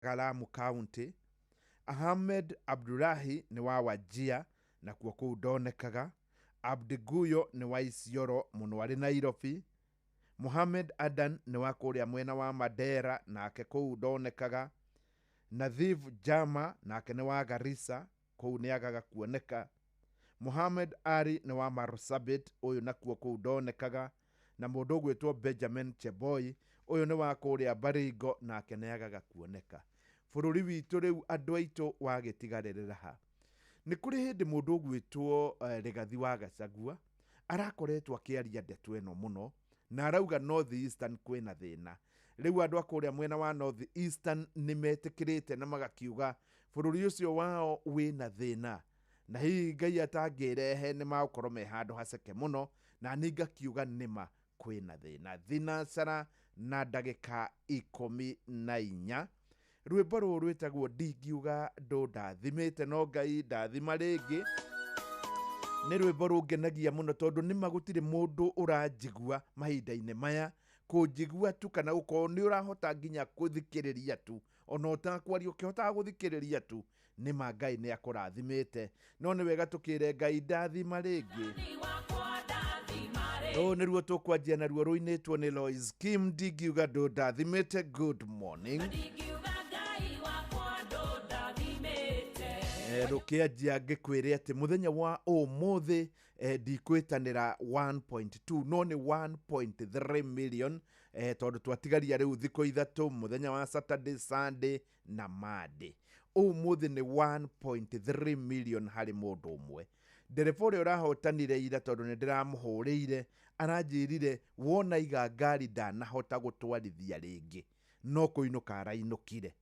Lamu County. Ahmed Abdulahi nĩ wa Wajia nakuo kũu ndonekaga. Abdi Guyo nĩ wa Isiolo mũno arĩ Nairobi. Mohamed Adan nĩ wa kũrĩa mwena wa Mandera nake kũu ndonekaga. Nadhif Jama nake nĩ wa Garissa kũu nĩ agaga kuoneka. Mohamed Ali nĩ wa Marsabit ũyũ nakuo kũu ndonekaga. Na mũndũ ũgwĩtwo Benjamin Cheboi ũyũ nĩ wa kũrĩa Baringo nake nĩ agaga kuoneka. Bũrũri witũ rĩu andũ aitũ wagĩtigarĩrĩra ha? Nĩ kũrĩ hĩndĩ mũndũ ũgwĩtwo Rigathi wa Gachagua arakoretwo akĩaria ndeto ĩno mũno na arauga North Eastern kwĩna thĩna. Rĩu andũ a kũrĩa mwena wa North Eastern nĩ metĩkĩrĩte na magakiuga bũrũri ũcio wao wĩna thĩna, na hihi Ngai atangĩrehe nĩ magũkorwo me handũ haceke mũno, na niĩ ngakiuga nĩma kwĩna thĩna. Thinacara na ndagĩka 14. Rwĩmbo rũrũ rwĩtagwo Ndingiuga Ndũndathimĩte no Ngai ndathima rĩngĩ. Nĩ rwĩmbo rũngenagia mũno tondũ nĩma gũtirĩ mũndũ ũranjigua mahinda-inĩ maya, kũnjigua tu kana gũkorwo nĩ ũrahota nginya gũthikĩrĩria tu, ona ũtakwaria ũkĩhotaga gũthikĩrĩria tu, nĩma Ngai nĩ akũrathimĩte. No nĩ wega tũkĩre Ngai ndathima rĩngĩ. Rũũ nĩruo tũkwanjia naruo rũinĩtwo nĩ Lois Kim, Ndingiuga Ndũndathimĩte. Good morning. Rũkĩanjia ngĩkwĩre atĩ mũthenya wa ũmũthĩ ndikwĩtanĩra 1.2 no nĩ 1.3 million, tondũ twatigaria rĩu thikũ ithatũ, mũthenya wa Saturday, Sunday na Monday. Ũmũthĩ nĩ 1.3 million harĩ mũndũ ũmwe. Ndereba ũrĩa ũrahotanire ira tondũ nĩ ndĩramũhũrĩire aranjĩrire wona iga ngari ndanahota gũtwarithia rĩngĩ no kũinũka arainũkire.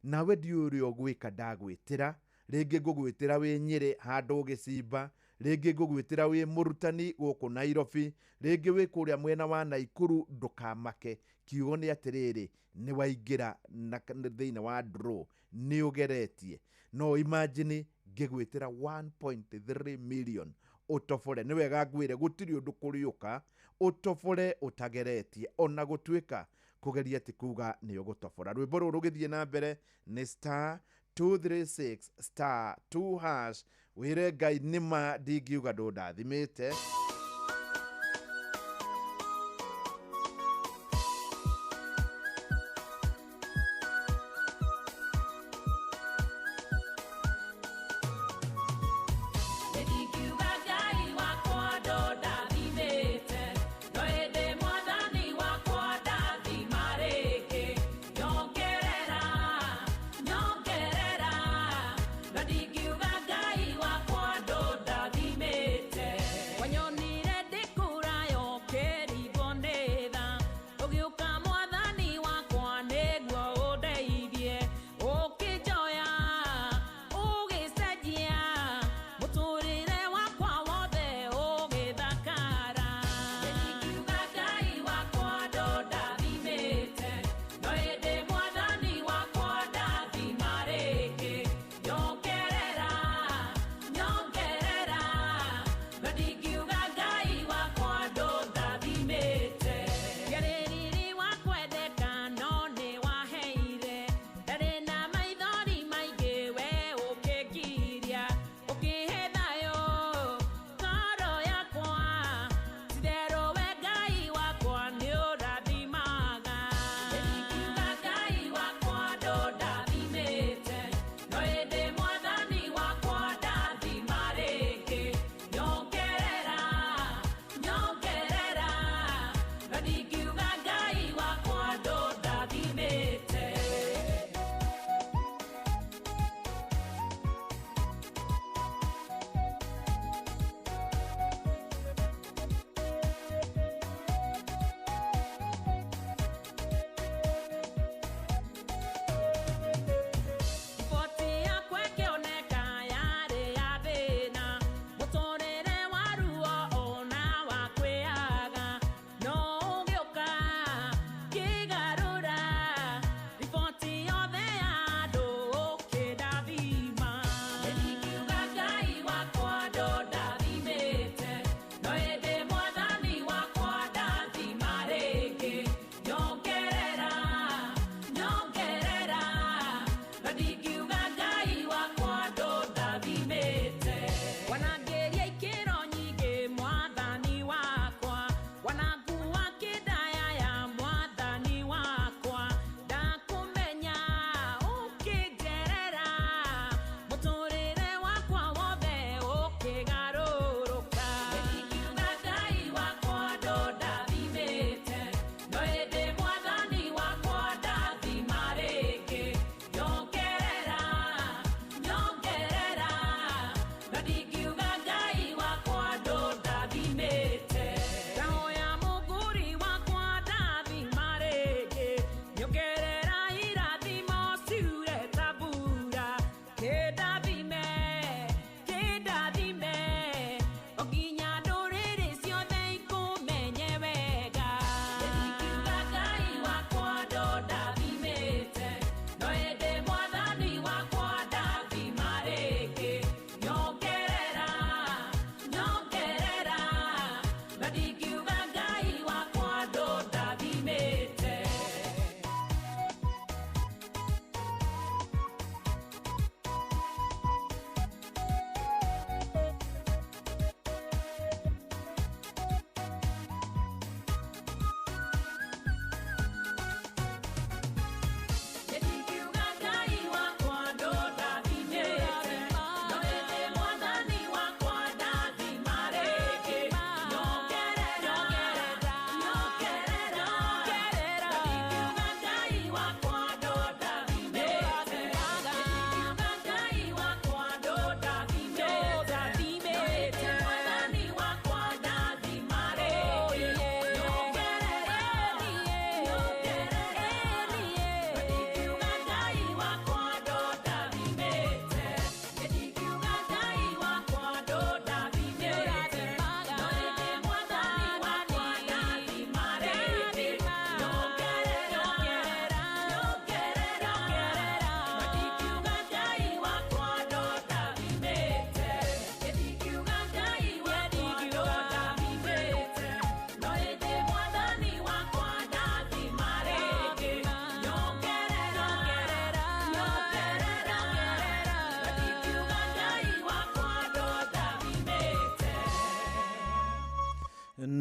Nawe ndiũĩ ũrĩa ũgwĩka, ndagwĩtĩra rĩngĩ ngũgwĩtĩra wĩ Nyĩrĩ handũ ũgĩcimba, rĩngĩ ngũgwĩtĩra wĩ mũrutani gũkũ Nairobi, rĩngĩ wĩ kũrĩa mwena wa Naikuru. Ndũkamake, kiugo nĩ atĩrĩrĩ, nĩ waingĩra na thĩinĩ wa draw, nĩ ũgeretie. No imagine ngĩgwĩtĩra 1.3 million ũtobore. Nĩ wega ngwĩre gũtirĩ ũndũ kũrĩũka ũtobore ũtageretie, ona gũtuĩka kũgeria ti kuga nĩ ũgũtobora. Rwĩmbo rũrũ rũgĩthiĩ na mbere nĩ star 236 star 2 hash. Wĩre Ngai nĩma ndingiuga ndũndathimĩte. Ndingiuga Ngai wakwa ndũndathimĩte, no ĩndĩ Mwathani wakwa ndathima rĩngĩ. Nyongerera, nyongerera, na ndingiuga Ngai wakwa ndũndathimĩte. Wanyona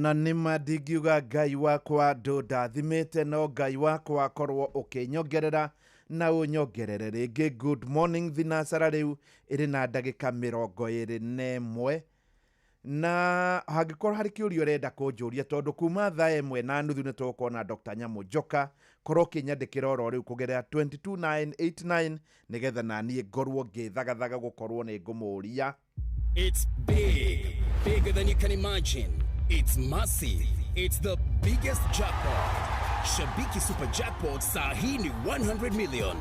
Na nĩma ndingiuga Ngai wakwa ndũndathimĩte, no Ngai wakwa korwo ũkĩnyongerera na ũnyongerere rĩngĩ. Good morning thinacara rĩu ĩrĩ na ndagĩka 21, na hangĩkorwo harĩ kĩũria ũrenda kũnjũria, tondũ kuma thaa 1:30 nĩ tũgũkorwo na Dr. Nyamũ Njoka, korwo ũkĩnyandĩkĩra oro rĩu kũgerera 22989, nĩgetha naniĩ ngorwo ngĩthagathaga gũkorwo nĩ ngũmũria. It's big, bigger than you can imagine. It's massive. It's the biggest jackpot. Shabiki Super Jackpot saa hii ni 100 million.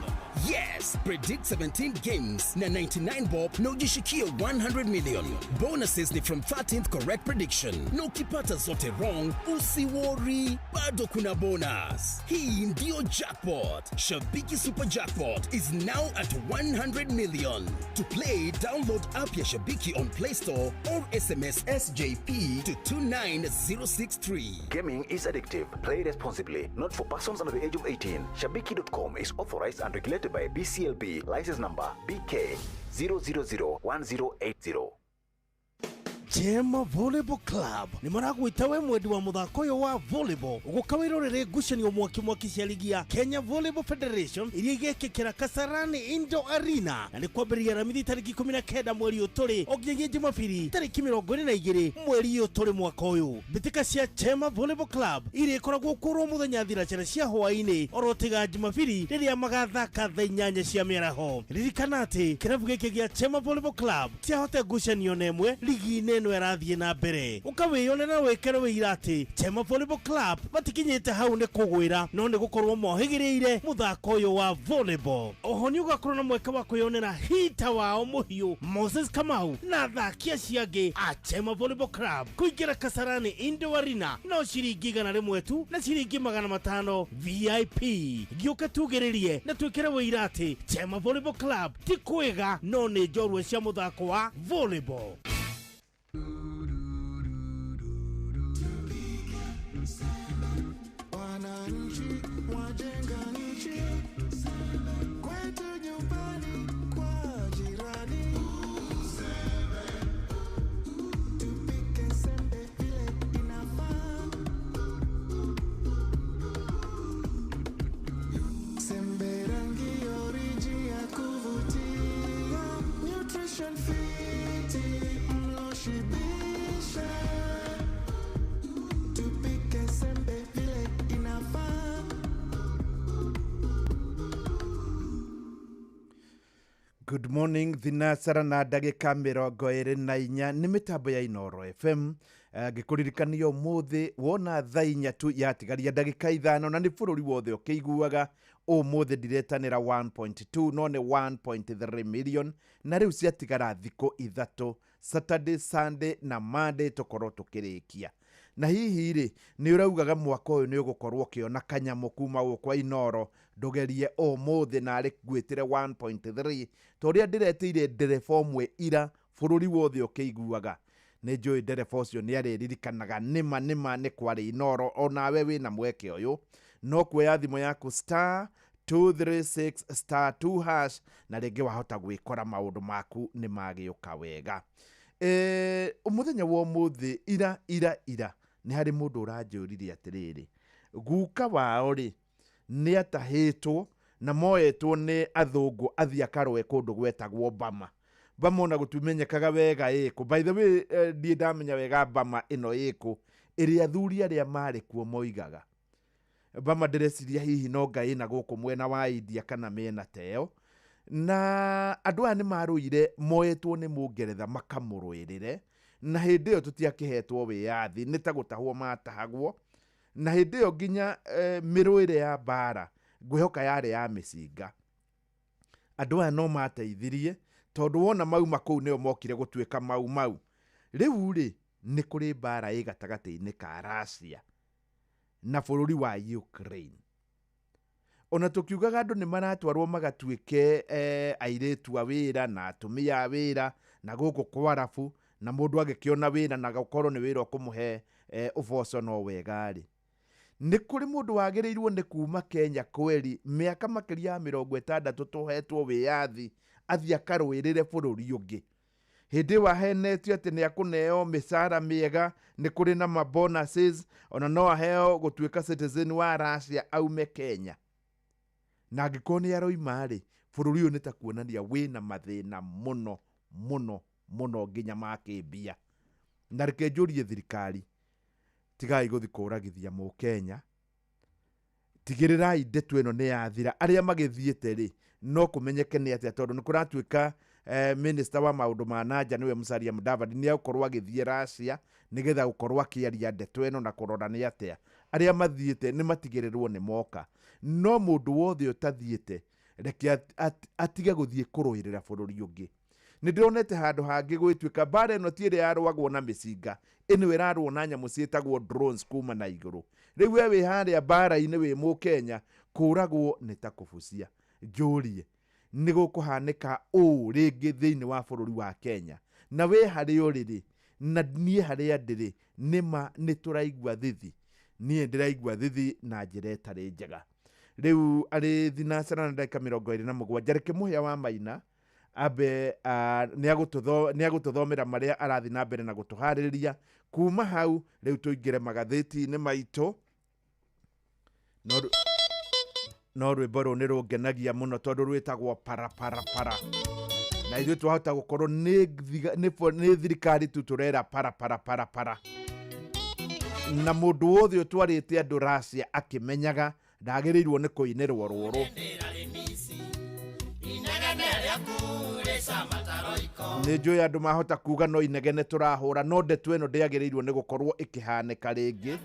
Yes, predict 17 games na 99 bob na ujishikie 100 million. Bonuses ni from 13th correct prediction. Na ukipata zote wrong, usiworry, bado kuna bonus. Hii ndio jackpot. Shabiki Super Jackpot is now at 100 million. To play, download app ya Shabiki on Play Store or SMS SJP to 29063. Gaming is addictive. Play responsibly. Not for persons under the age of 18. Shabiki.com is authorized and regulated by BCLB. License number BK 0001080. Chema Volleyball Club nĩ maragwĩta we mwendi wa mũthako ũyũ wa volleyball ũgũka wĩrorere ngucanio mwaki mwaki cia ligi ya Kenya Volleyball Federation iria igekĩkĩra Kasarani Indoor Arena, na nĩ kwambĩrĩria Aramithi tarĩki 19 mweri ũyũ tũrĩ o nginyagia Jumapili tarĩki 22 mweri ũyũ tũrĩ mwaka ũyũ. Mbĩtĩka cia Chema Volleyball Club iria ikoragwo kũrwo mũthenya thinacara cia hwaĩ-inĩ oro tiga Jumapili rĩrĩa magathaka thaa 8 cia mĩaraho. Ririkana atĩ kĩrabu gĩkĩ gĩa Chema Volleyball Club ciahote ngucanio na ĩmwe ligi-inĩ ĩno ĩrathiĩ na mbere. Ũkawĩyonera wĩkere wĩira atĩ Chema Volleyball Club matikinyĩte hau nĩ kũgwĩra, no nĩ gũkorwo mohĩgĩrĩire mũthako ũyũ wa volleyball. Oho nĩ ũgakorwo na mweke wa kwĩyonera hita wao mũhiũ Moses Kamau na athaki acio angĩ a Chema Volleyball Club. Kũingĩra Kasarani Indoor Arena no ciringi 100 tu na ciringi 500 VIP. Gĩũke tugĩrĩrie na twĩkĩre wĩira atĩ Chema Volleyball Club ti kwĩga no nĩ njorua cia mũthako wa volleyball. Wananchi wajenga nchi, kwetu nyumbani kwa jirani. Tupike sembe vile inafaa. Sembe rangi oriji ya kuvutia, nutrition fiti mlo shibisha. Tupike sembe vile inafaa. Good morning thinacara na ndagĩka 24 nĩ mĩtambo ya Inoro FM. Ngĩkũririkania ũmũthĩ wona thaa 4 tu yatigaria ndagĩka 5, na nĩ bũrũri wothe ũkĩiguaga ũmũthĩ ndiretanĩra 1.2 no nĩ 1.3 million, na rĩu ciatigara thikũ 3, Saturday, Sunday na Monday tũkorwo tũkĩrĩkia. Na hihi rĩ, nĩ ũraugaga mwaka ũyũ nĩ ũgũkorwo ũkĩona kanyamũ kuma gũkũ kwa Inoro, ndũgerie ũmũthĩ narĩ ngwĩtĩre 1.3 ta ũrĩa ndĩretĩire ndereba ũmwe ira bũrũri wothe ũkĩiguaga. Nĩ njũĩ ndereba ũcio nĩ arĩririkanaga nĩma nĩma nĩ kwarĩ Inoro. Onawe wĩna mweke ũyũ, no kuoya thimũ yaku star 236 star 2 hash, na rĩngĩ wahota gwĩkora maũndũ maku nĩ magĩũka wega. Mũthenya wa ũmũthĩ ira ira ira nĩ harĩ mũndũ ũranjũririe atĩrĩrĩ, guka wao rĩ nĩ atahĩtwo na moetwo nĩ athũngũ athiĩ akarũe kũndũ gwetagwo Bama. Bama ona gũtimenyekaga wega ĩkũ. By the way, ndiĩ ndamenya wega Bama ĩno ĩkũ, ĩrĩa athuri arĩa marĩ kuo moigaga. Bama ndĩreciria hihi no ngai ĩna gũkũ mwena wa India kana mĩena ta ĩyo. Na andũ aya nĩ marũire moetwo nĩ mũngeretha makamũrũĩrĩre, na hĩndĩ ĩyo tũtiakĩhetwo wĩyathi, nĩ ta gũtahwo matahagwo. Na hĩndĩ ĩyo nginya mĩrũĩre ya mbara ngwĩhoka yarĩ ya mĩcinga. Andũ aya no mateithirie tondũ wona mauma kũu nĩo mokire gũtuĩka mau mau. Rĩu rĩ, nĩ kũrĩ mbara ĩ gatagatĩ-inĩ ka Russia na bũrũri wa Ukraine. Ona tũkiugaga andũ nĩ maratwarwo magatuĩke airĩtu a wĩra na atumia a wĩra na gũkũ kwa arabu, na mũndũ agĩkĩona wĩra na gũkorwo nĩ wĩra ũkũmũhe ũboco no wega rĩ, nĩ kũrĩ mũndũ wagĩrĩirwo nĩ kuma Kenya kweri mĩaka makĩria ya 60 tũhetwo wĩyathi athiĩ akarũĩrĩre bũrũri ũngĩ. Hĩndĩ ĩyo ahenetio atĩ nĩ akũneo mĩcara mĩega, nĩ kũrĩ na mabonuses, ona no aheo gũtuĩka citizen wa Russia aume Kenya. Na angĩkorwo nĩ aroima rĩ, bũrũri ũyũ nĩ ta kuonania wĩna mathĩna mũno mũno mũno nginya ma kĩmbia. Na reke njũrie thirikari, tigai gũthiĩ kũragithia mũkenya, tigĩrĩrai ndeto ĩno nĩ yathira. Arĩa magĩthiĩte rĩ, no kũmenyeke nĩ atĩa, tondũ nĩ kũratuĩka minister wa maũndũ ma nanja nĩwe Musalia Mudavadi nĩ egũkorwo agĩthiĩ Russia nĩgetha gũkorwo akĩaria ndeto ĩno na kũrora nĩ atĩa. Arĩa mathiĩte nĩ matigĩrĩrwo nĩ moka, no mũndũ wothe ũtathiĩte reke atige gũthiĩ kũrũĩrĩra bũrũri ũngĩ. Nĩ ndĩronete handũ hangĩ gwĩtuĩka mbara ĩno ti ĩrĩa yarũagwo na mĩcinga, ĩno ĩrarũo na nyamũ ciĩtagwo drones kuma na igũrũ. Rĩu we wĩ harĩa mbara-inĩ wĩ mũkenya, kũragwo nĩ ta kũbucia. Njũrie, nĩ gũkũhanĩka ũũ rĩngĩ thĩinĩ wa bũrũri wa Kenya? Na we harĩa ũrĩ rĩ, na niĩ harĩa ndĩrĩ, nĩma nĩ tũraigua thithi. Niĩ ndĩraigua thithi na njĩra ĩtarĩ njega. Rĩu arĩ thinacara na ndagĩka 27, reke Mũhĩa wa Maina ambe nĩ agũtũthomera marĩa arathiĩ na mbere na gũtũharĩrĩria. Kuma hau rĩu tũingĩre magathĩti-inĩ maitũ. No rwĩmbo rũu nĩ rũngenagia mũno tondũ rwĩtagwo paraparapara, na ithuĩ twahota gũkorwo nĩ thirikari tu tũrera paraparaparapara, na mũndũ wothe ũtwarĩte andũ Russia akĩmenyaga ndagĩrĩirwo nĩ kũinĩrwo rũrũ. Nĩ njũĩ andũ mahota kuga no inegene tũrahũra, no ndeto ĩno ndĩagĩrĩirwo nĩ gũkorwo ĩkĩhanĩka rĩngĩ.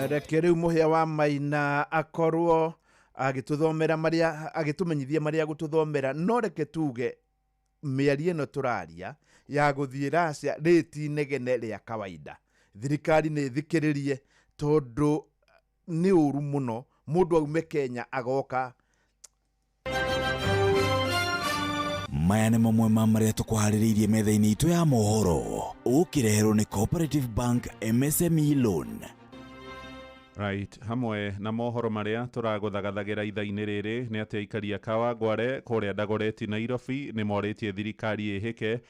Reke rĩu Mũhĩa wa Maina akorwo agĩtũthomera marĩa, agĩtũmenyithia marĩa agũtũthomera. No reke tuge mĩario ĩno tũraria ya gũthiĩ Russia rĩ ti inegene rĩa kawaida. Thirikari nĩ ĩthikĩrĩrie, tondũ nĩ ũru mũno mũndũ aume Kenya agoka. Maya nĩ mamwe ma marĩa tũkũharĩrĩirie metha-inĩ itũ ya mohoro, ũkĩreherwo nĩ Cooperative Bank MSME Loan. Right, hamwe na mohoro marĩa tũragũthagathagĩra ithaa-inĩ rĩrĩ nĩ atĩ aikari a Kawangware kũrĩa Dagoretti Nairobi nĩ morĩtie thirikari ĩhĩke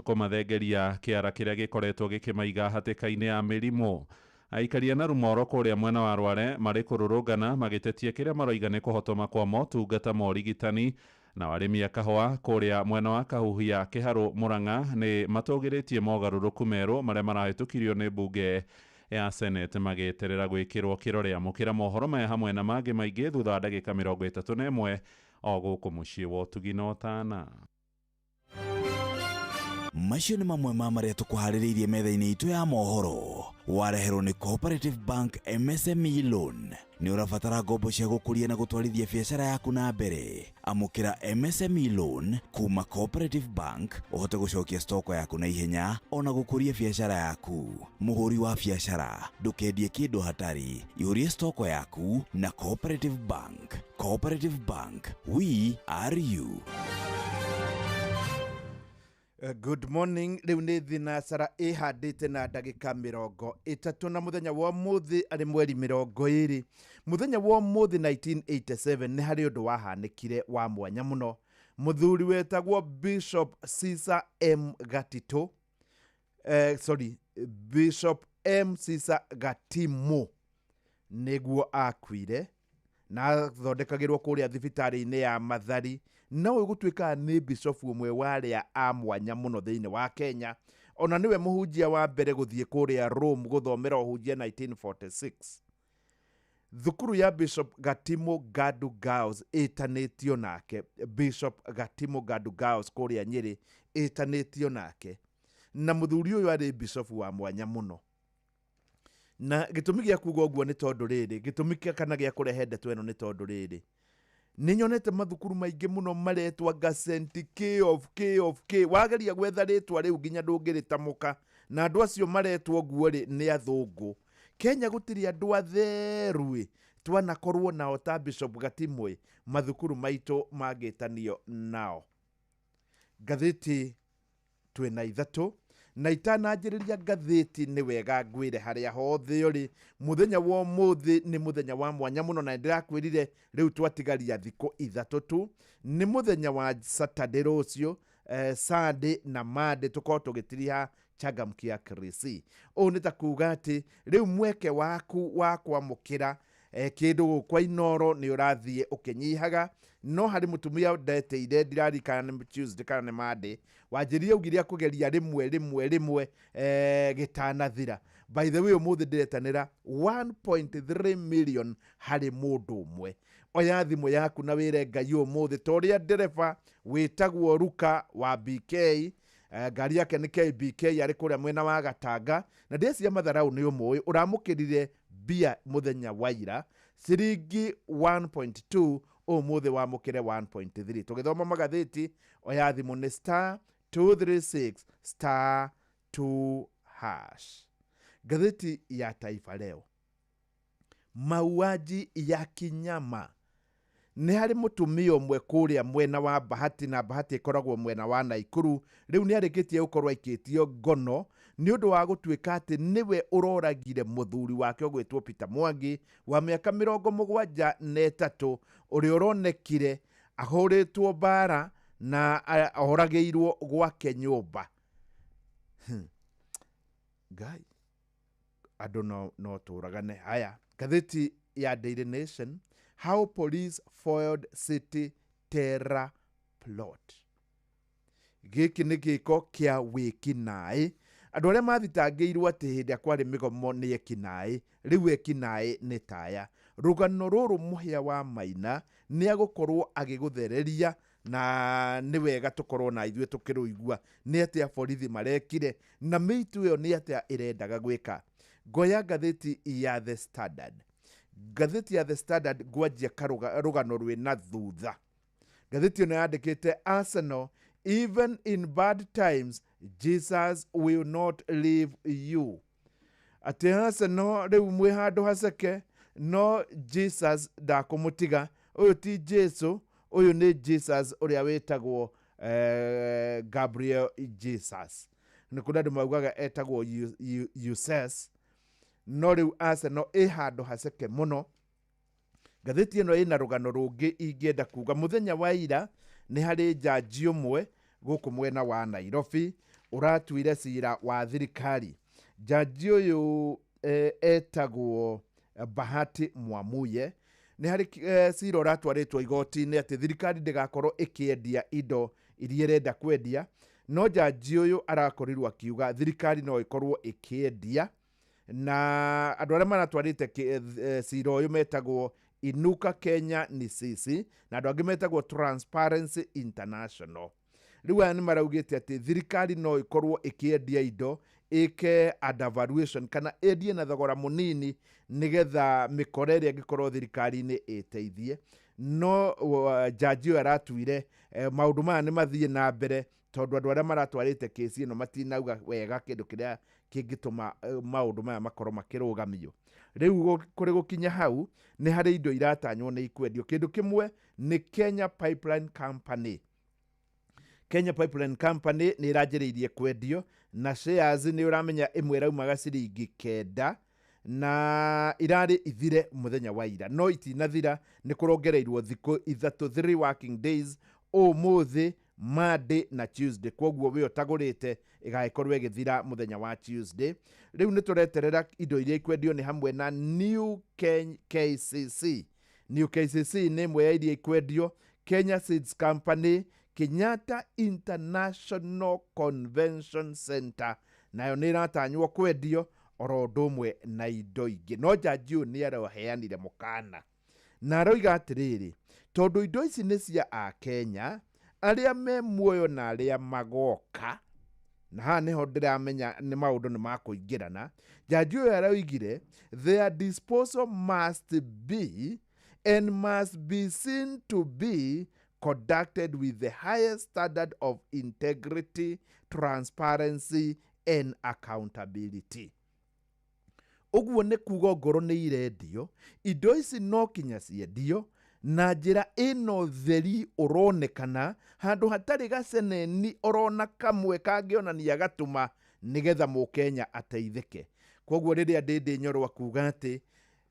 kũmathengeria kĩara kĩrĩa gĩkoretwo gĩkĩmaiga hatĩka-inĩ ya mĩrimũ. Aikari a Narumoro kũrĩa mwena wa Rware marĩ kũrũrũngana magĩtetia kĩrĩa maroiga nĩ kũhotoma kwa motungata ma ũrigitani. Na arĩmi a kahũa kũrĩa mwena wa Kahuhia Kĩharũ Mũrang'a nĩ matũgĩrĩtie mogarũrũku merũ marĩa marahĩtũkirio nĩ mbunge ya Senate magĩeterera gwĩkĩrwo kĩrore. Amũkĩra mohoro maya hamwe na mangĩ maingĩ thutha wa ndagĩka 31 o gũkũ mũciĩ wa ũtugi na ũtana. Macio nĩ mamwe ma marĩa tũkũharĩrĩirie metha-inĩ itũ ya mohoro, wareherwo nĩ Cooperative Bank MSME Loan. Nĩ ũrabatara ngombo cia gũkũria na gũtwarithia biacara yaku na mbere? Amũkĩra MSME Loan kuma Cooperative Bank ũhote gũcokia stoko yaku na ihenya ona gũkũria biacara yaku. Mũhũri wa biacara, ndũkendie kĩndũ hatarĩ, ihũrie stoko yaku na Cooperative Bank. Cooperative Bank, we are you. Good morning. Rĩu nĩ thinacara ĩhandĩte na ndagĩka 30, na mũthenya wa ũmũthĩ arĩ mweri 20. Mũthenya wa ũmũthĩ 1987 nĩ harĩ ũndũ wahanĩkire wa mwanya mũno. Mũthuri wetagwo Bishop Caesar M Gatito, sorry, Bishop M Caesar Gatimo nĩguo akuire, na athondekagĩrwo kũrĩa thibitarĩ-inĩ ya Mathari. Na ũyũ gũtuĩkaga nĩ bishop ũmwe wa arĩa a mwanya mũno thĩinĩ wa Kenya. Ona nĩwe mũhunjia wa mbere gũthiĩ kũrĩa Rome gũthomera ũhunjia 1946. Thukuru ya Bishop Gatimo Gadu Girls ĩtanĩtio nake. Bishop Gatimo Gadu Girls kũrĩa Nyĩrĩ ĩtanĩtio nake. Na mũthuri ũyũ arĩ bishop wa mwanya mũno. Na gĩtũmi gĩa kuga ũguo nĩ tondũ rĩrĩ, gĩtũmi kana gĩa kũrehe ndeto ĩno nĩ tondũ rĩrĩ, Nĩ nyonete mathukuru maingĩ mũno maretwo anga St. K of K of K. Wageria gwetha rĩtwa rĩu nginya ndũngĩrĩtamũka, na andũ acio maretwo ũguo rĩ nĩ athũngũ. Kenya gũtirĩ andũ atheru ĩ twanakorwo nao ta Bishop Gatimwe, mathukuru maitũ mangĩtanio nao. Ngathĩti twĩna ithatũ, na itananjĩrĩria ngathĩti nĩ wega ngwĩre harĩa hothe ũrĩ, mũthenya wa ũmũthĩ nĩ mũthenya wa mwanya mũno, na nĩndĩrakwĩrire rĩu twatigaria thikũ ithatũ tu. Nĩ mũthenya wa Saturday rũciũ, Sunday na Monday tũkorwo tũgĩtiriha Changamkia Krisi. Ũũ nĩ ta kuga atĩ rĩu mweke waku wa kwamũkĩra kĩndũ gũkwa Inoro nĩ ũrathiĩ ũkĩnyihaga. No harĩ mũtumia ndetĩire, ndirarikana nĩ Tuesday kana nĩ Monday, wanjĩrire augire akũgeria rĩmwe rĩmwe rĩmwe gĩtanathira. By the way, ũmũthĩ ndĩretanĩra 1.3 million harĩ mũndũ ũmwe. Oya thimũ yaku na wĩre Ngai ũmũthĩ, ta ũrĩa ndereba wĩtagwo Ruka wa BK, ngari yake nĩ KBK, arĩ kũrĩa mwena wa Gatanga, na ndĩciria matharau nĩ ũmũĩ, ũramũkĩrire mbia mũthenya wa ira ciringi 1.2, ũmũthĩ wamũkĩre 1.3. Tũgĩthoma magathĩti, oya thimũ nĩ star 236 star 2 hash. Ngathĩti ya Taifa Leo, mauaji ya kinyama. Nĩ harĩ mũtumia ũmwe kũrĩa mwena wa Bahati, na Bahati ĩkoragwo mwena wa Naikuru, rĩu nĩ arĩkĩtie gũkorwo aikĩtio ngono nĩ ũndũ wa gũtuĩka atĩ nĩwe ũroragire mũthuri wake ũgwĩtwo Peter Mwangi wa mĩaka 73, ũrĩa ũronekire ahũrĩtwo mbara na oragĩirwo gwake nyũmba. Ngai, andũ no tũragane. Haya, ngathĩti ya Daily Nation, how police foiled city terror plot. Gĩkĩ nĩ gĩko kĩa wĩkinaĩ. Andũ arĩa mathitangĩirwo atĩ hĩndĩ ĩrĩa kwarĩ mĩgomo nĩ ekinaĩ, rĩu ekinaĩ nĩ taya. Rũgano rũrũ Mũhĩa wa Maina nĩ agũkorwo agĩgũthereria, na nĩ wega tũkorwo na ithuĩ tũkĩrũigua nĩ atĩa borithi marekire na mĩitũ ĩyo nĩ atĩa ĩrendaga gwĩka. Ngoya ngathĩti ya The Standard. Ngathĩti ya The Standard ngwanjia rũgano rwĩna thutha. Ngathĩti ĩno yandĩkĩte Arsenal, even in bad times Jesus will not leave you. Atĩ Arsenal rĩu mwĩ handũ haceke, no Jesus ndakũmũtiga. Ũyũ ti Jesu, ũyũ nĩ Jesus ũrĩa wĩtagwo Gabriel Jesus. Nĩ kũrĩ andũ maugaga etagwo Uses, no rĩu Arsenal ĩ handũ haceke mũno. Ngathĩti ĩno ĩna rũgano rũngĩ ingĩenda kuga. Mũthenya wa ira nĩ harĩ njanji ũmwe gũkũ mwena wa Nairobi ũratuire cira wa thirikari. Njanji ũyũ etagwo Bahati Mwamuye. Nĩ harĩ cira ũratwarĩtwo igoti-inĩ atĩ thirikari ndĩgakorwo ĩkĩendia indo iria ĩrenda kwendia, no njanji ũyũ arakorirwo akiuga thirikari no ĩkorwo ĩkĩendia, na andũ arĩa maratwarĩte cira ũyũ metagwo Inuka Kenya ni sisi, na andũ angĩ metagwo Transparency International. Rĩu aya nĩ maraugĩte atĩ thirikari no ĩkorwo ĩkĩendia indo ĩke undervaluation kana endie na thogora mũnini nĩgetha mĩkora ĩrĩa ĩngĩkorwo thirikari-inĩ ĩteithie. No njanji ũyũ aratuire maũndũ maya nĩ mathiĩ na mbere tondũ andũ arĩa maratwarĩte kĩsi ĩno matinauga wega kĩndũ kĩrĩa kĩngĩtũma maũndũ maya makorwo makĩrũgamio. Rĩu kũrĩ gũkinya hau nĩ harĩ indo iratanywo nĩ ikwendio. Kĩndũ kĩmwe nĩ Kenya Pipeline Company. Kenya Pipeline Company nĩ ĩranjĩrĩirie kwendio na shares nĩ ũramenya ĩmwe ĩraumaga ciringi 9 na irarĩ ithire mũthenya wa ira, no itinathira, nĩ kũrongereirwo thikũ ithatũ, 3 working days, ũmũthĩ, Monday na Tuesday. Kwoguo we ũtagũrĩte ĩgagĩkorwo ĩgĩthira mũthenya wa Tuesday. Rĩu nĩ tũreterera indo iria ikwendio nĩ hamwe na New KCC. New KCC nĩ ĩmwe ya iria ikwendio, Kenya Seeds Company, Kenyatta International Convention Center, nayo nĩ ĩratanywo kwendio oro ũndũ ũmwe na indo ingĩ. No njanji ũyũ nĩ araheanire mũkana na aroiga atĩrĩrĩ, tondũ indo ici nĩ cia Akenya arĩa me muoyo na arĩa magoka, na haha nĩho ndĩramenya nĩ maũndũ nĩ makũingĩrana. Njanji ũyũ aroigire their disposal must be and must be seen to be conducted with the highest standard of integrity, transparency and accountability. Ũguo nĩ kuga ngoro nĩ irendio, indo ici no kinya ciendio na njĩra ĩno theri ũronekana handũ hatarĩ gaceneni orona kamwe kangĩonania gatũma nĩgetha mũkenya ateithĩke. Koguo rĩrĩa Ndĩndĩ Nyoro akuga atĩ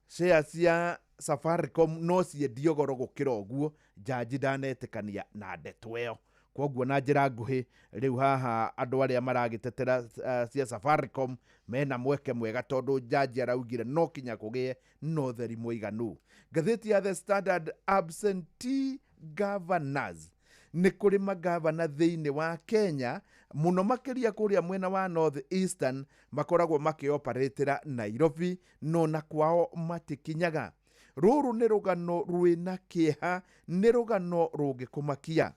share cia Safaricom no ciendio goro gũkĩra ũguo, njanji ndanetĩkania na ndeto ĩyo. Koguo na njĩra nguhĩ rĩu haha andũ arĩa maragĩtetera cia Safaricom mena mweke mwega tondũ njanji araugire no kinya kũgĩe na ũtheri mũiganu. Ngathĩti ya The Standard, absentee governors, nĩ kũrĩ magavana thĩinĩ wa Kenya mũno makĩria kũrĩa mwena wa North Eastern makoragwo makĩoparatĩra Nairobi no na kwao matikinyaga. Rũrũ nĩ rũgano rwĩna kĩeha, nĩ rũgano rũngĩkũmakia.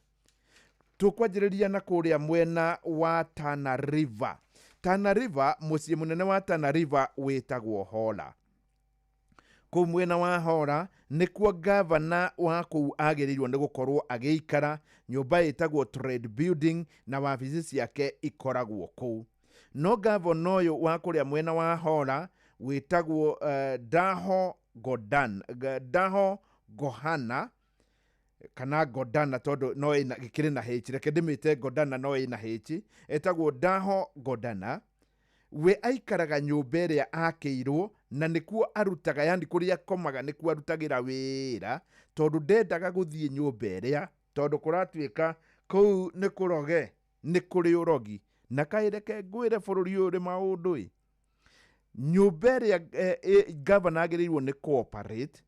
Tũkwanjĩrĩria na kũrĩa mwena wa Tana River. Tana River, mũciĩ mũnene wa Tana River wĩtagwo Hola. Kũu mwena wa Hola nĩkuo gavana wa kũu agĩrĩirwo nĩ gũkorwo agĩikara, nyũmba ĩtagwo Trade Building na wabici ciake ikoragwo kũu. No gavana ũyũ wa kũrĩa mwena wa Hola wĩtagwo Daho Godan, Daho Gohana kana Godana tondũ no ĩna gĩkĩrĩ na H, reke ndĩmĩte Godana no ĩna H, etagwo Daho Godana. We aikaraga nyũmba ĩrĩa akĩirwo na nĩkuo arutaga, yani kũrĩa akomaga nĩkuo arutagĩra wĩra tondũ ndendaga gũthiĩ nyũmba ĩrĩa tondũ kũratuĩka kũu nĩ kũroge, nĩ kũrĩ ũrogi. Na kaĩ reke ngwĩre bũrũri ũyũ ũrĩ maũndũ ĩ, nyũmba ĩrĩa gavana agĩrĩirwo nĩ cooperate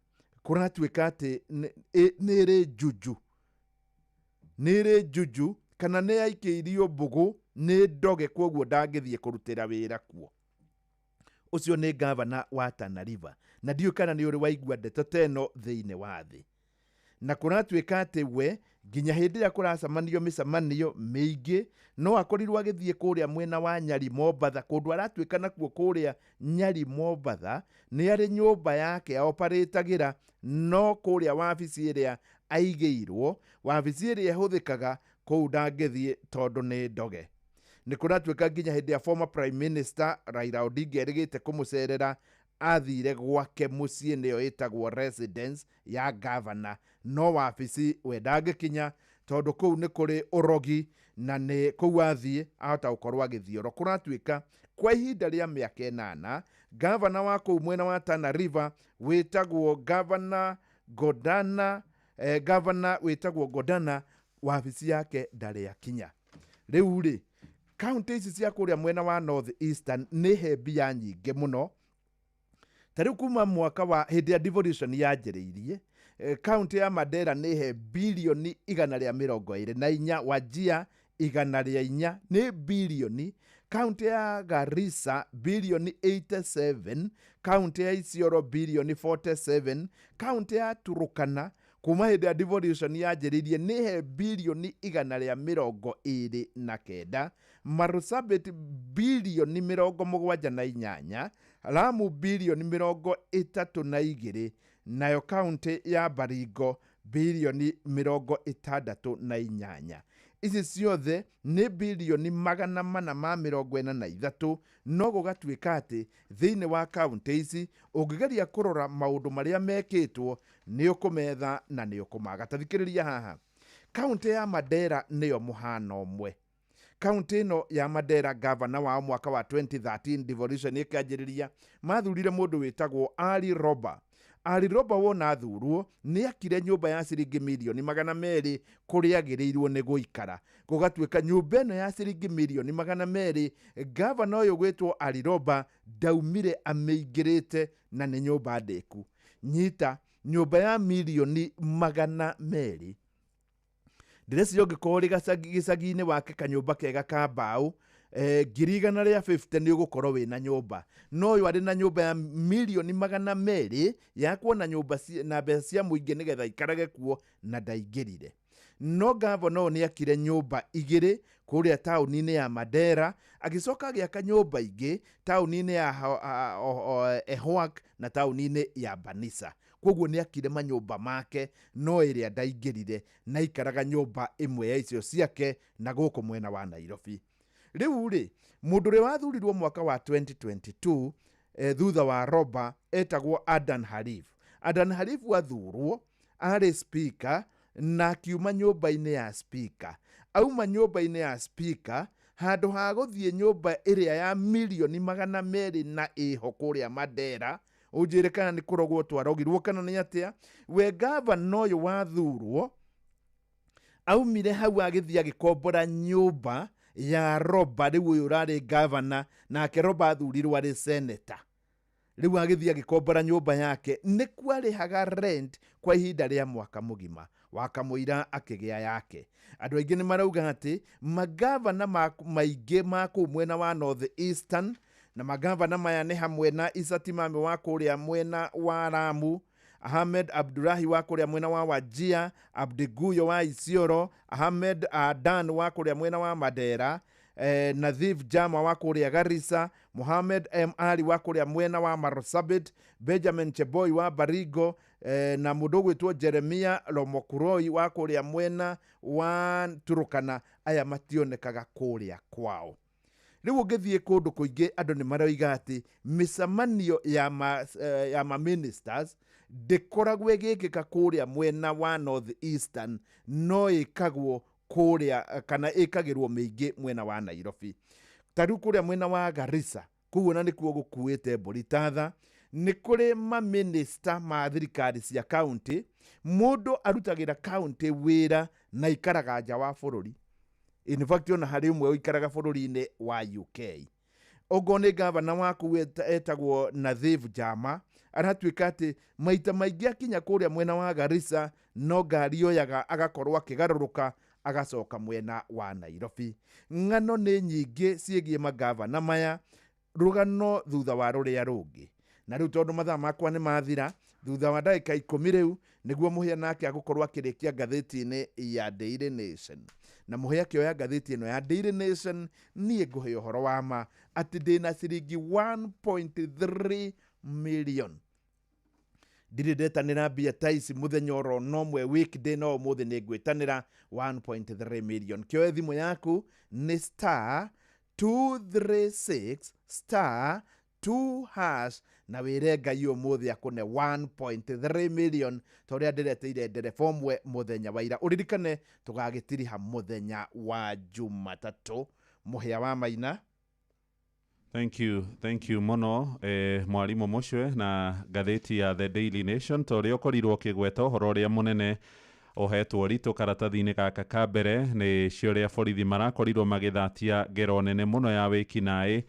kũratuĩka atĩ nĩ ĩrĩ juju, nĩ ĩrĩ juju kana nĩ yaikĩirio mbũgũ nĩ ndoge, koguo ndangĩthiĩ kũrutĩra wĩra kuo. Ũcio nĩ gavana wa Tana River na ndiũĩ kana nĩ ũrĩ waigua ndeto ta ĩno thĩinĩ wa thĩ. Na kũratuĩka atĩ we nginya hĩndĩ ĩrĩa kũracemanio mĩcemanio mĩingĩ no akorirwo agĩthiĩ kũrĩa mwena wa Nyali Mombatha, kũndũ aratuĩka nakuo kũrĩa Nyali Mombatha nĩ arĩ nyũmba yake aoparĩtagĩra, no kũrĩa wabici ĩrĩa aigĩirwo, wabici ĩrĩa ĩhũthĩkaga kũu ndangĩthiĩ tondũ nĩ ndoge. Nĩ kũratuĩka nginya hĩndĩ ya former prime minister Raila Odinga erĩgĩte kũmũcerera athire gwake mũciĩ nĩyo ĩtagwo residence ya gavana, no wabici we ndangĩkinya tondũ kũu nĩ kũrĩ ũrogi na nĩ kũu athiĩ ahota gũkorwo agĩthiĩ oro. Kũratuĩka kwa ihinda rĩa mĩaka 8 gavana wa kũu mwena wa Tana River wĩtagwo gavana Godana, gavana wĩtagwo Godana wabici yake ndarĩ akinya. Rĩu rĩ kaunti ici cia kũrĩa mwena wa North Eastern nĩ he mbia nyingĩ mũno. Ta rĩu kuma mwaka wa hĩndĩ ya devolution yanjĩrĩirie, kaunti ya Mandera nĩ he bilioni 124, Wajir 104 nĩ bilioni, kaunti ya Garissa bilioni 87, kaunti ya Isiolo bilioni 47, kaunti ya Turkana kuma hĩndĩ ya devolution yanjĩrĩirie nĩ he bilioni 129, Marsabit bilioni 78, Lamu bilioni 32, nayo kaunti ya Baringo bilioni 68. Ici ciothe nĩ bilioni 443, no gũgatuĩka atĩ thĩinĩ wa kaunti ici ũngĩgeria kũrora maũndũ marĩa mekĩtwo nĩ ũkũmetha na nĩ ũkũmaga. Ta thikĩrĩria haha, kaunti ya Mandera nĩyo mũhano ũmwe. Kaunti ĩno ya Mandera gavana wao mwaka wa 2013 devolution ĩkĩanjĩrĩria mathurire mũndũ wĩtagwo Ali Roba. Ali Roba wona athurwo nĩ akire nyũmba ya ciringi mirioni 200 kũrĩa agĩrĩirwo nĩ gũikara. Gũgatuĩka nyũmba ĩno ya ciringi mirioni 200 gavana ũyũ gwĩtwo Ali Roba ndaumire amĩingĩrĩte na nĩ nyũmba ndĩku. Nyita nyũmba ya mirioni 200. Ndĩreciria ũngĩkorwo ũrĩ gĩcagi-inĩ wake kanyũmba kega ka mbaũ 150,000 nĩ ũgũkorwo wĩna nyũmba, no ũyũ arĩ na nyũmba ya mirioni 200 ya kuona nyũmba na mbeca cia mũingĩ nĩgetha aikarage kuo na ndaingĩrire. No gavana ũyũ nĩ akire nyũmba 2 kũrĩa taũni-inĩ ya Mandera, agĩcoka agĩaka nyũmba ingĩ taũni-inĩ ya Ehwak na taũni-inĩ ya Banisa. Koguo nĩ akire manyũmba make, no ĩrĩa ndaingĩrire na aikaraga nyũmba ĩmwe ya icio ciake na gũkũ mwena wa Nairobi. Rĩu rĩ, mũndũ ũrĩa wathurirwo mwaka wa 2022 thutha wa Roba etagwo Adan Harif. Adan Harif athurwo arĩ speaker na akiuma nyũmba-inĩ ya speaker. Auma nyũmba-inĩ ya speaker, handũ ha gũthiĩ nyũmba ĩrĩa ya 200,000,000 na ĩho kũrĩa Mandera, ũnjĩre kana nĩ kũrogwo twarogirwo kana nĩ atĩa. We gavana ũyũ wathurwo aumire hau agĩthiĩ agĩkombora nyũmba ya Roba. Rĩu ũyũ ũrarĩ gavana, nake Roba athurirwo arĩ senator. Rĩu agĩthiĩ agĩkombora nyũmba yake, nĩkuo arĩhaga rent kwa ihinda rĩa mwaka mũgima wakamũira akĩgĩa yake. Andũ aingĩ nĩ marauga atĩ magavana maingĩ ma kũu mwena wa North Eastern, na magavana maya nĩ hamwe na Issa Timami wa kũrĩa mwena wa Lamu, Ahmed Abdulahi wa kũrĩa mwena wa Wajir, Abdiguyo wa Isiolo, Ahmed Adan wa kũrĩa mwena wa Mandera, Nadhif Jama wa kũrĩa Garissa, Mohamed M Ali wa kũrĩa mwena wa Marsabit, Benjamin Cheboi wa Baringo, na mũndũ ũgwĩtwo Jeremia Lomokuroi wa kũrĩa mwena wa Turukana. Aya mationekaga kũrĩa kwao. Rĩu ũngĩthiĩ kũndũ kũingĩ andũ nĩ maroiga atĩ mĩcemanio ya ma ministers ndĩkoragwo ĩgĩkĩka kũrĩa mwena wa North Eastern, no ĩkagwo kũrĩa kana ĩkagĩrwo mĩingĩ mwena wa Nairobi. Ta rĩu kũrĩa mwena wa Garissa, kũu ona nĩkuo gũkuĩte mbũri tatha, nĩ kũrĩ maminista ma thirikari cia county. Mũndũ arutagĩra county wĩra na ikaraga nja wa bũrũri. In fact, ona harĩ ũmwe ũikaraga bũrũri-inĩ wa UK. Okorwo nĩ gavana waku etagwo Nadhif Jama, aratuĩka atĩ maita maingĩ akinya kũrĩa mwena wa Garissa no ngari oyaga agakorwo akĩgarũrũka agacoka mwena wa Nairobi. Ng'ano nĩ nyingĩ ciĩgiĩ magavana maya, rũgano thutha wa rũrĩa rũngĩ. Na rĩu tondũ mathaa makwa nĩ mathira, thutha wa ndagĩka 10 rĩu nĩguo Mũhĩa nake agũkorwo akĩrĩkia ngathĩti-inĩ ya Daily Nation. Na Mũhĩa akĩoya ngathĩti ĩno ya Daily Nation, niĩ ngũhe ũhoro wa ma atĩ ndĩna ciringi 1.3 million. Ndirĩ ndetanĩra mbia ta ici mũthenya oro no mwe weekday, no ũmũthĩ nĩ ngwĩtanĩra 1.3 million. Kĩoe thimũ yaku nĩ star 236 star 2 hash na wĩre Ngai ũmũthĩ akũne 1.3 million ta ũrĩa ndĩreteire ndereba ũmwe mũthenya wa ira. Ũririkane tũgagĩtiriha mũthenya wa Jumatatũ. Mũhĩa wa Maina. Thank you, thank you mũno mwarimũ Mũcwe na ngathĩti ya The Daily Nation. Ta ũrĩa ũkorirwo ũkĩgweta ũhoro ũrĩa mũnene ũhetwo ritũ karatathi-inĩ gaka ka mbere nĩ cio ũrĩa borithi marakorirwo magĩthatia ngero nene mũno ya wĩkinaĩ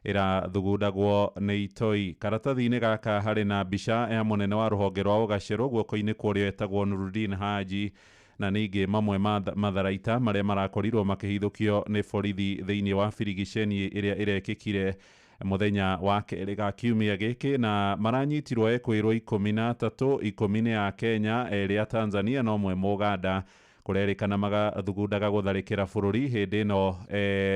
ĩrathugundagwo nĩ itoi. Karatathi-inĩ gaka harĩ na mbica ya mũnene wa rũhonge rwa ũgacĩrũ guoko-inĩ kwa ũrĩa etagwo Nurudin Haji, na ningĩ mamwe matharaita marĩa marakorirwo makĩhithũkio nĩ borithi thĩinĩ wa birigiceni ĩrĩa ĩrekĩkire mũthenya wa kerĩ ga kiumia gĩkĩ, na maranyitirwo ekwĩrwo 13, 10 nĩ a Kenya, 2 a Tanzania na ũmwe Mũganda. Kũrerĩkana magathugundaga gũtharĩkĩra bũrũri hĩndĩ ĩno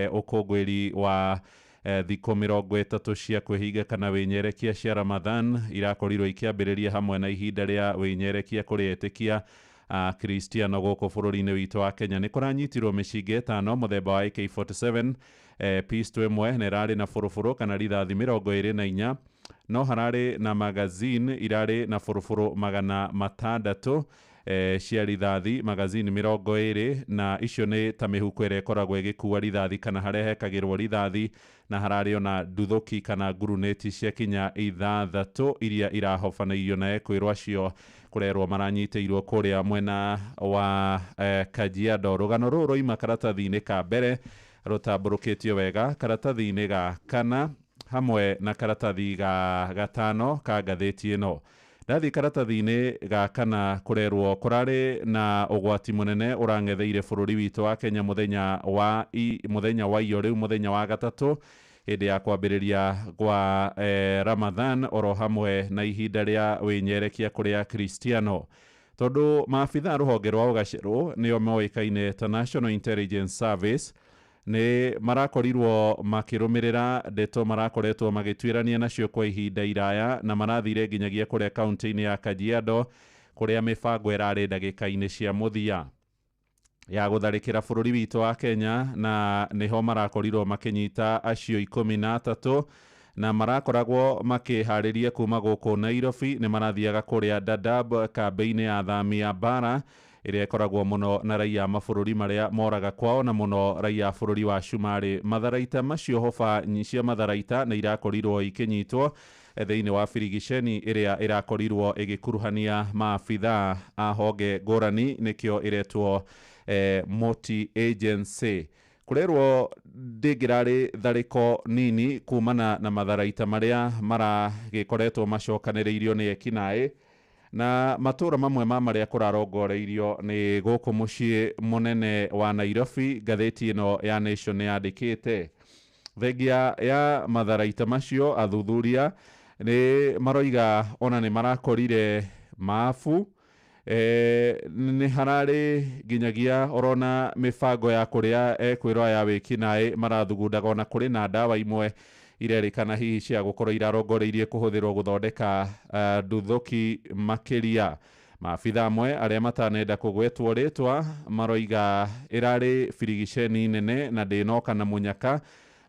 ũkũngũĩri wa thikũ 30 cia kwĩhinga kana wĩnyerekia cia Ramadhan irakorirwo ikĩambĩrĩria hamwe na ihinda rĩa wĩnyerekia kũrĩ etĩkia a Kristiano gũkũ bũrũri-inĩ witũ wa Kenya. Nĩ kũranyitirwo mĩcinga 5 mũthemba wa AK47, pistol ĩmwe na ĩrarĩ na bũrũbũrũ kana rithathi 24, no hararĩ na magazine irarĩ na bũrũbũrũ 600 cia rithathi, magazine 20, na icio nĩ ta mĩhuko ĩrĩa ĩkoragwo ĩgĩkua rithathi kana harĩa hekagĩrwo rithathi, na hararĩ ona nduthũki kana ngurunĩti cia kinya 6 iria irahobanĩirio na ekwĩrwo acio kũrerwo maranyitĩirwo kũrĩa mwena wa Kajiado. Rũgano rũrũ rũima karatathi-inĩ ka mbere rũtambũrũkĩtio wega karatathi-inĩ ga kana hamwe na karatathi ga gatano ka ngathĩti ĩno. Ndathi karatathi-inĩ ga kana kũrerwo kũrarĩ na ũgwati mũnene ũrang'etheire bũrũri witũ wa Kenya mũthenya wa iyo rĩu mũthenya wa gatatũ hĩndĩ ya kwambĩrĩria gwa Ramadhan oro hamwe na ihinda rĩa wĩnyerekia kũrĩ Akristiano, tondũ maabitha rũhonge rwa ũgacĩrũ nĩo moĩkaine ta National Intelligence Service Nĩ marakorirwo makĩrũmĩrĩra ndeto marakoretwo magĩtuĩrania nacio kwa ihinda iraya, na marathire nginyagia kũrĩa kaunti-inĩ ya Kajiado, kũrĩa mĩbango ĩrarĩ ndagĩka-inĩ cia mũthia ya gũtharĩkĩra bũrũri witũ wa Kenya, na nĩho marakorirwo makĩnyita acio 13, na marakoragwo makĩharĩria kuma gũkũ Nairobi. Nĩ marathiaga kũrĩa Dadaab, kambĩ-inĩ ya athami a mbara ĩrĩa ĩkoragwo mũno na raia a mabũrũri marĩa moraga kwao, na mũno raia a bũrũri wa Cumarĩ. Matharaita macio, hoba cia matharaita nĩ irakorirwo ikĩnyitwo thĩinĩ wa birigiceni ĩrĩa ĩrakorirwo ĩgĩkuruhania maabithaa a honge ngũrani, nĩkĩo ĩretwo multi agency. Kũrerwo ndĩngĩrarĩ tharĩko nini kumana na matharaita marĩa maragĩkoretwo macokanĩrĩirio nĩ ekinaĩ, na matũra mamwe ma marĩa kũrarongoreirio nĩ gũkũ mũciĩ mũnene wa Nairobi. Ngathĩti ĩno ya Nation nĩ yandĩkĩte thengia ya matharaita macio, athuthuria nĩ maroiga ona nĩ marakorire mabu, nĩ hararĩ nginyagia orona mĩbango ya kũrĩa ekwĩrwo ya wĩkinaĩ marathugundaga, ona kũrĩ na ndawa imwe irerĩkana hihi cia gũkorwo irarongoreirie kũhũthĩrwo gũthondeka nduthũki makĩria. Maabitha amwe arĩa matanenda kũgwetwo rĩtwa maroiga ĩrarĩ birigiceni nene na ndĩnoka na mũnyaka,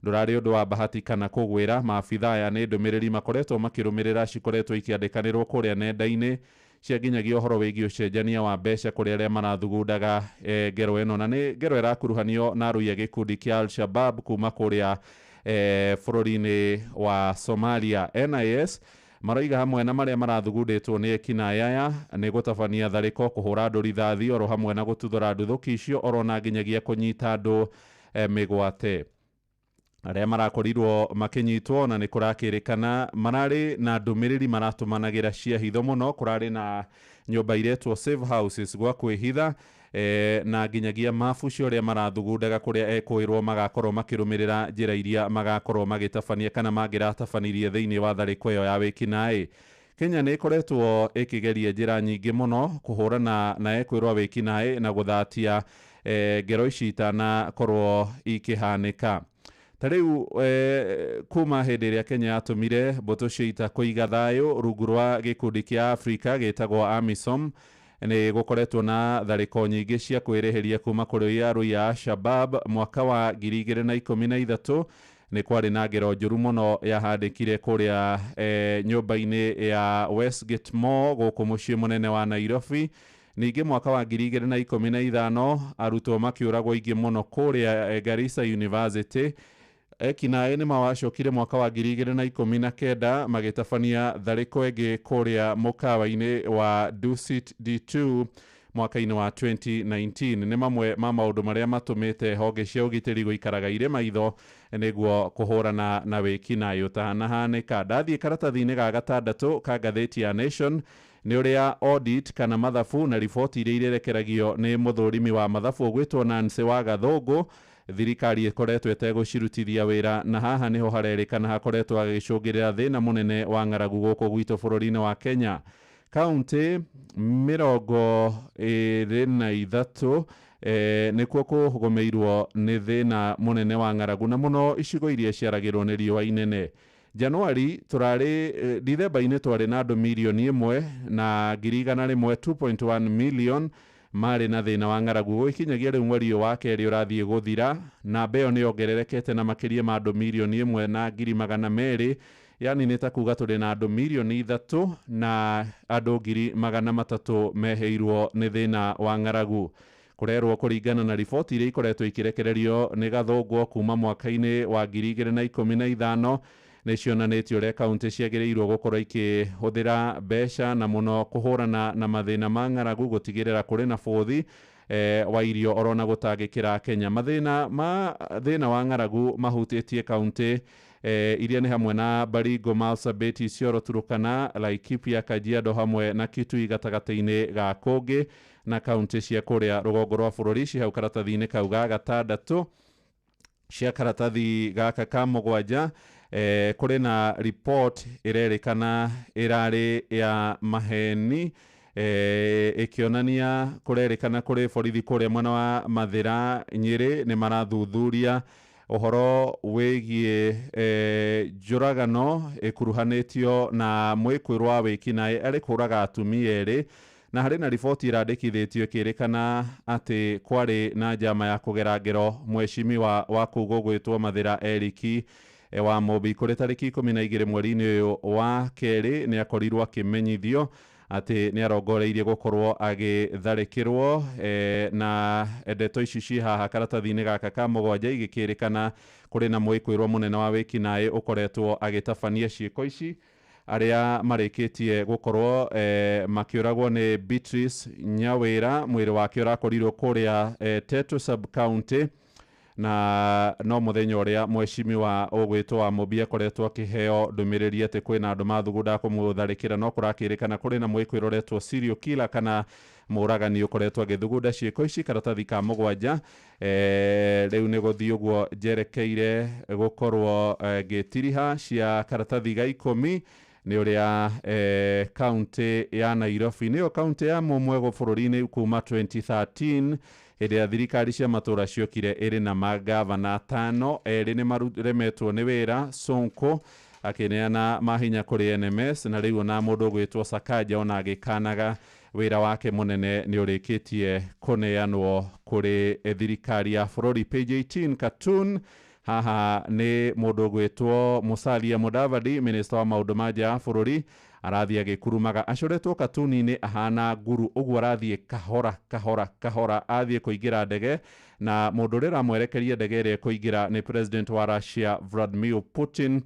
ndũrarĩ ũndũ wa bahati kana kũgwĩra. Maabitha aya nĩ ndũmĩrĩri makoretwo makĩrũmĩrĩra cikoretwo ikĩandĩkanĩrwo kũrĩa nenda-inĩ cia nginyagia ũhoro wĩgiĩ ũcenjania wa mbeca kũrĩ arĩa marathugundaga ngero ĩno, na nĩ ngero ĩrakuruhanio na arũi a gĩkundi kĩa Al-Shabab kuma kũrĩa bũrũri-inĩ wa Somalia. NIS maroiga hamwe na marĩa marathugundĩtwo nĩ ekinaĩ aya nĩ gũtabania tharĩko, kũhũra andũ rithathi, oro hamwe na gũtuthũra nduthũki icio, oro na nginyagia kũnyita andũ mĩgwate. Arĩa marakorirwo makĩnyitwo, na nĩ kũrakĩrĩkana mararĩ na ndũmĩrĩri maratũmanagĩra cia hitho mũno. Kũrarĩ na nyũmba iretwo safe houses gwa kwĩhitha, na nginyagia mabu cia ũrĩa marathugundaga kũrĩa ekwĩrwo magakorwo makĩrũmĩrĩra njĩra iria magakorwo magĩtabania kana mangĩratabanirie thĩinĩ wa tharĩko ĩyo ya wĩkinaĩ. Kenya nĩ ĩkoretwo ĩkĩgeria njĩra nyingĩ mũno kũhũrana na ekwĩrwo wĩkinaĩ na gũthatia ngero ici itanakorwo ikĩhanĩka. Ta rĩu kuma hĩndĩ ĩrĩa Kenya yatũmire mbũtũ cia ita kũiga thayũ rungu rwa gĩkundi kĩa Afrika gĩtagwo AMISOM, nĩ gũkoretwo na tharĩko nyingĩ cia kwĩrĩhĩria kuma kũrĩ arũi a Shabab. Mwaka wa 2013 nĩ kwarĩ na ngero njũru mũno yahandĩkire kũrĩa nyũmba-inĩ ya Westgate Mall gũkũ mũciĩ mũnene wa Nairobi. Ningĩ mwaka wa 2015 arutwo makĩũragwo aingĩ mũno kũrĩa Garissa University. Ekinaĩ nĩ mawacokire mwaka wa 2019 magĩtabania tharĩko ĩngĩ kũrĩa mũkawa-inĩ wa Dusit D2 mwaka-inĩ wa 2019. Nĩ mamwe ma maũndũ marĩa matũmĩte honge cia ũgitĩri gũikaraga irĩ maitho nĩguo kũhũrana na wĩkinaĩ ũtanahanĩka. Ndathiĩ karatathi-inĩ ga gatandatũ ka ngathĩti ya Nation, nĩ ũrĩa audit kana mathabu na riboti iria irerekeragio nĩ mũthũrimi wa mathabu ũgwĩtwo Nancy wa Gathũngũ, thirikari ĩkoretwo ĩtegũcirutithia wĩra, na haha nĩho harerĩkana hakoretwo hagĩcũngĩrĩra thĩna mũnene wa ng'aragu gũkũ gwitũ bũrũri-inĩ wa Kenya. Kaunti 23 nĩkuo kũgũmĩirwo nĩ thĩna mũnene wa ng'aragu, na mũno icigo iria ciaragĩrwo nĩ riũa inene. Januari tũrarĩ Dithemba-inĩ twarĩ na andũ 1,100,000, 2.1 million marĩ na thĩna wa ng'aragu. Gũgĩkinyagia rĩu mweri ũyũ wa kerĩ ũrathiĩ gũthira, namba ĩyo nĩ yongererekete na makĩria ma andũ 1,200,000, yani nĩ ta kuga tũrĩ na andũ 3,300,000 mehĩirwo nĩ thĩna wa ng'aragu. Kũrerwo kũringana na riboti iria ikoretwo ikĩrekererio nĩ Gathũngwo kuma mwaka-inĩ wa 2015, nĩ cionanĩtie ũrĩa kaunti ciagĩrĩirwo gũkorwo ikĩhũthĩra mbeca na mũno kũhũrana na mathĩna ma ng'aragu, gũtigĩrĩra kũrĩ na bũthi wa irio, orona gũtangĩkĩra Kenya. Mathĩna ma thĩna wa ng'aragu mahutĩtie kaunti iria nĩ hamwe na Baringo, Marsabit, Isiolo, Turkana, Laikipia, Kajiado hamwe na Kitui gatagatĩ-inĩ ga kũngĩ, na kaunti cia kũrĩa rũgongo rwa bũrũri ci hau karatathi-inĩ kau ga gatandatũ. Cia karatathi gaka ka mũgwanja, kũrĩ na report ĩrerĩkana ĩrarĩ ya maheni. Ĩkĩonania kũrerĩkana kũrĩ borithi kũrĩa mwena wa Mathĩra, Nyĩrĩ, nĩ marathuthuria ũhoro wĩgiĩ njũragano ĩkuruhanĩtio na mwĩkwĩrwo wa wĩkinaĩ arĩ kũraga atumia erĩ, na harĩ na riboti ĩrandĩkithĩtio ĩkĩrĩkana atĩ kwarĩ na njama ya kũgera ngero mwecimiwa wa kũu gũgwĩtwo Mathĩra Eriki wa Mũmbi. Kũrĩ tarĩki 12 mweri-inĩ ũyũ wa kerĩ nĩ akorirwo akĩmenyithio atĩ nĩ arongoreirie gũkorwo agĩtharĩkĩrwo, na ndeto ici ci haha karatathi-inĩ gaka ka 7 igĩkĩrĩkana kũrĩ na mwĩkwĩrwo mũnene wa wĩkinaĩ ũkoretwo agĩtabania ciĩko ici. Arĩa marĩkĩtie gũkorwo makĩũragwo nĩ Beatrice Nyawĩra, mwĩrĩ wake ũrakorirwo kũrĩa Tetu sub county, na no mũthenya ũrĩa mwecimiwa ũgwĩtwo wa Mũmbi akoretwo akĩheo ndũmĩrĩri atĩ kwĩna andũ mathugundaga kũmũtharĩkĩra. No kũrakĩrĩkana kũrĩ na mwĩkwĩrwo ũretwo serial killer kana mũragani ũkoretwo agĩthugunda ciĩko ici. Karatathi ka 7. Rĩu nĩ gũthiĩ ũguo njerekeire gũkorwo ngĩtiriha cia karatathi ga 10 nĩ ũrĩa kaunti ya Nairobi nĩyo kaunti ya mũmwe bũrũri-inĩ kuma 2013 hĩndĩ ya thirikari cia matũra ciokire ĩrĩ na magavana 5, erĩ nĩ maremetwo nĩ wĩra, Sonko akĩneana mahinya kũrĩ NMS, na rĩu ona mũndũ ũgwĩtwo Sakaja ona agĩkanaga wĩra wake mũnene nĩ ũrĩkĩtie kũneanwo kũrĩ thirikari ya bũrũri. Page 18 cartoon haha nĩ mũndũ ũgwĩtwo Musalia Mudavadi, minister wa maũndũ ma nja ya bũrũri, arathiĩ agĩkurumaga acoretwo katuni-inĩ ahana nguru ũguo, arathiĩ kahora kahora kahora athiĩ kũingĩra ndege, na mũndũ ũrĩa ũramwerekeria ndege ĩrĩa ĩkũingĩra nĩ president wa Russia Vladimir Putin,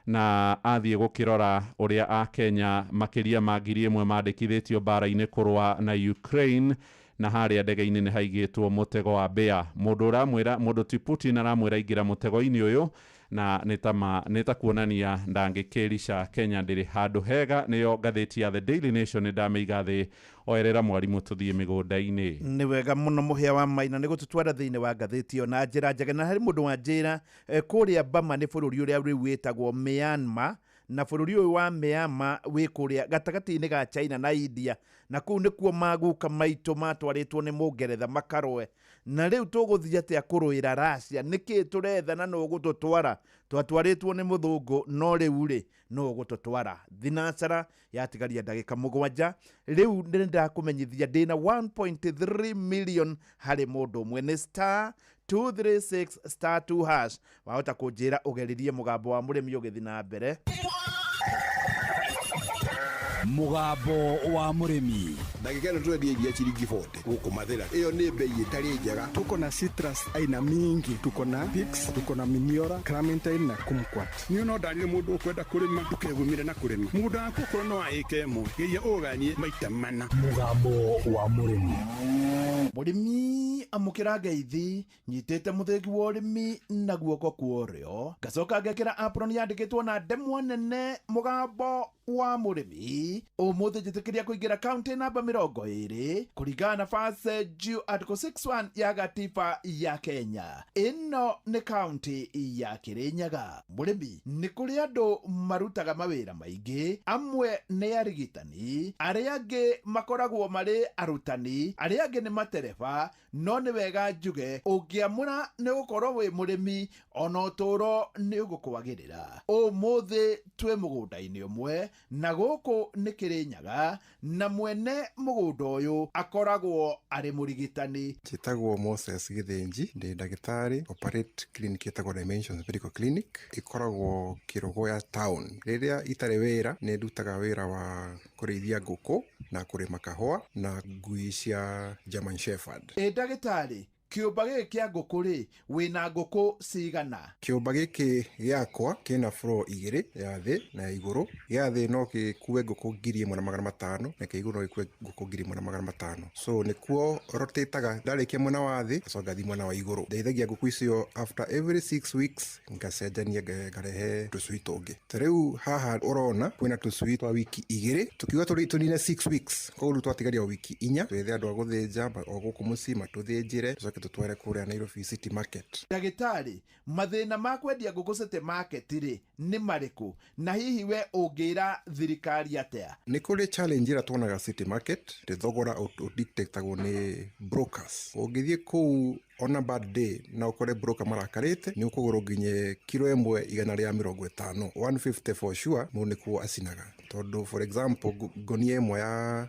na athiĩ gũkĩrora ũrĩa Akenya makĩria ma 1,000 mandĩkithĩtio mbara-inĩ kũrũa na Ukraine, na harĩa ndege-inĩ nĩ haigĩtwo mũtego wa mbĩa. Mũndũ ũramwĩra, mũndũ ti Putin aramwĩra ingĩra mũtego-inĩ ũyũ, na nĩ ta kuonania ndangĩkĩrica Kenya ndĩrĩ handũ hega. Nĩyo ngathĩti ya The Daily Nation, ndamĩiga thĩ oerera mwarimũ tũthiĩ mĩgũnda-inĩ. Nĩ wega mũno mũhĩa wa Maina nĩ gũtũtwara thĩinĩ wa ngathĩti ĩyo na njĩra njega. Na harĩ mũndũ wa njĩra kũrĩa Bama nĩ bũrũri ũrĩa rĩu wĩtagwo Myanmar, na bũrũri ũyũ wa Myanmar wĩ kũrĩa gatagatĩ-inĩ ga China na India, na kũu nĩkuo maguka maitũ matwarĩtwo nĩ Mũngeretha makarũe. Na rĩu tũgũthiĩ atĩa kũrũĩra Russia? Nĩkĩ tũretha na nũ ũgũtũtwara? Twatwarĩtwo nĩ mũthũngũ, no rĩu rĩ nũ ũgũtũtwara? Thinacara yatigaria ndagĩka 7. Rĩu nĩ ndakũmenyithia ndĩna 1.3 million harĩ mũndũ ũmwe, nĩ star 236 star 2 hash. Wahota kũnjĩra ũgeririe mũgambo wa mũrĩmi ũgĩthiĩ na mbere. Mũgambo wa mũrĩmi. Ndagĩka ĩno tũrendia iria ciringi 40 gũkũ Mathĩra, ĩyo nĩ bei ĩtarĩ njega. Tuko na citrus aina mingi, tuko na Pix, tuko na Miniora, Clementine na Kumquat. Niĩ no ndarire mũndũ ũkwenda kũrĩma ndũkegumire na kũrĩma mũgũnda waku okorwo no wa ĩka ĩmwe geria ũganie maita mana. Mũgambo wa mũrĩmi. Mũrĩmi amũkĩra ngeithi, nyitĩte mũthĩgi wa ũrĩmi na guoko kwa ũrĩo, ngacoka ngekĩra apron yandĩkĩtwo na ndemwa nene mũgambo wa mũrĩmi. Ũmũthĩ njĩtĩkĩria kũingĩra kaunti namba 20 kũringana na First Due Article 61 ya gatiba ya Kenya. Ĩno nĩ kaunti ya Kĩrĩnyaga. Mũrĩmi, nĩ kũrĩ andũ marutaga mawĩra maingĩ, amwe nĩ arigitani, arĩa angĩ makoragwo marĩ arutani, arĩa angĩ nĩ matereba, no nĩ wega njuge ũngĩamũra nĩ gũkorwo wĩ mũrĩmi ona ũtũũro nĩ ũgũkwagĩrĩra. Ũmũthĩ twĩ mũgũnda-inĩ ũmwe na gũkũ nĩ Kĩrĩnyaga, na mwene mũgũnda ũyũ akoragwo arĩ mũrigitani. Njĩtagwo Moses Gĩthĩnji, ndĩ ndagĩtarĩ, operate clinic ĩtagwo Dimensions Medical Clinic, ĩkoragwo Kĩrũgũya town. Rĩrĩa itarĩ wĩra nĩ ndutaga wĩra wa kũrĩithia ngũkũ na kũrĩma kahũa na ngui cia German Shepherd. Ĩ ndagĩtarĩ, kĩũmba gĩkĩ kĩa ngũkũ rĩ, wĩna ngũkũ cigana? Kĩũmba gĩkĩ gĩakwa kĩna floor 2, ya thĩ na ya igũrũ. Gĩa thĩ no gĩkue ngũkũ 1500 na kĩa igũrũ no gĩkue ngũkũ 1500. So nĩkuo rotĩtaga, ndarĩkia mwena wa thĩ ngacoka ngathiĩ mwena wa igũrũ. Ndeithagia ngũkũ icio after every 6 weeks, ngacenjania ngarehe tũcui tũngĩ. Ta rĩu haha ũrona kwĩna tũcui twa wiki 2, tũkiuga tũnine 6 weeks, koguo rĩu twatigaria o wiki 4, twethe andũ a gũthĩnja o gũkũ mũciĩ matũthĩnjĩre, tũcoke Tũtware kũrĩa Nairobi City Market. Ndagĩtarĩ, mathĩna ma kwendia ngũkũ City Market rĩ nĩ marĩkũ, na hihi we ũngĩra thirikari atĩa? Nĩ kũrĩ challenge ĩrĩa tuonaga City Market, nĩ thogora ũdictatagwo nĩ brokers. Ũngĩthiĩ kũu on a bad day na ũkore broker marakarĩte, nĩ ũkũgũrwo nginye kiro ĩmwe 150, 150 for sure. Mũndũ nĩkuo acinaga, tondũ for example ngonia ĩmwe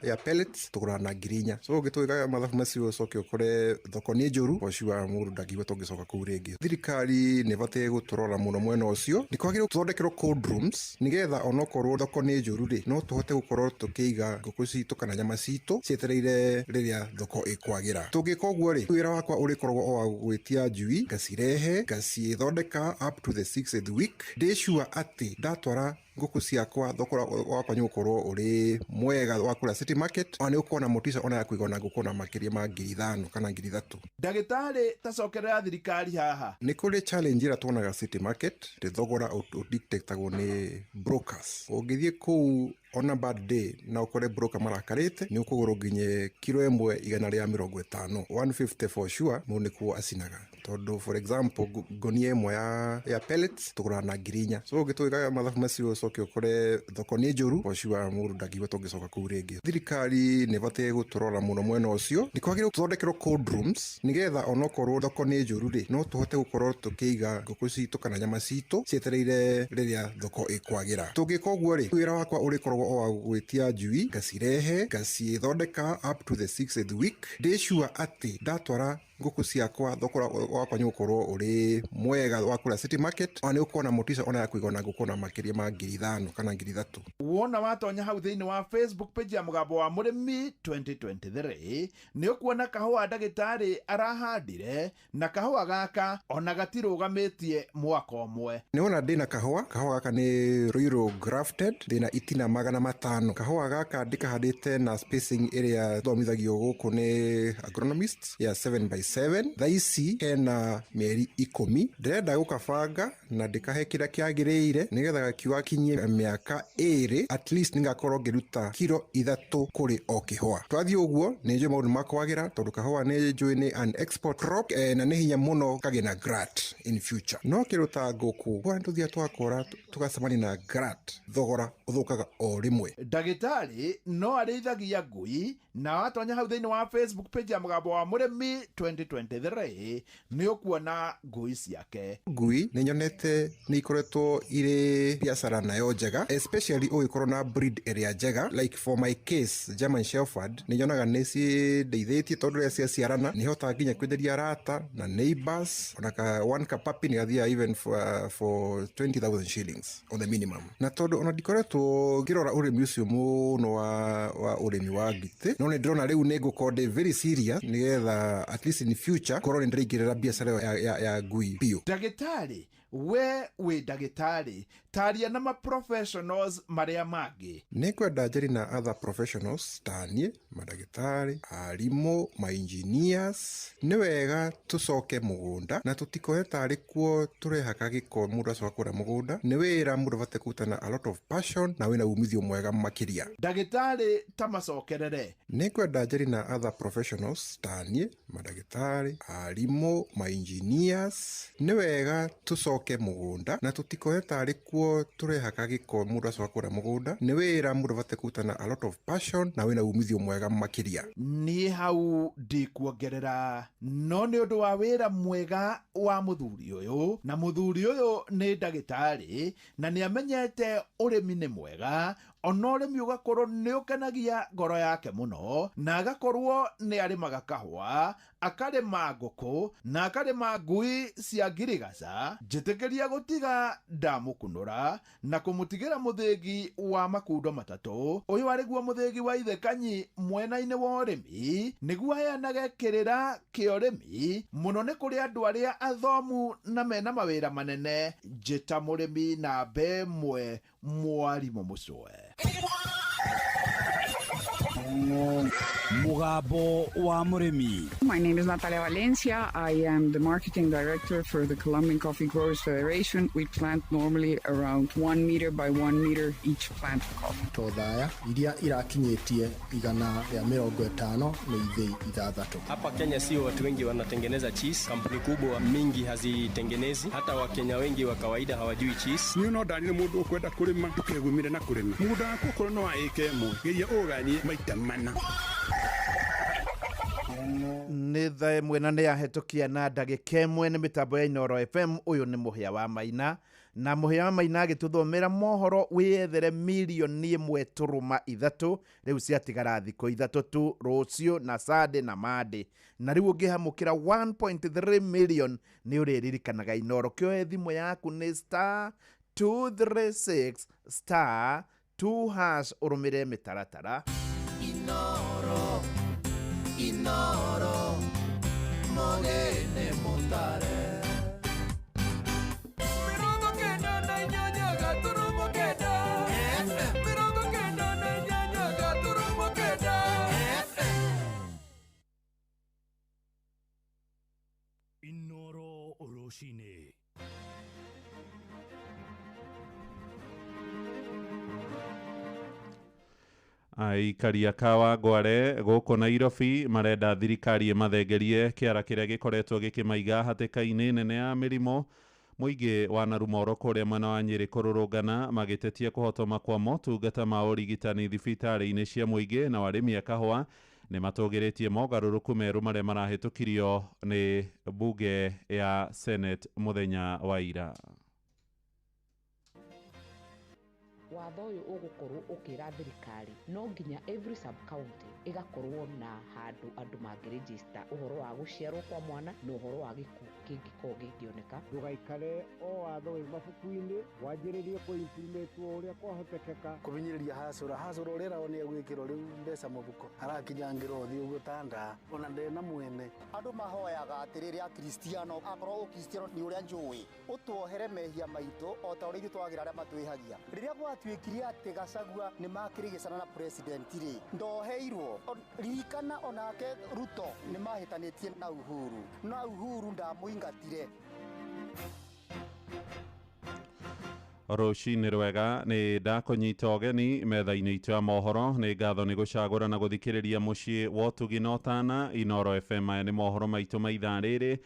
ya pellets tũgũraga na 4,000. So ũngĩtwĩka mathabu macio, ũcoke ũkore thoko nĩ njũru, for sure mũndũ ndangĩigua tũngĩcoka kũu rĩngĩ. Thirikari nĩ ĩbatiĩ gũtũrora mũno mwena ũcio. Nĩ kwagĩrĩirwo tũthondekerwo cold rooms, nĩgetha onokorwo thoko nĩ njũru rĩ, no tũhote gũkorwo tũkĩiga ngũkũ citũ kana nyama citũ cietereire rĩrĩa thoko ĩkwagĩra. Tũngĩka ũguo rĩ, wĩra wakwa ũrĩkoragwo o wa gwĩtia njui, ngacirehe, ngacithondeka up to the sixth week. Ndĩ sure atĩ ndatwara ngũkũ ciakwa, thogora wakwa nĩ ũgũkorwo ũrĩ mwega wa kũrĩa City Market, ona nĩ ũkorwo na motisha ona ya kũiga ona ngũkũ na makĩria ma 5,000 kana 3,000. Ndagĩtarĩ, ta cokerera thirikari haha. Nĩ kũrĩ challenge ĩrĩa tuonaga City Market, nĩ thogora ũdictatagwo nĩ brokers. Ũngĩthiĩ kũu on a bad day na ũkore broker marakarĩte, nĩ ũkũgũrwo nginye kiro ĩmwe 150, 150 for sure. Mũndũ nĩkuo acinaga, tondũ for example ngonia ĩmwe ya pellets tũgũraga na 4,000. So ũngĩtwĩka mathabu macio, ũcoke ũkore thoko nĩ njũru, for sure mũndũ ndangĩigua tũngĩcoka kũu rĩngĩ. Thirikari nĩ ĩbatiĩ gũtũrora mũno mwena ũcio. Nĩ kwagĩrĩirwo tũthondekerwo cold rooms, nĩgetha onokorwo thoko nĩ njũru rĩ, no tũhote gũkorwo tũkĩiga ngũkũ citũ kana nyama citũ cietereire rĩrĩa thoko ĩkwagĩra. Tũngĩka ũguo rĩ, wĩra wakwa ũrĩkoragwo o wa gwĩtia njui, ngacirehe, ngacithondeka up to the sixth week. Ndĩ sure atĩ ndatwara ngũkũ ciakwa, thogora wakwa nĩ ũgũkorwo ũrĩ mwega wa kũrĩa City Market, ona nĩ ũkorwo na motisha ona ya kũiga ona ngũkũ na makĩria ma 5,000 kana 3,000. Wona watonya hau thĩinĩ wa Facebook page ya Mũgambo wa Mũrĩmi 2023, nĩ ũkuona kahũa ndagĩtarĩ arahandire, na kahũa gaka ona gatirũgamĩtie mwaka ũmwe. Nĩ wona ndĩna kahũa. Kahũa gaka nĩ Ruiru grafted, ndĩna itina 500. Kahũa gaka ndĩkahandĩte na spacing ĩrĩa thomithagio gũkũ nĩ agronomists ya 7 by 7. Thaa ici hena mĩeri 10. Ndĩrenda gũkabanga na ndĩkahe kĩrĩa kĩagĩrĩire, nĩgetha gakiuga kinyie mĩaka 2 at least nĩgakorwo ngĩruta kiro 3 kũrĩ o kĩhũa. Twathiĩ ũguo nĩ njũĩ maũndũ makwagĩra, tondũ kahũa nĩ njũĩ nĩ an export crop, na nĩ hinya mũno kagĩe na glut in future. No kĩndũ ta ngũkũ, kwa nĩtũthiaga tũgakora tũgacemania na glut, thogora ũthũkaga o rĩmwe. Ndagĩtarĩ no arĩithagia ngui, na watonya hau thĩinĩ wa Facebook page ya Mũgambo wa Mũrĩmi 2023 nĩ ũkuona ngui ciake. Ngui nĩ nyonete nĩ ikoretwo irĩ biacara nayo njega, especially ũgĩkorwo na breed ĩrĩa njega. Like for my case, German Shepherd, nĩ nyonaga nĩ cindeithĩtie, tondũ rĩrĩa ciaciarana nĩ hotaga nginya kwenderia arata na neighbors. Ona ka one ka puppy nĩ gathiaga even for 20,000 shillings on the minimum. Na tondũ ona ndikoretwo ngĩrora ũrĩmi ũcio mũno wa ũrĩmi wa ngitĩ, no nĩ ndĩrona rĩu nĩ ngũkorwo ndĩ very serious, nĩgetha at least in future korwo nĩ ndĩraingĩrĩra biacara ĩyo ya ngui biũ. Ndagĩtarĩ, we wĩ ndagĩtarĩ, taria na maprofessionals marĩa mangĩ. Nĩ ngwenda njeri na other professionals ta niĩ, mandagĩtarĩ, arimũ, ma-engineers. Nĩ wega tũcoke mũgũnda na tũtikoe tarĩ kuo tũrehaka gĩko mũndũ acoka kũrĩa mũgũnda. Nĩ wĩra mũndũ abatiĩ kũruta na a lot of passion na wĩna umithio mwega makĩria. Ndagĩtarĩ, ta macokerere. Nĩ ngwenda njeri na other professionals ta niĩ, mandagĩtarĩ, arimũ, ma-engineers. Nĩ wega tũcoke mũgũnda na tũtikoe tarĩ kuo tũrehaka gĩko mũndũ acoka kũrĩa mũgũnda. Nĩ wĩra mũndũ abatiĩ kũruta na a lot of passion na wĩna umithio mwega makĩria. Niĩ hau ndikuongerera, no nĩ ũndũ wa wĩra mwega wa mũthuri ũyũ, na mũthuri ũyũ nĩ ndagĩtarĩ na nĩ amenyete ũrĩmi nĩ mwega, ona ũrĩmi ũgakorwo nĩ ũkenagia ngoro yake mũno, na agakorwo nĩ arĩmaga kahũa, akarĩma ngũkũ na akarĩma ngui cia ngirigaca. Njĩtĩkĩria gũtiga ndamũkunũra na kũmũtigĩra mũthĩgi wa makundo matatũ. Ũyũ arĩguo mũthĩgi wa ithe Kanyi mwena-inĩ wa ũrĩmi, nĩguo aheanage kĩrĩra kĩa ũrĩmi mũno nĩ kũrĩ andũ arĩa athomu na mena mawĩra manene. Njĩta mũrĩmi namba ĩmwe, mwarimũ Mũcwe. Mugambo wa Murimi. My name is Natalia Valencia. I am the marketing director for the Colombian Coffee Growers Federation. We plant normally around 1 meter by 1 meter each plant of coffee. Tothaya iria irakinyĩtie 150 nĩ ithĩi 6. Hapa Kenya sio watu wengi wanatengeneza cheese, kampuni kubwa mingi hazitengenezi, hata Wakenya wengi wa kawaida hawajui cheese. Niĩ no ndanire mũndũ ũkwenda kũrĩma ndũkegumire na kũrĩma mũgũnda waku okorwo no wa ĩka ĩmwe geria ũganie maita mana. Nĩ thaa ĩmwe na nĩ yahĩtũkia na ndagĩka ĩmwe nĩ mĩtambo ya Inooro FM. Ũyũ nĩ Mũhĩa wa Maina, na Mũhĩa wa Maina agĩtũthomera mohoro wĩyethere milioni 1.3 rĩu ciatigara thikũ 3 tu, rũciũ na Sunday na Monday, na rĩu ũngĩhamũkĩra 1.3 million nĩ ũrĩririkanaga Inooro. Kĩoe thimũ yaku nĩ star 236 star 2 hash ũrũmĩrĩre mĩtaratara. Inooro, Inooro, mogene mutare. 98.9 FM. 98.9 FM. Inooro rũcinĩ. Aikari a Kawangware gũkũ Nairobi marenda thirikari ĩmathengerie kĩara kĩrĩa gĩkoretwo gĩkĩmaiga hatĩka-inĩ nene ya mĩrimũ. Mũingĩ wa Narumoro kũrĩa mwena wa Nyĩrĩ kũrũrũngana magĩtetia kũhotoma kwa motungata ma ũrigitani thibitarĩ-inĩ cia mũingĩ, na arĩmi a kahũa nĩ matũgĩrĩtie mogarũrũku merũ marĩa marahĩtũkirio nĩ bunge ya Senate mũthenya wa ira. Watho ũyũ ũgũkorwo ũkĩra thirikari no nginya every sub county ĩgakorwo na handũ andũ mangĩregister ũhoro wa gũciarwo kwa mwana na ũhoro wa gĩkuũ kĩngĩkorwo gĩkĩoneka. Ndũgaikare o watho wĩ mabuku-inĩ, wanjĩrĩrie kũ-implementwo ũrĩa kwahotekeka. Kũbinyĩrĩria hacũra hacũra ũrĩa ĩragwo nĩ egwĩkĩrwo rĩu mbeca mũbuko arakinyangĩra ũthiũ ũguo ta ndaa ona ndena mwene. Andũ mahoyaga atĩrĩrĩ akristiano, akorwo ũkristiano nĩ ũrĩa njũĩ, ũtuohere mehia maitũ o ta ũrĩa ithuĩ twagĩra arĩa matwĩhagia. Rĩrĩa gwatuĩkire atĩ Gachagua nĩ makĩrĩgĩcana na president rĩ, ndoheirwo. Ririkana onake Ruto nĩ mahĩtanĩtie na Uhuru, na Uhuru ndamũingatire. Rũcinĩ rwega, nĩ ndakũnyita ũgeni metha-inĩ itũ ya mohoro. Nĩ ngatho nĩ gũcagũra na gũthikĩrĩria mũciĩ wa ũtugi na ũtana Inooro FM. Maya nĩ mohoro maitũ ma ithaa rĩrĩ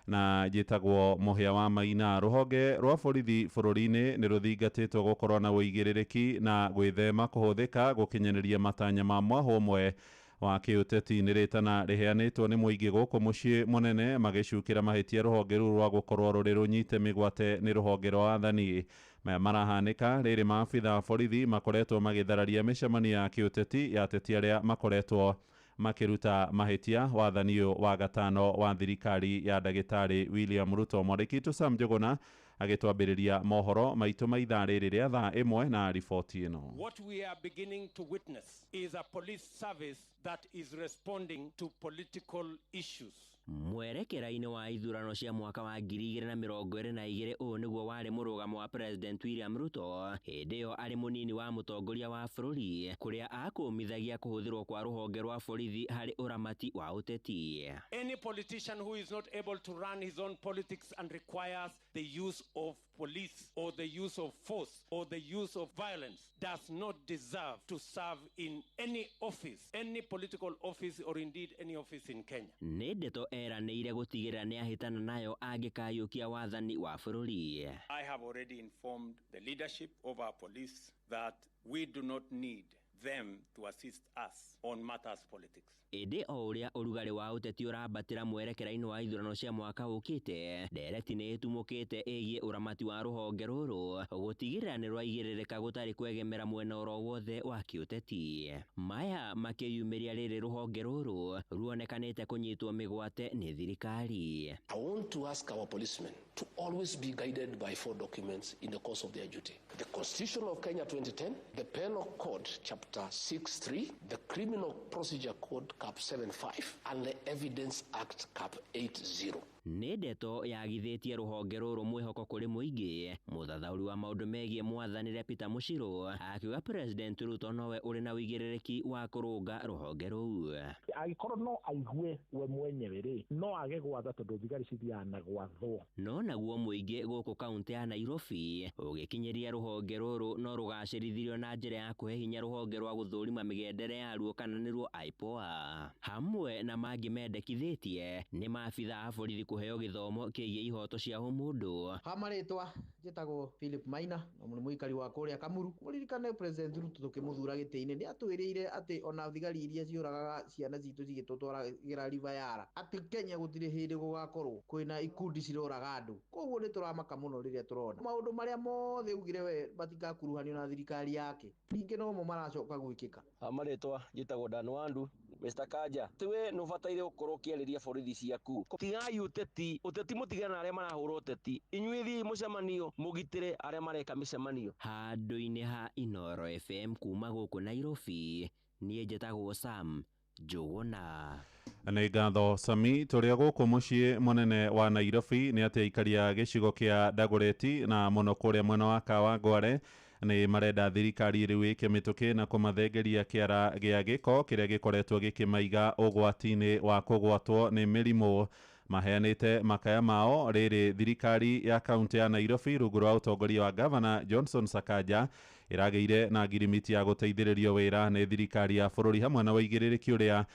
na njĩtagwo Mũhĩa wa Maina. Rũhonge rwa borithi bũrũri-inĩ nĩ rũthingatĩtwo gũkorwo na ũigĩrĩrĩki na gwĩthema kũhũthĩka gũkinyanĩria matanya ma mwahũ ũmwe wa kĩũteti. Nĩ rĩtana rĩheanĩtwo nĩ mũingĩ gũkũ mũciĩ mũnene magĩcukĩra mahĩtia rũhonge rũu rwa gũkorwo rũrĩ rũnyite mĩgwate nĩ rũhonge rwa wathani. Maya marahanĩka rĩrĩ maabitha a borithi makoretwo magĩthararia mĩcemanio ya kĩũteti ya ateti arĩa makoretwo makĩruta mahĩtia wathani ũyũ wa gatano wa thirikari ya ndagĩtarĩ William Ruto. Mwandĩki witũ Sam Njuguna agĩtwambĩrĩria mohoro maitũ ma ithaa rĩrĩ rĩa thaa 1 na riboti ĩno. What we are beginning to witness is a police service that is responding to political issues. Mwerekera-inĩ wa ithurano cia mwaka wa 2022 ũyũ nĩguo warĩ mũrũgamo wa President William Ruto hĩndĩ ĩyo arĩ mũnini wa mũtongoria wa bũrũri, kũrĩa akũmithagia kũhũthĩrwo kwa rũhonge rwa borithi harĩ ũramati wa ũteti. Any politician who is not able to run his own politics and requires the use of police or the use of force or the use of violence does not deserve to serve in any office, any political office or indeed any office in Kenya. Nĩ ndeto eranĩire gũtigĩrĩra nĩ ahĩtana nayo angĩkayũkia wathani wa bũrũri. I have already informed the leadership of our police that we do not need them to assist us on matters politics. Ĩndĩ o ũrĩa ũrugarĩ wa ũteti ũrambatĩra mwerekera-inĩ wa ithurano cia mwaka ũkĩte, ndereti nĩ ĩtumũkĩte ĩgiĩ ũramati wa rũhonge rũrũ gũtigĩrĩra nĩ rwaigĩrĩrĩka gũtarĩ kwegemera mwena oro wothe wa kĩũteti. Maya makĩyumĩria rĩrĩ rũhonge rũrũ ruonekanĩte kũnyitwo mĩgwate nĩ thirikari. I want to ask our policemen to always be guided by 4 documents in the course of their duty. The Constitution of Kenya 2010, the Penal Code Chapter Chapter 6.3, the Criminal Procedure Code Cap 7.5, and the Evidence Act Cap 8.0. Nĩ ndeto yagithĩtie rũhonge rũrũ mwĩhoko kũrĩ mũingĩ. Mũthathaũri wa maũndũ megiĩ mwathanĩre Peter Mushiro akiuga President Ruto nowe ũrĩ na ũigĩrĩrĩki wa kũrũnga rũhonge rũu. Angĩkorwo no aigue we mwenyewe rĩ, no age gwatha tondũ thigari cithiaga na gwathwo. No naguo mũingĩ gũkũ kaũntĩ ya Nairobi ũgĩkinyĩria rũhonge rũrũ no rũgacĩrithirio na njĩra ya kũhe hinya rũhonge rwa gũthũrima mĩgendere yaruo kana nĩruo IPOA. Hamwe na mangĩ mendekithĩtie nĩ maabitha a borithi kũheo gĩthomo kĩgiĩ ihoto cia ũmũndũ. Ha marĩtwa njĩtagwo Philip Maina na nĩ mũikari wa kũrĩa Kamuru. Mũririkane President Ruto tũkĩmũthura gĩtĩ-inĩ nĩ atwĩrĩire atĩ ona thigari iria ciũragaga ciana citũ cigĩtũtwaragĩra River Yara atĩ Kenya gũtirĩ hĩndĩ gũgakorwo kwĩna ikundi ciroraga andũ. Koguo nĩ tũramaka mũno rĩrĩa tũrona maũndũ marĩa mothe ugire we matikakuruhanio na thirikari yake, ningĩ nomo maracoka gwĩkĩka. Ha marĩtwa njĩtagwo Dan Wandu. Mr. Kanja, tiwe nĩ ũbataire gũkorwo ũkĩarĩria borithi ciaku. Tigai ũteti, ũteti mũtigane na arĩa marahũra ũteti. Inyuĩ thiĩi mũcemanio mũgitĩre arĩa mareka mĩcemanio. Handũ-inĩ ha Inooro FM kuma gũkũ Nairobi, niĩ njĩtagwo Sam Njũgũna. Nĩ ngatho Sami. Tũrĩa gũkũ mũciĩ mũnene wa Nairobi nĩ atĩ aikari a gĩcigo kĩa Dagoretti na mũno kũrĩa mwena wa Kawangware nĩ marenda thirikari rĩu ĩke mĩtũkĩ na kũmathengeria kĩara gĩa gĩko kĩrĩa gĩkoretwo gĩkĩmaiga ũgwati-inĩ wa kũgwatwo nĩ mĩrimũ. Maheanĩte makaya mao rĩrĩ thirikari ya kaunti ya Nairobi rungu rwa ũtongoria wa Gavana Johnson Sakaja ĩragĩire na ngirimiti ya gũteithĩrĩrio wĩra nĩ thirikari ya bũrũri hamwe na ũigĩrĩrĩki ũrĩa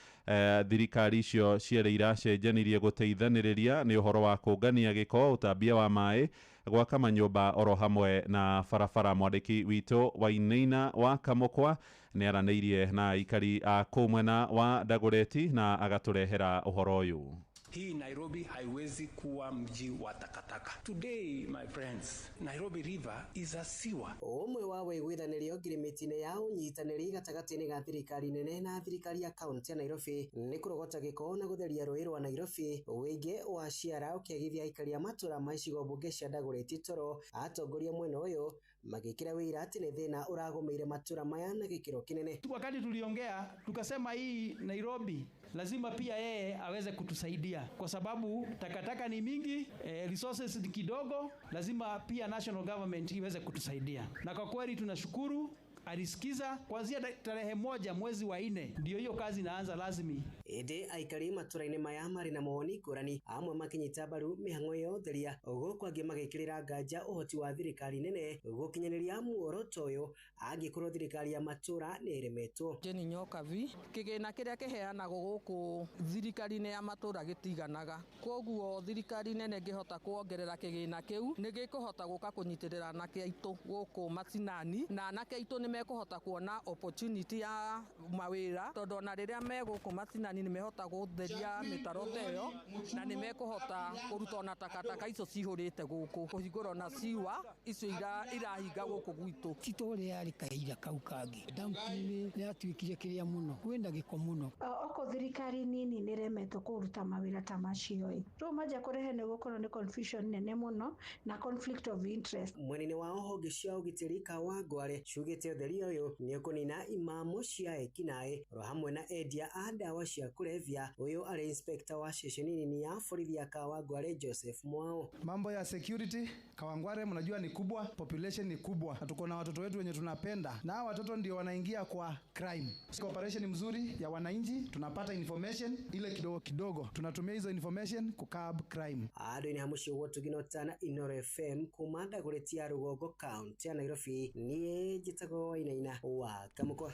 thirikari icio cierĩ iracenjanirie gũteithanĩrĩria nĩ ũhoro wa kũngania gĩko, ũtambia wa maĩ, gwaka manyũmba oro hamwe na barabara. Mwandĩki witũ Wainaina wa Kamũkwa nĩ aranĩirie na aikari a kũu mwena wa Dagoretti na agatũrehera ũhoro ũyũ. Hii Nairobi haiwezi kuwa mji wa takataka. Today, my friends, Nairobi River is a sewer. Ũmwe wa wĩiguithanĩrio ngirimiti-inĩ ya ũnyitanĩri gatagatĩ-inĩ ga thirikari nene na thirikari ya kaunti ya Nairobi nĩ kũrogota gĩko na gũtheria rũĩ rwa Nairobi. Ũingĩ wa ciara ũkĩagithia aikari a matũra ma icigo mbunge cia Dagoretti toro. Atongoria mwena ũyũ magĩkĩra wĩira atĩ nĩ thĩna ũragũmĩire matũra maya na gĩkĩro kĩnene. Wakati tuliongea tukasema hii Nairobi lazima pia yeye aweze kutusaidia kwa sababu takataka ni mingi, resources ni kidogo, lazima pia national government iweze kutusaidia. Na kwa kweli tunashukuru alisikiza. Kuanzia tarehe 1 mwezi wa 4 ndio hiyo kazi inaanza lazimi. Ĩndĩ aikari matũra-inĩ maya marĩ na mawoni ngũrani, amwe makĩnyita mbaru mĩhang'o ya ũtheria gũkũ angĩ magĩkĩrĩra nganja ũhoti wa thirikari nene gũkinyanĩria muoroto ũyũ angĩkorwo thirikari ya matũra nĩ ĩremetwo. Jane Nyokabi, kĩgĩna kĩrĩa kĩheanagwo gũkũ thirikari-inĩ ya matũra gĩtiganaga, koguo thirikari nene ĩngĩhota kuongerera kĩgĩna kĩu nĩ gĩkũhota gũka kũnyitĩrĩra anake aitũ gũkũ macinani, na anake aitũ nĩ mekũhota kuona opportunity ya mawĩra tondũ ona rĩrĩa me gũkũ macinani nĩ mehota gũtheria mĩtaro ta ĩyo na nĩ mekũhota kũruta ona takataka icio cihũrĩte gũkũ, kũhingũra ona ciwa icio irahinga gũkũ gwitũ. Ti ta ũrĩa yarĩ kahinda kau kangĩ, dampu-inĩ nĩ yatuĩkire kĩrĩa mũno, kwĩna gĩko mũno. Oko thirikari nini nĩ ĩremetwo kũruta mawĩra ta macio ĩ, rĩu manjia kũrehe nĩ gũkorwo nĩ confusion nene mũno na conflict of interest. Mwena-inĩ wao honge cia ũgitĩri Kawangware ciugĩte ũtheria ũyũ nĩ ũkũnina imamo cia ekinaĩ oro hamwe na endia a ndawa cia kũrebia. Ũyũ arĩ inspector wa ceceni nini ya borithi ya Kawangware Joseph Mwao. Mambo ya security Kawangware mnajua ni kubwa, population ni kubwa, na tuko na watoto wetu wenye tunapenda, na watoto ndio wanaingia kwa crime. Cooperation mzuri ya wananchi, tunapata information ile kidogo kidogo, tunatumia hizo information kucurb crime. Andũ-inĩ ha mũciĩ wotugino tana Inooro FM kuma Dagoretti ya rũgongo kaunti ya Nairobi, niĩ njĩtagwo Wainaina wa Kamũkwa.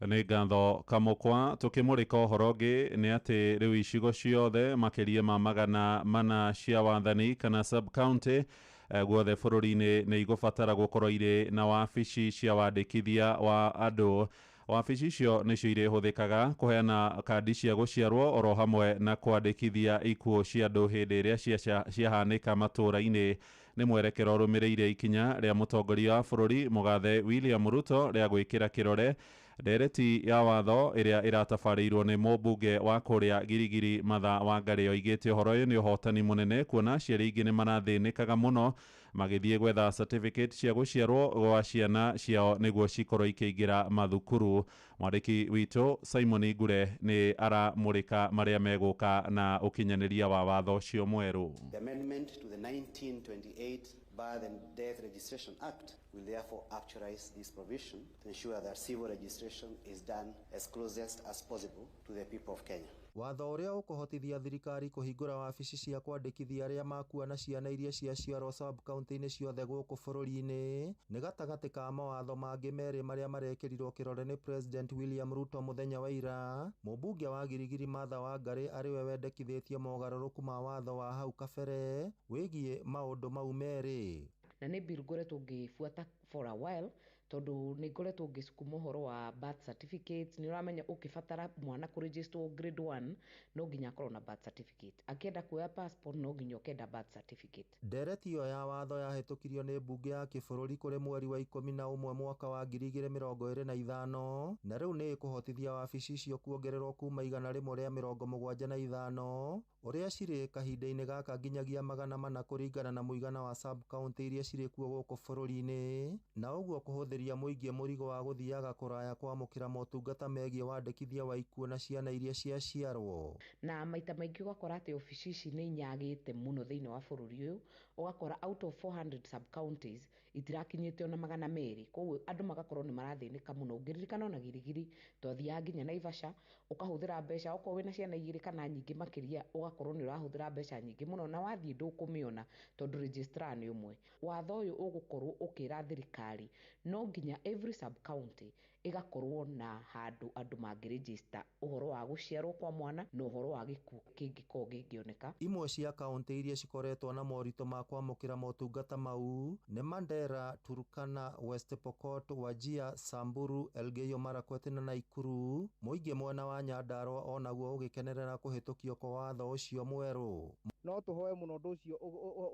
Nĩ ngatho Kamũkwa. Tũkĩmũrĩka ũhoro ũngĩ nĩ atĩ rĩu icigo ciothe makĩria ma 400 cia wathani kana sub county guothe bũrũri-inĩ nĩ igũbatara gũkorwo irĩ na wabici cia wandĩkithia wa andũ. Wabici icio nĩcio irĩhũthĩkaga kũheana kandi cia gũciarwo oro hamwe na kwandĩkithia ikuũ cia andũ hĩndĩ ĩrĩa ciahanĩka matũũra-inĩ. Nĩ mwerekero ũrũmĩrĩire ikinya rĩa mũtongoria wa bũrũri mũgathe William Ruto rĩa gwĩkĩra kĩrore Ndereti ya watho ĩrĩa ĩratabarĩirwo nĩ mũmbunge wa kũrĩa Girigiri Martha Wangari oigĩte ũhoro ũyũ nĩ ũhotani mũnene kuona aciari aingĩ nĩ marathĩnĩkaga mũno magĩthiĩ gwetha certificate cia gũciarwo gwa ciana ciao nĩguo cikorwo ikĩingĩra mathukuru. Mwandĩki witũ Simon Ngure nĩ aramũrĩka marĩa megũka na ũkinyanĩria wa watho ũcio mwerũ. The amendment to the 1928 Birth and Death Registration Act will therefore actualize this provision to ensure that civil registration is done as closest as possible to the people of Kenya. Watho ũrĩa ũkũhotithia thirikari kũhingũra wabici cia kwandĩkithia arĩa makua na ciana iria ciaciarwo sub-county-inĩ ciothe gũkũ bũrũri-inĩ nĩ gatagatĩ ka mawatho mangĩ merĩ marĩa marekĩrirwo kĩrore nĩ President William Ruto mũthenya wa ira. Mũmbunge wa Girigiri Martha Wangari arĩ we wendekithĩtie mogarũrũku ma watho wa hau kabere wĩgiĩ maũndũ mau merĩ. Na nĩ bill ngoretwo ngĩbuata for a while tondũ nĩ ngoretwo ngĩcukuma ũhoro wa birth certificates. Nĩ ũramenya ũkĩbatara mwana kũregisterwo grade 1 no nginya akorwo na birth certificate, akĩenda kuoya passport no nginya ũkenda birth certificate. Ndereti ĩyo ya watho yahĩtũkirio nĩ mbunge ya kĩbũrũri kũrĩ mweri wa 11 mwaka wa 2025 na rĩu nĩ ĩkũhotithia wabici icio kuongererwo kuma 175 ũrĩa cirĩ kahinda-inĩ gaka nginyagia 400 kũringana na mũigana wa sub-county iria cirĩ kuo gũkũ bũrũri-inĩ, na ũguo kũhũthĩria mũingĩ mũrigo wa gũthiaga kũraya kwamũkĩra motungata megiĩ wandĩkithia wa ikuũ na ciana iria ciaciarwo. Na maita maingĩ ũgakora atĩ obici ici nĩ inyagĩte mũno thĩinĩ wa bũrũri ũyũ, ũgakora out of 400 sub counties itirakinyĩte ona 200, koguo andũ magakorwo nĩ marathĩnĩka mũno. Ũngĩririkana ona Girigiri twathiaga nginya Naivasha, ũkahũthĩra mbeca okorwo wĩna ciana igĩrĩ kana nyingĩ makĩria, ũgakorwo nĩ ũrahũthĩra mbeca nyingĩ mũno na wathiĩ ndũkũmĩona tondũ registrar nĩ ũmwe. Watho ũyũ ũgũkorwo ũkĩra thirikari no nginya every sub county ĩgakorwo na handũ andũ mangĩregister ũhoro wa gũciarwo kwa mwana na ũhoro wa gĩkuũ kĩngĩkorwo gĩngĩoneka. Imwe cia kaunti iria cikoretwo na moritũ ma kwamũkĩra motungata mau nĩ Mandera, Turkana, West Pokot, Wajir, Samburu, Elgeyo Marakwet na Nakuru. Mũingĩ mwena wa Nyandarua onaguo ũgĩkenerera kũhĩtũkio kwa watho ũcio mwerũ. No tũhoe mũno ũndũ ũcio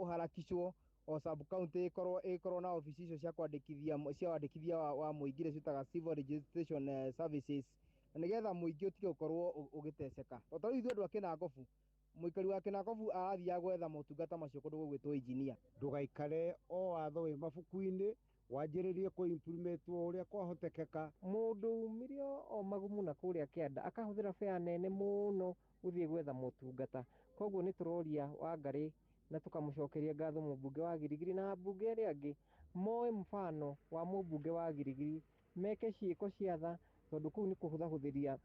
ũharakicwo o sub county ĩkorwo na obici icio cia kwandĩkithia cia wandĩkithia wa mũingĩ iria ciĩtaga civil registration services, na nĩgetha mũingĩ ũtige gũkorwo ũgĩteceka. To rĩu ithuĩ andũ a Kĩnangobu, mũikari wa Kĩnangobu arathiaga gwetha motungata macio kũndũ gũgwĩtwo engineer. Ndũgaikare o watho wĩ mabuku-inĩ, wanjĩrĩrie kũ-implementwo ũrĩa kwahotekeka. Mũndũ umire o magumu na kũrĩa kĩanda akahũthĩra bea nene mũno gũthiĩ gwetha motungata, koguo nĩ tũroria Wangari na tũkamũcokeria ngatho mũmbunge wa Girigiri na ambunge arĩa angĩ moe mfano wa mũmbunge wa Girigiri meke ciĩko cia tha, tondũ kũu nĩ kũhũthahũthĩria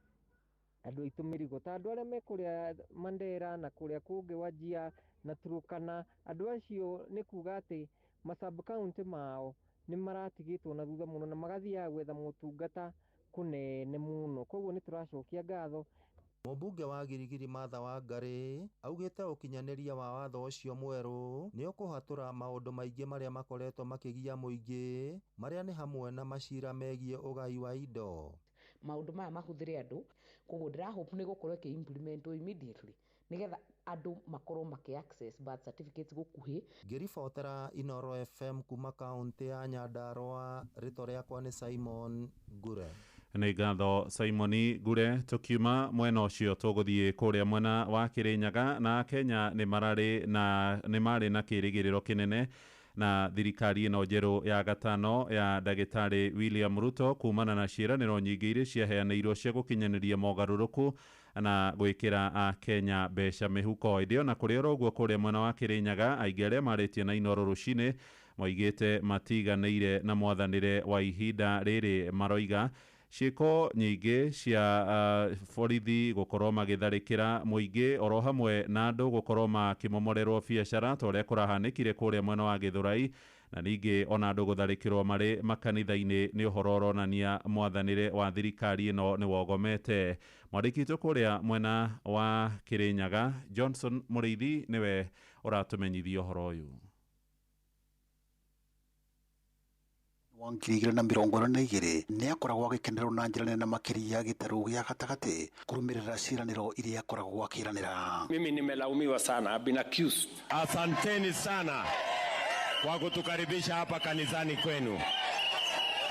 andũ aitũ mĩrigo, ta andũ arĩa me kũrĩa Mandera na kũrĩa kũngĩ Wajir na Turkana. Andũ acio nĩ kuga atĩ ma sub county mao nĩ maratigĩtwo na thutha mũno na magathiaga gwetha motungata kũnene mũno, koguo nĩ tũracokia ngatho. Mũmbunge wa Girigiri Martha Wangari augĩte ũkinyanĩria wa watho ũcio mwerũ nĩ ũkũhatũra maũndũ maingĩ marĩa makoretwo makĩgia mũingĩ, marĩa nĩ hamwe na macira megiĩ ũgai wa indo. Maũndũ maya mahũthĩre andũ, koguo ndĩra hope nĩ gũkorwo ĩkĩ implementwo immediately nĩgetha andũ makorwo makĩ access birth certificates gũkuhĩ. Ngĩribotera Inooro FM kuma kaũntĩ ya Nyandarua, rĩtwa rĩakwa nĩ Simon Ngure. Nĩ ngatho Simon Ngure. Tũkiuma mwena ũcio tũgũthiĩ kũrĩa mwena wa Kĩrĩnyaga, na Kenya nĩ mararĩ na nĩ marĩ na kĩrĩgĩrĩro kĩnene na thirikari ĩno njerũ ya gatano ya ndagĩtarĩ William Ruto kumana na ciĩranĩro nyingĩ iria ciaheanĩirwo cia gũkinyanĩria mogarũrũku na gwĩkĩra akenya mbeca mĩhuko. Ĩndĩ ona kũrĩ oro ũguo, kũrĩa mwena wa Kĩrĩnyaga aingĩ arĩa marĩtie na Inooro rũcinĩ moigĩte matiganĩire na mwathanĩre wa ihinda rĩrĩ. Maroiga ciĩko nyingĩ cia borithi gũkorwo magĩtharĩkĩra mũingĩ oro hamwe na andũ gũkorwo makĩmomorerwo biacara ta ũrĩa kũrahanĩkire kũrĩa mwena wa Gĩthũrai, na ningĩ ona andũ gũtharĩkĩrwo marĩ makanitha-inĩ nĩ ũhoro ũronania mwathanĩre wa thirikari ĩno nĩ wogomete. Mwandĩki witũ kũrĩa mwena wa Kĩrĩnyaga Johnson Mũrĩithi nĩwe ũratũmenyithia ũhoro ũyũ. Wa 2022 nĩ akoragwo agĩkenerwo na njĩra nene makĩria gĩtarũ gĩa gatagatĩ kũrũmĩrĩra ciĩranĩro iria akoragwo akĩranĩra. Mimi nimelaumiwa sana, I've been accused. Asanteni sana kwa kutukaribisha hapa kanisani kwenu.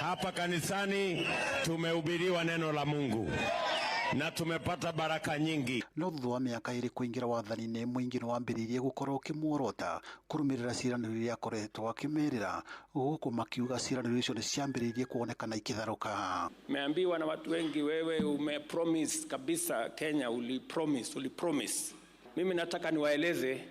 Hapa kanisani tumehubiriwa neno la Mungu na tumepata baraka nyingi. No thutha wa mĩaka ĩrĩ kũingĩra wathani-inĩ, mũingĩ nĩ wambĩrĩirie gũkorwo ũkĩmuorota kũrũmĩrĩra ciĩranĩro iria akoretwo akĩmerĩra, gũkũ makiuga ciĩranĩro icio nĩ ciambĩrĩirie kuonekana ikĩtharũka. Meambiwa na watu wengi, wewe umepromise kabisa Kenya, ulipromise, ulipromise. Mimi nataka niwaeleze,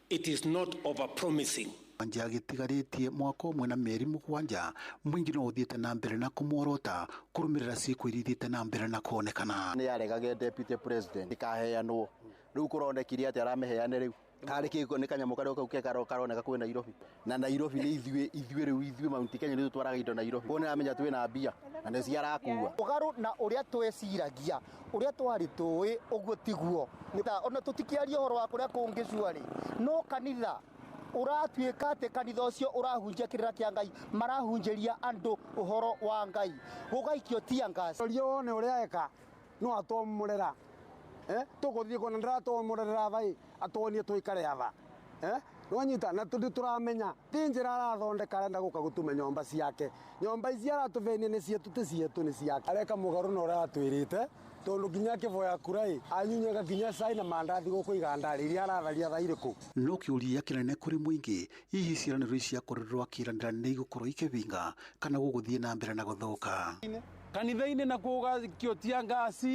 it is not over promising. Wanja gĩtigarĩtie mwaka ũmwe na mĩeri 7, mũingĩ no ũthiĩte na mbere na kũmuorota kũrũmĩrĩra ciĩko iria ithiĩte na mbere na kuonekana. Nĩ aregage deputy president ikaheanwo, rĩu kũronekire atĩ aramĩheane rĩu karĩ kĩko nĩ kanyamũ karĩa kau ke karoneka kwĩ Nairobi, na Nairobi nĩ ithuĩ, ithuĩ rĩu ithuĩ Mount Kenya nĩ tũtwaraga indo Nairobi, koguo nĩ aramenya twĩ na mbia na nĩ ciarakua. Mũgarũ na ũrĩa tweciragia, ũrĩa twarĩ tũĩ ũguo tiguo, ona tũtikĩaria ũhoro wa kũrĩa kũngĩ cuarĩ, no kanitha ũratuĩka atĩ kanitha ũcio ũrahunjia kĩrĩra kĩa Ngai, marahunjĩria andũ ũhoro wa Ngai, gũgaikio tear gas. Ũria wone ũrĩa eka no atomũrera, tũgũthiĩ kuona ndĩratomũrerera vai atuonie tũikare ava, nwanyita na tondũ tũramenya ti njĩra arathondeka, arenda gũka gũtume nyomba ciake, nyomba ici aratũvenia nĩ cietu, ti cietu, nĩ ciake. Areka mũgarũ na ũrĩa atwĩrĩte, tondũ nginya akĩboya kura ĩ anyunyaga nginya cai na mandathi gũkũ igandarĩ iria aratharia thaa irĩkũ. No kĩũria kĩnene kũrĩ mũingĩ, hihi ciĩranĩro ici ciakorirwo akĩranĩra nĩ igũkorwo ikĩbinga kana gũgũthiĩ na mbere na gũthũka? Kanitha-inĩ nakuo ũgakio tear gas,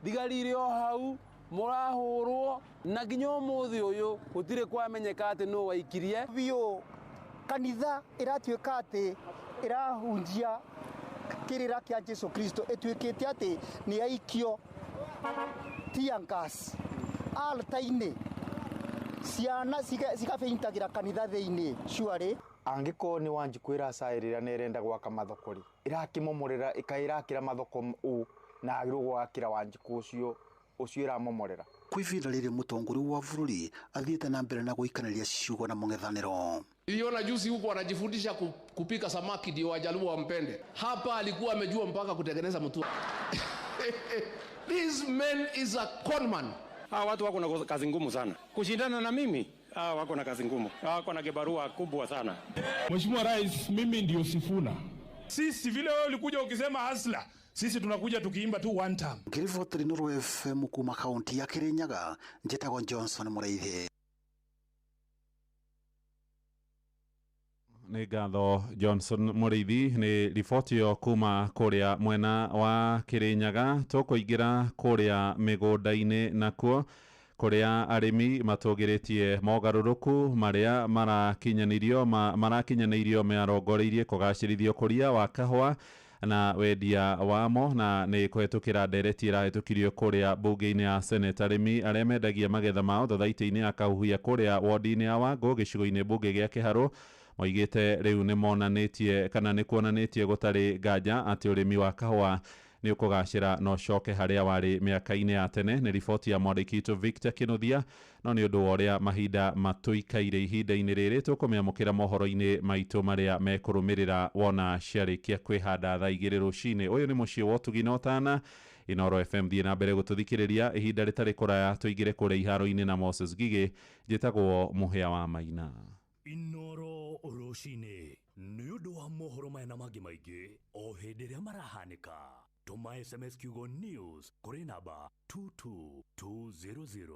thigari irĩ o hau mũrahũrwo, na nginya ũmũthĩ ũyũ gũtirĩ kwamenyeka atĩ nũ waikirie. Biũ kanitha ĩratuĩka atĩ ĩrahunjia kĩrĩra kĩa Jesu Kristo, ĩtuĩkĩte atĩ nĩ yaikio tear gas altar-inĩ, ciana cigabeintagĩra kanitha thĩinĩ cuarĩ. Angĩkorwo nĩ Wanjikũ ĩracaĩrĩra na ĩrenda gwaka mathoko rĩ, ĩrakĩmomorera ĩkaĩrakĩra mathoko ũ na agĩrĩirwo gwakĩra Wanjikũ ũcio ũcio ĩramomorera. Kwa ihinda rĩrĩ mũtongoria wa bũrũri athiĩte na mbere na gũikanĩria ciugo na mũng'ethanĩro. Niliona juzi huko anajifundisha kupika samaki ndio Wajaluo wampende. Hapa alikuwa amejua mpaka kutengeneza mtu. This man is a con man. Hawa watu wako na kazi ngumu sana. Kushindana na mimi, hawa wako na kazi ngumu. Hawa wako na kibarua kubwa sana. Mheshimiwa Rais, mimi ndio Sifuna. Sisi vile wewe ulikuja ukisema hasla, sisi tunakuja tukiimba tu one time. Ngiribotiri Nuru FM kuma kaunti ya Kirinyaga, njĩtagwo Johnson Mũraithi. Nĩ ngatho Johnson Mũrĩithi nĩ riboti ĩyo kuma kũrĩa mwena wa Kirinyaga. Tũkũingĩra kũrĩa mĩgũnda-inĩ nakuo kũrĩa arĩmi matũgĩrĩtie mogarũrũku marĩa marakinyanĩirio mearongoreirie kũgacĩrithia ũkũria wa kahũa na wendia wamo, na nĩ kũhetũkĩra ndereti ĩrahĩtũkirio kũrĩa mbunge-inĩ ya Senate. Arĩmi arĩa mendagia magetha mao thothaitĩ-inĩ ya Kahuhia kũrĩa wodi-inĩ ya Wangũ gĩcigo-inĩ mbunge gĩa Kĩharũ moigĩte rĩu nĩ monanĩtie kana nĩ kuonanĩtie gũtarĩ nganja atĩ ũrĩmi wa kahũa nĩ ũkũgacĩra na ũcoke harĩa warĩ mĩaka-inĩ ya tene. Nĩ riboti ya mwandĩki witũ Victor Kĩnuthia. No nĩ ũndũ wa ũrĩa mahinda matũikaire ihinda-inĩ rĩrĩ, tũkũmĩamũkĩra mohoro-inĩ maitũ marĩa mekũrũmĩrĩra wona ciarĩkia kwĩhanda thaa 2 rũcinĩ. Ũyũ nĩ mũciĩ wa ũtugi na ũtana, Inoro FM. Thiĩ na mbere gũtũthikĩrĩria ihinda rĩtarĩ kũraya tũingĩre kũrĩa iharo-inĩ na Moses Ngigĩ. Njĩtagwo Mũhĩa wa Maina. Inoro rũcinĩ nĩ ũndũ wa mohoro maya na mangĩ maingĩ o hĩndĩ ĩrĩa marahanĩka. Tũma SMS kiugo news kũrĩ namba 22200.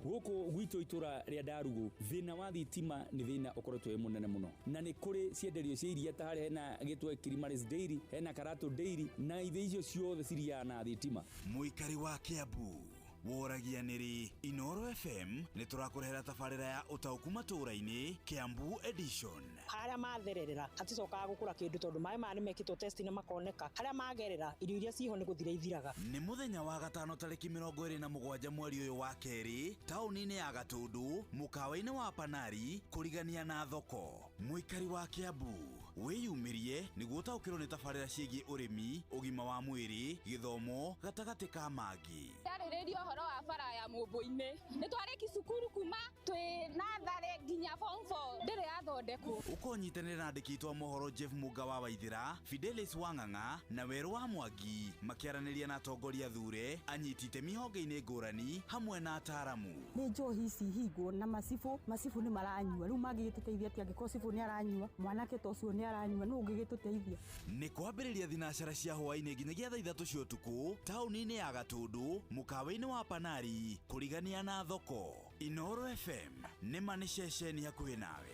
Gũkũ gwitũ itũra rĩa Ndarugu, thĩna wa thitima nĩ thĩna ũkoretwo wĩ mũnene mũno, na nĩ kũrĩ cienderio cia iria ta harĩa hena gĩtwe Kilimaris Dairy, hena Karatu Dairy, na ithe icio ciothe ciriaga na thitima. Mũikari wa Kiambu woragia nĩrĩ Inoro FM nĩ tũrakũrehera tabarĩra ya ũtaũku matũũra-inĩ Kiambu edition. Harĩa mathererera haticokaga gũkũra kĩndũ tondũ maĩ maya nĩmekĩtwo test na makoneka, harĩa magerera irio iria ciho nĩ gũthira ithiraga. Nĩ mũthenya wa gatano tarĩki 27 mweri ũyũ wa kerĩ taũni-inĩ ya Gatũndũ mũkawa-inĩ wa Panari kũrigania na thoko. Mũikari wa Kiambu wĩyumĩrie nĩguo ũtaũkĩrwo nĩ tabarĩra ciĩgiĩ ũrĩmi, ũgima wa mwĩrĩ, gĩthomo gatagatĩ ka mangĩ. Ndarĩ Tũrarĩrĩria ũhoro wa bara ya Mũmbũ-inĩ. Nĩ twarĩki cukuru kuma twĩ natharĩ nginya form 4 ndĩrĩ yathondekwo. Ũkonyitanĩra na andĩki aitũ a mohoro Jeff Muga wa Waithĩra, Fidelis Wang'ang'a na Werũ wa Mwangi makĩaranĩria na atongoria thure, anyiti itemi honge-inĩ ngũrani hamwe na ataaramu. Nĩ njohi ici hingwo na macibũ, macibũ nĩ maranyua. Rĩu mangĩgĩtũteithia atĩa angĩkorwo cibũ nĩ aranyua, mwanake ta ũcio nĩ aranyua, nũ ũngĩgĩtũteithia? Nĩ kwambĩrĩria thinacara cia hwaĩ-inĩ nginyagia thaa 3 cia ũtukũ taũni-inĩ ya Gatũndũ, mũkawa-inĩ wa Panari, kũrigania na thoko. Inoro FM nĩma nĩ ceceni hakuhĩ nawe.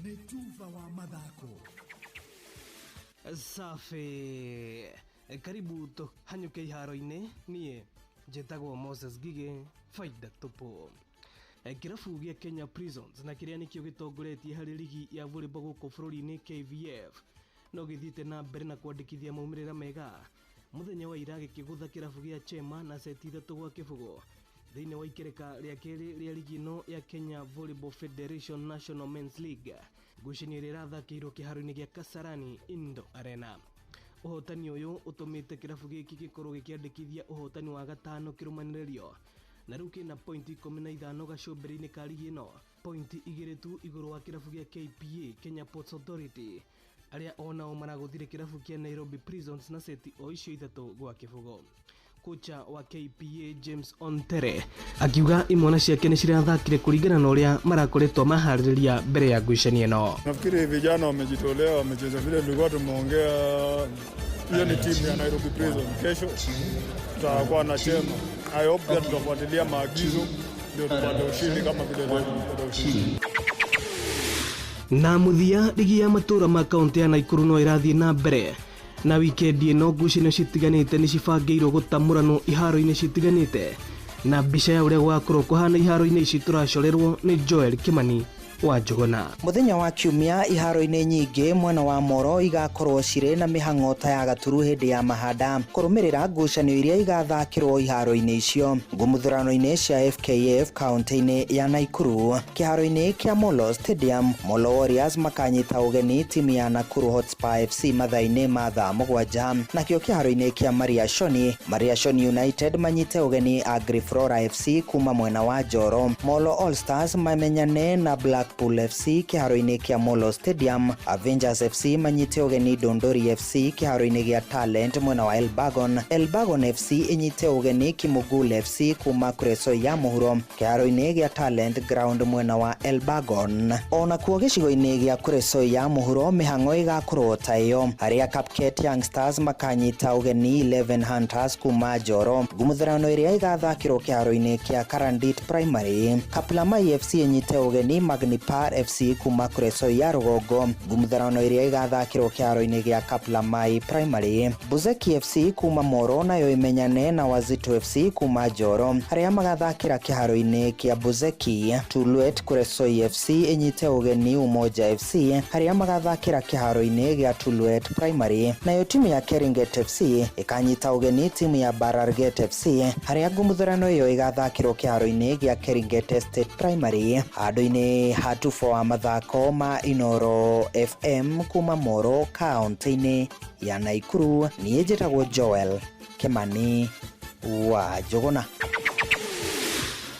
Nĩ tuba wa mathako. Safi, karibu tũhanyũke iharo-inĩ. Niĩ njĩtagwo Moses Ngigĩ, faida tupu. Kĩrabu gĩa Kenya Prisons na kĩrĩa nĩkĩo gĩtongoretie harĩ ligi ya volleyball gũkũ bũrũri-inĩ KVF no gĩthiĩte na mbere na kwandĩkithia maumĩrĩra mega. Mũthenya wa ira gĩkĩgũtha kĩrabu gĩa Chema na seti 3-0 thĩinĩ wa ikereka rĩa kerĩ rĩa ligi ĩno ya Kenya Volleyball Federation National Men's League. Ngucanio ĩrĩa ĩrathakĩirwo kĩharo-inĩ gĩa Kasarani Indo Arena. Ũhotani ũyũ ũtũmĩte kĩrabu gĩkĩ gĩkorwo gĩkĩandĩkithia ũhotani wa gatano kĩrũmanĩrĩrio na rĩu kĩna pointi 15 gacũmbĩrĩ-inĩ ka ligi ĩno, pointi 2 tu igũrũ wa kĩrabu gĩa KPA Kenya Ports Authority arĩa onao maragũthire kĩrabu kĩa Nairobi Prisons na seti o icio 3-0. Kocha wa KPA James Ontere akiuga imwana ciake nĩ cirathakire kũringana na ũrĩa marakoretwo maharĩrĩria mbere ya ngucanio ĩno. Nafikiri vijana wamejitolea, wamecheza vile tulikuwa tumeongea. Hiyo ni timu ya Nairobi Prison. Kesho tutakuwa na Chema. I hope pia tutafuatilia maagizo ndio tupate ushindi kama vile leo tumepata ushindi. Na mũthia, ligi ya matũra ma kaunti ya Nakuru no ĩrathiĩ na mbere na wikendi ĩno ngucanio citiganĩte nĩ cibangĩirwo gũtamũranwo iharo-inĩ citiganĩte, na mbica ya ũrĩa gũgakorwo kũhana iharo-inĩ ici tũracorerwo nĩ Joel Kimani wa Njuguna. Mũthenya wa kiumia iharo-inĩ nyingĩ mwena wa Moro igakorwo cirĩ na mĩhang'o ta ya gaturu hĩndĩ ya mahanda kũrũmĩrĩra ngucanio iria igathakĩrwo iharo-inĩ icio. Ngumuthurano-inĩ cia FKF kaunti-inĩ ya Nakuru, kĩharo-inĩ kĩa Molo Stadium, Molo Warriors makanyita ũgeni timu ya Nakuru Hotspur FC mathaa-inĩ ma thaa 7. Nakĩo kĩharo-inĩ kĩa Maria Shoni, Maria Shoni United manyite ũgeni Agriflora FC kuma mwena wa Njoro. Molo All Stars mamenyane na Blackpool FC kĩharo-inĩ kĩa Molo Stadium. Avengers FC manyite ũgeni Dondori FC kĩharo-inĩ gĩa Talent mwena wa Elbagon. Elbagon FC inyite ũgeni Kimugul FC kuma Kuresoi ya mũhuro kĩharo-inĩ gĩa Talent Ground mwena wa Elbagon. Onakuo gĩcigo-inĩ gĩa Kuresoi ya mũhuro mĩhang'o ĩgakorwo ta ĩyo, harĩa Kapket Young Stars makanyita ũgeni 11 Hunters kuma Njoro. Ngumuthurano ĩrĩa ĩgathakĩrwo kĩharo-inĩ kĩa Karandit Primary, Kaplamai FC inyite ũgeni Magnipar FC kuma Kuresoi ya rũgongo. Ngumutharano ĩrĩa ĩgathakĩrwo kĩharo-inĩ gĩa Kaplamai Primary, Buzeki FC kuma Moro nayo imenyane na Wazito FC kuma Njoro harĩa magathakĩra kĩharo-inĩ kĩa Buzeki. Tulwet Kuresoi FC inyite ũgeni Umoja FC harĩa magathakĩra kĩharo-inĩ gĩa Tulwet Primary. Nayo timu ya Keringet FC ĩkanyita ũgeni timu ya Bararget FC harĩa ngumutharano ĩyo ĩgathakĩrwo kĩharo-inĩ gĩa Keringet Estate Primary. Handũ-inĩ hatufo wa mathako ma Inoro FM kuma Moro kaunti-inĩ ya Nakuru, niĩ njĩtagwo Joel Kimani wa Njuguna.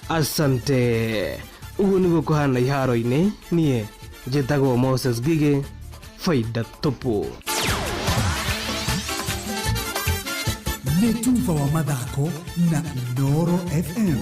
Asante. Ũguo nĩguo kũhana iharo-inĩ. Niĩ njĩtagwo Moses Ngigĩ, faida tupu. Nĩ tuba wa mathako na Inoro FM.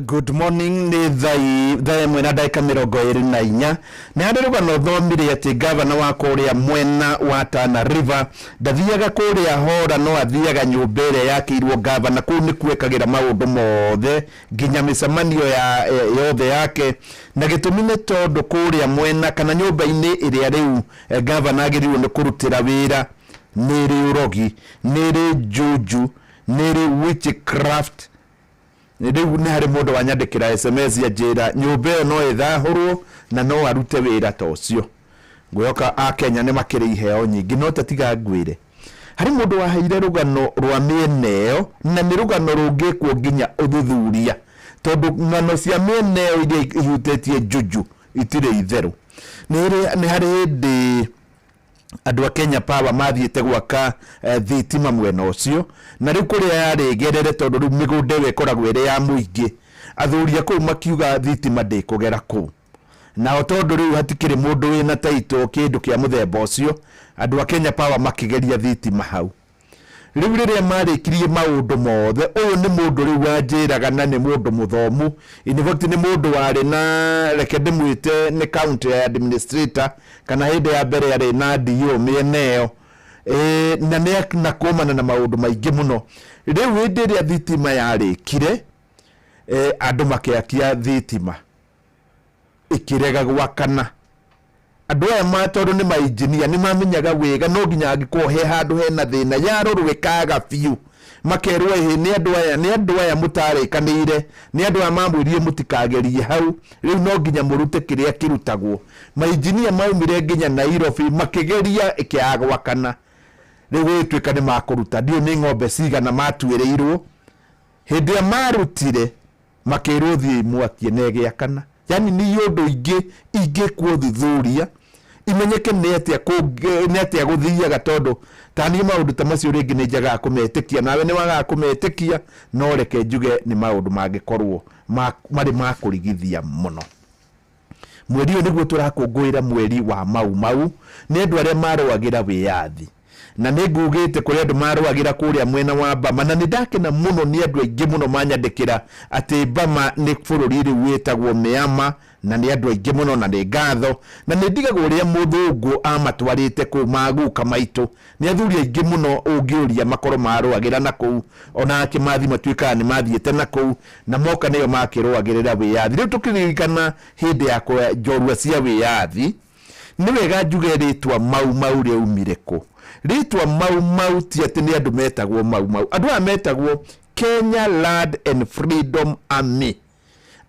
Good morning, nĩ thaa 1 na ndagĩka 24. Nĩ harĩ rũgano thomire atĩ gavana wa kũrĩa mwena wa Tana River ndathiaga kũrĩa hora, no athiaga nyũmba ĩrĩa yakĩirwo gavana. Kũu nĩkuo ekagĩra maũndũ mothe, nginya mĩcemanio ya yothe yake, na gĩtũmi nĩ tondũ kũrĩa mwena kana nyũmba-inĩ ĩrĩa rĩu gavana agĩrĩirwo nĩ kũrutĩra wĩra nĩ ĩrĩ ũrogi, nĩ ĩrĩ juju, nĩ ĩrĩ witchcraft. Rĩu nĩ harĩ mũndũ wanyandĩkĩra SMS anjĩra nyũmba ĩyo no ĩthahũrwo na no arute wĩra ta ũcio. Ngwĩhoka a Kenya nĩ makĩrĩ iheo nyingĩ, no tatiga ngwĩre harĩ mũndũ waheire rũgano rwa mĩena ĩyo, na nĩ rũgano rũngĩkwo nginya ũthuthuria, tondũ ng'ano cia mĩena ĩyo iria ihutĩtie juju itirĩ itherũ. Nĩ harĩ hĩndĩ andũ a Kenya Power mathiĩte gwaka thitima mwena ũcio, na rĩu kũrĩa yarĩ gerere, tondũ rĩu mĩgũnda ĩyo ĩkoragwo ĩrĩ ya mũingĩ, athuri a kũu makiuga thitima ndĩkũgera kũu. Nao tondũ rĩu hatikĩrĩ mũndũ wĩna taito kĩndũ kĩa mũthemba ũcio, andũ a Kenya Power makĩgeria thitima hau. Rĩu rĩrĩa marĩkirie maũndũ mothe, ũyũ nĩ mũndũ rĩu wanjĩraga, na nĩ mũndũ mũthomu, in fact nĩ mũndũ warĩ na, reke ndĩmwĩte nĩ county administrator, kana hĩndĩ ya mbere yarĩ na DO mĩena ĩyo, na nĩ na kumana na maũndũ maingĩ mũno. Rĩu hĩndĩ ĩrĩa thitima yarĩkire, andũ makĩakia thitima, ĩkĩrega gwakana. Andũ aya ma tondũ nĩ mainjinia nĩ mamenyaga wega no nginya angĩkorwo he handũ hena thĩna, yarorwo ĩkaga biũ, makerwo ĩhĩ, nĩ andũ aya, nĩ andũ aya mũtarĩkanĩire, nĩ andũ aya mamwĩrire mũtikagerie hau, rĩu no nginya mũrute kĩrĩa kĩrutagwo. Mainjinia maumire nginya Nairobi makĩgeria, ĩkĩaga gwakana. Rĩu gũgĩtuĩka nĩ makũruta, ndiũĩ nĩ ng'ombe cigana matuĩrĩirwo. Hĩndĩ ĩrĩa marutire, makĩrwo thiĩ mwakie na ĩgĩakana. Yani nĩ ũndũ ingĩ ingĩkwo thuthuria imenyeke nĩ atĩa nĩ atĩa gũthiaga, tondũ taniĩ maũndũ ta macio rĩngĩ nĩ njagaga kũmetĩkia, nawe nĩ wagaga kũmetĩkia, no reke njuge nĩ maũndũ mangĩkorwo marĩ ma kũrigithia mũno. Mweri ũyũ nĩguo tũrakũngũĩra mweri wa Mau Mau, nĩ andũ arĩa marũagĩra wĩyathi, na nĩ ngugĩte kũrĩ andũ marũagĩra kũrĩa mwena wa Bama, na nĩ ndakena mũno nĩ andũ aingĩ mũno manyandĩkĩra atĩ Bama nĩ bũrũri rĩu wĩtagwo Myanmar, na nĩ andũ aingĩ mũno, na nĩ ngatho, na nĩ ndigagwo ũrĩa mũthũngũ amatwarĩte kũu maguka maitũ. Nĩ athuri aingĩ mũno ũngĩũria makorwo marũagĩra na kũu, ona Kĩmathi matuĩkaga nĩ mathiĩte na kũu, na moka nĩo makĩrũagĩrĩra wĩyathi. Rĩu tũkĩririkana hĩndĩ ya njorua cia wĩyathi, nĩ wega njuge rĩtwa Mau Mau rĩaumire kũ. Rĩtwa Mau Mau ti atĩ nĩ andũ metagwo Mau Mau, andũ aya metagwo Kenya Land and Freedom Army.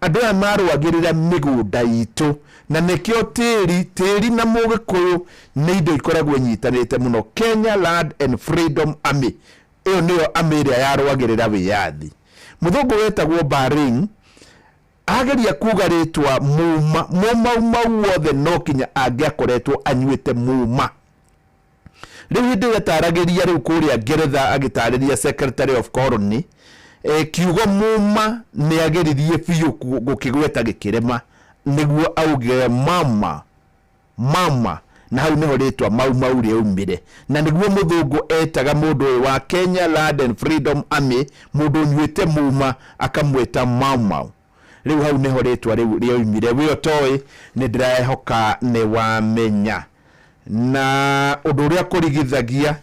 Andũ aya marũagĩrĩra mĩgũnda itũ, na nĩkĩo tĩri na mũgĩkũyũ nĩ indo ikoragwo inyitanĩte mũno. Kenya Land and Freedom Army, ĩyo nĩyo army ĩrĩa yarũagĩrĩra wĩyathi. Mũthũngũ wetagwo Baring ageria kuga rĩtwa muma, Mumau Mau wothe no kinya angĩakoretwo anyuĩte muma. Rĩu hĩndĩ ĩrĩa ataragĩria rĩu kũrĩa Ngeretha, agĩtarĩria Secretary of Colony, kiugo muma nĩ ageririe biũ gũkĩgweta gĩkĩrema, nĩguo auge mama mama, na hau nĩho rĩtwa Mau Mau rĩaumire, na nĩguo mũthũngũ etaga mũndũ ũyũ wa Kenya Land and Freedom Army, mũndũ ũnyuĩte muma akamwĩta Mau Mau. Rĩu hau nĩho rĩtwa rĩu rĩoimire. Wĩ ũtoĩ nĩ ndĩrehoka nĩ wamenya. Na ũndũ ũrĩa kũrigithagia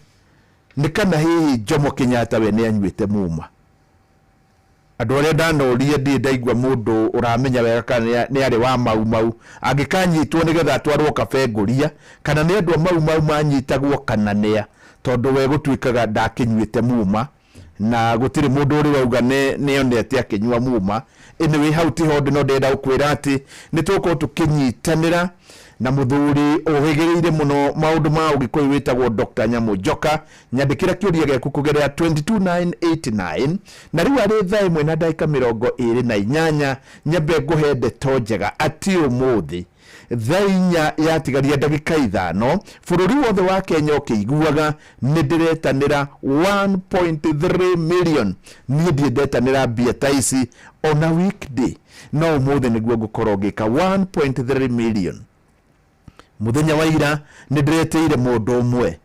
nĩ kana hihi Jomo Kenyatta we nĩ anyuĩte muma. Andũ arĩa ndanoria ndirĩ ndaigua mũndũ ũramenya wega kana nĩ arĩ wa Mau Mau, angĩkanyitwo nĩgetha atwarwo Kabengũria, kana nĩ andũ a Mau Mau manyitagwo kana nĩa, tondũ we gũtuĩkaga ndakĩnyuĩte muma, na gũtirĩ mũndũ ũrĩ wauga nĩ onete akĩnyua muma. Anyway, hau tiho ndĩ, no ndĩrenda gũkwĩra atĩ nĩ tũgũkorwo tũkĩnyitanĩra na mũthuri ũhĩgĩrĩire mũno maũndũ ma ũgĩkũyũ wĩtagwo Dr. Nyamu Njoka. Nyandĩkĩra kĩũria gĩaku kũgerera 22989. Na rĩu arĩ thaa 1 na ndagĩka 28, nyambe ngũhe ndeto njega atĩ ũmũthĩ thaa 4 yatigaria ndagĩka 5, bũrũri wothe wa Kenya ũkĩiguaga nĩ ndĩretanĩra 1.3 million. Niĩ ndirĩ ndetanĩra mbia ta ici ona weekday, no ũmũthĩ nĩguo ngũkorwo ngĩka 1.3 million. Mũthenya wa ira nĩ ndĩretĩire mũndũ ũmwe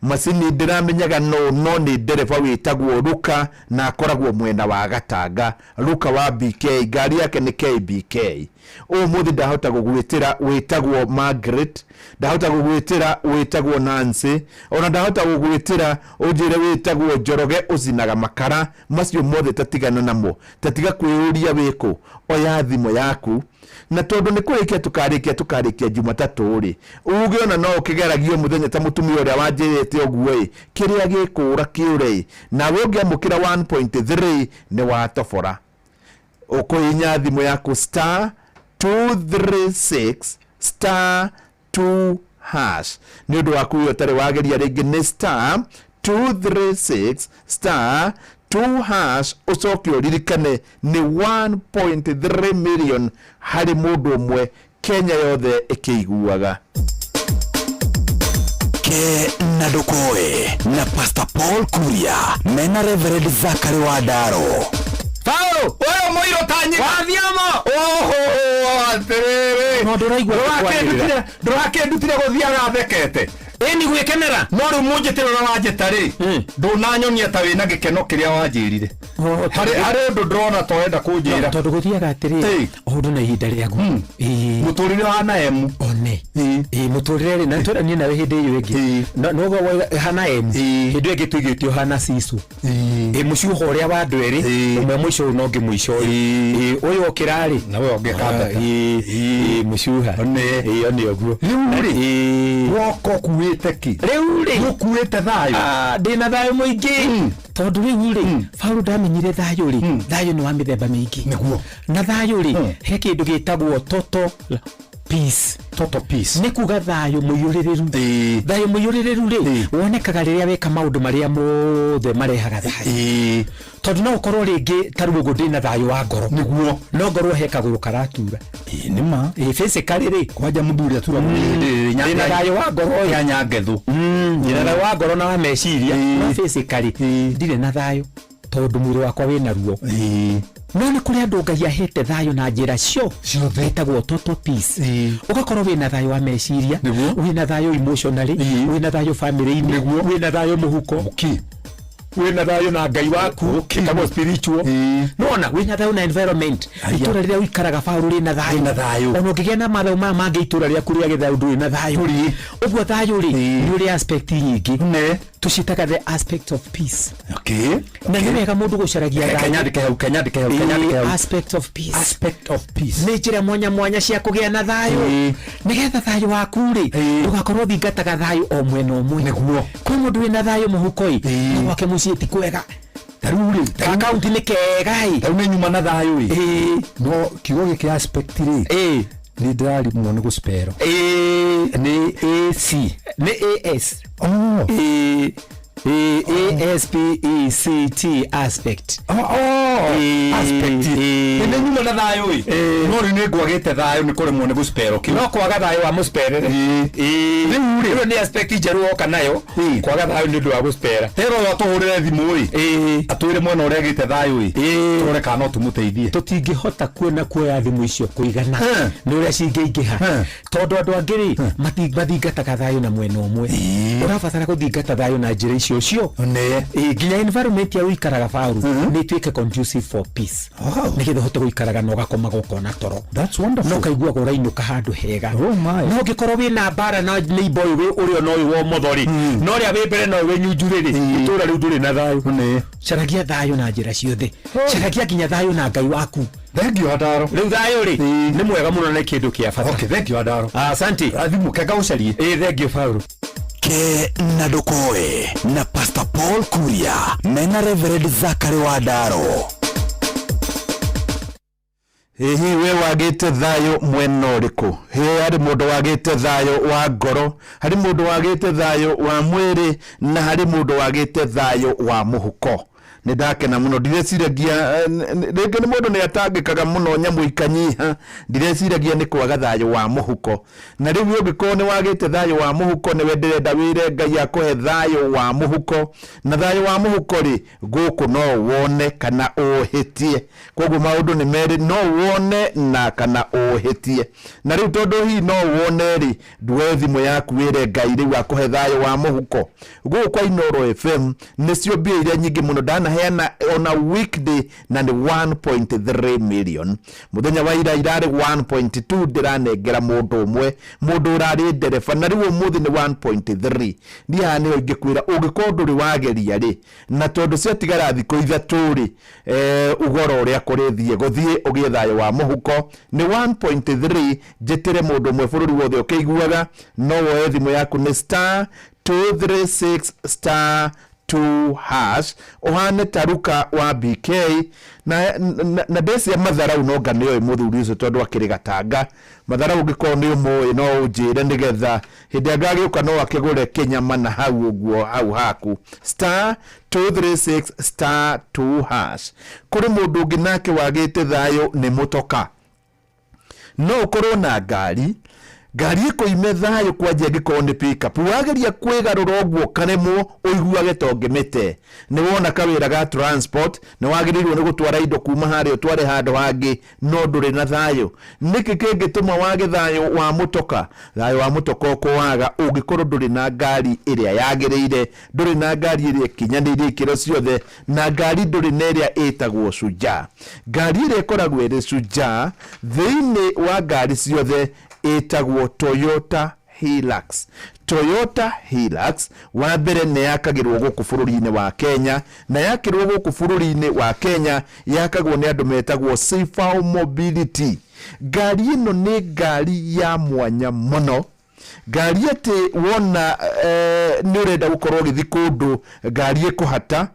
Macini ndĩramenyaga no no nĩ ndereba wĩtagwo Ruka na akoragwo mwena wa Gatanga. Ruka wa BK, ngari yake nĩ KBK. Ũmũthĩ ndahota gũgwĩtĩra wĩtagwo Margaret, ndahota gũgwĩtĩra wĩtagwo Nancy, ona ndahota gũgwĩtĩra ũnjĩre wĩtagwo Njoroge ũcinaga makara. Macio mothe tatigana namo, tatiga kwĩyũria wĩkũ. Oya thimũ yaku, na tondũ nĩ kũrĩkia tũkarĩkia tũkarĩkia Jumatatũ rĩ, uge ona no ũkĩgeragio mũthenya ta mũtumia ũrĩa wanjĩrĩte ũguo ĩ, kĩrĩa gĩkũra kĩũre ĩ, nawe ũngĩamũkĩra 1.3 nĩ watobora. Ũkũhihinya thimũ yaku star 236 star 2 hash. Nĩ ũndũ waku ũyũ ũtarĩ wageria rĩngĩ nĩ star 236 star 2 hash, ũcoke ũririkane nĩ 1.3 million harĩ mũndũ ũmwe Kenya yothe ĩkĩiguaga. Ke na Ndũkoe na Pastor Paul Kuria mena Reverend Zachary Wandaro. Paulo ũyũ mũirũ ta nyina wathiamo oho atĩrĩrĩ. No ndũraigua Ndũrakĩndutire ndũrakĩndutire gũthiaga thekete. Ĩni gwĩkenera. No rĩu mũnjĩtĩre ũrĩa wanjĩta rĩ, ndũnanyonia ta wĩna gĩkeno kĩrĩa wanjĩrire. Harĩ harĩ ũndũ ndĩrona ta ũrenda kũnjĩra. Tondũ gũthiaga atĩrĩ, o ũndũ na ihinda rĩaguo. Mũtũrĩre wa naemu one ĩĩ mũtũrĩre rĩ, na nĩtwĩra niĩ nawe hĩndĩ ĩyo ĩngĩ noguo hana emu hĩndĩ ĩyo ĩngĩ tũigĩte ũhana cicu ĩ mũcuho ũrĩa wa andũ erĩ, ũmwe mũico ũyũ na ũngĩ mũico ũyũ. Ĩ, ũyũ okĩra rĩ na ũyũ ũngĩ akambata. Ĩ mũcuha ĩ one ũguo. Rĩu rĩ, woka ũkuĩte kĩ? Rĩu rĩ, ũkuĩte thayũ? Ndĩna thayũ mũingĩ, tondũ rĩu rĩ, Paul ndamenyire thayũ rĩ, thayũ nĩ wa mĩthemba mĩingĩ. Nĩguo. Na thayũ rĩ, he kĩndũ gĩtagwo total peace. Total peace nĩ kuga thayũ mũiyũrĩrĩru. Thayũ mũiyũrĩrĩru rĩ, wonekaga rĩrĩa weka maũndũ marĩa mothe marehaga thayũ. Tondũ no ũkorwo rĩngĩ ta rĩu ũguo ndĩna thayũ wa ngoro. Nĩguo. No ngorwo he kagũrũ karatura. Nĩma. Physically rĩ, kwanja mũthuri atura ndĩna thayũ wa ngoro ĩ. Ya nyangethu. Ndĩna thayũ wa ngoro na wa meciria, no physically ndirĩ na thayũ tondũ mwĩrĩ wakwa wĩna ruo. No nĩ kũrĩ andũ Ngai ahete thayũ na njĩra cio ciothe, ĩtagwo total peace. Ũgakorwo wĩna thayũ wa meciria, wĩna thayũ emotionally, wĩna thayũ family-inĩ, wĩna thayũ mũhuko, wĩna thayũ na Ngai waku, ĩtagwo spiritual. Nona wĩna thayũ na environment, itũra rĩrĩa ũikaraga baũrũ rĩna thayũ. Ona ũngĩgĩa na mathayũ maya mangĩ itũra rĩaku rĩa gĩthayũ ndũrĩ na thayũ. Ũguo thayũ rĩ, nĩ ũrĩ aspect nyingĩ tũciĩtaga the aspect of peace. Na nĩ wega mũndũ gũcaragia thayũ. Kenyandĩke hau, kenyandĩke hau, kenyandĩke hau. Aspect of peace. Aspect of peace nĩ njĩra mwanya mwanya cia kũgĩa na thayũ, nĩgetha thayũ waku rĩ, ndũgakorwo ũthingataga thayũ o mwena ũmwe. Nĩguo. Kwĩ mũndũ wĩna thayũ mũhuko ĩ, no gwake mũciĩ ti kwega. Tarĩu rĩ, akaunti nĩ kega ĩ. Tarĩu nĩ nyuma na thayũ ĩ, no kiugo gĩkĩ aspect rĩ, nĩ ndĩrarimwo nĩ gũspero. Nĩ AC? Nĩ AS. A S P E C T, aspect. Aspect. Nĩ nyuma na thayũ ĩ, no rĩu nĩ ngwagĩte thayũ nĩ kũremwo nĩ gũspero kĩu. No kwaga thayũ wa mũsperere. Rĩu rĩ, ĩyo nĩ aspect njerũ woka nayo, kwaga thayũ nĩ ũndũ wa gũspera. Tero ũyũ atũhũrĩre thimũ ĩ, atwĩre mwena ũrĩa agĩte thayũ ĩ, tũrore kana no tũmũteithie. Tũtingĩhota kuona kuoya thimũ icio kũigana nĩ ũrĩa cingĩingĩha, tondũ andũ angĩ rĩ, mathingataga thayũ na mwena ũmwe. Ũrabatara gũthingata thayũ na njĩra icio cio nginya environment ya ũikaraga baũrũ nĩ ĩtuĩke conducive for peace, nĩgetha ũhote gũikaraga na ũgakomaga ũkona toro. That's wonderful. Na ũkaiguaga ũrainũka handũ hega. No ũngĩkorwo wĩna mbara na neighbor ũyũ ũrĩa na ũyũ wa ũmotho rĩ, na ũrĩa wĩ mbere na ũyũ wĩ nyunju rĩ, itũra rĩu ndũrĩ na thayũ. Caragia thayũ na njĩra ciothe, caragia nginya thayũ na Ngai waku. Thank you Adaro. Rĩu thayũ rĩ, nĩ mwega mũno na kĩndũ kĩa bata. Okay, thank you Adaro. Asante. Thimũ kenga ũcarie. Thank you Paul. Ke na Ndũkoe na Pastor Paul Kuria mena Reverend Zachary Wandaro. Hihi we wagĩte thayũ mwena ũrĩkũ? Hĩ, harĩ mũndũ wagĩte thayũ wa ngoro, harĩ mũndũ wagĩte thayũ wa mwĩrĩ, na harĩ mũndũ wagĩte thayũ wa mũhuko. Nĩ ndakena mũno. Ndireciragia rĩngĩ nĩ mũndũ nĩ atangĩkaga mũno nyamũ ikanyiha. Ndireciragia nĩ kwaga thayũ wa mũhuko. Na rĩu ũngĩkorwo nĩ wagĩte thayũ wa mũhuko, nĩwe ndĩrenda wĩre Ngai akũhe thayũ wa mũhuko. Na thayũ wa mũhuko rĩ, gũkũ no wone kana ũhĩtie. Koguo maũndũ nĩ merĩ, no wone na kana ũhĩtie. Na rĩu tondũ hihi no wone rĩ, nduoe thimũ yaku wĩre Ngai rĩu akũhe thayũ wa mũhuko. Gũkũ kwa Inooro FM nĩcio mbia iria nyingĩ mũno ndanaheana ona weekday, na nĩ 1.3 million. Mũthenya wa ira irarĩ 1.2 ndĩranengera mũndũ ũmwe, mũndũ ũrarĩ ndereba, na rĩu ũmũthĩ nĩ 1.3. Niĩ haha nĩho ingĩkwĩra ũngĩkorwo ndũrĩ wageria rĩ, na tondũ ciatigara thikũ 3 rĩ, ugoro ũrĩa kũrĩthiĩ gũthiĩ ũgĩe thayũ wa mũhuko nĩ 1.3. Njĩtĩre mũndũ ũmwe bũrũri wothe ũkĩiguaga, no woe thimũ yaku nĩ star 236 star 2 hash, ũhane ta Ruka wa BK na ndĩcia matharau no nga nĩoĩ mũthuri ũcio tondũ akĩrĩ gatanga. Matharau ũngĩkorwo nĩ ũmũĩ no ũnjĩre nĩgetha hĩndĩ ĩrĩa ngagĩũka no akĩgũre kĩnyama na hau ũguo hau haku. Star 236 star 2 hash. Kũrĩ mũndũ ũngĩ nake wagĩte thayũ nĩ mũtoka. No ũkorwo na ngari, ngari ĩkũime thayũ kwanja ĩngĩkorwo nĩ pickup. Wageria kwĩgarũra ũguo karemwo ũiguage ta ũngĩmĩte. Nĩ wona kawĩra ga transport, nĩ wagĩrĩirwo nĩ gũtwara indo kuma harĩa ũtware handũ hangĩ, no ndũrĩ na thayũ. Nĩkĩ kĩngĩtũma wage thayũ wa mũtoka? Thayũ wa mũtoka ũkũwaga ũngĩkorwo ndũrĩ na ngari ĩrĩa yagĩrĩire, ndũrĩ na ngari ĩrĩa ĩkinyanĩirie ikĩro ciothe, na ngari ndũrĩ na ĩrĩa ĩtagwo Shujaa. Ngari ĩrĩa ĩkoragwo ĩrĩ Shujaa thĩinĩ wa ngari ciothe ĩtagwo Toyota Hilux. Toyota Hilux wa mbere nĩ yakagĩrwo gũkũ bũrũri-inĩ wa Kenya, na yakĩrwo gũkũ bũrũri-inĩ wa Kenya yakagwo nĩ andũ metagwo Sifao Mobility. Ngari ĩno nĩ ngari ya mwanya mũno. Ngari atĩ wona nĩ ũrenda gũkorwo ũgĩthiĩ kũndũ ngari ĩkũhata,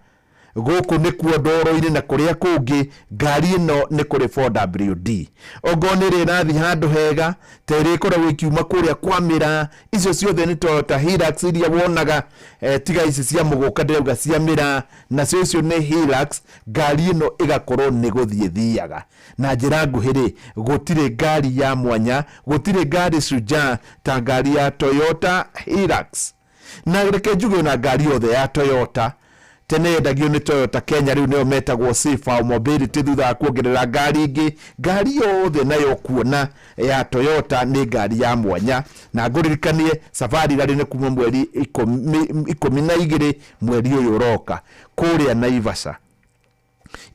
gũkũ nĩkuo ndoro-inĩ na kũrĩa kũngĩ, ngari ĩno nĩ kũrĩ 4WD. Ongorwo nĩ ĩrĩa ĩrathiĩ handũ hega, ta ĩrĩa ĩkoragwo ĩkiuma kũrĩa kwa mĩraa, icio ciothe nĩ Toyota Hilux iria wonaga, tiga ici cia mũgũka ndĩrauga cia mĩraa, nacio icio nĩ Hilux. Ngari ĩno ĩgakorwo nĩ gũthiĩ thiaga. Na njĩra nguhĩ rĩ, gũtirĩ ngari ya mwanya, gũtirĩ ngari Shujaa ta ngari ya Toyota Hilux. Na reke njuge ona ngari yothe ya Toyota tene yendagio nĩ Toyota Kenya, rĩu nĩyo metagwo Sifao Mobility thutha wa kuongerera ngari ingĩ. Ngari yothe nayo kuona ya Toyota nĩ ngari ya mwanya. Na ngũririkanie safari rally nĩ kuma mweri 12 mweri ũyũ ũroka kũrĩa Naivasha.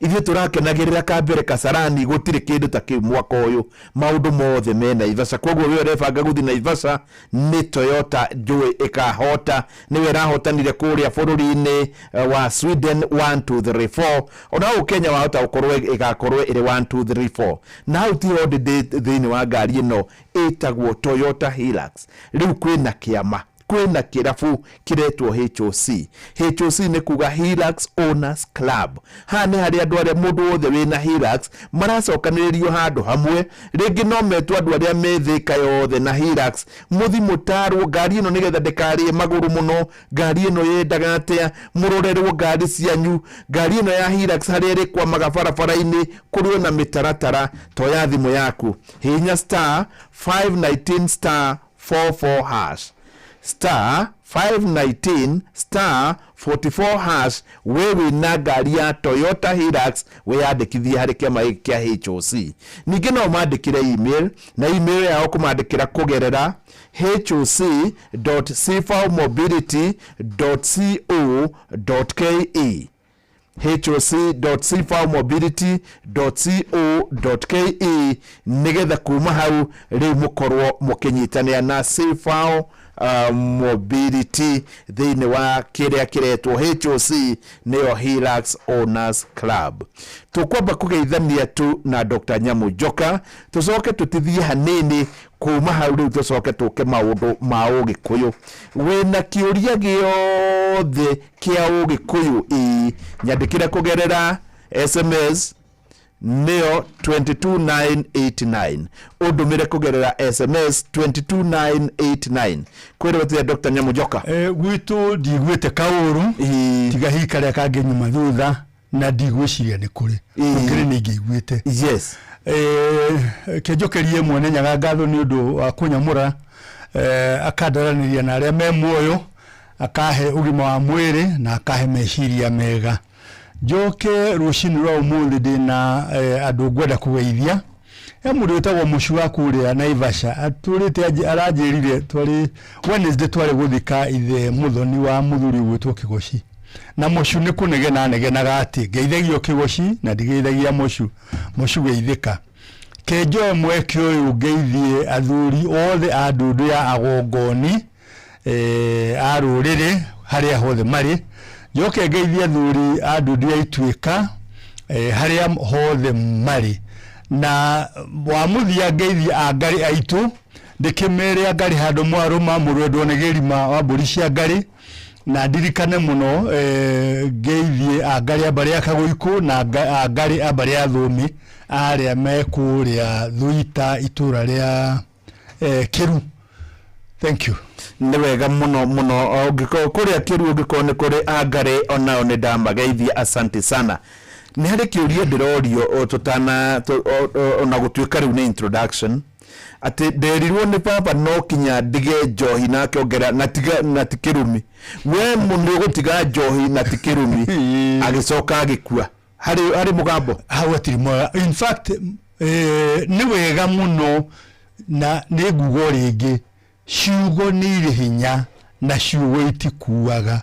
Ithuĩ tũrakenagĩrĩra kambere Kasarani, gũtirĩ kĩndũ ta kĩu mwaka ũyũ, maũndũ mothe me Naivasha. Koguo we ũrebanga gũthiĩ Naivasha nĩ Toyota njũĩ ĩkahota, nĩwe ĩrahotanire kũrĩa bũrũri-inĩ wa Sweden 1 2 3 4. Ona hau Kenya wahota gũkorwo ĩgakorwo ĩrĩ 1 2 3 4. Na hau tiho ndĩ thĩinĩ wa ngari ĩno ĩtagwo Toyota Hilux. Rĩu kwĩna kĩama, kwĩna kĩrabu kĩretwo HOC. HOC nĩ kuga Hilux Owners Club. Haha nĩ harĩa andũ arĩa mũndũ wothe wĩna Hilux maracokanĩrĩrio handũ hamwe. Rĩngĩ no metwo andũ arĩa me Thika yothe na Hilux, mũthi mũtarwo ngari ĩno nĩgetha ndĩkarĩe magũrũ mũno, ngari ĩno yendaga atĩa, mũrorerwo ngari cianyu. Ngari ĩno ya Hilux harĩa ĩrĩkwamaga barabara-inĩ kũrĩ ona mĩtaratara. Toya thimũ yaku, hihinya star 519 star 44 hash, star 519 star 44 hash. We wĩna ngari ya Toyota Hilux wĩyandĩkithie harĩ kĩama gĩkĩ kĩa HOC. Ningĩ no mandĩkĩre email, na email yao kũmandĩkĩra kũgerera H O C dot sifao mobility dot C O dot K E. H O C dot sifao mobility dot C O dot K E, nĩgetha kuma hau rĩu mũkorwo mũkĩnyitanĩra na Sifao Mobility thĩinĩ wa kĩrĩa kĩretwo HOC, nĩyo Hilux Owners Club. Tũkwamba kũgeithania tu na Dr. Nyamu Njoka, tũcoke tũtithie hanini kuma hau rĩu tũcoke tũke maũndũ ma Ũgĩkũyũ. Wĩna kĩũria gĩothe kĩa Ũgĩkũyũ, ĩ nyandĩkĩre kũgerera SMS nĩyo 22989, ũndũmĩre kũgerera SMS 22989. Kwĩrwo atĩa Dr. Nyamu Njoka? Gwitũ ndiguĩte kaũru, tiga hihi karĩa kangĩ nyuma thutha Na ndigwĩciria nĩ kũrĩ ũngĩrĩ nĩ ingĩiguĩte. Yes. Kĩnjokerie Mwene Nyaga ngatho nĩ ũndũ wa kũnyamũra, akandaranĩria na arĩa me muoyo, akahe ũgima wa mwĩrĩ na akahe meciria mega. Njoke rũcinĩ rwa ũmũthĩ ndĩna andũ ngwenda kũgeithia. He mũndũ wĩtagwo Mũcu wa kũrĩa Naivasha atũrĩte aranjĩrire twarĩ Wednesday twarĩ gũthika ithe mũthoni wa mũthuri ũgwĩtwo Kĩgoci, na Mũcu nĩ kũnegena anegenaga atĩ ngeithagio Kĩgoci na ndigeithagia Mũcu. Mũcu geithĩka. Kenjoe mweke ũyũ ngeithie athuri othe a ndundu ya Agongoni, a rũrĩrĩ harĩa hothe marĩ. Njoke ngeithie athuri a ndundu ya Ituĩka, harĩa hothe marĩ. Na wa mũthia ngeithie angarĩ aitũ, ndĩkĩmere angarĩ handũ mwarũma mũrwendwo nĩ gĩrima wa mbũri cia ngarĩ. Na ndirikane mũno, ngeithie angarĩ a mbarĩ ya Kagũikũ na angarĩ a mbarĩ ya Thũũmĩ arĩa me kũrĩa Thuita itũra rĩa Kĩru. Thank you. Nĩ wega mũno mũno. Ũngĩkorwo kũrĩa Kĩru, ũngĩkorwo nĩ kũrĩ angarĩ onao nĩ ndamageithia, asante sana. Nĩ harĩ kĩũria ndĩrorio o tũtana ona gũtuĩka rĩu nĩ introduction, atĩ nderirwo nĩ baba no kinya ndige njohi, na akĩongerera na tiga na ti kĩrumi. We mũndũ ũgũtiga njohi na ti kĩrumi, agĩcoka agĩkua. Harĩ mũgambo hau hatirĩ mwega. In fact, nĩ wega mũno na nĩ nguga o rĩngĩ, ciugo nĩ irĩ hinya na ciugo itikuaga.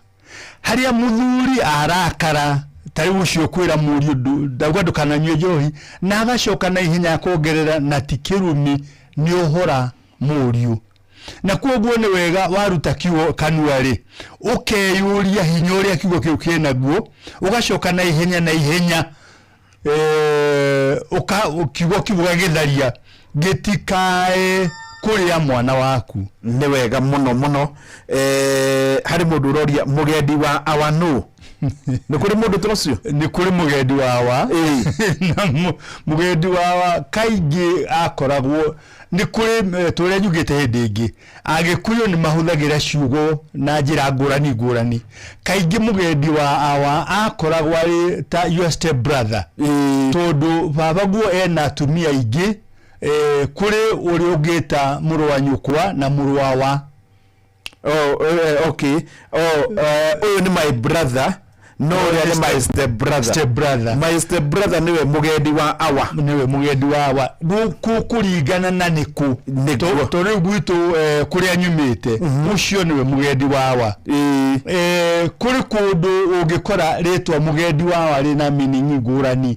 Harĩa mũthuri arakara ta rĩu ũcio kwĩra mũriũ ndauga ndũkananyue njohi, na agacoka na ihenya akongerera na ti kĩrumi, nĩ ũhora mũriũ. Na koguo nĩ wega waruta kiugo kanua rĩ, ũkeyũria hinya ũrĩa kiugo kĩu kĩnaguo, ũgacoka na ihenya na ihenya, kiugo kĩu ũgagĩtharia gĩtikae kũrĩa mwana waku. Nĩ wega mũno mũno. Harĩ mũndũ ũroria mũgendi wa awa nũ? Nĩ kũrĩ mũndũ ta ũcio? Nĩ kũrĩ mũgendi wa awa. Na mũgendi wa awa kaingĩ akoragwo nĩ kũrĩ, tũrĩa njugĩte hĩndĩ ĩngĩ, Agĩkũyũ nĩ mahũthagĩra ciugo na njĩra ngũrani ngũrani. Kaingĩ mũgendi wa awa akoragwo arĩ ta your step brother, tondũ baba guo ena atumia aingĩ. Kũrĩ ũrĩa ũngĩta mũrũ wa nyũkwa na mũrũ wa wa. Oh, okay. Oh, ũyũ nĩ my brother, no ũrĩa nĩ my step brother. Step brother. My step brother nĩwe mũgendi wa awa. Nĩwe mũgendi wa awa. Gũkũ kũringana na nĩkũ. Nĩkuo. To rĩu gwitũ, kũrĩa nyumĩte, ũcio nĩwe mũgendi wa awa. Kũrĩ kũndũ ũngĩkora rĩtwa mũgendi wa awa rĩna meaning ngũrani.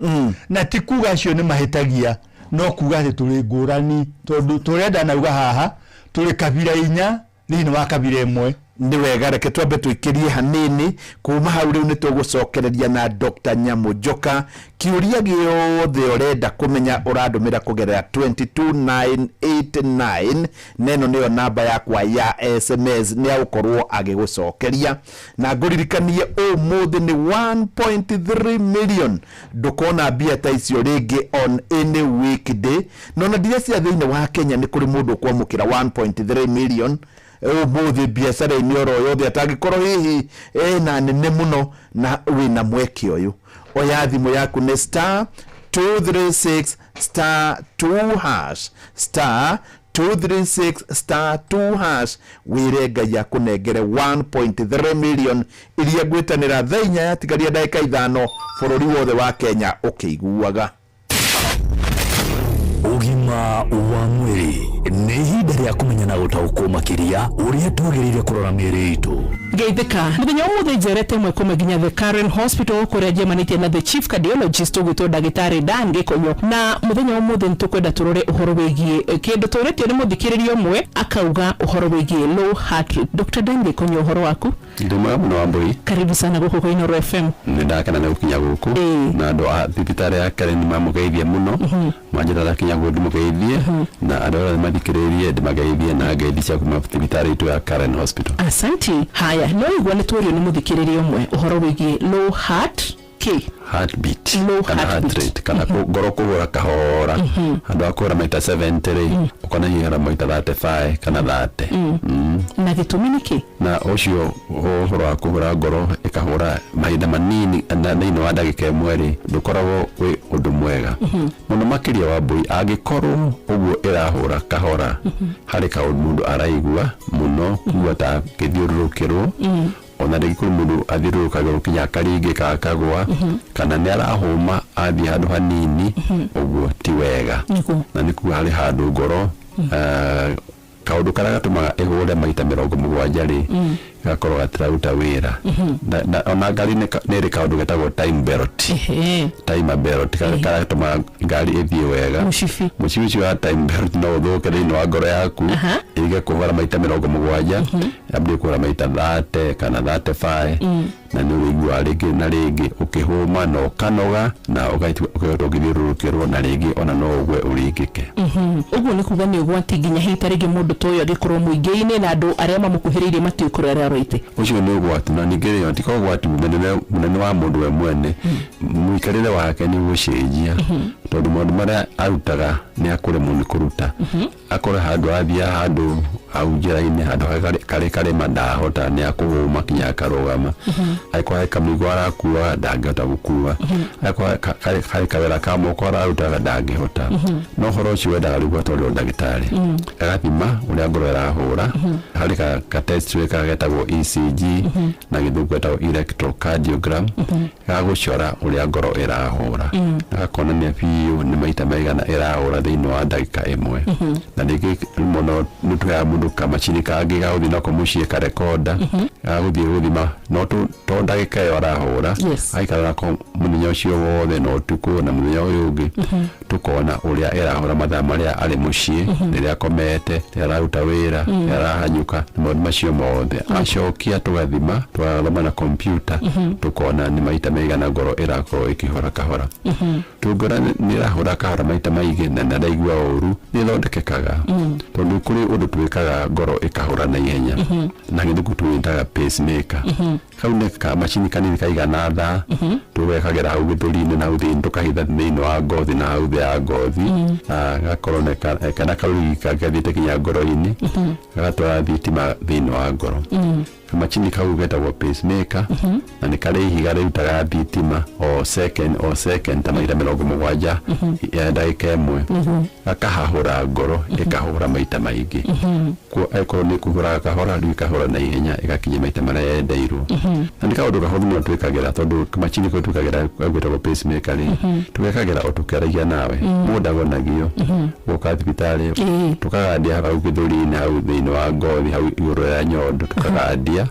Na ti kuga acio nĩ mahĩtagia, no kuga atĩ tũrĩ ngũrani, tondũ tũrenda nauga haha tũrĩ kabira inya thĩinĩ wa kabira ĩmwe. Nĩ wega, reke twambe tũikĩrie hanini. Kuma hau rĩu nĩ tũgũcokereria na Dr. Nyamũ Njoka. Kĩũria gĩothe ũrenda kũmenya ũrandũmĩra kũgerera 22989, na ĩno nĩyo namba yakwa ya SMS, nĩ agũkorwo agĩgũcokeria. Na ngũririkanie ũmũthĩ nĩ 1.3 million, ndũkona mbia ta icio rĩngĩ on any weekday. No na ndirecia thĩinĩ wa Kenya nĩ kũrĩ mũndũ ũkwamũkĩra 1.3 million ũmũthĩ biacara-inĩ oro yothe, atangĩkorwo hihi ĩna nene mũno. Na wĩna mweke ũyũ, oya thimũ yaku, nĩ star 236 star 2 hash, star 236 star 2 hash, wĩre Ngai akũnengere 1.3 million iria ngwĩtanĩra thaa 4 yatigaria ndagĩka 5, bũrũri wothe wa Kenya ũkĩiguaga. Ũgima wa mwĩrĩ nĩ ihinda rĩa kũmenya na gũtaũkwo makĩria ũrĩa twagĩrĩire kũrora mĩĩrĩ itũ. Geithĩka mũthenya ũmũthĩ njerete ĩmwe kwa nginya the Karen Hospital, kũrĩa njemanĩtie na the chief cardiologist ũgwĩtwo ndagĩtarĩ Dan Gĩkonyo. Na mũthenya ũmũthĩ nĩ tũkwenda tũrore ũhoro wĩgiĩ kĩndũ tũrĩtio nĩ mũthikĩrĩria ũmwe, akauga ũhoro wĩgiĩ low heart rate. Dr. Dan Gĩkonyo, ũhoro waku? Ndĩ mwega mũno, Wambui. Karibu sana gũkũ kwa Inooro FM. Nĩ ndakena nĩ gũkinya gũkũ, na andũ a thibitarĩ ya Karen nĩ mamũgeithia mũno, manjĩra ndakinya guo ndĩmũgeithie, na andũ arĩa mathikĩrĩirie ndĩmageithie na ngeithi cia kuma thibitarĩ itũ ya Karen Hospital. Asante. Haya, no igua nĩ tũrio nĩ mũthikĩrĩria ũmwe ũhoro wĩgiĩ low heart. kĩ? Heartbeat Low kana heart heartbeat. rate kana ngoro kũhũra kahora, handũ ha kũhũra maita 70 rĩ, ũkona ihũra maita 35 kana 30. Na gĩtũmi nĩ kĩ? Na ũcio ũhoro wa kũhũra ngoro ĩkahũra mahinda manini na thĩinĩ wa ndagĩka ĩmwe rĩ, ndũkoragwo wĩ ũndũ mwega mũno makĩria wa mbũi. Angĩkorwo ũguo ĩrahũra kahora, harĩ kaũndũ mũndũ araigua mũno kugua ta akĩthiũrũrũkĩrwo, ona rĩngĩ kũrĩ mũndũ athiũrũrũkagĩrwo kinya akaringĩka akagwa, kana nĩ arahũma athiĩ handũ hanini, ũguo ti wega. Na nĩ kuga harĩ handũ ngoro kaũndũ karĩa gatũmaga ĩhũre maita 70 rĩ, gakorwo gatiraruta wĩra. Na ona ngari nĩ ĩrĩ kaũndũ getagwo time belt, timer belt, karĩa gatũmaga ngari ĩthiĩ wega. Mũcibi. Mũcibi ũcio wa time belt no ũthũke thĩinĩ wa ngoro yaku, ĩrige kũhũra maita 70, yambie kũhũra maita 30 kana 35, na nĩ ũrĩiguaga rĩngĩ na rĩngĩ ũkĩhũma na ũkanoga na ũkaigua ũgĩthiũrũrũkĩrwo, na rĩngĩ ona no ũgwe ũringĩke. Ũguo nĩ kuga nĩ ũgwati nginya hihi ta rĩngĩ mũndũ ta ũyũ angĩkorwo mũingĩ-inĩ na andũ arĩa mamũkuhĩrĩirie matiũĩ kũrĩa ararorete. Ũcio nĩ ũgwati, na ningĩ rĩ, ti ũgwati mũnene mũnene wa mũndũ we mwene, mũikarĩre wake nĩ ũgũcenjia, tondũ maũndũ marĩa arutaga nĩ akũremwo nĩ kũruta. Akorwo handũ athiaga handũ hau njĩra-inĩ, handũ harĩa karĩ karĩma, ndahota, nĩ akũhũma kinya akarũgama. Angĩkorwo harĩ kamũrigo arakua, ndangĩhota gũkua. Angĩkorwo harĩ kawĩra ka moko ararutaga, ndangĩhota. No ũhoro ũcio wendaga rĩu gatwarĩrwo ndagĩtarĩ, agathima ũrĩa ngoro ĩrahũra. Harĩ ka test twĩkaga getagwo ECG, na gĩthũngũ getagwo electrocardiogram, gagũcora ũrĩa ngoro ĩrahũra, na gakonania biũ nĩ maita maigana ĩrahũra thĩinĩ wa ndagĩka ĩmwe. Na rĩngĩ mũno nĩ tũheaga mũndũ kamacini kangĩ ga gũthiĩ nako mũciĩ, karekonda ga gũthiĩ gũthima no to ndagĩka ĩyo arahũra, aikara nako mũthenya ũcio wothe na ũtukũ na mũthenya ũyũ ũngĩ, tũkona ũrĩa ĩrahũra mathaa marĩa arĩ mũciĩ, rĩrĩa akomete, rĩrĩa araruta wĩra, rĩrĩa arahanyũka, na maũndũ macio mothe. Acokia tũgathima, tũgathoma na kompyuta, tũkona nĩ maita maigana ngoro ĩrakorwo ĩkĩhũra kahora. Tũngĩona nĩ ĩrahũra kahora maita maingĩ na nĩ araigua ũru, nĩ ĩthondekekaga, tondũ kũrĩ ũndũ twĩkaga ngoro ĩkahũra na ihenya, na gĩthũngũ tũwĩtaga pacemaker. Kau nĩ kamacini kanini kaigana thaa, tũgekagĩra hau gĩthũri-inĩ na hau thĩinĩ, tũkahitha thĩinĩ wa ngothi na hau thĩ ya ngothi, na gakorwo nĩ kana karũrigi gathiĩte kinya ngoro-inĩ, gagatwara thitima thĩinĩ wa ngoro. Kamacini kau getagwo pacemaker, na nĩ karĩ ihiga rĩrutaga thitima o second o second ta maita 70 ya ndagĩka ĩmwe, gakahahũra ngoro ĩkahũra maita maingĩ. Angĩkorwo nĩ kũhũraga kahora, rĩu ĩkahũra na ihenya, ĩgakinya maita marĩa yendeirwo. Na nĩ kaũndũ kahũthũ mũno twĩkagĩra, tondũ kamacini kau twĩkagĩra gwĩtagwo pacemaker rĩ, tũgekagĩra o tũkĩaragia nawe, mũndũ ndagonagio gũka thibitarĩ. Tũkagandia hau gĩthũri-inĩ, hau thĩinĩ wa ngothi, hau igũrũ ya nyondo, tũkagandia,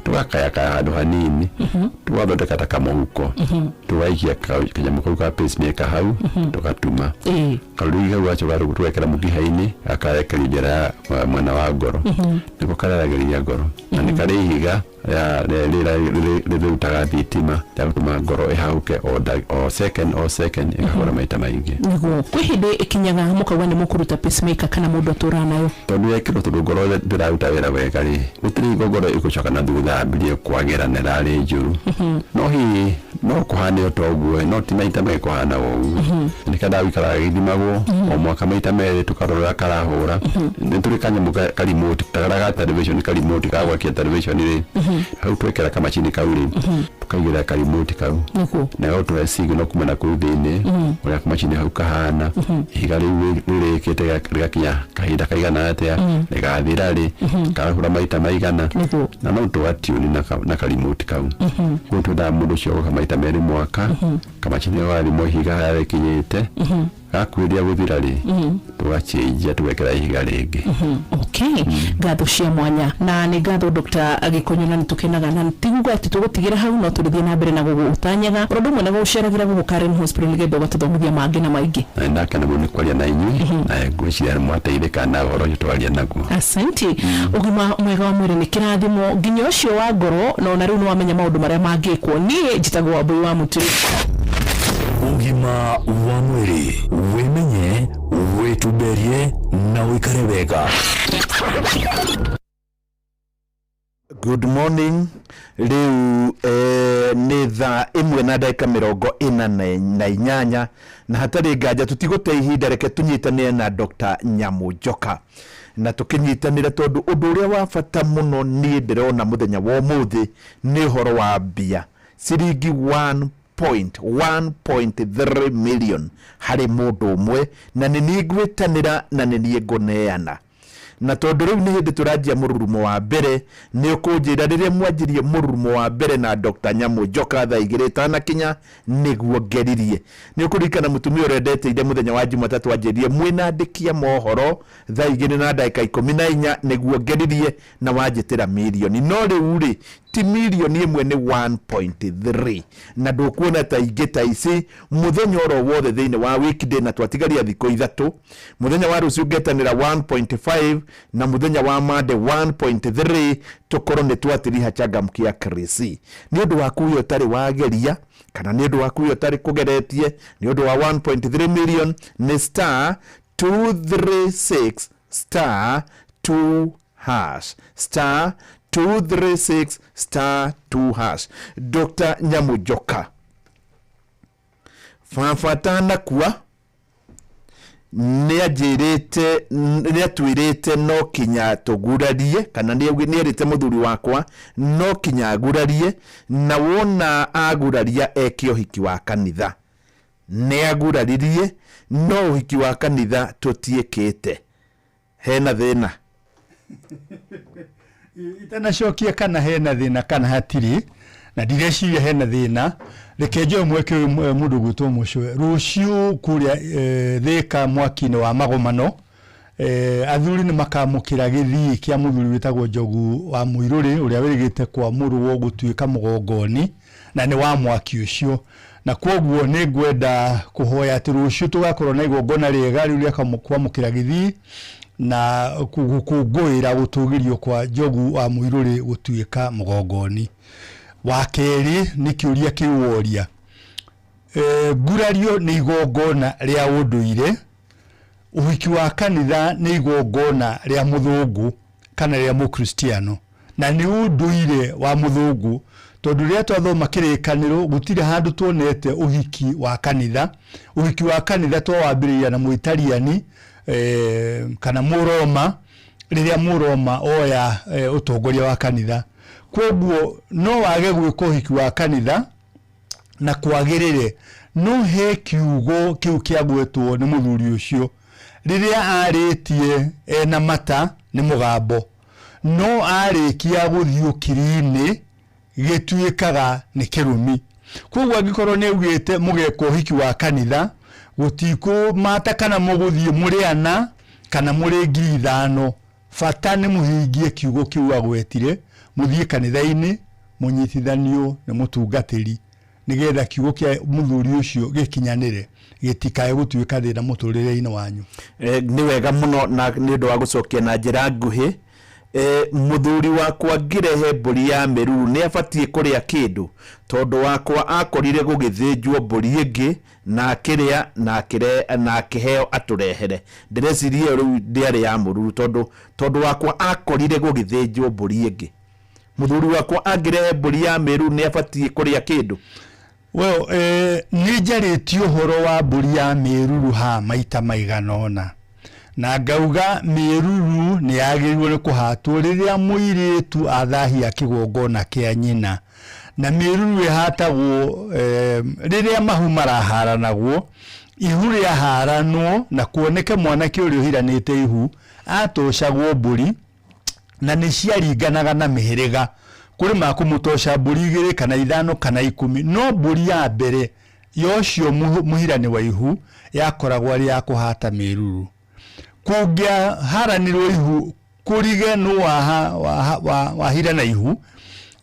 tũgakayakaya handũ hanini, tũgathondeka ta kamũhuko, tũgaikia kanyamũ kau ka pacemaker hau, tũgatuma karũrigi kau, gacoka tũgekĩra mũkiha-inĩ, gakarekerio njĩra ya mwena wa ngoro, nĩko kararagĩria ngoro, na nĩ karĩ ihiga rĩrutaga thitima rĩa gũtũma ngoro ĩhahũke o second o second, ĩkahũra maita maingĩ. Nĩguo kwĩ hĩndĩ ĩkinyaga mũkauga nĩ mũkũruta pacemaker, kana mũndũ atũraga nayo? Tondũ yekĩrwo, tondũ ngoro ndĩraruta wĩra wega rĩ, gũtirĩ hingo ngoro ĩgũcoka na thutha yambĩrĩrie kwagĩra na ĩrarĩ njũru. No hihi no kũhane o ta ũguo, no ti maita maingĩ kũhana ũguo. Nĩ kendaga gũikaraga gĩthimagwo o mwaka maita merĩ, tũkarora ũrĩa karahũra. Nĩ tũrĩ kanyamũ ka remote, ta karĩa ga television, ka remote ga gwakia television rĩ, hau twekĩra kamacini kau rĩ, tũkaigĩrĩra ka remote kau, na gagũtũhe signal kuma na kũu thĩinĩ ũrĩa kamacini hau kahana, ihiga rĩu rĩrĩkĩte rĩgakinya kahinda kaigana atĩa, rĩgathira rĩ, karahũra maita maigana, na no tũgatiuni na ka remote kau. Koguo twendaga mũndũ ũcio agoka maita merĩ mwaka, kamacini kau gagathimwo ihiga harĩa rĩkinyĩte, gakuhĩrĩria gũthira rĩ, tũgacĩnjia, tũgekĩra ihiga rĩngĩ. Okay, ngatho cia mwanya na nĩ ngatho Dr. Gĩkonyo, na nĩ tũkenaga, na tiguga atĩ tũgũtigĩra hau, no tũrĩthiĩ na mbere na gũgũtanyaga ũndũ ũmwe na gũgũceragĩra gũkũ Karen Hospital nĩgetha ũgatũthomithia mangĩ na maingĩ. Na nĩ ndakena mũno nĩ kwaria na inyuĩ, na ngwĩciria nĩ mwateithĩka na ũhoro ũcio twaria naguo. Asante. Ũgima mwega wa mwĩrĩ nĩ kĩrathimo, nginya ũcio wa ngoro, na ona rĩu nĩ wamenya maũndũ marĩa mangĩkwo. Niĩ njĩtagwo Wambũi wa Mũturi. Ũgima wa mwĩrĩ, wĩmenye, wĩtumberie na ũikare wega. Good morning. Rĩu nĩ thaa 1 na ndagĩka 48, na hatarĩ nganja tũtigũte ihinda, reke tũnyitanĩre na Dr. Nyamu Njoka na tũkĩnyitanĩre, tondũ ũndũ ũrĩa wa bata mũno niĩ ndĩrona mũthenya wa ũmũthĩ nĩ ũhoro wa mbia ciringi 1.1.3 million harĩ mũndũ ũmwe, na nĩ niĩ ngwĩtanĩra na nĩ niĩ ngũneana. Na tondũ rĩu nĩ hĩndĩ tũranjia mũrurumo wa mbere, nĩ ũkũnjĩra rĩrĩa mwanjirie mũrurumo wa mbere na Dr. Nyamu Njoka thaa 2 itanakinya nĩguo ngeririe. Nĩ ũkũririkana mũtumia ũrĩa ndeteire mũthenya wa Jumatatũ anjĩrire mwĩna andĩki a mohoro thaa 2 na ndagĩka 14 nĩguo ngeririe, na wanjĩtĩra mirioni. No rĩu rĩ, ti mirioni 1, nĩ 1.3, na ndũkuona ta ingĩ ta ici mũthenya oro wothe thĩinĩ wa weekday, na twatigaria thikũ 3. Mũthenya wa rũciũ ngetanĩra 1.5, na mũthenya wa Monday 1.3, tũkorwo nĩ twatiriha changamkia Krisi. Nĩ ũndũ waku ũyũ ũtarĩ wageria, kana nĩ ũndũ waku ũyũ ũtarĩ kũgeretie, nĩ ũndũ wa 1.3 million nĩ star 236 star 2 hash, star 236 star 2 hash. Dr. Nyamu Njoka, baba atanakua nĩ anjĩrĩte, nĩ atwĩrĩte no kinya tũgurarie, kana nĩ erĩte mũthuri wakwa no kinya agurarie, na wona aguraria eke ũhiki wa kanitha. Nĩ aguraririe, no ũhiki wa kanitha tũtiĩkĩte. Hena thĩna? Itanacokia kana hena thĩna kana hatirĩ, na ndireciria hena thĩna, reke njoe mweke ũyũ mũndũ gwĩtwo Mũcwe. Rũciũ kũrĩa Thĩka mwaki-inĩ wa Magomano, athuri nĩ makamũkĩra gĩthii kĩa mũthuri wĩtagwo Njogu wa Mũirũrĩ, ũrĩa wĩrĩgĩte kwamũrwo gũtuĩka mũgongoni, na nĩ wa mwaki ũcio. Na kwoguo nĩ ngwenda kũhoya atĩ rũciũ tũgakorwo na igongona rĩega rĩu rĩa kwamũkĩra gĩthii na gũkũngũĩra gũtũgĩrio kwa Njogu wa Mũirũrĩ gũtuĩka mũgongoni. Wa kerĩ nĩ kĩũria kĩu woria. Ngurario nĩ igongona rĩa ũndũire, ũhiki wa kanitha nĩ igongona rĩa mũthũngũ kana rĩa mũkristiano, na nĩ ũndũire wa mũthũngũ, tondũ rĩrĩa twathoma kĩrĩkanĩro gũtirĩ handũ tuonete ũhiki wa kanitha. Ũhiki wa kanitha twawambĩrĩria na Mũitaliani kana Mũroma, rĩrĩa Mũroma oya ũtongoria wa kanitha. Kwoguo no wage gwĩka ũhiki wa kanitha na kwagĩrĩre, no he kiugo kĩu kĩagwetwo nĩ mũthuri ũcio rĩrĩa arĩtie ena mata nĩ mũgambo, no arĩkia gũthiĩ ũkiri-inĩ gĩtuĩkaga nĩ kĩrumi. Kwoguo angĩkorwo nĩ augĩte mũgeka ũhiki wa kanitha, gũtikũmata kana mũgũthiĩ mũrĩ ana kana mũrĩ 5,000, bata nĩ mũhingie kiugo kĩu agwetire, mũthiĩ kanitha-inĩ mũnyitithanio nĩ mũtungatĩri, nĩgetha kiugo kĩa mũthuri ũcio gĩkinyanĩre, gĩtikae gũtuĩka thĩna mũtũrĩre-inĩ wanyu. Nĩ wega mũno, na nĩ ũndũ wa gũcokia na njĩra nguhĩ. Mũthuri wakwa ngĩrehe mbũri ya mĩruru nĩ abatiĩ kũrĩa kĩndũ, tondũ wakwa akorire gũgĩthĩnjwo mbũri ĩngĩ na akĩrĩa na akĩheo atũrehere. Ndĩreciria ĩyo rĩu ndĩarĩ ya mũruru, tondũ wakwa akorire gũgĩthĩnjwo mbũri ĩngĩ. Mũthuri wakwa angĩrehe mbũri ya mĩruru nĩ abatiĩ kũrĩa kĩndũ? Well, nĩ njarĩtie ũhoro wa mbũri ya mĩruru ha maita maigana ũna, na ngauga mĩruru nĩ yagĩrĩirwo nĩ kũhatwo rĩrĩa mũirĩtu athahia kĩgongona kĩa nyina, na mĩruru ĩhatagwo rĩrĩa mahu maraharanagwo, ihu rĩaharanwo na kuoneke mwanake ũrĩa ũhiranĩte ihu atocagwo mbũri, na nĩ ciaringanaga na mĩhĩrĩga. Kũrĩ makũmũtoca mbũri 2 kana 5 kana 10, no mbũri ya mbere ya ũcio mũhirani wa ihu yakoragwo arĩ ya kũhata mĩruru. Kũngĩaharanirwo ihu kũrige nũ wahirana ihu,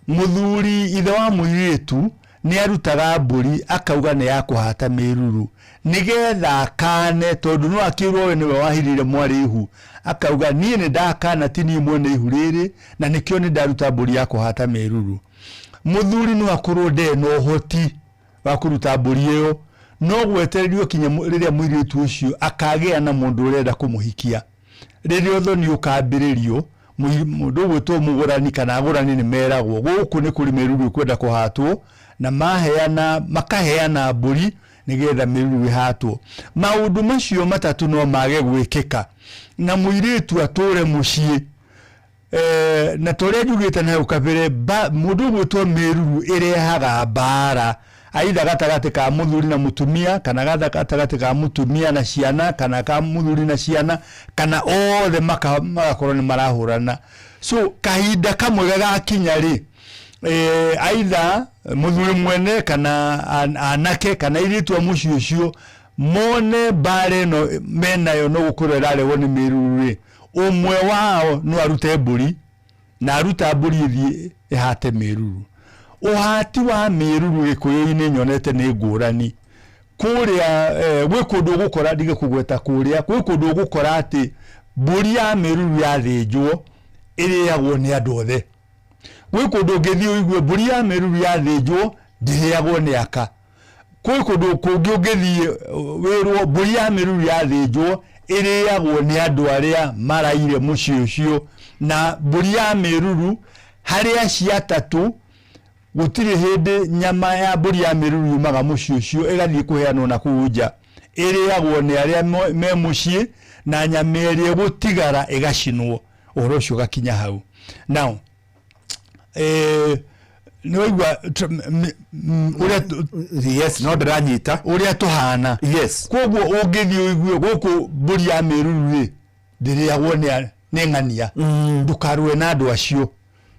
mũthuri ithe wa mũirĩtu nĩ arutaga mbũri akauga nĩ ya kũhata mĩruru, nĩgetha akane, tondũ no akĩrwo we nĩwe wahirire mwarĩ ihu, akauga niĩ nĩ ndakana, ti niĩ mwene ihu rĩrĩ, na nĩkĩo nĩ ndaruta mbũri ya kũhata mĩruru. Mũthuri no akorwo ndarĩ na ũhoti wa kũruta mbũri ĩyo, no gwetererio kinya rĩrĩa mũirĩtu ũcio akagĩa na mũndũ ũrenda kũmũhikia. Rĩrĩa ũthoni ũkambĩrĩrio, Mũndũ ũgwĩtwo mũgũrani kana agũrani nĩ meragwo gũkũ nĩ kũrĩ mĩruru ĩkwenda kũhatwo, na maheana makaheana mbũri nĩgetha mĩruru ĩhatwo. Maũndũ macio matatũ no mage gwĩkĩka na mũirĩtu atũre mũciĩ. Na ta ũrĩa njugĩte na hau kabere, mũndũ ũgwĩtwo mĩruru ĩrehaga mbara aitha gatagatĩ ka mũthuri na mũtumia, kana gatagatĩ ka mũtumia na ciana, kana ka mũthuri na ciana, kana othe magakorwo nĩ marahũrana. So kahinda kamwe gagakinya rĩ, aitha mũthuri mwene kana anake kana airĩtu a mũciĩ ũcio mone mbara ĩno menayo no gũkorwo ĩrarehwo nĩ mĩruru rĩ, ũmwe wao no arute mbũri, na aruta mbũri ĩthiĩ ĩhate mĩruru. Ũhati wa mĩruru gĩkũyũ-inĩ nyonete nĩ ngũrani. Kũrĩa gwĩ kũndũ ũgũkora, ndige kũgweta kũrĩa, gwĩ kũndũ ũgũkora atĩ mbũri ya mĩruru yathĩnjwo ĩrĩagwo nĩ andũ othe. Gwĩ kũndũ ũngĩthiĩ ũigue mbũri ya mĩruru yathĩnjwo ndĩrĩagwo nĩ aka. Kwĩ kũndũ kũngĩ ũngĩthiĩ wĩrwo mbũri ya mĩruru yathĩnjwo ĩrĩagwo nĩ andũ arĩa maraire mũciĩ ũcio. Na mbũri ya mĩruru harĩ acio atatũ gũtirĩ hĩndĩ nyama ya mbũri ya mĩruru yumaga mũciĩ ũcio ĩgathiĩ kũheanwo na kũu nja. Ĩrĩagwo nĩ arĩa me mũciĩ na nyama ĩrĩa ĩgũtigara ĩgacinwo. Ũhoro ũcio ũgakinya hau. Now, nĩ waigua ũrĩa Yes, no ndĩranyita ũrĩa tũhana. Yes. Koguo ũngĩthiĩ ũigue gũkũ mbũri ya mĩruru rĩ ndĩrĩagwo nĩ ng'ania. Ndũkarũe na andũ acio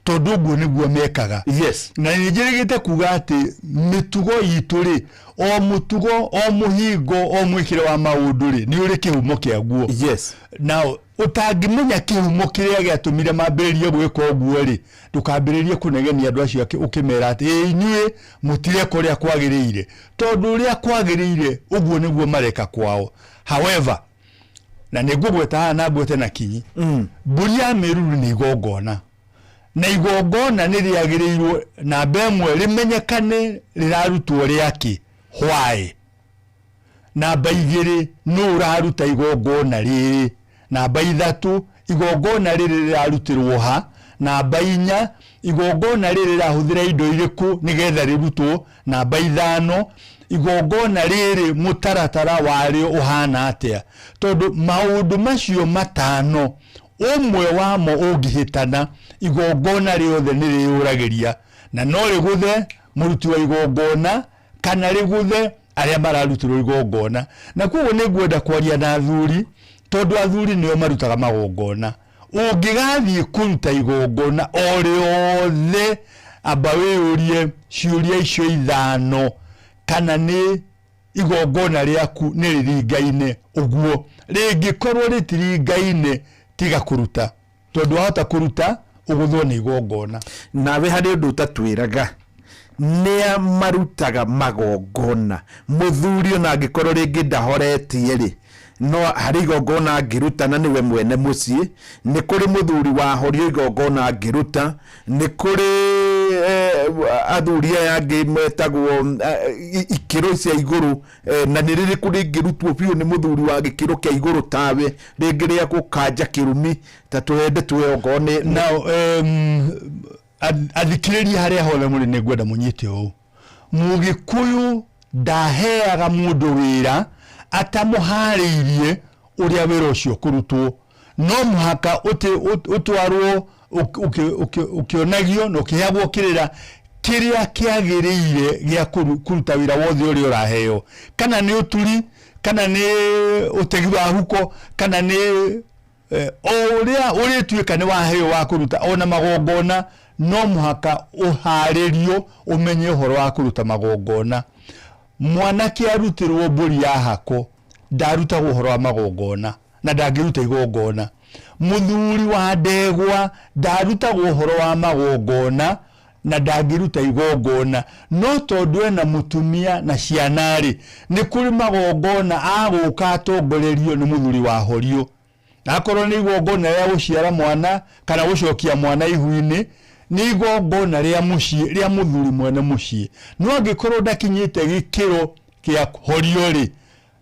tondũ ũguo nĩguo mekaga. Yes. Na nĩ njĩrĩgĩte kuga atĩ mĩtugo itũ rĩ, o mũtugo, o mũhingo, o mwĩkĩre wa maũndũ rĩ, nĩ ũrĩ kĩhumo kĩaguo. Yes. Now, ũtangĩmenya kĩhumo kĩrĩa gĩatũmire mambĩrĩrie gwĩka ũguo rĩ, ndũkambĩrĩrie kũnegenia andũ acio ũkĩmera atĩ ĩ inyuĩ mũtireka ũrĩa kwagĩrĩire, tondũ ũrĩa kwagĩrĩire ũguo nĩguo mareka kwao. However, na nĩ ngũgweta haha na ngwete na kinyi, mbũri ya mĩruru nĩ igongona, na igongona nĩ rĩagĩrĩirwo namba ĩmwe rĩmenyekane rĩrarutwo rĩakĩ, why. Namba igĩrĩ, nũ ũraruta igongona rĩrĩ. Namba ithatũ, igongona rĩrĩ rĩrarutĩrwo ha. Namba inya, igongona rĩrĩ rĩrahũthĩra indo irĩkũ nĩgetha rĩrutwo. Namba ithano, igongona rĩrĩ mũtaratara warĩo ũhana atĩa. Tondũ maũndũ macio matano, ũmwe wamo ũngĩhĩtana, igongona rĩothe nĩ rĩyũragĩria, na no rĩgũthe mũruti wa igongona kana rĩgũthe arĩa mararutĩrwo igongona. Na koguo nĩ ngwenda kwaria na athuri, tondũ athuri nĩo marutaga magongona. Ũngĩgathiĩ kũruta igongona o rĩothe, amba wĩyũrie ciũria icio ithano, kana nĩ igongona rĩaku nĩ rĩringaine ũguo. Rĩngĩkorwo rĩtiringaine, tiga kũruta, tondũ wahota kũruta ũgũthwo nĩ igongona. Nawe harĩ ũndũ ũtatwĩraga, nĩa marutaga magongona. Mũthuri ona angĩkorwo rĩngĩ ndahoretie rĩ, no harĩ igongona angĩruta na nĩwe mwene mũciĩ. Nĩ kũrĩ mũthuri wahorio igongona angĩruta, nĩ kũrĩ athuri aya angĩ metagwo ikĩro cia igũrũ, na nĩ rĩrĩkũ rĩngĩrutwo biũ nĩ mũthuri wa gĩkĩro kĩa igũrũ tawe, rĩngĩ rĩa gũkanja kĩrumi ta tũhende tuoe okorwo nĩ Now, athikĩrĩria harĩa hothe mũrĩ, nĩ ngwenda mũnyite ũũ. Mũgĩkũyũ ndaheaga mũndũ wĩra atamũharĩirie ũrĩa wĩra ũcio kũrutwo. No mũhaka ũtwarwo ũkĩonagio na ũkĩheagwo kĩrĩra kĩrĩa kĩagĩrĩire gĩa kũruta wĩra wothe ũrĩa ũraheo, kana nĩ ũturi, kana nĩ ũtegi wa huko, kana nĩ o ũrĩa ũrĩtuĩka nĩ waheo wa kũruta. Ona magongona no mũhaka ũharĩrio ũmenye ũhoro wa kũruta magongona. Mwanake arutĩrwo mbũri ya hako ndarutagwo ũhoro wa magongona na ndangĩruta igongona. Mũthuri wa ndegwa ndarutagwo ũhoro wa magongona na ndangĩruta igongona. No tondũ ena mũtumia na ciana rĩ, nĩ kũrĩ magongona agũka atongorerio nĩ mũthuri wa horio. Akorwo nĩ igongona rĩa gũciara mwana kana gũcokia mwana ihu-inĩ, nĩ igongona rĩa mũciĩ, rĩa mũthuri mwene mũciĩ. No angĩkorwo ndakinyĩte gĩkĩro kĩa horio rĩ,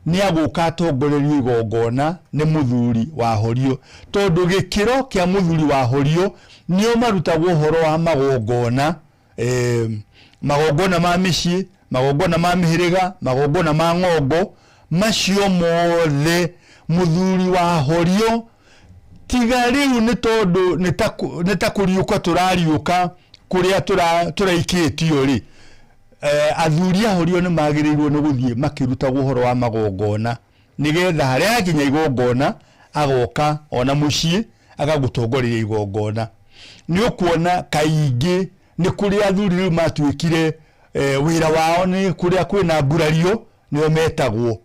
Nĩ agũka atongorerio igongona nĩ mũthuri wa horio, tondũ gĩkĩro kĩa mũthuri wa horio nĩo marutagwo ũhoro wa magongona, magongona ma mĩciĩ, magongona ma mĩhĩrĩga, magongona ma ng'ongo, macio mothe mũthuri wa horio. Tiga rĩu nĩ tondũ nĩ ta kũriũka tũrariũka kũrĩa tũraikĩtio rĩ, athuri a horio nĩ magĩrĩirwo nĩ gũthiĩ makĩrutagwo ũhoro wa magongona, nĩgetha harĩa akinya igongona agoka ona mũciĩ agagũtongoreria igongona. Nĩ ũkuona kaingĩ nĩ kũrĩ athuri rĩu matuĩkire wĩra wao nĩ kũrĩa kwĩna ngurario, nĩo metagwo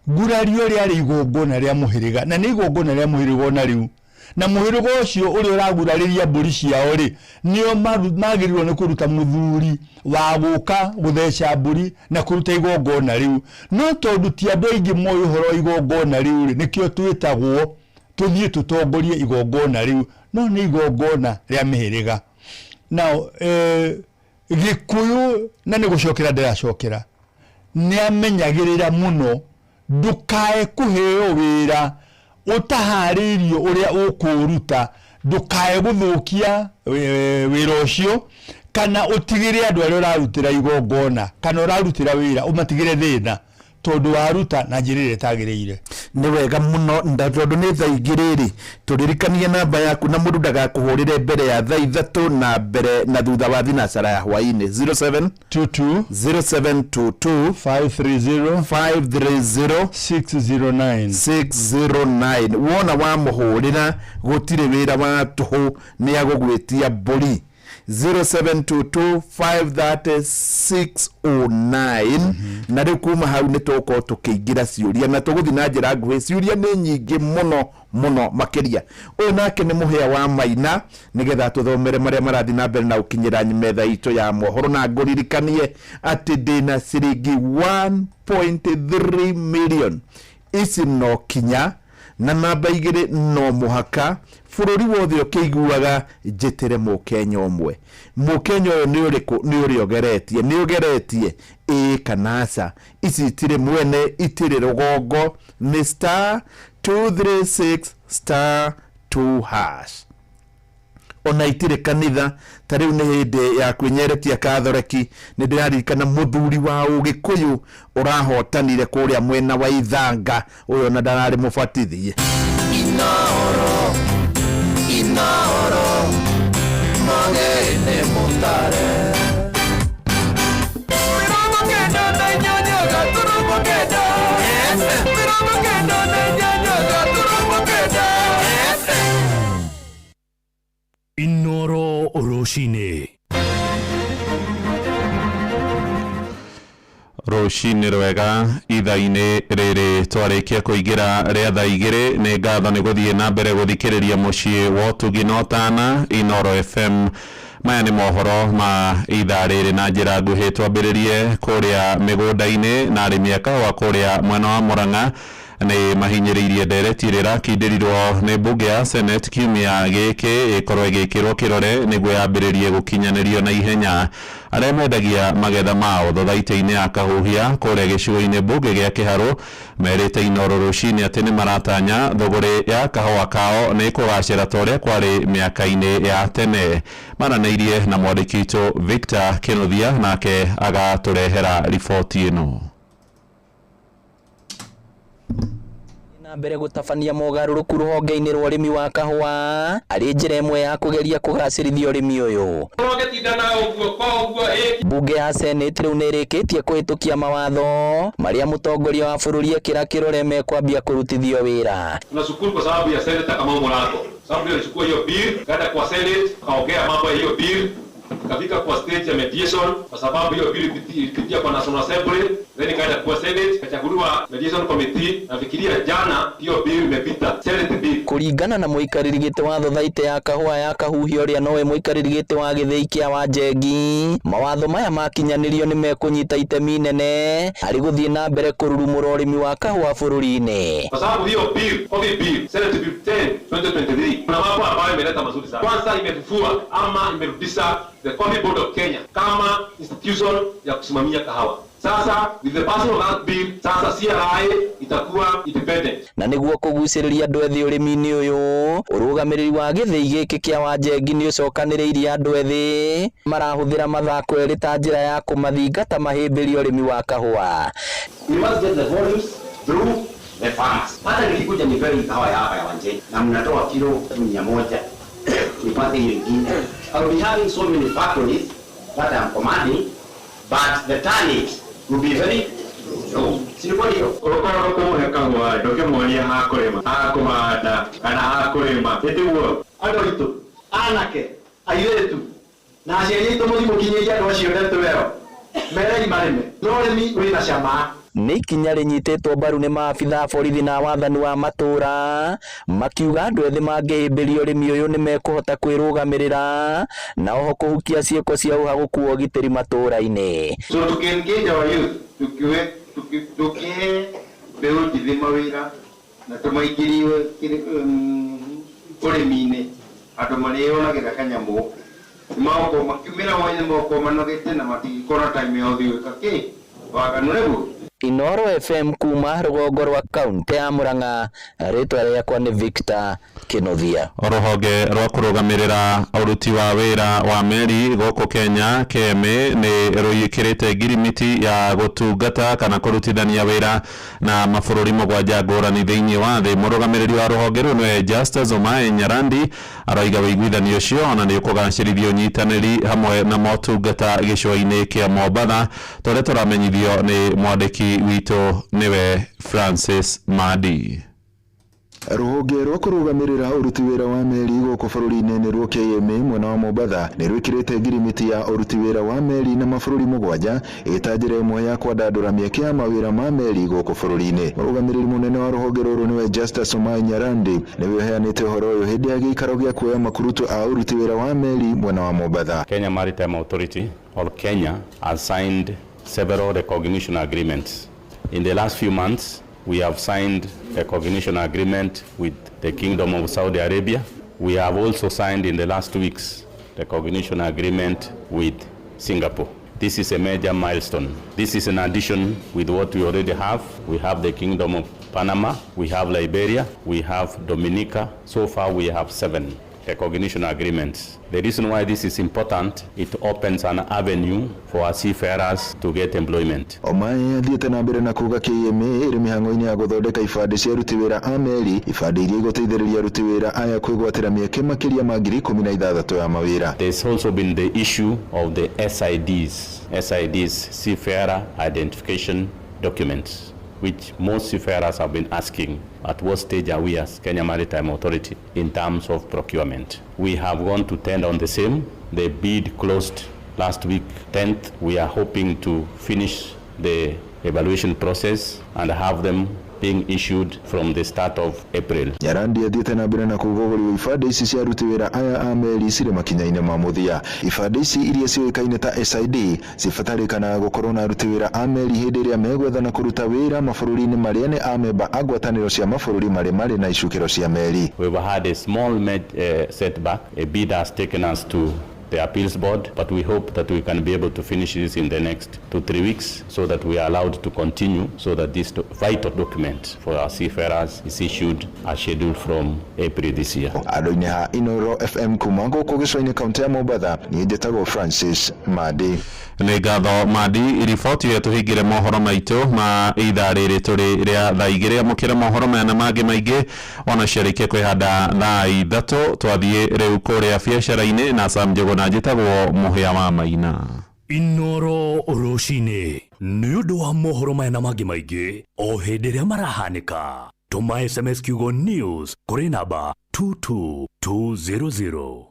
ngurario. Rĩarĩ igongona rĩa mũhĩrĩga, na nĩ igongona rĩa mũhĩrĩga ona rĩu, na mũhĩrĩga ũcio ũrĩa ũragurarĩria mbũri ciao rĩ, nĩo magĩrĩirwo nĩ kũruta mũthuri wa gũka gũtheca mbũri na kũruta igongona rĩu. No tondũ ti andũ aingĩ moĩ ũhoro wa igongona rĩu rĩ, nĩkĩo twĩtagwo tũthiĩ tũtongorie igongona rĩu, no nĩ igongona rĩa mĩhĩrĩga. Now Gĩkũyũ, na nĩ gũcokera ndĩracokera, nĩ amenyagĩrĩra mũno ndũkae kũheo wĩra ũtaharĩirio ũrĩa ũkũũruta, ndũkae gũthũkia wĩra ũcio, kana ũtigĩre andũ arĩa ũrarutĩra igongona kana ũrarutĩra wĩra ũmatigĩre thĩna tondũ waruta na njĩra ĩrĩa ĩtagĩrĩire. Nĩ wega mũno, nda tondũ nĩ thaa 2 rĩ, tũririkanie namba yaku na mũndũ ndagakũhũrĩre mbere ya thaa 3 na mbere na thutha wa thinacara ya hwaĩ-inĩ. 07 22 0722 530 530 609 609. Wona wamũhũrĩra gũtirĩ wĩra wa tũhũ, nĩ agũgwĩtia mbũri. 0722 530 609. Na rĩu kuma hau nĩ tũgũkorwo tũkĩingĩra ciũria na tũgũthiĩ na njĩra nguhĩ. Ciũria nĩ nyingĩ mũno mũno makĩria. Ũyũ nake nĩ mũhĩa wa Maina, nĩgetha tũthomere marĩa marathiĩ na mbere na gũkinyĩra metha itũ ya mohoro, na ngũririkanie atĩ ndĩna ciringi 1.3 million ici no kinya na namba 2 no mũhaka bũrũri wothe ũkĩiguaga njĩtĩre mũkenya ũmwe. Mũkenya ũyũ nĩ ũrĩkũ? Nĩ ũrĩa ũgeretie, nĩ ũgeretie ĩĩ kana aca. Ici itirĩ mwene, itirĩ rũgongo, nĩ star 236 star 2 hash, ona itirĩ kanitha. Ta rĩu nĩ hĩndĩ ya kwĩnyerekia kathoreki, nĩ ndĩraririkana mũthuri wa Ũgĩkũyũ ũrahotanire kũrĩa mwena wa Ithanga, ũyũ ona ndararĩ mũbatithie. Inoro, Inoro, Magene Mutare. 98.9 98.9. Inoro rũcinĩ. Rũcinĩ rwega ithaa-inĩ rĩrĩ twarĩkia kũingĩra rĩa thaa 2. Nĩ ngatho nĩ gũthiĩ na mbere gũthikĩrĩria mũciĩ wa ũtugi na ũtana Inoro FM. Maya nĩ mohoro ma ithaa rĩrĩ na njĩra nguhĩ. Twambĩrĩrie kũrĩa mĩgũnda-inĩ na arĩmi a kahũa kũrĩa mwena wa Murang'a nĩ mahinyĩrĩirie ndereti ĩrĩa ĩrakindĩrirwo nĩ mbunge ya Senate kiumia gĩkĩ ĩkorwo ĩgĩkĩrwo kĩrore nĩguo yambĩrĩrie gũkinyanĩrio na ihenya. Arĩa mendagia magetha mao thothaitĩ-inĩ ya Kahuhia kũrĩa gĩcigo-inĩ mbunge gĩa Kĩharũ merĩte Inoro rũcinĩ atĩ nĩ maratanya thũgũrĩ ya kahũa kao nĩ ĩkũgacĩra ta ũrĩa kwarĩ mĩaka-inĩ ya tene. Maranĩirie na mwandĩki witũ Victor Kĩnuthia, nake agatũrehera riboti ĩno. Na mbere gũtabania mogarũrũku rũhonge-inĩ rwa ũrĩmi wa kahũa arĩ njĩra ĩmwe ya kũgeria kũgacĩrithia ũrĩmi ũyũ. Mbunge ya Senate rĩu nĩ ĩrĩkĩtie kũhĩtũkia mawatho marĩa mũtongoria wa bũrũri ekĩra kĩrore mekwambia kũrutithio wĩra. Tunashukuru kwa sababu ya Senator Kamau Mulago, sababu ndio alichukua hiyo bill kaenda kwa Senate akaongea mambo ya hiyo bill, ikafika kwa stage ya mediation, kwa sababu hiyo bill ilipitia kwa National Assembly, then ikaenda kwa Senate, ikachaguliwa mediation committee. Nafikiria jana hiyo bill imepita Senate bill. Kũringana na mũikarĩri gĩtĩ wa thothaitĩ ya kahũa ya Kahuhia ũrĩa nowe mũikarĩri gĩtĩ wa gĩthĩi kĩa Wanjengi, mawatho maya makinyanĩrio nĩ mekũnyita itemi inene harĩ gũthiĩ na mbere kũrurumũra ũrĩmi wa kahũa bũrũri-inĩ. Kwa sababu hiyo bill, coffee bill, Senate Bill 10 2023, kuna mambo ambayo imeleta mazuri sana. Kwanza imefufua ama imerudisha the Coffee Board of Kenya kama institution ya kusimamia kahawa. Sasa with the passing of that bill, sasa CRA itakuwa independent. Na nĩguo kũgucĩrĩria andũ ethĩ ũrĩmi-inĩ ũyũ, ũrũgamĩrĩri wa gĩthĩi gĩkĩ kĩa Wanjengi nĩ ũcokanĩrĩirie andũ ethĩ marahũthĩra mathako erĩ ta njĩra ya kũmathingata mahĩmbĩrie ũrĩmi wa kahũa. We must get the volumes through the farmers. Hata nikikuja nipewe kahawa ya hapa ya Wanjengi na mnatoa kilo 100, nipate hiyo ingine. I will be having so many factories that I am commanding, but the tonnage will be very low. Si ni kweli hiyo? Ũkorwo kũmũhe kahũa ndũkĩmuonia ha kũrĩma, ha kũhanda kana ha kũrĩma, ĩtiguo? Andũ aitũ, anake, airĩtu na aciari aitũ mũthiĩ mũkinyĩrie andũ acio ndeto ĩyo, merei marĩme, no ũrĩmi wĩna cama. Nĩ ikinya rĩnyitĩtwo mbaru nĩ maabitha a borithi na wathani wa matũũra, makiuga andũ ethĩ mangĩhĩmbĩria ũrĩmi ũyũ nĩ mekũhota kwĩrũgamĩrĩra na oho kũhukia ciĩko cia ũhagũku wa ũgitĩri matũũra-inĩ. So tuki-engage our youth, tukiwe tukihe mbeũ njĩthĩ mawĩra na tũmaingĩrie ũrĩmi-inĩ, andũ marĩonagĩra kanyamũ nĩmagũkorwo makiumĩra wothe nĩmagũkorwo manogete na matingĩkorwo na time ya gũthiĩ gwĩka kĩ waganu nĩguo. Inooro FM kuma rũgongo rwa kaunti ya Murang'a, rĩtwa rĩakwa nĩ Victor Kĩnuthia. Rũhonge rwa kũrũgamĩrĩra ũruti wa wĩra wa meri gũkũ Kenya KMA nĩ rũiyũkĩrĩte ngirimiti ya gũtungata kana kũrutithania wĩra na mabũrũri 7 ngũrani thĩinĩ wa thĩ. Mũrũgamĩrĩri wa rũhonge rũu nĩwe Justus Omae Nyarandi aroiga ũiguithanio ũcio ona nĩ ũkũgacĩrithia ũnyitanĩri hamwe na motungata gĩcũa-inĩ kĩa Mombatha, tũrĩa tũramenyithio nĩ mwandĩki witũ nĩwe Francis Madi. Rũhonge rwa kũrũgamĩrĩra ũruti wĩra wa meri gũkũ bũrũri-inĩ nĩruo KMA mwena wa Mombatha nĩ rwĩkĩrĩte ngirimiti ya ũruti wĩra wa meri na mabũrũri 7 ĩta njĩra ĩmwe ya kwandandũra mĩeke ya mawĩra ma meri gũkũ bũrũri-inĩ. Mũrũgamĩrĩri mũnene wa rũhonge rũrũ nĩwe Justus Omae Nyarandi nĩwe ũheanĩte ũhoro ũyũ hĩndĩ ya gĩikaro gĩa kuoya makurutu a ũruti wĩra wa meri mwena wa Mombatha. Kenya Maritime Authority or Kenya has signed several recognition agreements. In the last few months, we have signed recognition agreement with the Kingdom of Saudi Arabia. We have also signed in the last 2 weeks recognition agreement with Singapore. This is a major milestone. This is in addition with what we already have. We have the Kingdom of Panama, we have Liberia, we have Dominica. So far we have 7 recognition agreements. The reason why this is important, it opens an avenue for our seafarers to get employment. Omae athiĩte na mbere na kuga KMA ĩrĩ mĩhang'o-inĩ ya gũthondeka ibandĩ cia aruti wĩra a meri, ibandĩ iria igũteithĩrĩria aruti wĩra aya kwĩgwatĩra mĩeke makĩria ma 16,000 ya mawĩra. There's also been the issue of the SIDs, SIDs, Seafarer Identification Documents, which most seafarers have been asking, at what stage are we as Kenya Maritime Authority in terms of procurement? We have gone to tender on the same. The bid closed last week, 10th. We are hoping to finish the evaluation process and have them being issued from the start of April. Nyarandi athiĩte na mbere na kuuga ũgũri wa ibandĩ ici cia aruti wĩra aya a meri cirĩ makinya-inĩ ma mũthia. Ibandĩ ici iria ciũĩkaine ta SID cibatarĩkanaga gũkorwo na aruti wĩra a meri hĩndĩ ĩrĩa megwetha na kũruta wĩra mabũrũri-inĩ marĩa nĩ amemba a ngwatanĩro cia mabũrũri marĩa marĩ na icukĩro cia meri. We've had a small setback. A bid has taken us to the appeals board, but we hope that we can be able to finish this in the next 2-3 weeks so that we are allowed to continue, so that this vital document for our seafarers is issued as scheduled from April this year. Andũ-inĩ ha Inooro FM kuma gũkũ gĩcũa-inĩ kaunti ya Mombatha, niĩ njĩtagwo Francis Madi. Nĩ ngatho Madi, riboti ĩyo tũhingĩre mohoro maitũ ma ithaa rĩrĩ tũrĩ rĩa thaa 2. Amũkĩra mohoro maya na mangĩ maingĩ ona ciarĩkia kwĩhanda thaa 3. Twathiĩ rĩu kũrĩa biacara-inĩ na Sam Njũgũna, njĩtagwo Mũhĩa wa Maina. Inooro rũcinĩ nĩ ũndũ wa mohoro maya na mangĩ maingĩ o hĩndĩ ĩrĩa marahanĩka. Tũma SMS kiugo news kũrĩ namba 22200.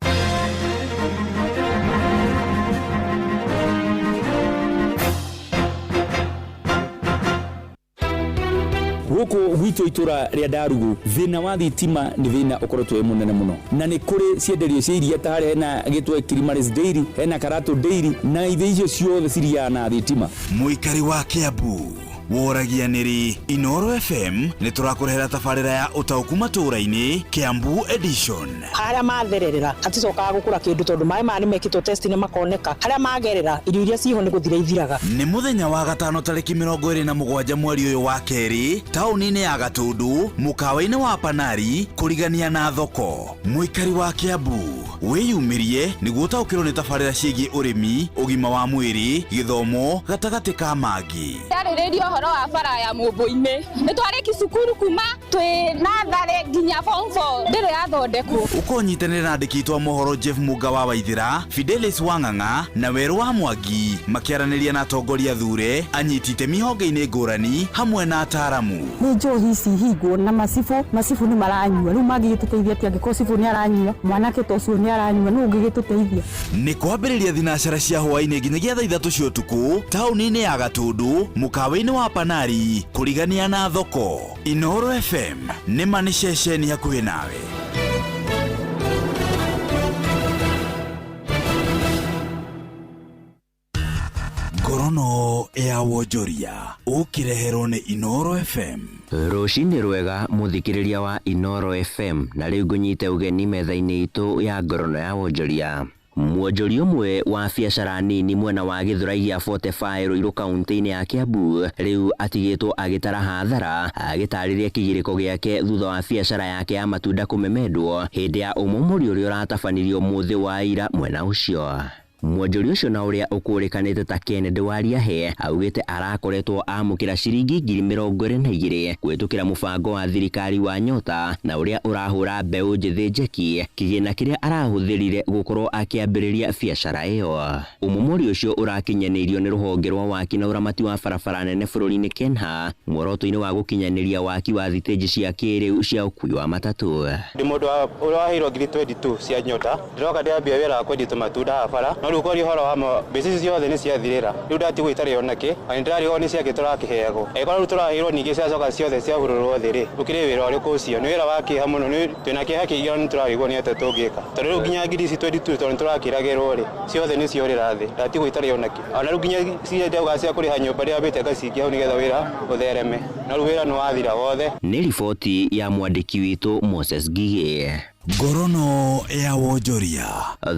Gũkũ gwitũ itũra rĩa Ndarugu, thĩna wa thitima nĩ thĩna ũkoretwo wĩ mũnene mũno, na nĩ kũrĩ cienderio cia iria ta harĩa hena gĩtwe Kilimaris Dairy, hena Karatu Dairy, na ithĩ icio ciothe ciriaga na thitima. Mũikari wa Kiambu, Woragia nĩrĩ? Inooro FM nĩ tũrakũrehera tabarĩra ya ũtaũku matũũra-inĩ Kiambu edition. Harĩa mathererera haticokaga gũkũra kĩndũ tondũ maĩ maya nĩ mekĩtwo test nĩ makoneka harĩa magerera irio iria ciho nĩ gũthira ithiraga. Nĩ mũthenya wa gatano tarĩki 27 mweri ũyũ wa kerĩ taũni-inĩ ya Gatundu mũkawa-inĩ wa Panari kũrigania na thoko. Mũikari wa Kiambu wĩyumĩrie nĩguo ũtaũkĩrwo nĩ tabarĩra ciĩgiĩ ũrĩmi, ũgima wa mwĩrĩ, gĩthomo gatagatĩ ka mangĩ. Ndarĩrĩria ũhoro wa bara ya Mũmbũ-inĩ nĩ twarĩki cukuru kuma twĩ natharĩ nginya form 4 ndĩrĩ yathondekwo. Ũkonyitanĩra na andĩki aitũ a mohoro Jeff Mũnga wa Waithĩra, Fidelis Wang'ang'a na Werũ wa Mwangi makĩaranĩria na atongoria thure, anyiti itemi honge-inĩ ngũrani hamwe na ataaramu. Nĩ njohi ici hingwo na macibũ, macibũ nĩ maranyua rĩu mangĩgĩtũteithia atĩa angĩkorwo cibũ nĩ aranyua mwanake ta ũcio nĩ aranyua nũ ũngĩgĩtũteithia? Nĩ kwambĩrĩria thinacara cia hwaĩ-inĩ nginyagia thaa 3 cia ũtukũ taũni-inĩ ya Gatundu mũkawa-inĩ wa Panari kũrigania na thoko. Inooro FM nĩ ma nĩ ceceni hakuhĩ nawe. Ngorono ya wonjoria ũkĩreherwo nĩ Inooro FM. Rũcinĩ rwega mũthikĩrĩria wa Inooro FM, na rĩu ngũnyite ũgeni metha-inĩ itũ ya ngorono ya wonjoria. Mwonjoria ũmwe wa biacara nini mwena wa Gĩthũrai gĩa 45 Ruiru kaunti-inĩ ya Kiambu rĩu atigĩtwo agĩtara hathara agĩtarĩria kĩgirĩko gĩake thutha wa biacara yake ya matunda kũmemendwo hĩndĩ ya ũmomori ũrĩa ũratabanirio mũthĩ wa ira mwena ũcio. Mwonjoria ũcio na ũrĩa ũkũrĩkanĩte ta Kennedy Wariahe augĩte arakoretwo amũkĩra ciringi 22,000 kũhĩtũkĩra mũbango wa thirikari wa Nyota na ũrĩa ũrahũra mbeũ njĩthĩ njeki kĩgĩna kĩrĩa arahũthĩrire gũkorwo akĩambĩrĩria biacara ĩyo. Ũmomori ũcio ũrakinyanĩirio nĩ rũhonge rwa waki na ũramati wa barabara nene bũrũri-inĩ KENHA muoroto-inĩ wa gũkinyanĩria waki wa thitĩnji cia kĩrĩu cia ũkui wa matatũ. Ndĩ mũndũ ũrĩa waheirwo 22,000 cia Nyota, ndĩroka ndĩrambia wĩra wa kwendia tũmatunda haha bara, no rĩu kwaria ũhoro wa ma mbeca ici ciothe nĩ ciathirĩra, rĩu ndatigwo itarĩ ona kĩ, na nĩndĩrarigwo nĩ ciakĩ tũrakĩheagwo. Angĩkorwo rĩu tũraheirwo ningĩ ciacoka ciothe ciahurũrwo thĩ rĩ, ũkĩrĩ wĩra ũrĩkũ ũcio? Nĩ wĩra wa kĩeha mũno, twĩna kĩeha kĩingĩ ona nĩtũrarigwo nĩ atĩa tũngĩka. Tondũ rĩu nginya ngiri ici 22 tondũ nĩtũrakĩragĩrwo rĩ, ciothe nĩ ciorĩra thĩ, ndatigwo itarĩ ona kĩ. Ona rĩu nginya ciria ndauga cia kũrĩha nyũmba ndĩrambĩte ngacikia hau nĩgetha wĩra ũthereme, no rĩu wĩra nĩwathira wothe. Nĩ riboti ya mwandĩki witũ Moses Ngigĩ. Ngorono ya wonjoria.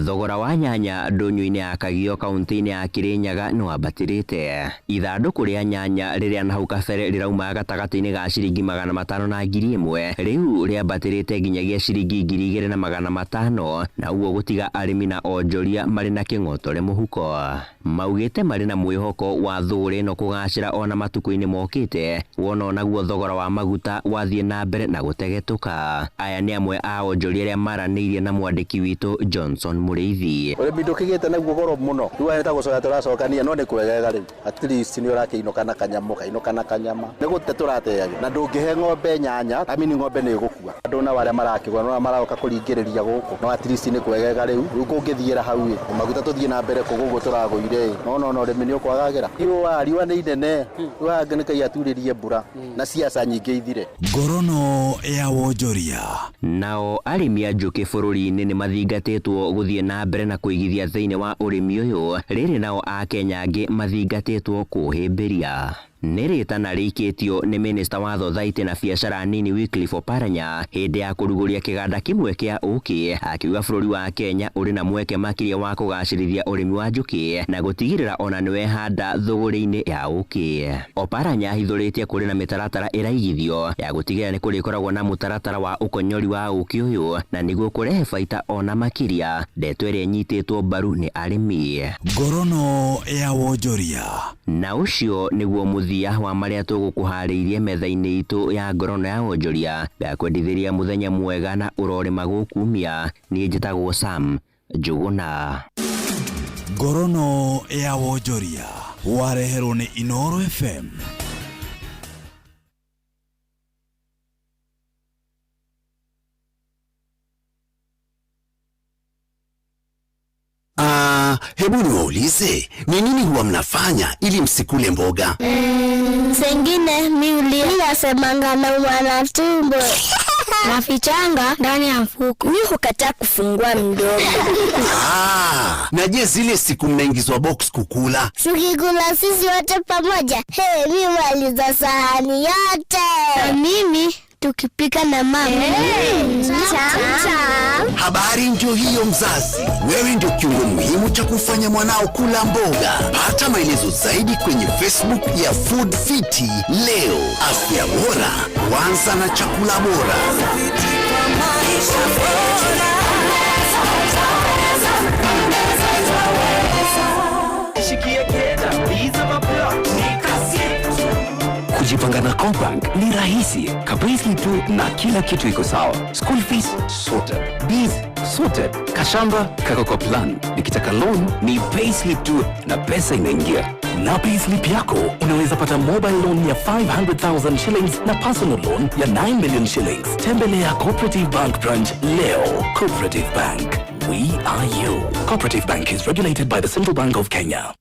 Thogora wa nyanya ndũnyũ-inĩ ya Kagio kaunti-inĩ ya Kirinyaga nĩ wambatĩrĩte. Ithandũkũ rĩa nyanya rĩrĩa na hau kabere rĩraumaga gatagatĩ-inĩ ga ciringi 500 na 1000 rĩu rĩambatĩrĩte nginyagia ciringi 2500 na ũguo gũtiga arĩmi na onjoria marĩ na kĩng'otore mũhuko. Maugĩte marĩ na mwĩhoko wa thũgũrĩ ĩno kũgacĩra ona matukũ-inĩ mokĩte wona onaguo thogora wa maguta wathiĩ na mbere na gũtegetũka. Aya nĩ amwe a onjoria arĩa maranĩirie na mwandĩki witũ Johnson Mũrĩithi. Ũrĩmi ndũkĩgĩte naguo goro mũno, rĩu aya nĩ ta gũcoka tũracokania no nĩ kwegega rĩu, at least nĩ ũrakĩinũka na kanyamũ kainũka na kanyama, nĩ gũte tũrateaga na ndũngĩhe ng'ombe nyanya, I mean ng'ombe nĩ ĩgũkua. Andũ nao arĩa marakĩgũra nĩ maroka kũringĩrĩria gũkũ, no at least nĩ kwegega rĩu, rĩu kũngĩthiĩra hau ĩ, maguta tũthiĩ na mbere kũgũgũ tũragũire ĩ, no no ũrĩmi nĩ ũkwagagĩra. Riũa nĩ inene, riũa nĩ Ngai aturĩrie mbura na ciaca nyingĩ ithire. Ngorono ya wonjoria. Nao arĩmi a njũkĩ bũrũri-inĩ nĩ mathingatĩtwo gũthiĩ na mbere na kũigithia thĩinĩ wa ũrĩmi ũyũ, rĩrĩ nao Akenya angĩ mathingatĩtwo kũũhĩmbĩria. Nĩ rĩtana rĩikĩtio nĩ minista wa thothaitĩ na biacara nini Wycliffe Oparanya hĩndĩ ya kũrugũria kĩganda kĩmwe kĩa ũkĩ, akiuga bũrũri wa Kenya ũrĩ na mweke makĩria wa kũgacĩrithia ũrĩmi wa njũkĩ na gũtigĩrĩra ona nĩwehanda thũgũrĩ-inĩ ya ũkĩ. Oparanya ahithũrĩtie kũrĩ na mĩtaratara ĩraigithio ya gũtigĩrĩra nĩ kũrĩkoragwo na mũtaratara wa ũkonyori wa ũkĩ ũyũ na nĩguo kũrehe baita ona makĩria, ndeto ĩrĩa ĩnyitĩtwo mbaru nĩ arĩmi. Ngorono ya wonjoria. Na ũcio nĩguo mũthia wa marĩa tũgũkũharĩirie metha-inĩ itũ ya ngorono ya wonjoria. Ngakwendithĩria mũthenya mwega na ũrorĩma gũkumia. Niĩ njĩtagwo Sam Njũgũna. Ngorono ya wonjoria wareherwo nĩ Inooro FM. Hebu niwaulize, ni nini huwa mnafanya ili msikule mboga? Sengine mi ulia. Mi nasemanga naumwa na tumbo. Nafichanga ndani ya mfuko. Mi hukataa kufungua mdomo. Ah, na je zile siku mnaingizwa box kukula? Tukikula sisi wote pamoja, hey, mi maliza sahani yote. Na mimi tukipika na mama. Hey, tam. Habari ndio hiyo mzazi, wewe ndio kiungo muhimu cha kufanya mwanao kula mboga. Pata maelezo zaidi kwenye Facebook ya Food Fiti leo. Afya bora huanza na chakula bora. Kujipanga na CoBank ni rahisi kabisa tu na kila kitu iko sawa. School fees sorted, bills sorted, kashamba kako kwa plan. Nikitaka loan ni payslip tu na pesa inaingia. Na payslip yako unaweza pata mobile loan ya 500,000 shillings na personal loan ya 9 million shillings. Tembelea Cooperative Bank branch leo. Cooperative Bank, we are you. Cooperative Bank is regulated by the Central Bank of Kenya.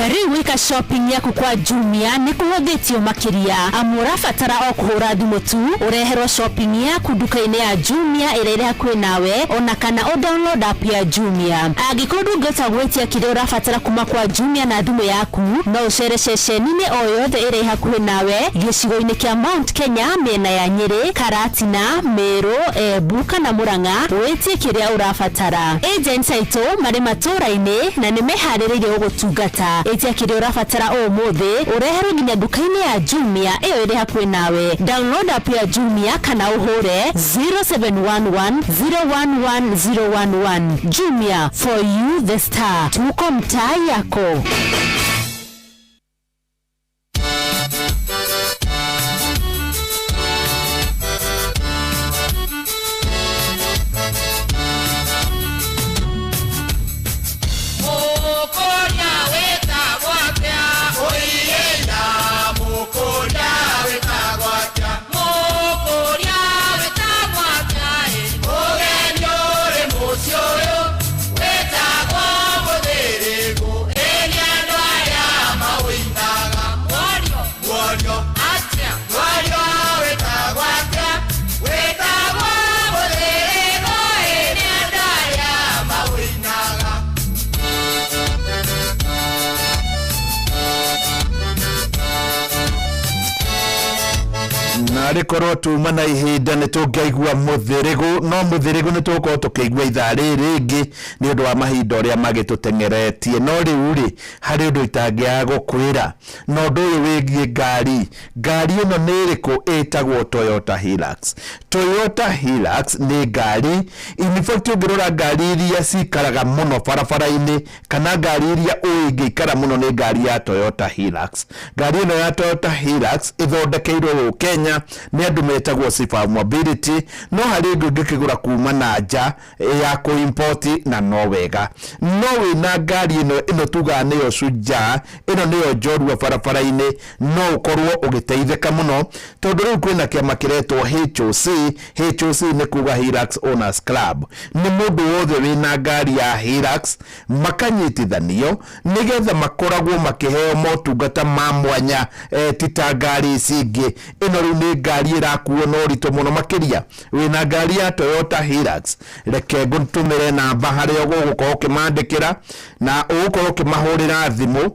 Rĩu gwĩka shopping yaku kwa Jumia nĩ kũhũthĩtio makĩria amu ũrabatara o kũhũra thimũ tu ũreherwo shopping yaku nduka-inĩ ya Jumia ĩrĩa ĩrĩ hakuhĩ nawe ona kana ũ download app ya Jumia. Angĩkorwo ndũngĩhota gwĩtia kĩrĩa ũrabatara kuma kwa Jumia na thimũ yaku no ũcere ceceni-inĩ o yothe ĩrĩa ĩ hakuhĩ nawe gĩcigo-inĩ kĩa Mount Kenya mĩena ya Nyĩrĩ, Karatina, Meru, Embu kana Murang'a wĩtie kĩrĩa ũrabatara. Agents aitũ marĩ matũũra-inĩ na nĩ meharĩrĩirie gũgũtungata. Ĩtia kĩrĩa ũrabatara ũmũthĩ ũreherwo nginya nduka-inĩ ya Jumia ĩyo ĩrĩ hakuhĩ nawe. Download app ya Jumia kana ũhũre 0711 011 011. Jumia for you the star. Tuko mtaa yako. Mũkũria wĩtagwo atĩa? Ũiĩna mũkũria wĩtagwo atĩa? Mũkũria wĩtagwo atĩa ĩ? Mũgeni ũrĩ mũciĩ ũyũ wĩtagwo mũthĩrĩgũ. Ĩ nĩ andũ arĩa maũinaga. Mwario. Mwario. Atĩa? Mwario wĩtagwo atĩa? Wĩtagwo mũthĩrĩgũ. Ĩ nĩ andũ arĩa maũinaga. Narĩ korwo tuma na ihinda nĩ tũngĩaigua mũthĩrĩgũ no mũthĩrĩgũ nĩ tũgũkorwo tũkĩigua ithaa rĩrĩ rĩngĩ nĩ ũndũ wa mahinda ũrĩa magĩtũteng'eretie. No rĩu rĩ, harĩ ũndũ itangĩaga gũkwĩra na ũndũ ũyũ wĩgiĩ ngari. Ngari ĩno nĩ ĩrĩkũ? Ĩtagwo Toyota Hilux. Toyota Hilux nĩ ngari, in fact ũngĩrora ngari iria cikaraga mũno barabara-inĩ kana ngari iria ũĩ ingĩikara mũno nĩ ngari ya Toyota Hilux. Ngari ĩno ya Toyota Hilux ĩthondekeirwo gũkũ Kenya nĩ andũ metagwo Sifa Mobility, no harĩ ũngĩ ũngĩkĩgũra kuma na nja ya kũ-import na no wega. No wĩna ngari ĩno, ĩno tugaga nĩyo Shujaa, ĩno nĩyo njorua barabara-inĩ, no ũkorwo ũgĩteithĩka mũno tondũ rĩu kwĩna kĩama kĩretwo HOC. HOC nĩ kuga Hilux Owners Club. Nĩ mũndũ wothe wĩna ngari ya Hilux makanyitithanio nĩgetha makoragwo makĩheo motungata ma mwanya, ti ta ngari ici ingĩ. Ĩno rĩu nĩ ngari ĩrakuo na ũritũ mũno makĩria. Wĩna ngari ya Toyota Hilux, reke ngũtũmĩre namba harĩa ũgũkorwo ũkĩmandĩkĩra na ũgũkorwo ũkĩmahũrĩra thimũ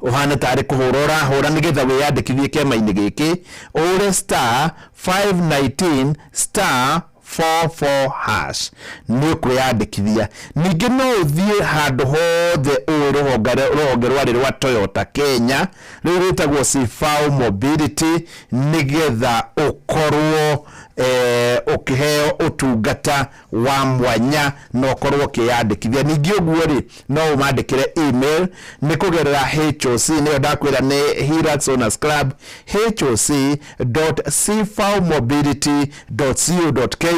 ũhane tarĩ kũhũra ũrahũra nĩgetha wĩyandĩkithie kĩama-inĩ gĩkĩ, ũre star 519 star 44 hash nĩ ũkwĩyandĩkithia. Ningĩ no ũthiĩ handũ hothe ũĩ rũhonge rwarĩ rwa Toyota Kenya rĩu rwĩtagwo Sifao Mobility nĩgetha ũkorwo ũkĩheo ũtungata wa mwanya na ũkorwo ũkĩyandĩkithia. Ningĩ ũguo rĩ, no ũmandĩkĩre email nĩ kũgerera HOC, nĩyo ndakwĩra nĩ Hilux Owners Club, hoc.cfaomobility.co.ke,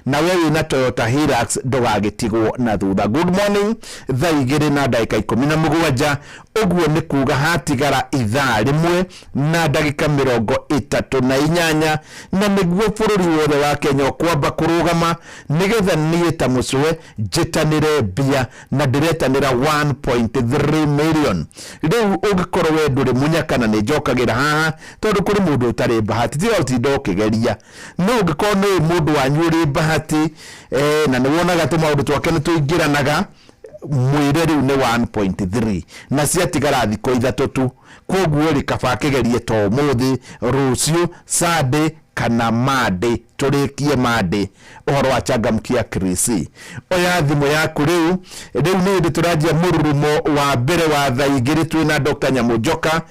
na we wĩna Toyota Hilux ndũgagĩtigwo na thutha. Good morning, thaa igĩrĩ na ndagĩka ikũmi na mũgwanja, ũguo nĩ kuga hatigara ithaa rĩmwe na ndagĩka mĩrongo ĩtatũ na inyanya na nĩguo Bũrũri wothe wa Kenya ũkwamba kũrũgama nĩgetha niĩ ta mũcwe njĩtanĩre mbia, na ndĩretanĩra 1.3 million. Rĩu ũngĩkorwo we ndũrĩ mũnyaka, na nĩ njokagĩra haha tondũ kũrĩ mũndũ ũtarĩ bahati, tiga ũtinda ũkĩgeria, no ũngĩkorwo nĩ mũndũ wanyu ũrĩ bahati na nĩ wonaga tũmaũndũ twake nĩ tũingĩranaga, mwĩre rĩu nĩ 1.3 na ciatigara thikũ 3 tu. Koguo rĩ, kaba akĩgerie to ũmũthĩ, rũciũ, Sunday kana Monday, tũrĩkie Monday ũhoro wa Changamkia Krisi. Oya thimũ yaku rĩu. Rĩu nĩ hĩndĩ tũranjia mũrurumo wa mbere wa thaa 2 twĩna Dr. Nyamũnjoka.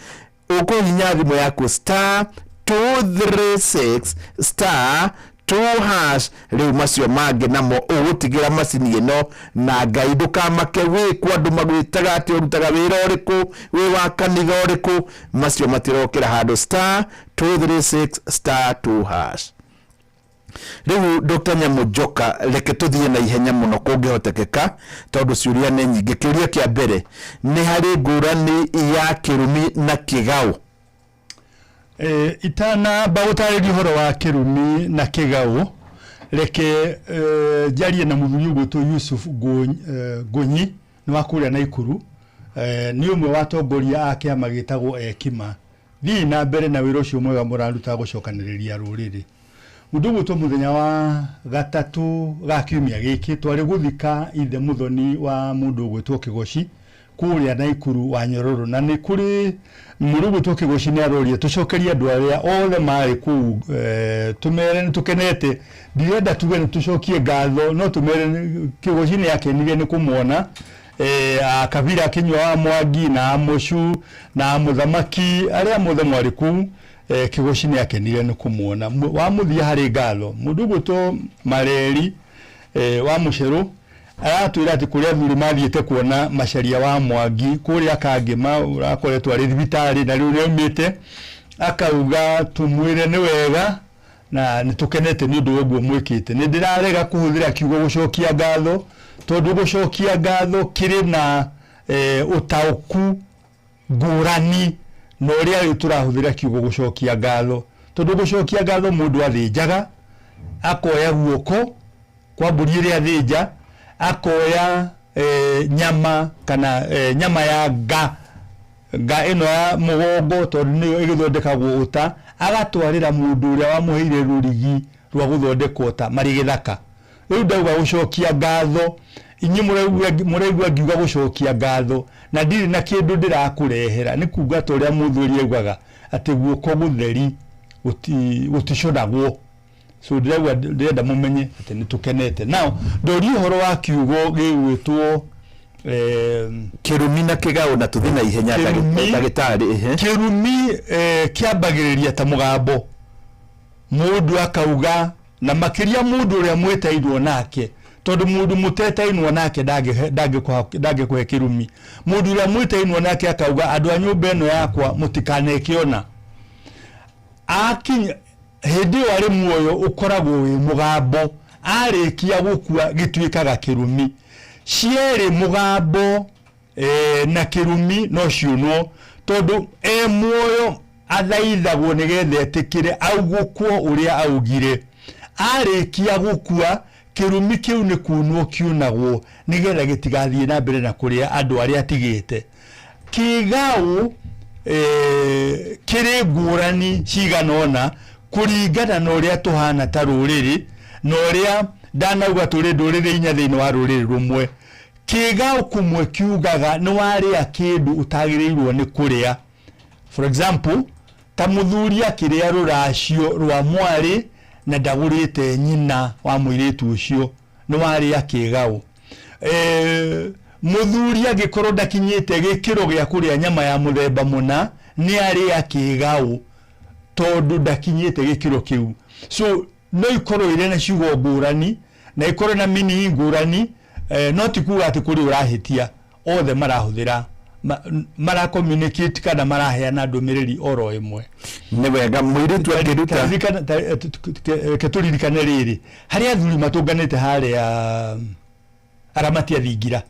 Ũkũhihinya thimũ yaku star 236 star 2 hash. Rĩu macio mangĩ namo ũgũtigĩra macini ĩno na Ngai. Ndũkamake wĩkũ andũ magwĩtaga atĩ ũrutaga wĩra ũrĩkũ, wĩ wa kanitha ũrĩkũ, macio matirokĩra handũ. Star 236 star 2 hash. Rĩu Dr. Nyamũnjoka, reke tũthiĩ na ihenya mũno kũngĩhotekeka tondũ ciũria nĩ nyingĩ. Kĩũria kĩa mbere, nĩ harĩ ngũrani ya kĩrumi na kĩgaũ? Itanamba gũtarĩria ũhoro wa kĩrumi na kĩgaũ, reke njarie na mũthuri ũgwĩtwo Yusuf Ngunyi, nĩ wa kũrĩa Naikuru, nĩ ũmwe wa atongoria a kĩama gĩtagwo Ekima. Thiĩ na mbere na wĩra ũcio mwega mũraruta gũcokanĩrĩria rũrĩrĩ. Mũndũ ũgwĩtwo mũthenya wa gatatũ ga kiumia gĩkĩ twarĩ gũthika ithe mũthoni wa mũndũ ũgwĩtwo Kĩgoci kũrĩa Naikuru wa Nyororo, na nĩ kũrĩ mũndũ ũgwĩtwo Kĩgoci nĩ aroria tũcokerie andũ arĩa othe marĩ kũu, tũmere nĩ tũkenete. Ndirenda tuge nĩ tũcokie ngatho, no tũmere Kĩgoci nĩ akenire nĩ kũmwona Akabira Kinyua wa Mwangi na Amũcu na Mũthamaki arĩa mothe mwarĩ kũu. Kĩgoci nĩ akenire nĩ kũmuona. Wa mũthia harĩ ngatho, mũndũ ũgwĩtwo Mareri wa Mũcerũ aratwĩra atĩ kũrĩa athuri mathiĩte kuona Macharia wa Mwangi kũrĩa Kangĩma, ũrakoretwo arĩ thibitarĩ na rĩu nĩaumĩte, akauga tũmwĩre nĩ wega na nĩ tũkenete nĩ ũndũ wa ũguo mwĩkĩte. Nĩ ndĩrarega kũhũthĩra kiugo gũcokia ngatho tondũ gũcokia ngatho kĩrĩ na ũtaũku ngũrani na ũrĩa rĩu tũrahũthĩra kiugo gũcokia ngatho, tondũ gũcokia ngatho mũndũ athĩnjaga akoya guoko kwa mbũri ĩrĩa athĩnja, akoya nyama kana nyama ya nga ĩno ya mũgongo tondũ nĩyo ĩgĩthondekagwo ũta, agatwarĩra mũndũ ũrĩa wamũheire rũrigi rwa gũthondeka ũta marĩ gĩthaka. Rĩu ndauga gũcokia ngatho, inyuĩ mũraigua ngiuga gũcokia ngatho na ndirĩ na kĩndũ ndĩrakũrehera, nĩ kuga ta ũrĩa mũthuri augaga atĩ guoko gũtheri gũticonagwo. So ndĩrauga ndĩrenda mũmenye atĩ nĩ tũkenete. Now ndoria ũhoro wa kiugo gĩgwĩtwo kĩrumi na kĩgaũ, na tũthiĩ na ihenya ndagĩtarĩ. Kĩrumi kĩambagĩrĩria ta mũgambo, mũndũ akauga, na makĩria mũndũ ũrĩa mwĩtainwo nake, tondũ mũndũ mũtetainwo nake ndangĩkũhe kĩrumi. Mũndũ ũrĩa mwĩtainwo nake akauga andũ a nyũmba ĩno yakwa mũtikaneke ona. Akinya hĩndĩ ĩyo arĩ muoyo ũkoragwo wĩ mũgambo, arĩkia gũkua gĩtuĩkaga kĩrumi. Cierĩ mũgambo na kĩrumi no ciũnwo, tondũ e muoyo athaithagwo nĩgetha etĩkĩre augũkwo ũrĩa augire. Arĩkia gũkua kĩrumi kĩu nĩ kunwo kiunagwo nĩgetha gĩtigathiĩ na mbere na kũrĩa andũ arĩa atigĩte. Kĩgaũ kĩrĩ ngũrani cigana ũna kũringana na ũrĩa tũhana ta rũrĩrĩ na ũrĩa ndanauga tũrĩ ndũrĩrĩ inya thĩinĩ wa rũrĩrĩ rũmwe. Kĩgaũ kũmwe kiugaga nĩ warĩa kĩndũ ũtagĩrĩirwo nĩ kũrĩa. For example, ta mũthuri akĩrĩa rũracio rwa mwarĩ na ndagũrĩte nyina wa mũirĩtu ũcio, nĩ warĩa kĩgaũ. Mũthuri angĩkorwo ndakinyĩte gĩkĩro gĩa kũrĩa nyama ya mũthemba mũna, nĩ arĩa kĩgaũ tondũ ndakinyĩte gĩkĩro kĩu. So no ikorwo irĩ na ciugo ngũrani na ikorwo na meaning ngũrani, no ti kuga atĩ kũrĩ ũrahĩtia, othe marahũthĩra mara communicate kana maraheana ndũmĩrĩri oro ĩmwe. Nĩ wega mũirĩtu akĩruta. Reke tũririkane rĩrĩ, harĩ athuri matũnganĩte harĩa aramati a thingira,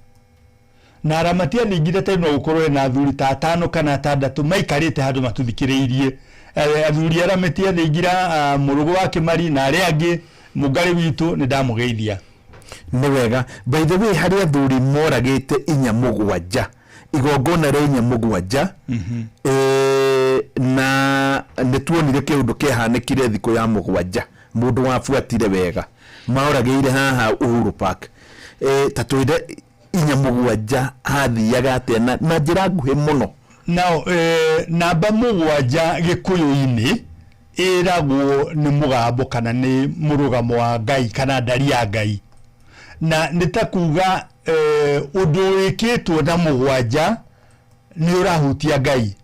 na aramati a thingira tene no gũkorwo hena athuri ta atano kana atandatũ maikarĩte handũ matũthikĩrĩirie, Athuri arĩa mĩtĩ thingira, mũrũgũ wa Kĩmari na arĩa angĩ, mũngarĩ witũ, nĩ ndamũgeithia. Nĩ wega. By the way, harĩ athuri moragĩte inya mũgwanja, igongona rĩa inya mũgwanja, na nĩ tuonire kĩũndũ kĩahanĩkire thikũ ya mũgwanja. Mũndũ wabuatire wega, maoragĩire haha Uhuru Park. Ta twĩre inya mũgwanja hathiaga atĩa na njĩra nguhĩ mũno. Now, namba mũgwanja gĩkũyũ-inĩ ĩragwo nĩ mũgambo kana nĩ mũrũgamo wa Ngai kana ndari ya Ngai, na nĩ ta kuga ũndũ wĩkĩtwo na mũgwanja nĩ ũrahutia Ngai.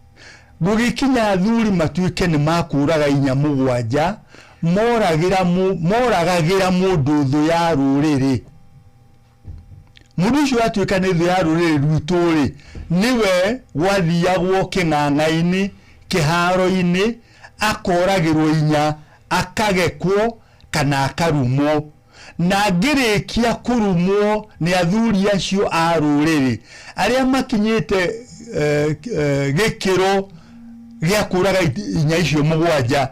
Gũgĩkinya athuri matuĩke nĩ makũraga inya mũgwanja, moragĩra moragagĩra mũndũ thũ ya rũrĩrĩ. Mũndũ ũcio atuĩka nĩ thũ ya rũrĩrĩ rwitũ rĩ, nĩwe gwathiagwo kĩng'ang'a-inĩ, kĩharo-inĩ, akoragĩrwo inya, akagekwo kana akarumwo. Na angĩrĩkia kũrumwo nĩ athuri acio a rũrĩrĩ arĩa makinyĩte gĩkĩro gĩa kũraga inya icio mũgwanja,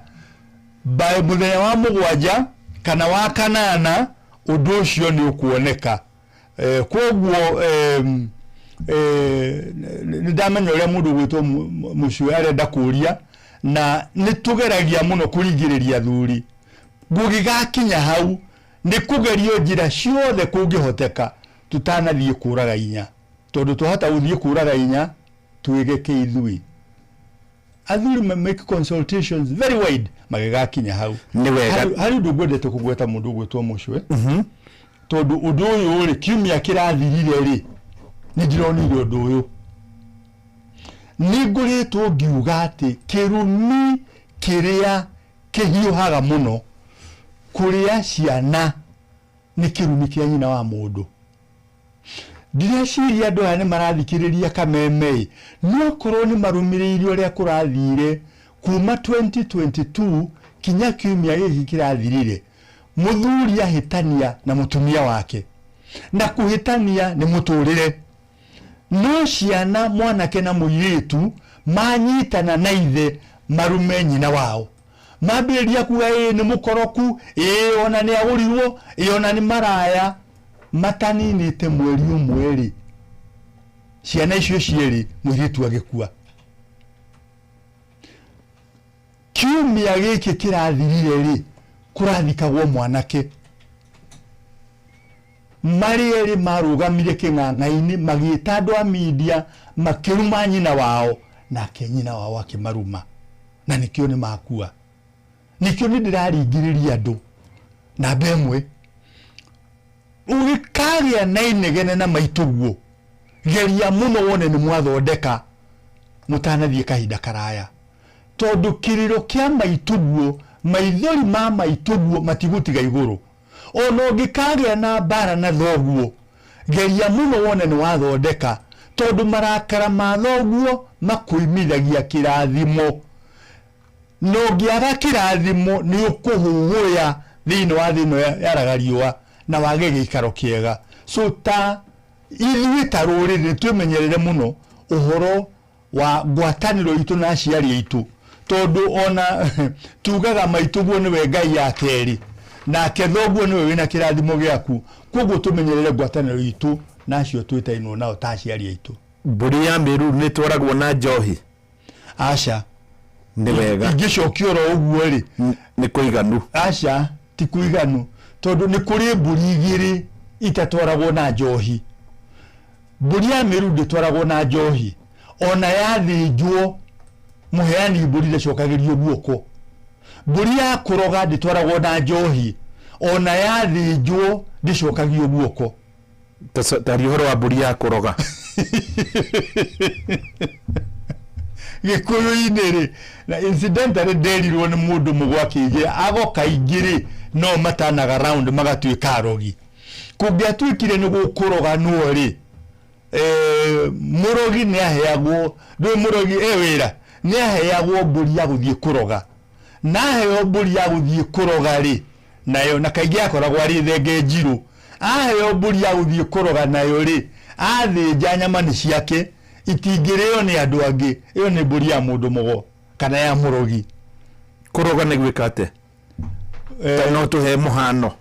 by mũthenya wa mũgwanja kana wa kanana ũndũ ũcio nĩ ũkuoneka. Koguo nĩ ndamenya ũrĩa mũndũ ũgwĩtwo mũciĩ arenda kũria, na nĩ tũgeragia mũno kũringĩrĩria athuri. Gũgĩgakinya hau nĩ kũgerio njĩra ciothe kũngĩhoteka tũtanathiĩ kũraga inya, tondũ twahota gũthiĩ kũraga inya twĩgeke ithuĩ. Athuri make consultations very wide magĩgakinya hau. Nĩ wega. Harĩ ũndũ ngwendete kũgweta mũndũ ũgwĩtwo mũcwe, tondũ ũndũ ũyũ rĩ, kiumia kĩrathirire rĩ, nĩ ndĩronire ũndũ ũyũ. Nĩ ngoretwo ngiuga atĩ kĩrumi kĩrĩa kĩhiũhaga mũno kũrĩa ciana nĩ kĩrumi kĩa nyina wa mũndũ. Ndireciria andũ aya nĩ marathikĩrĩria kameme, no korwo nĩ marũmĩrĩire ũrĩa kũrathire kuma 2022 kinya kiumia gĩkĩ kĩrathirire. Mũthuri ahĩtania na mũtumia wake, na kũhĩtania nĩ mũtũrĩre, no ciana mwanake na mũirĩtu manyitana na ithe marume nyina wao, mambĩrĩria kuga ĩĩ nĩ mũkoroku, ĩĩ ona nĩ agũrirwo, ĩĩ ona nĩ maraya. Mataninĩte mweri ũmwe rĩ, ciana icio cierĩ mũirĩtu agĩkua. Kiumia gĩkĩ kĩrathirire rĩ, kũrathikagwo mwanake. Marĩ erĩ marũgamire kĩng'ang'a-inĩ magĩta andũ a media makĩruma nyina wao, nake nyina wao akĩmaruma, na nĩkĩo nĩ makua. Nĩkĩo nĩ ndĩraringĩrĩria andũ namba ĩmwe, ũgĩkagĩa na inegene na maitũguo, geria mũno wone nĩ mwathondeka mũtanathiĩ kahinda karaya, tondũ kĩrĩro kĩa maitũguo, maithori ma maitũguo matigũtiga igũrũ. Ona ũngĩkagĩa na mbara na thoguo, geria mũno wone nĩ wathondeka, tondũ marakara ma thoguo makũimithagia kĩrathimo, na ũngĩaga kĩrathimo nĩ ũkũhũhũya thĩinĩ wa thĩ ĩno yaraga riũa na wage gĩikaro kĩega. So ta ithuĩ ta rũrĩrĩ nĩ twĩmenyerere mũno ũhoro wa ngwatanĩro itũ na aciari aitũ, tondũ ona tugaga maitũguo nĩwe Ngai ya kerĩ, nake thoguo nĩwe wĩna kĩrathimo gĩaku. Koguo tũmenyerere ngwatanĩro itũ na acio twĩtainwo nao ta aciari aitũ. Mbũri ya mĩruru nĩ ĩtwaragwo na njohi? Aca. Nĩ wega. Ingĩcokia oro ũguo rĩ, nĩ kũiganu? Aca, ti kũiganu, tondũ nĩ kũrĩ mbũri igĩrĩ itatwaragwo na njohi. Mbũri ya mĩruru ndĩtwaragwo na njohi, ona yathĩnjwo mũheani mbũri ndacokagĩrio guoko. Mbũri ya kũroga ndĩtwaragwo na njohi, ona yathĩnjwo ndĩcokagio guoko. Taria ũhoro wa mbũri ya kũroga. Gĩkũyũ-inĩ rĩ, na incidentally nderirwo nĩ mũndũ mũgwa akĩnjĩra ago kaingĩ rĩ, no matanaga round magatuĩka arogi. Kũngĩatuĩkire nĩ gũkũroganwo rĩ, mũrogi nĩ aheagwo, ndũĩ mũrogi e wĩra, nĩ aheagwo mbũri ya gũthiĩ kũroga. Na aheo mbũri ya gũthiĩ kũroga rĩ, nayo na kaingĩ akoragwo arĩ thenge njirũ. Aheo mbũri ya gũthiĩ kũroga nayo rĩ, athĩnja nyama nĩ ciake, itingĩrĩo nĩ andũ angĩ. Ĩyo nĩ mbũri ya mũndũ mũgo kana ya mũrogi. Kũroga nĩ gwĩka atĩa? Ta no tũhe mũhano.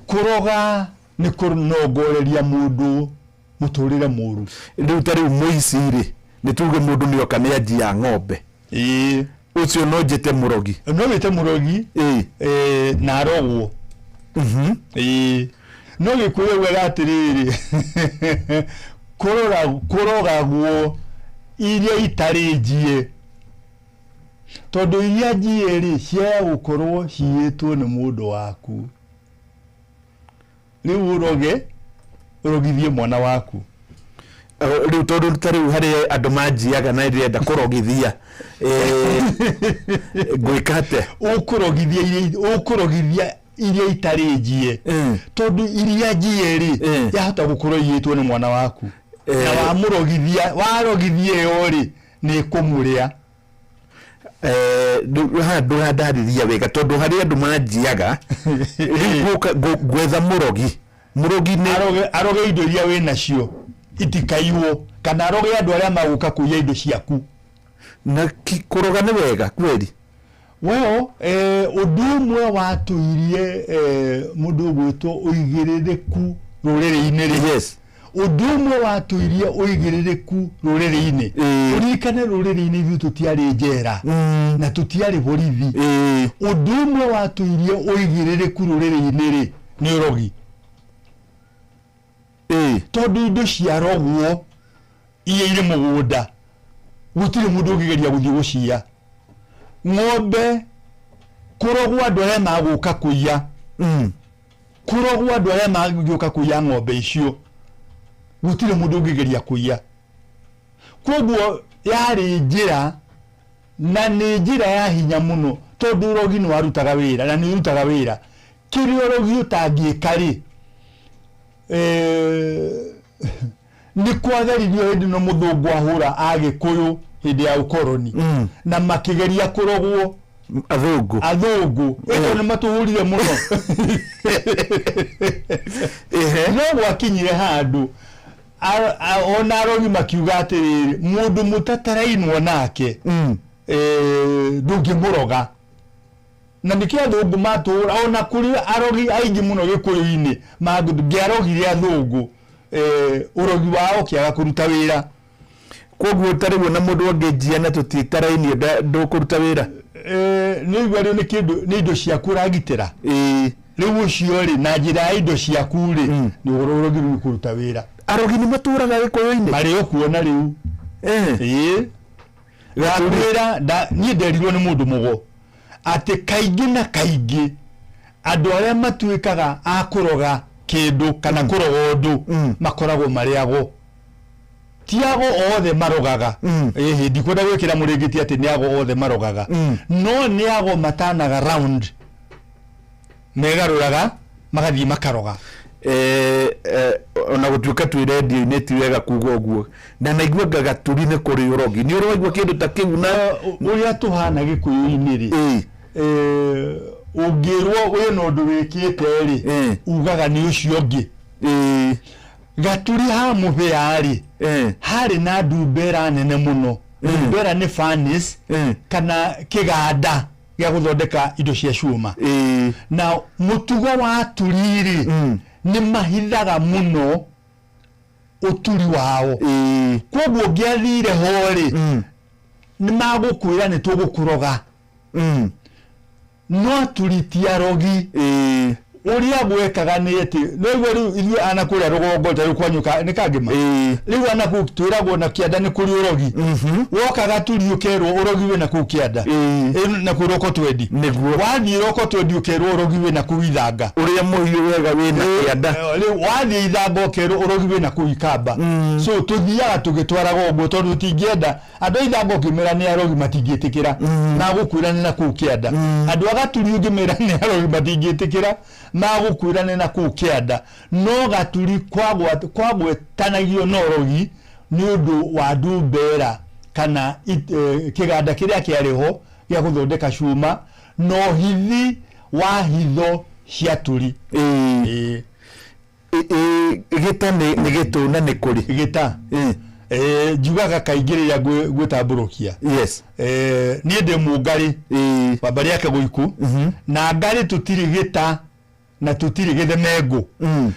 Kũroga nĩ kũnongoreria mũndũ mũtũrĩre mũru. Rĩu ta rĩu mũici rĩ, nĩ tuge mũndũ nĩ oka nĩ anjia ng'ombe. Ĩĩ. Ũcio no njĩte mũrogi. No wĩte mũrogi. Ĩĩ. Na arogwo. Ĩĩ. No Gĩkũyũ augaga atĩrĩrĩ, kũrora kũrogagwo iria itarĩ njie. Tondũ iria njie rĩ, ciaya gũkorwo ciyĩtwo nĩ mũndũ waku. Rĩu ũroge, ũrogithie mwana waku. Rĩu tondũ ta rĩu harĩ andũ manjiaga na ndĩrenda kũrogithia ngwĩka atĩa? Ũkũrogithia iria ũkũrogithia iria itarĩ njie. Tondũ iria njie rĩ, yahota gũkorwo iyĩtwo nĩ mwana waku. Na wamũrogithia, warogithia ĩyo rĩ, nĩ ĩkũmũrĩa. Haha ndũrandarĩria wega tondũ harĩ andũ manjiaga rĩu ngũka ngwetha mũrogi mũrogi nĩ aroge aroge indo iria wĩ nacio itikaiywo kana aroge andũ arĩa magũka kũiya indo ciaku. Na kũroga nĩ wega kweli? Well, ũndũ ũmwe watũirie mũndũ ũgwĩtwo ũigĩrĩrĩku rũrĩrĩ-inĩ rĩ, Yes. Ũndũ ũmwe watũirie ũigĩrĩrĩku rũrĩrĩ-inĩ, ũririkane rũrĩrĩ-inĩ ithuĩ tũtiarĩ njera na tũtiarĩ borithi. Ũndũ ũmwe watũirie ũigĩrĩrĩku rũrĩrĩ-inĩ rĩ, nĩ ũrogi. Tondũ indo ciarogwo iria irĩ mũgũnda, gũtirĩ mũndũ ũngĩgeria gũthiĩ gũciya. Ng'ombe kũrogwo andũ arĩa magũka kũiya. Kũrogwo andũ arĩa mangĩũka kũiya ng'ombe icio, gũtirĩ mũndũ ũngĩgeria kũiya. Kwoguo yarĩ njĩra, na nĩ njĩra ya hinya mũno, tondũ ũrogi nĩ warutaga wĩra, na nĩ ũrutaga wĩra. Kĩrĩa ũrogi ũtangĩka rĩ, nĩ kwageririo hĩndĩ ĩno mũthũngũ ahũra Agĩkũyũ hĩndĩ ya ũkoroni, na makĩgeria kũrogwo. Athũngũ. Athũngũ. Ĩto nĩ matũhũrire mũno. No gwakinyire handũ, ona arogi makiuga atĩrĩrĩ, mũndũ mũtatarainwo nake, ndũngĩmũroga. Na nĩkĩo athũngũ matũra, ona kũrĩ arogi aingĩ mũno Gĩkũyũ-inĩ, mangĩarogire athũngũ, ũrogi wao ũkĩaga kũruta wĩra. Koguo ta rĩu ona mũndũ angĩnjia na tũtitarainie ndũkũruta wĩra? Nĩ ũigua rĩu nĩ kĩndũ, nĩ indo ciaku ũragitĩra. Rĩu ũcio rĩ, na njĩra ya indo ciaku rĩ, nĩ ũrogi rĩu kũruta wĩra. Arogi nĩ matũraga Gĩkũyũ-inĩ? Marĩ o kuo na rĩu. Ĩĩ. Ndakwĩra, niĩ nderirwo nĩ mũndũ mũgo atĩ kaingĩ na kaingĩ andũ arĩa matuĩkaga a kũroga kĩndũ kana kũroga ũndũ makoragwo marĩ ago. Ti ago othe marogaga. Ĩhĩ, ndikwenda gwĩkĩra mũrĩngĩti atĩ nĩ ago othe marogaga. No nĩ ago matanaga round. Megarũraga magathiĩ makaroga. Ona gũtuĩka twĩ rendio-inĩ ti wega kuga ũguo, na naigua anga Gaturi nĩ kũrĩ ũrogi. Nĩ ũrĩ waigua kĩndũ ta kĩu na Ũrĩa tũhana Gĩkũyũ-inĩ rĩ, ũngĩrwo wĩna ũndũ wĩkĩte rĩ, ugaga nĩ ũcio ũngĩ. Gaturi ha Mũhĩa rĩ, harĩ na ndumbera nene mũno. Ndumbera nĩ furnace kana kĩganda gĩa gũthondeka indo cia cuma. Na mũtugo wa aturi rĩ, nĩ mahithaga mũno ũturi wao. Kwoguo ũngĩathire ho rĩ, nĩ magũkwĩra nĩ tũgũkũroga. No aturi ti arogi. Ũrĩa gwekaga nĩ atĩ, nĩ waigua rĩu ithuĩ ana kũrĩa rũgongo ta rĩu kwanyu nĩ Kangĩma? Rĩu ana kũu twĩragwo na kĩanda nĩ kũrĩ ũrogi. Woka Gaturi ũkerwo ũrogi wĩna kũu kĩanda. Na kũu Roko Twendi. Wathiĩ Roko Twendi ũkerwo ũrogi wĩna kũu Ithanga. Ũrĩa mũhiũ wega wĩna kĩanda. Rĩu wathiĩ Ithanga ũkerwo ũrogi wĩna kũu Ikamba. So tũthiaga tũgĩtwaraga ũguo tondũ tũtingĩenda andũ a Ithanga ũkĩmera nĩ arogi matingĩtĩkĩra. Magũkwĩra nĩ na kũu kĩanda. Andũ a Gaturi ũngĩmera nĩ arogi matingĩtĩkĩra, magũkwĩra nĩ na kũu kĩanda. No Gaturi kwagwetanagio na ũrogi nĩ ũndũ wa ndumbera kana kĩganda kĩrĩa kĩarĩ ho gĩa gũthondeka cuma na ũhithi wa hitho cia turi. Gĩta nĩ gĩtũ na nĩ kũrĩ? Gĩta. Eh, njugaga kaingĩ rĩrĩa ngwĩtambũrũkia. Yes. Eh, niĩ ndĩ mũngarĩ wa mbarĩ yake gũikũ, na ngarĩ tũtirĩ gĩta na tũtirĩ gĩthemengũ.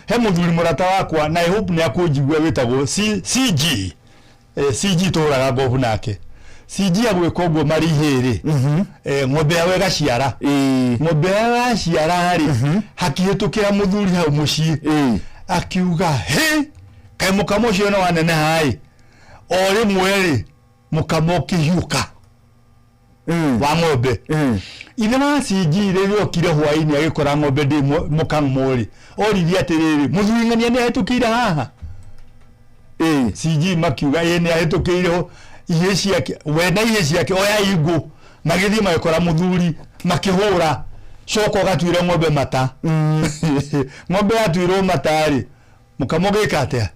He mũthuri mũrata wakwa na I hope nĩ akũnjigua wĩtagwo CG. Eh, CG tũhũraga ngobu nake. CG agwĩka ũguo marĩ ihĩrĩ, eh, ng'ombe yao ĩgaciara. Ng'ombe yao yaciara rĩ, hakĩhĩtũkĩra mũthuri hau mũciĩ, akiuga, "Hĩ, kaĩ mũkamo ũcio no waneneha ĩ." O rĩmwe rĩ, mũkamo ũkĩhiũka wa ng'ombe. Ithe wa CG rĩrĩa okire hwaĩ-inĩ agĩkora ng'ombe ndĩ mũkamo rĩ, oririe atĩrĩrĩ, "Mũthuri ng'ania nĩ ahĩtũkĩire haha?" CG makiuga, "Ĩ, nĩ ahĩtũkĩire ho." Ihĩ ciake, we na ihĩ ciake, oya ingũ, magĩthiĩ magĩkora mũthuri, makĩhũra, "Coka ũgatuĩre ng'ombe mata." Ng'ombe yatuĩrwo mata rĩ, mũkamo gĩka atĩa?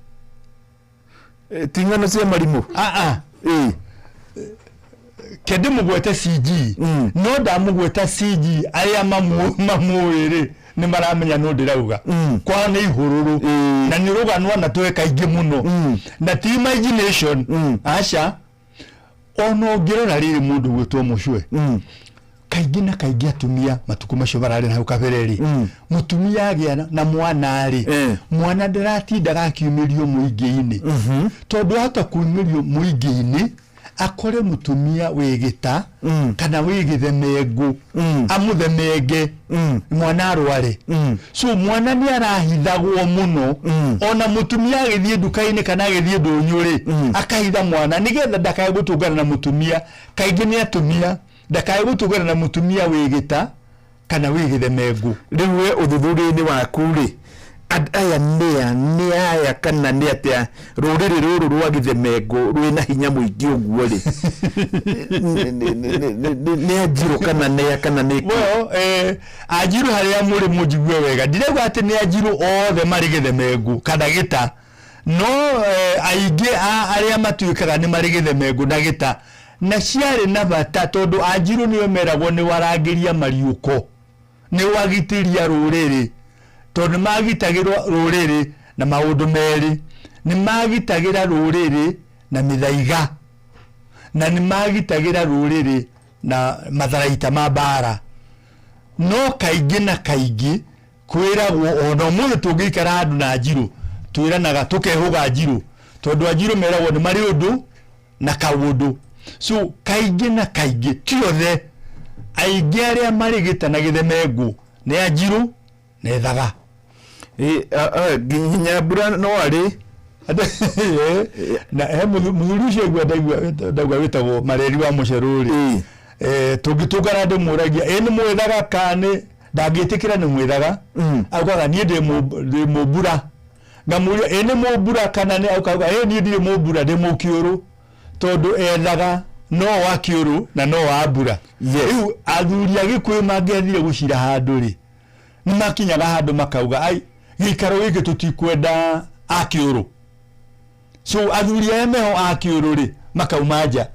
Ti ng'ano cia marimũ. Aa, ke ndĩmũgwete CG, no ndamũgweta CG arĩa mamũĩ rĩ, nĩ maramenya no ndĩrauga kwa nĩ ihũrũrũ na nĩ rũgano na tũhe kaingĩ mũno na ti imagination, aca. Ona ũngĩrora rĩrĩ, mũndũ gwĩtwo mũcwe, kaingĩ na kaingĩ atumia matukũ macio mararĩ na hau kabere rĩ, mũtumia agĩa na mwana rĩ, mwana ndaratindaga akiumĩrio mũingĩ-inĩ, tondũ ahota kumĩrio mũingĩ-inĩ akore mũtumia wĩ gĩta kana wĩ gĩthemengũ, amũthemenge, mwana arware. So mwana nĩ arahithagwo mũno. Ona mũtumia agĩthiĩ nduka-inĩ kana agĩthiĩ ndũnyũ rĩ, akahitha mwana nĩgetha ndakae gũtũngana na mũtumia. Kaingĩ nĩ atumia, ndakae gũtũngana na mũtumia wĩ gĩta kana wĩ gĩthemengũ. Rĩu we ũthuthuria-inĩ waku rĩ, aya nĩa nĩ aya kana nĩ atĩa rũrĩrĩ rũrũ rwa gĩthemengũ rwĩna hinya mũingĩ ũguo rĩ? Nĩ anjirũ kana nĩa kana nĩ kĩ? Well, anjirũ harĩa mũrĩ mũnjigue wega, ndirauga atĩ nĩ anjirũ othe marĩ gĩthemengũ kana gĩta, no aingĩ a arĩa matuĩkaga nĩ marĩ gĩthemengũ na gĩta, na ciarĩ na bata tondũ anjirũ nĩo meragwo nĩ warangĩria mariũko, nĩ wagitĩria rũrĩrĩ, tondũ nĩ magitagĩrwo rũrĩrĩ na maũndũ merĩ: nĩ magitagĩra rũrĩrĩ na mĩthaiga, na nĩ magitagĩra rũrĩrĩ na matharaita ma mbara. No kaingĩ na kaingĩ kwĩragwo, ona ũmũthĩ tũngĩikara handũ na njirũ, twĩranaga tũkehũga njirũ, tondũ anjirũ meragwo nĩ marĩ ũndũ na kaũndũ. So kaingĩ na kaingĩ, ti othe, aingĩ arĩa marĩ gĩta na gĩthemengũ nĩ anjirũ na ethaga. Nginya mbura no arĩ. Na he mũthuri ũcio aigua ndaigua wĩtagwo Mareri wa Mũcerũ rĩ, tũngĩtũngana ndĩmũragia, "Ĩ nĩ mwĩthaga kana nĩ?" Ndangĩtĩkĩra nĩ mwĩthaga. Augaga, "Niĩ ndĩ mũmbura." Ngamũria, "Ĩ nĩ mũmbura kana nĩ?" Augaga, "Ĩ niĩ ndirĩ mũmbura, ndĩ mũkĩũrũ," tondũ ethaga no wa kĩũrũ na no wa mbura. Rĩu athuri a Gĩkũyũ mangĩathire gũcira handũ rĩ, nĩ makinyaga handũ makauga, "Ai, gĩikaro gĩkĩ tũtikwenda a kĩũrũ." So athuri arĩa meho a kĩũrũ rĩ, makauma nja,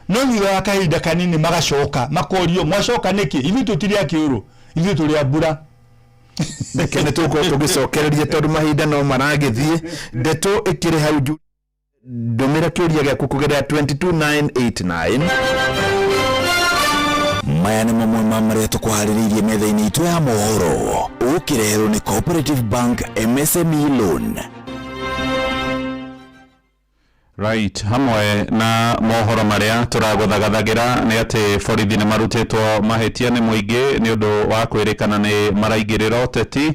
no thutha wa kahinda kanini magacoka, makorio, "Mwacoka nĩkĩ? Ithuĩ tũtirĩ a kĩũrũ, ithuĩ tũrĩ a mbura." Reke nĩ tũgũkorwo tũgĩcokereria tondũ mahinda no maragĩthiĩ. Ndeto ĩkĩrĩ hau ndũmĩra kĩũria gĩaku kũgerera 22989. Maya nĩ mamwe ma marĩa tũkũharĩrĩirie metha-inĩ itũ ya mohoro, ũkĩreherwo nĩ Cooperative Bank MSME Loan. Right, hamwe na mohoro marĩa tũragũthagathagĩra nĩ atĩ borithi nĩ marutĩtwo mahĩtia nĩ mũingĩ nĩ ũndũ wa kwĩrĩkana nĩ maraingĩrĩra ũteti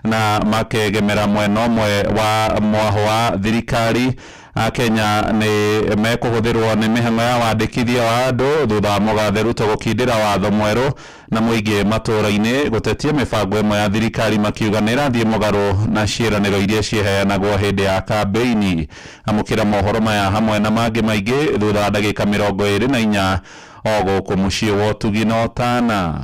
na makegemera mwena ũmwe wa mwaho wa thirikari. Akenya nĩ mekũhũthĩrwo nĩ mĩhang'o ya wandĩkithia wa andũ thutha wa mũgathe Ruto gũkindĩra watho mwerũ, na mũingĩ matũũra-inĩ gũtetia mĩbango ĩmwe ya thirikari makiuga nĩ ĩrathiĩ mũgarũ na ciĩranĩro iria ciheanagwo hĩndĩ ya kambĩini. Amũkĩra mohoro maya hamwe na mangĩ maingĩ thutha wa ndagĩka 24 o gũkũ mũciĩ wa ũtugi na ũtana.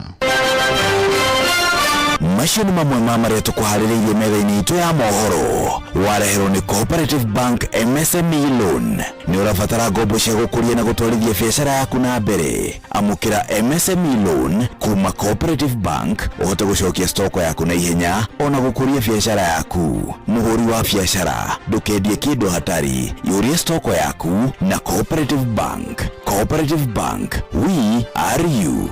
Macio nĩ mamwe ma marĩa tũkũharĩrĩirie metha-inĩ itũ ya mohoro. Wareherwo nĩ Cooperative Bank MSME Loan. Nĩ ũrabatara ngombo cia gũkũria na gũtwarithia biacara yaku na mbere. Amũkĩra MSME Loan kuma Cooperative Bank ũhote gũcokia stoko yaku na ihenya ona gũkũria biacara yaku. Mũhũri wa biacara ndũkendie kĩndũ hatari, yũria stoko yaku na Cooperative Bank. Cooperative Bank, we are you.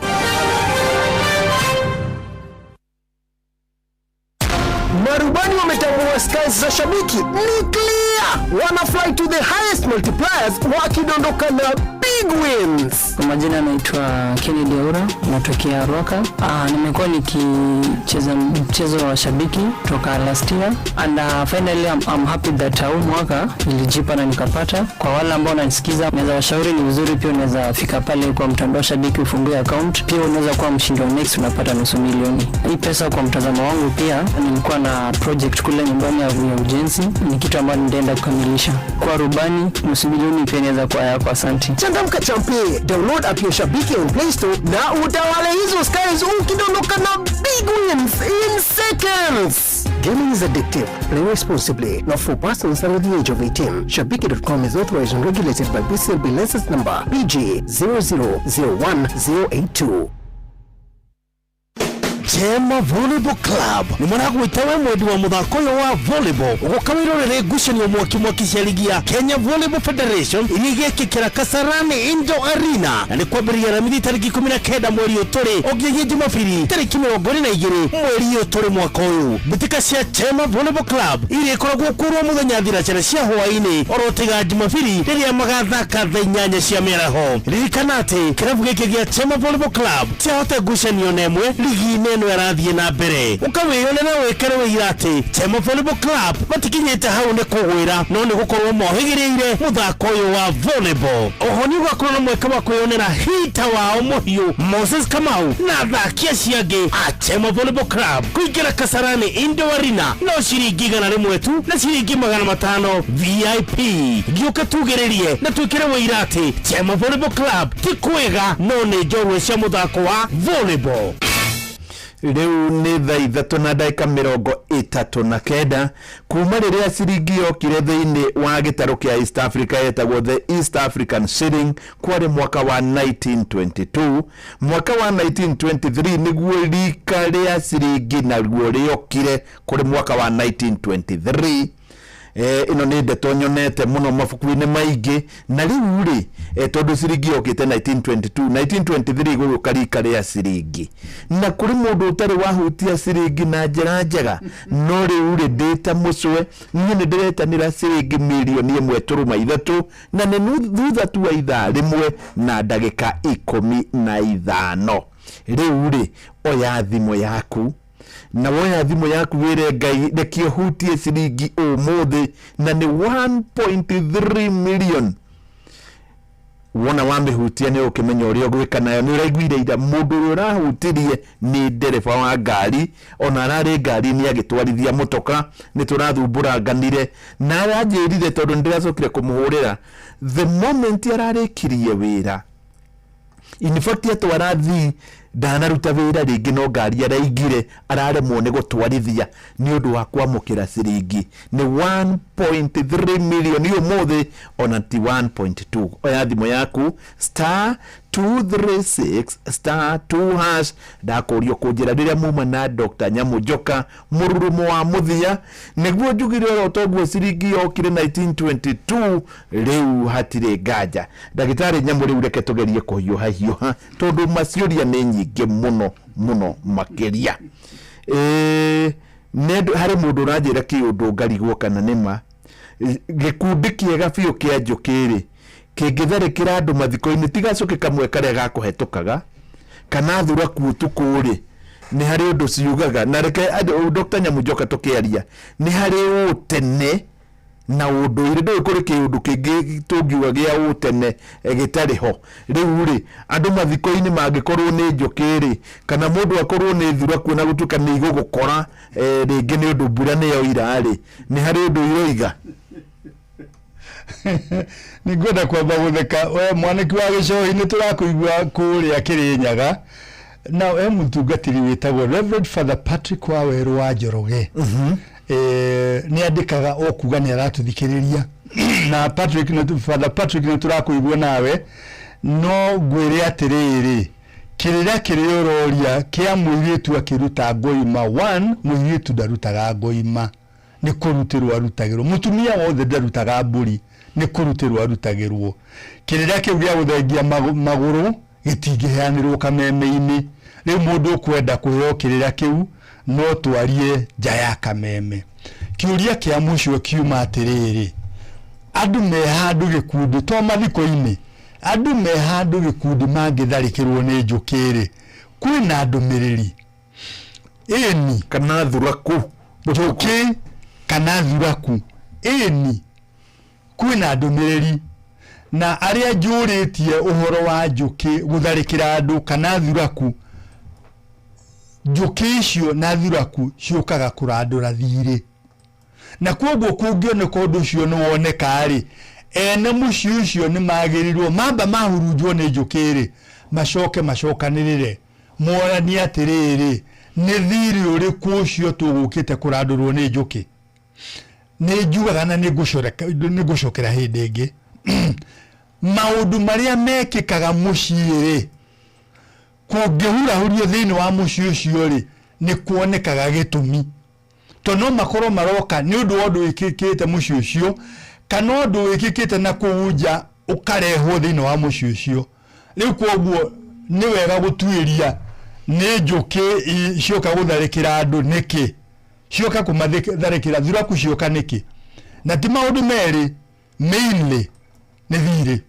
Marubani wametambua skies za shabiki ni clear, wana fly to the highest multipliers wakidondoka na big wins. Kwa majina naitwa Kennedy Aura, natokea Ruaka. Nimekuwa nikicheza mchezo wa shabiki toka last year and finally I'm happy that huu mwaka nilijipa na nikapata. Kwa wale ambao wananisikiza, naweza washauri ni vizuri pia unaweza fika pale kwa mtandao shabiki ufungue account, pia unaweza kuwa mshindi wa next, unapata nusu milioni. Hii pesa kwa mtazamo wangu pia nilikuwa na project kule nyumbani ya ujenzi, ni kitu ambayo nitaenda kukamilisha. Kwa rubani nusu milioni pia inaweza kuwa yako. Asante. Changamka champe, download app ya Shabiki on Play Store na utawale hizo skies ukidondoka na big wins in seconds. Gaming is addictive. Play responsibly. Not for persons under the age of 18. Shabiki.com is authorized and regulated by BCLB license number BG 0001082. Chema Volleyball Club nĩ maragwĩta we mwendi wa mũthako ũyũ wa volleyball ũgoka wĩrorere ngucanio mwaki mwaki cia ligi ya Kenya Volleyball Federation iria igekĩkĩra Kasarani Indoor Arena na nĩ kwambĩrĩria Aramithi tarĩki 19 mweri ũyũ tũrĩ ũnginyagia Jumapili tarĩki 22 mweri ũyũ tũrĩ mwaka ũyũ. Mbĩtĩka cia Chema Volleyball Club iria ikoragwo kũrwo mũthenya thinacara cia hwaĩ-inĩ oro tiga Jumapili rĩrĩa magathaka thaa 8 cia mĩaraho. Ririkana atĩ kĩrabu gĩkĩ gĩa Chema Volleyball Club ciahota ngucanio na ĩmwe ligi-inĩ ĩno ĩrathiĩ na mbere. Ũkawĩyonera wĩkere wĩira atĩ Chema Volleyball Club matikinyĩte hau nĩ kũgwĩra no nĩ gũkorwo mohĩgĩrĩire mũthako ũyũ wa volleyball. Oho nĩ ũgakorwo na mweke wa kwĩyonera hita wao mũhiũ Moses Kamau na athaki acio angĩ a Chema Volleyball Club kũingĩra Kasarani Indoor Arena no ciringi 100 tu na ciringi 500 VIP. Gĩũke tugĩrĩrie na twĩkĩre wĩira atĩ Chema Volleyball Club ti kwega no nĩ njorua cia mũthako wa volleyball. Rĩu nĩ thaa 3 na ndagĩka 39 kuma rĩrĩa ciringi yokire thĩinĩ wa gĩtarũ kĩa East Africa yetagwo the East African Shilling kwarĩ mwaka wa 1922. Mwaka wa 1923 nĩguo rika rĩa ciringi naruo rĩokire kũrĩ mwaka wa 1923. Ĩno nĩ ndeto nyonete mũno mabuku-inĩ maingĩ na rĩu rĩ tondũ ciringi yokĩte 1922 1923 gũgĩũka rika rĩa ciringi na kũrĩ mũndũ ũtarĩ wahutia ciringi na njĩra njega no rĩu rĩ ndĩ ta mũcwe niĩ nĩ ndĩretanĩra ciringi mirioni 1.3 na nĩ thutha tu wa ithaa 1 na ndagĩka 15. Rĩu rĩ oya thimũ yaku na woya thimũ yaku wĩre Ngai reke ũhutie ciringi ũmũthĩ na nĩ 1.3 million. Wona wamĩhutia nĩ ũkĩmenya ũrĩa ũgwĩka nayo. Nĩ ũraiguire ira mũndũ ũrĩa ũrahutirie nĩ ndereba wa ngari ona ararĩ ngari-inĩ agĩtwarithia mũtoka nĩ tũrathumbũranganire na aranjĩrire tondũ nĩ ndĩracokire kũmũhũrĩra the moment ararĩkirie wĩra in fact atwara thii ndanaruta wĩra rĩngĩ no ngari araigire araremwo nĩ gũtwarithia nĩ ũndũ wa kwamũkĩra ciringi nĩ 1.3 million ũmũthĩ ona ti 1.2. Oya thimũ yaku star 236 star 2 hash ndakũrio kũnjĩra rĩrĩa muma na Dr. Nyamũnjoka mũrurumo wa mũthia nĩguo njugire oro toguo ciringi yokire 1922 rĩu hatirĩ nganja. Ndagĩtarĩ Nyamũ rĩu reke tũgerie kũhiũha hiũha tondũ maciũria nĩ nyingĩ mũno mũno makĩria. Harĩ mũndũ ũranjĩra kĩũndũ ngarigwo kana nĩma gĩkundi kĩega biũ kĩa njũkĩ rĩ kĩngĩtharĩkĩra andũ mathiko-inĩ ti gacũkĩ kamwe karĩa gakũhetũkaga kana thuraku ũtukũ rĩ nĩ harĩ ũndũ ciugaga na reke Dr. Nyamũnjoka tũkĩaria nĩ harĩ ũtene na ũndũire ndũĩ kũrĩ kĩũndũ kĩngĩ tũngiuga gĩa ũtene gĩtarĩ ho. Rĩu rĩ andũ mathiko-inĩ mangĩkorwo nĩ njũkĩ rĩ kana mũndũ akorwo nĩ thuraku na gũtuĩka nĩ igũgũkora rĩngĩ nĩ ũndũ mbura nĩ yoira rĩ nĩ harĩ ũndũ iroiga. Nĩ ngwenda kwamba gũtheka we mwaniki wa gĩcohi nĩ tũrakũigua kũrĩa Kĩrĩnyaga. Now he mũtungatĩri wĩtagwo Reverend Father Patrick Wawerũ wa Njoroge. Nĩ andĩkaga o kuga nĩ aratũthikĩrĩria na Patrick na Father Patrick nĩ tũrakũigua nawe, no ngwĩre atĩrĩrĩ, kĩrĩra kĩrĩa ũroria kĩa mũirĩtu akĩruta ngoima, one, mũirĩtu ndarutaga ngoima, nĩ kũrutĩrwo arutagĩrwo. Mũtumia wothe ndarutaga mbũri, nĩ kũrutĩrwo arutagĩrwo. Kĩrĩra kĩu gĩa gũthengia magũrũ gĩtingĩheanĩrwo kameme-inĩ. Rĩu mũndũ ũkwenda kũheo kĩrĩra kĩu no twarie nja ya kameme. Kĩũria kĩa mũico kiuma atĩrĩrĩ, andũ me handũ gĩkundi to mathiko-inĩ, andũ me handũ gĩkundi mangĩtharĩkĩrwo nĩ njũkĩ-rĩ, kwĩna ndũmĩrĩri? Ĩni. Kana thuraku. Njũkĩ kana thuraku. Ĩni, kwĩna ndũmĩrĩri. Na arĩa njũrĩtie ũhoro wa njũkĩ gũtharĩkĩra andũ kana thuraku, njũkĩ icio na thuraku ciũkaga kũrandũra thirĩ. Na kwoguo kũngĩoneka ũndũ ũcio nĩ woneka-rĩ, ene mũciĩ ũcio nĩ magĩrĩirwo mamba mahurunjwo nĩ njũkĩ-rĩ, macoke macokanĩrĩre moranie atĩrĩrĩ, nĩ thirĩ ũrĩkũ ũcio tũgũkĩte kũrandũrwo nĩ njũkĩ? Nĩ njugaga na nĩ ngũcokera hĩndĩ ĩngĩ, maũndũ marĩa mekĩkaga mũciĩ-rĩ, kũngĩhurahurio thĩinĩ wa mũciĩ ũcio-rĩ, nĩ kuonekaga gĩtũmi. Tondũ no makorwo maroka nĩ ũndũ wa ũndũ wĩkĩkĩte mũciĩ ũcio, kana ũndũ wĩkĩkĩte na kũu nja ũkarehwo thĩinĩ wa mũciĩ ũcio. Rĩu kwoguo nĩ wega gũtuĩria nĩ njũkĩ cioka gũtharĩkĩra andũ nĩkĩ, cioka kũmatharĩkĩra, thuraku cioka nĩkĩ. Na ti maũndũ merĩ, mainly nĩ thirĩ.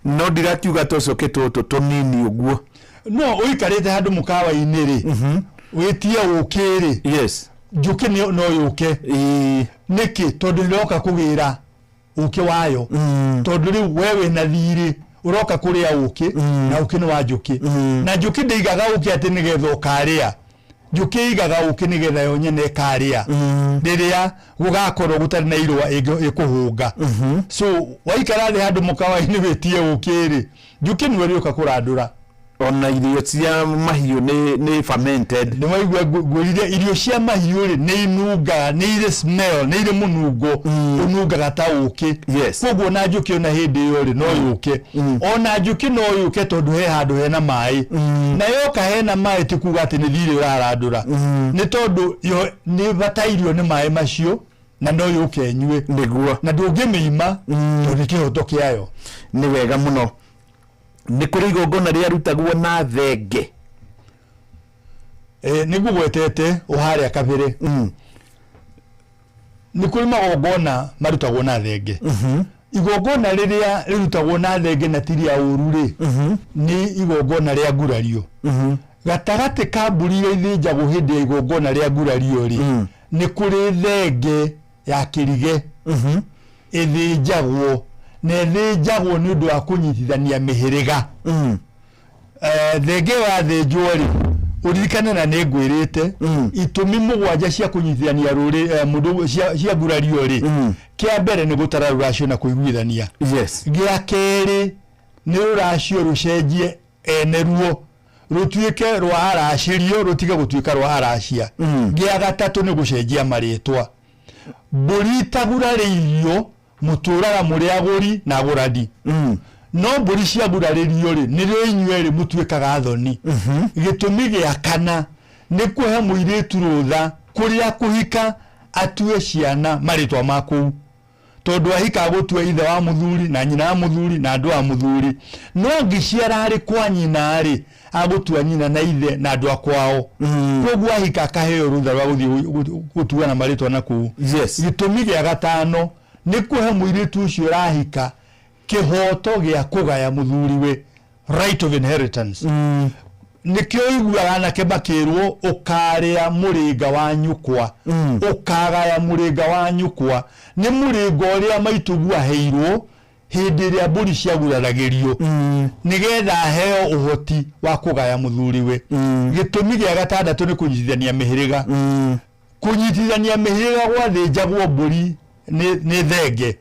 No ndirakiuga tũcoke tũtũ tũnini ũguo. No ũikarĩte handũ mũkawa-inĩ rĩ, wĩtie ũkĩ rĩ, yes, njũkĩ no yũke. Nĩkĩ? Tondũ nĩroka kũgĩra ũkĩ wayo. Tondũ rĩu we wĩna thirĩ, ũroka kũrĩa ũkĩ, na ũkĩ nĩ wa njũkĩ. Na njũkĩ ndĩigaga ũkĩ atĩ nĩgetha ũkarĩa. Njũkĩ ĩigaga ũkĩ nĩgetha yo nyene ĩkarĩa rĩrĩa gũgakorwo gũtarĩ na irũa ĩkũhũnga. So waikara thĩ handũ mũkawa-inĩ wĩtie ũkĩ rĩ, njũkĩ nĩwe ĩrĩũka kũrandũra. Ona irio cia mahiũ nĩ fermented. Nĩ waigua ngwĩrire irio cia mahiũ rĩ, nĩ inungaga, nĩ irĩ smell, nĩ irĩ mũnungo ũnungaga ta ũkĩ. Koguo ona njũkĩ ona hĩndĩ ĩyo rĩ, no yũke. Ona njũkĩ no yũke tondũ he handũ hena maĩ. Na yoka hena maĩ ti kuga atĩ nĩ thirĩ ũrarandũra. Nĩ tondũ yo nĩ ĩbatairio nĩ maĩ macio na no yũke ĩnyue. Nĩguo. Na ndũngĩmĩima tondũ nĩ kĩhoto kĩayo. Nĩ wega mũno. Nĩ kũrĩ igongona rĩarutagwo na thenge. Nĩ ngũgwetete o harĩa kabere. Nĩ kũrĩ magongona marutagwo na thenge. Igongona rĩrĩa rĩrutagwo na thenge na ti rĩa ũru rĩ, nĩ igongona rĩa ngurario. Gatagatĩ ka mbũri iria ithĩnjagwo hĩndĩ ya igongona rĩa ngurario rĩ, nĩ kũrĩ thenge ya kĩrige ĩthĩnjagwo, na ĩthĩnjagwo nĩ ũndũ wa kũnyitithania mĩhĩrĩga. Thenge ĩyo yathĩnjwo rĩ, ũririkane na nĩ ngwĩrĩte itũmi mũgwanja cia kũnyitithania mũndũ cia ngurario rĩ, kĩa mbere nĩ gũtara rũracio na kũiguithania. Gĩa kerĩ nĩ rũracio rũcenjie ene ruo, rũtuĩke rwa aracĩrio, rũtige gũtuĩka rwa aracia. Gĩa gatatũ nĩ gũcenjia marĩtwa. Mbũri itagurarĩirio mũtũraga mũrĩ agũri na agũrani. No mbũri ciagurarĩrio rĩ, nĩrĩo inyuerĩ mũtuĩkaga thoni. Gĩtũmi gĩa kana nĩ kũhe mũirĩtu rũtha kũrĩa kũhika atue ciana marĩtwa ma kũu. Tondũ ahika agũtua ithe wa mũthuri na nyina wa mũthuri na andũ a mũthuri. No angĩciara arĩ kwa nyina rĩ, agũtua nyina na ithe na andũ a kwao. Koguo ahika akaheo rũtha rwa gũthiĩ gũtuana marĩtwa na kũu. Gĩtũmi gĩa gatano nĩ kũhe mũirĩtu ũcio ũrahika kĩhoto gĩa kũgaya mũthuriwe, right of inheritance. Nĩkĩo ũiguaga anake makĩrwo ũkarĩa mũrĩnga wa nyũkwa, ũkagaya mũrĩnga wa nyũkwa. Nĩ mũrĩnga ũrĩa maitũguo aheirwo hĩndĩ ĩrĩa mbũri ciaguraragĩrio, nĩgetha aheo ũhoti wa kũgaya mũthuriwe. Gĩtũmi gĩa gatandatũ nĩ kũnyitithania mĩhĩrĩga. Kũnyitithania mĩhĩrĩga gwathĩnjagwo mbũri nĩ thenge,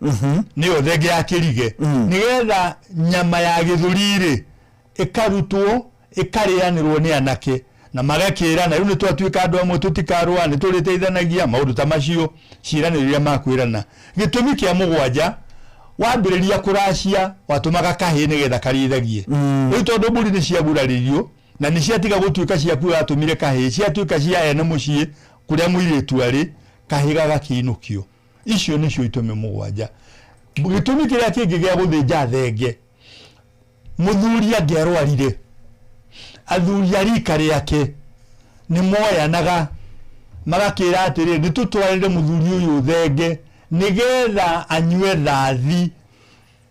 nĩyo thenge ya kĩrige, nĩgetha nyama ya gĩthũri-rĩ ĩkarutwo Ĩkarĩanĩrwo nĩ anake na magakĩrana rĩu nĩ twatuĩka andũ amwe tũtikarũa nĩ tũrĩteithanagia maũndũ ta macio ciĩranĩro iria makwĩrana. Gĩtũmi kĩa mũgwanja wambĩrĩria kũracia watũmaga kahĩĩ nĩgetha karĩithagie. Rĩu tondũ mbũri nĩ ciaguraririo na nĩ ciatiga gũtuĩka ciaku watũmire kahĩĩ ciatuĩka cia ene mũciĩ kũrĩa mũirĩtu arĩ kahĩĩ gagakĩinũkio. Icio nĩcio itũmi mũgwanja. Gĩtũmi kĩrĩa kĩngĩ gĩa gũthĩnja thenge Mũthuri angĩarwarire, athuri a rika rĩake nĩ moyanaga magakĩra atĩrĩ, nĩ tũtwarĩre mũthuri ũyũ thenge nĩgetha anyue thathi.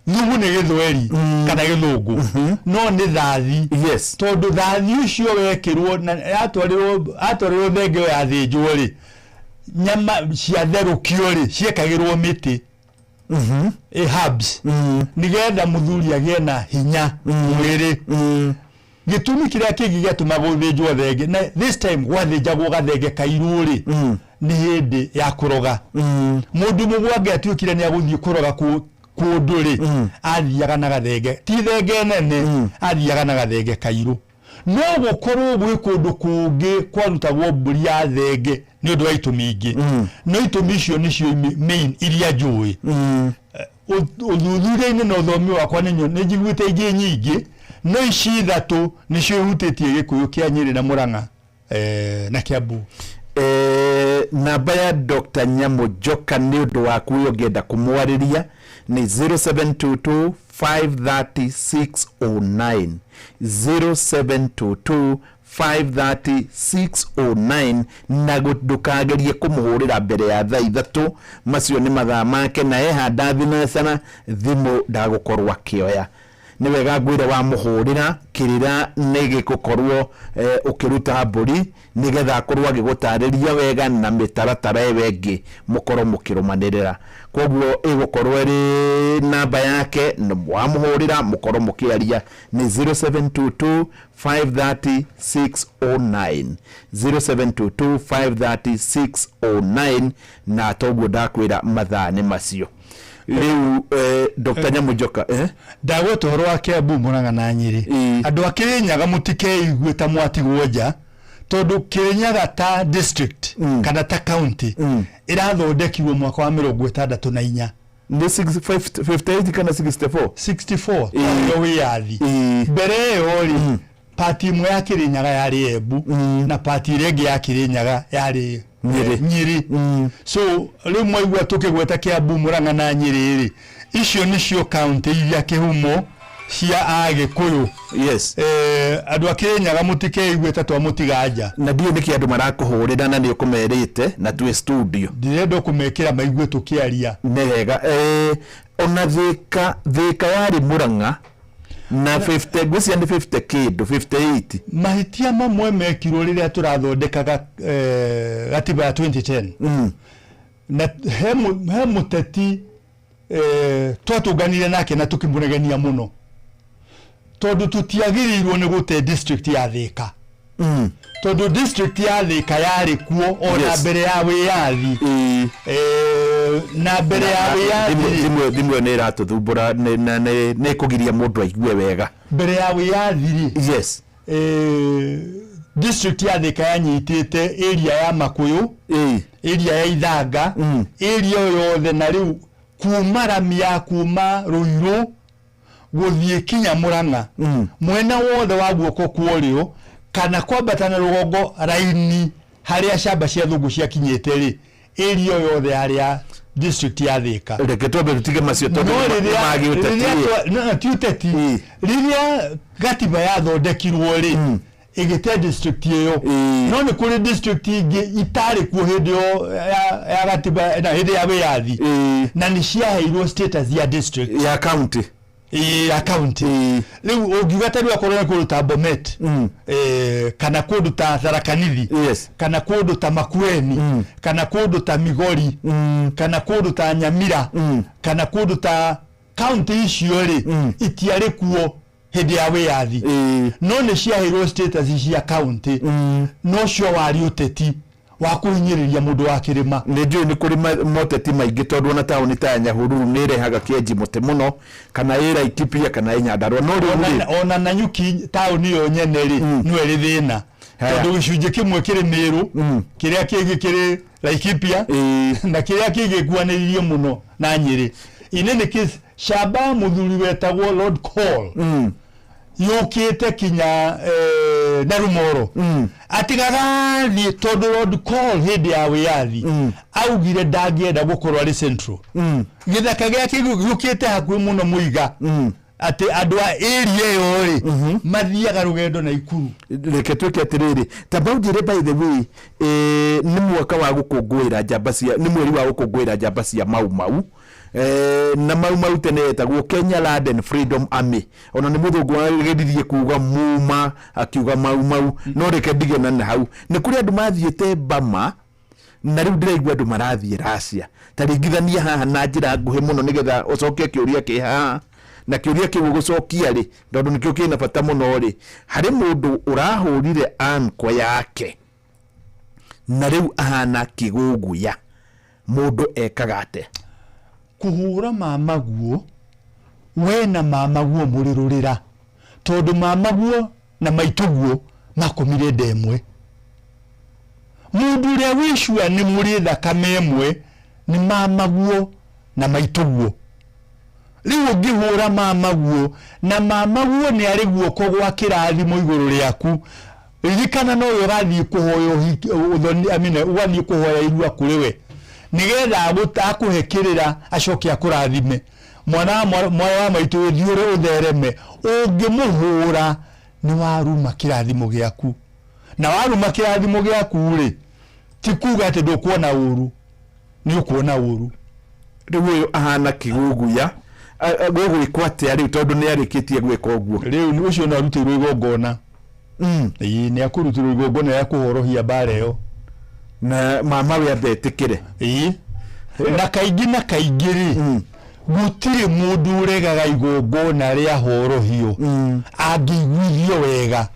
Thumu nĩ gĩthweri kana gĩthũngũ, no nĩ thathi. Yes. Tondũ thathi ũcio wekĩrwo na yatwarĩrwo atwarĩrwo thenge ĩyo yathĩnjwo rĩ, nyama ciatherũkio rĩ, ciekagĩrwo mĩtĩ. ĩ herbs nĩgetha mũthuri agĩe na hinya mwĩrĩ. Gĩtũmi kĩrĩa kĩngĩ gĩatũmaga gũthĩnjwo thenge na this time gwathĩnjagwo gathenge kairũ rĩ, nĩ hĩndĩ ya kũroga. Mũndũ mũgũ angĩatuĩkire nĩ agũthiĩ kũroga kũndũ rĩ, athiaga na gathenge, ti thenge nene, athiaga na gathenge kairũ. No gũkorwo gwĩ kũndũ kũngĩ kwarutagwo mbũri ya thenge nĩ ũndũ wa itũmi ingĩ, no itũmi icio nĩcio main iria njũĩ. Ũthuthuria-inĩ na ũthomi wakwa nĩ njiguĩte ingĩ nyingĩ, no ici ithatũ nĩcio ihutĩtie Gĩkũyũ kĩa Nyĩrĩ na Mũrang'a na Kiambu. Namba ya Dr. Nyamũ Njoka nĩ ũndũ waku ũyũ ũngĩenda kũmwarĩria nĩ 0722 530 609, 0722 530 609. Na ndũkagerie kũmũhũrĩra mbere ya thaa 3, macio nĩ mathaa make na ehanda thinacara thimũ ndagũkorwo akĩoya. Nĩ wega ngwĩre wamũhũrĩra kĩrĩra nĩ gĩgũkorwo ũkĩruta mbũri nĩgetha akorwo agĩgũtarĩria wega na mĩtaratara ĩyo ĩngĩ mũkorwo mũkĩrũmanĩrĩra. Koguo ĩgũkorwo ĩrĩ namba yake wamũhũrĩra mũkorwo mũkĩaria nĩ 0722 530 609, 0722 530 609. Na toguo ndakwĩra mathaa nĩ macio rĩu Dr. Nyamũnjoka. Ndagweta ũhoro wa Kiambu, Mũrang'a na Nyĩrĩ. Andũ a Kĩrĩnyaga mũtikeigue ta mwatigwo nja, tondũ Kĩrĩnyaga ta district kana ta county ĩrathondekirwo mwaka wa 64. Nĩ 58 kana 64? 64 twaheo wĩyathi. Mbere ĩyo rĩ, pati ĩmwe ya Kĩrĩnyaga yarĩ Embu na pati ĩrĩa ĩngĩ ya Kĩrĩnyaga yarĩ Nyĩrĩ. Nyĩrĩ. So rĩu mwaigua tũkĩgweta Kiambu, Mũrang'a na Nyĩrĩ rĩ, icio nĩcio kaunti iria kĩhumo cia Agĩkũyũ. Yes. Andũ a Kĩrĩnyaga mũtikeigue ta twamũtiga nja. Na ndiũĩ nĩkĩ andũ marakũhũrĩra na nĩ ũkũmerĩte na twĩ studio. Ndĩrenda kũmekĩra maigue tũkĩaria. Nĩ wega. Ona Thĩka, Thĩka yarĩ Mũrang'a na 50, ngwĩciria nĩ 50 kĩndũ, 58. Mahĩtia mamwe mekirwo rĩrĩa tũrathondekaga gatiba ya 2010 na he mũteti twatũnganire nake na tũkĩmũregenia mũno tondũ tũtiagĩrĩirwo nĩ gũte district ya Thĩka, tondũ district ya Thĩka yarĩ kuo ona mbere ya wĩyathi. Na mbere ya wĩyathi Thimũ ĩyo nĩ ĩratũthumbũra na nĩ ĩkũgiria mũndũ aigue wega. Mbere ya wĩyathi rĩ, Yes. District ya Thĩka yanyitĩte area ya Makũyũ, area ya Ithanga, area ĩyo yothe, na rĩu kuma rami ya kuma Ruiru gũthiĩ kinya Mũrang'a, mwena wothe wa guoko kwa ũrĩo kana kwambata na rũgongo raini harĩa camba cia thũngũ ciakinyĩte rĩ, area ĩyo yothe yarĩ ya district ya Thĩka. Reke twambe tũtige macio tondũ No nĩ ma gĩũteti. Rĩrĩa no, ti ũteti. Rĩrĩa gatiba yathondekirwo rĩ, ĩgĩte district ĩyo, no nĩ kũrĩ district ingĩ itarĩ kuo hĩndĩ ĩyo ya gatiba na hĩndĩ ya wĩyathi na nĩ ciaheirwo status ya district. Ya county. Ĩĩ, ya county. Rĩu ũngiuga ta rĩu akorwo nĩ kũndũ ta Bomet, kana kũndũ ta Tharaka Nithi, Yes. kana kũndũ ta Makueni, kana kũndũ ta Migori, kana kũndũ ta Nyamira, kana kũndũ ta county icio rĩ, itiarĩ kuo hĩndĩ ya wĩyathi, no nĩ ciaheirwo status cia county. No cio warĩ ũteti. Wa kũhinyĩrĩria mũndũ wa kĩrĩma. Nĩ njũĩ nĩ kũrĩ moteti maingĩ tondũ ona taũni ta ya Nyahururu nĩ ĩrehaga kĩenji mũtĩ mũno kana ĩ Laikipia kana ĩ Nyandarua no rĩu rĩ Ona Nanyuki taũni yo nyene rĩ, no ĩrĩ thĩna tondũ gĩcunjĩ kĩmwe kĩrĩ Mĩrũ, kĩrĩa kĩngĩ kĩrĩ Laikipia na kĩrĩa kĩngĩ gĩkuanĩrĩirie mũno na Nyĩrĩ. In any case, camba ya mũthuri wetagwo Lord Cole yũkĩte kinya Narumoro atĩ gagathiĩ tondũ Lord Cole hĩndĩ ya wĩyathi augire ndangĩenda gũkorwo arĩ central. Gĩthaka gĩake gĩũkĩte hakuhĩ mũno mũiga atĩ andũ a area ĩyo rĩ mathiaga rũgendo na Ikuru. Reke twĩke atĩrĩrĩ, tamba ũnjĩre by the way, nĩ mwaka wa gũkũngũĩra njamba cia, nĩ mweri wa gũkũngũĩra njamba cia Mau Mau. Na Mau Mau tene yetagwo Kenya Land and Freedom Army, ona nĩ mũthũngũ wageririe kuga muma akiuga Mau Mau, no reke ndige na hau. Nĩ kũrĩ andũ mathiĩte Bama na rĩu ndĩraigua andũ marathiĩ Russia. Ta ringithania haha na njĩra nguhĩ mũno nĩgetha ũcokie kĩũria kĩ haha, na kĩũria kĩu ũgũcokia rĩ, tondũ nĩkĩo kĩna bata mũno rĩ, harĩ mũndũ ũrahũrire anko yake na rĩu ahana kĩgũguya, mũndũ ekaga atĩa? Kũhũra mamaguo, we na mamaguo mũrĩrũrĩra, tondũ mamaguo na maitũguo makomire nda ĩmwe. Mũndũ ũrĩa wĩcua nĩ mũrĩ thakame ĩmwe nĩ mamaguo na maitũguo. Rĩu ũngĩhũra mamaguo na mamaguo nĩ arĩ guoko gwa kĩrathimo igũrũ rĩaku, ririkana no we ũrathiĩ kũhoya ũhiki, ũthoni, I mean, ũgathiĩ kũhoya irua kũrĩ we nĩgetha akũhe kĩrĩra acoke akũrathime. Mwana wa mwana wa maitũ ũthiũre ũthereme, ũngĩmũhũra nĩ waruma kĩrathimo gĩaku, na waruma kĩrathimo gĩaku rĩ, ti kuga atĩ ndũkuona ũru, nĩ ũkuona ũru. Rĩu ũyũ ahana kĩgũguya, gũgwĩkwo atĩa rĩu tondũ nĩ arĩkĩtie gwĩka ũguo? Rĩu ũcio no arutĩirwo igongona. Ĩĩ, nĩ akũrutĩrwo igongona rĩa kũhorohia mbara ĩyo. Na mama we ambe etĩkĩre. Ĩĩ. Na kaingĩ na kaingĩ rĩ, gũtirĩ mũndũ ũregaga igongona rĩa horohio angĩiguithio wega.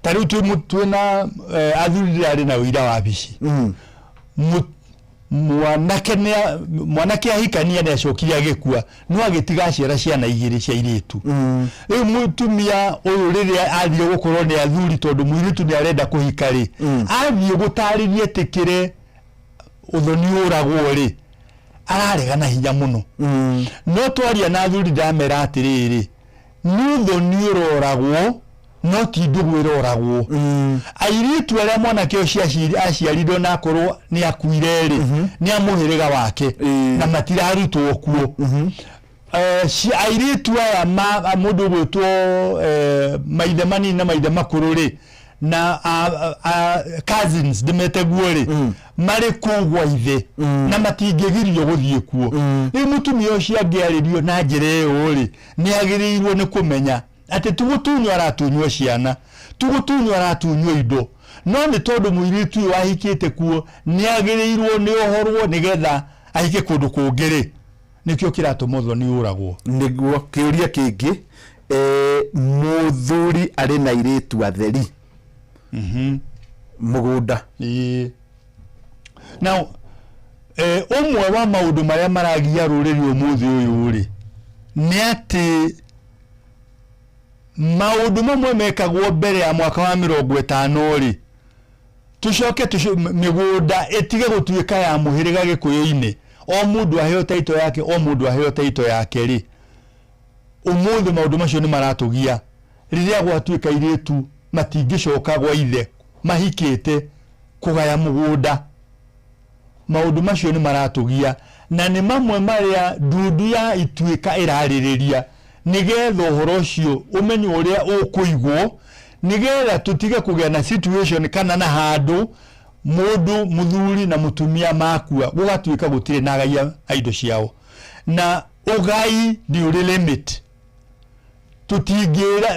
Ta rĩu twĩna athuri ndĩrarĩ na ũira wa wabici. Mwanake ahikania nĩ acokire agĩkua, no agĩtiga aciara ciana igĩrĩ cia airĩtu. Rĩu mũtumia ũyũ rĩrĩa athire gũkorwo nĩ athuri tondũ mũirĩtu nĩ arenda kũhika rĩ, athiĩ gũtarĩria etĩkĩre ũthoni ũragwo rĩ, ararega na hinya mũno. No twaria na athuri ndamera atĩrĩrĩ, nĩ ũthoni ũroragwo no ti ndũgũ ĩroragwo. Airĩtu arĩa mwanake ũcio aciarirwo na akorwo nĩ akuire rĩ, nĩ a mũhĩrĩga wake na matirarutwo kuo. Airĩtu aya mũndũ ũgwĩtwo maithe manini na maithe makũrũ rĩ, na cousins ndĩmete guo rĩ, marĩ kũu gwa ithe na matingĩgirio gũthiĩ kuo. Rĩu mũtumia ũcio angĩarĩrio na njĩra ĩyo rĩ, nĩ agĩrĩirwo nĩ kũmenya atĩ ti gũtunywo aratunywo ciana, ti gũtunywo aratunywo indo, no nĩ tondũ mũirĩtu ũyũ ahikĩte kuo nĩ agĩrĩirwo nĩ ohorwo nĩgetha ahike kũndũ kũngĩ rĩ, nĩkĩo kĩratũma ũthoni ũragwo. Nĩguo kĩũria kĩngĩ, mũthuri arĩ na airĩtu atheri mũgũnda. Ĩĩ. Now, ũmwe wa maũndũ marĩa maragia rũrĩrĩ ũmũthĩ ũyũ rĩ, nĩ atĩ maũndũ mamwe mekagwo mbere ya mwaka wa 50 rĩ, tũcoke mĩgũnda ĩtige gũtuĩka ya mũhĩrĩga gĩkũyũ-inĩ, o mũndũ aheo title yake, o mũndũ aheo title yake rĩ, ũmũthĩ maũndũ macio nĩ maratũgia. Rĩrĩa gwatuĩka airĩtu matingĩcoka gwa ithe mahikĩte kũgaya mũgũnda, maũndũ macio nĩ maratũgia, na nĩ mamwe marĩa ndundu ya Ituĩka ĩrarĩrĩria nĩgetha ũhoro ũcio ũmenywo ũrĩa ũkũigwo, nĩgetha tũtige kũgĩa na situation kana na handũ mũndũ mũthuri na mũtumia makua gũgatuĩka gũtirĩ na agai a indo ciao. Na ũgai nĩ ũrĩ limit.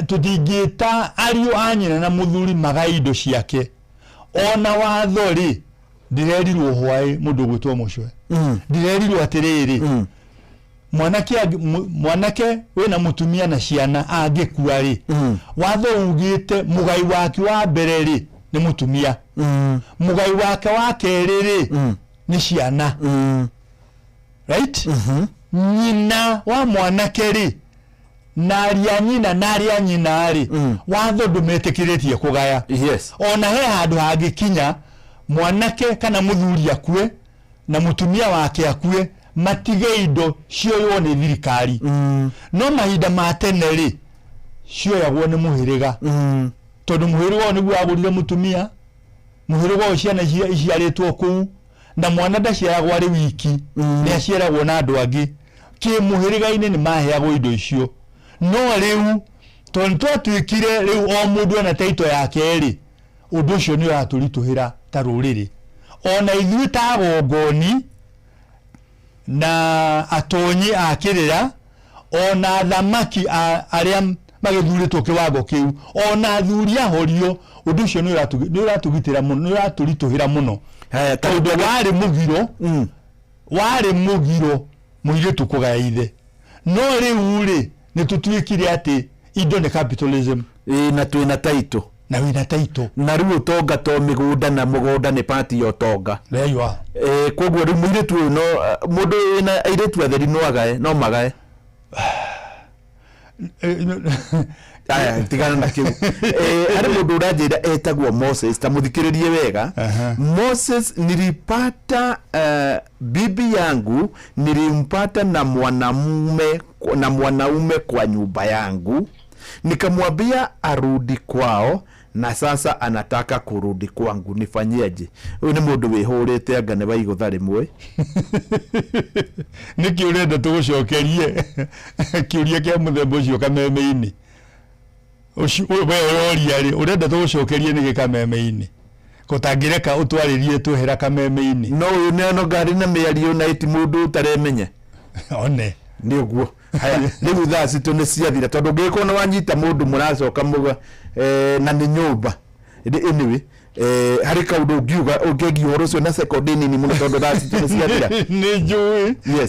Tũtingĩta ariũ a nyina na mũthuri magai indo ciake. Ona watho rĩ, ndĩrerirwo hwaĩ mũndũ ũgwĩtwo Mũcwe. Ndĩrerirwo atĩrĩrĩ, mwanake wĩna mũtumia na ciana angĩkua rĩ, watho ugĩte mũgai wake wa mbere rĩ, Nĩ mũtumia. Mũgai wake wa kerĩ rĩ, nĩ ciana, right? Nyina wa mwanake rĩ, na aria nyina na aria nyina rĩ, watho ndũmetĩkĩrĩtie kũgaya. Ona he handũ hangĩkinya mwanake kana mũthuri akue na mũtumia wake akue, matige indo cioywo nĩ thirikari. No mahinda ma tene rĩ, cioyagwo nĩ mũhĩrĩga, tondũ mũhĩrĩga ũyũ nĩguo wagũrire mũtumia, mũhĩrĩga ũyũ ciana iciarĩtwo kũu, na mwana ndaciaragwo arĩ wiki, nĩ aciaragwo na andũ angĩ. Kĩmũhĩrĩga-inĩ nĩ maheagwo indo icio. No rĩu tondũ nĩ twatuĩkire rĩu o mũndũ ena taito yake rĩ, ũndũ ũcio nĩ ũratũritũhĩra ta rũrĩrĩ, ona ithuĩ ta agongoni na atonyi a kĩrĩra, ona athamaki arĩa magĩthurĩtwo kĩwango kĩu, ona athuri ahorio. Ũndũ ũcio nĩ ũratũgitĩra mũno, nĩ ũratũritũhĩra mũno, tondũ warĩ mũgiro, warĩ mũgiro mũirĩtu kũgaya ithe. No rĩu rĩ, nĩ tũtuĩkire atĩ indo nĩ capitalism. Ĩĩ, na twĩna taitũ. Na wĩna taitũ. Na rĩu ũtonga to mĩgũnda, na mũgũnda nĩ part ya ũtonga. There you are. Koguo rĩu mũirĩtu ũyũ, no mũndũ wĩna airĩtu atheri no agae, no magae. Aya, tigana na kĩu. Harĩ mũndũ ũranjĩra etagwo Moses, ta mũthikĩrĩrie wega. Moses: nilipata bibi yangu, nilimpata na mwanamume, na mwanaume kwa nyumba yangu, nikamwambia arudi kwao, na sasa anataka kurudi kwangu, nifanyeje? Ũyũ nĩ mũndũ wĩhũrĩte, anga nĩ waigũtha rĩmwe. Nĩkĩ ũrenda tũgũcokerie kĩũria kĩa mũthemba ũcio kameme-inĩ ũcio we ũroria rĩ? Ũrenda tũgũcokerie nĩkĩ kameme-inĩ gũtangĩreka ũtwarĩrie twehera kameme-inĩ? No ũyũ nĩ ano ngari na mĩario na ĩti mũndũ ũtaremenya. One. Nĩ ũguo. Haya, rĩu thaa citũ nĩ ciathira, tondũ ũngĩgĩkorwo nĩ wanyita mũndũ mũracoka mũga na nĩ nyũmba. Anyway, harĩ kaũndũ ũngiuga ũngĩgiĩ ũhoro ũcio na sekondi nini mũno, tondũ thaa citũ nĩ ciathira? Nĩ njũĩ. Nĩ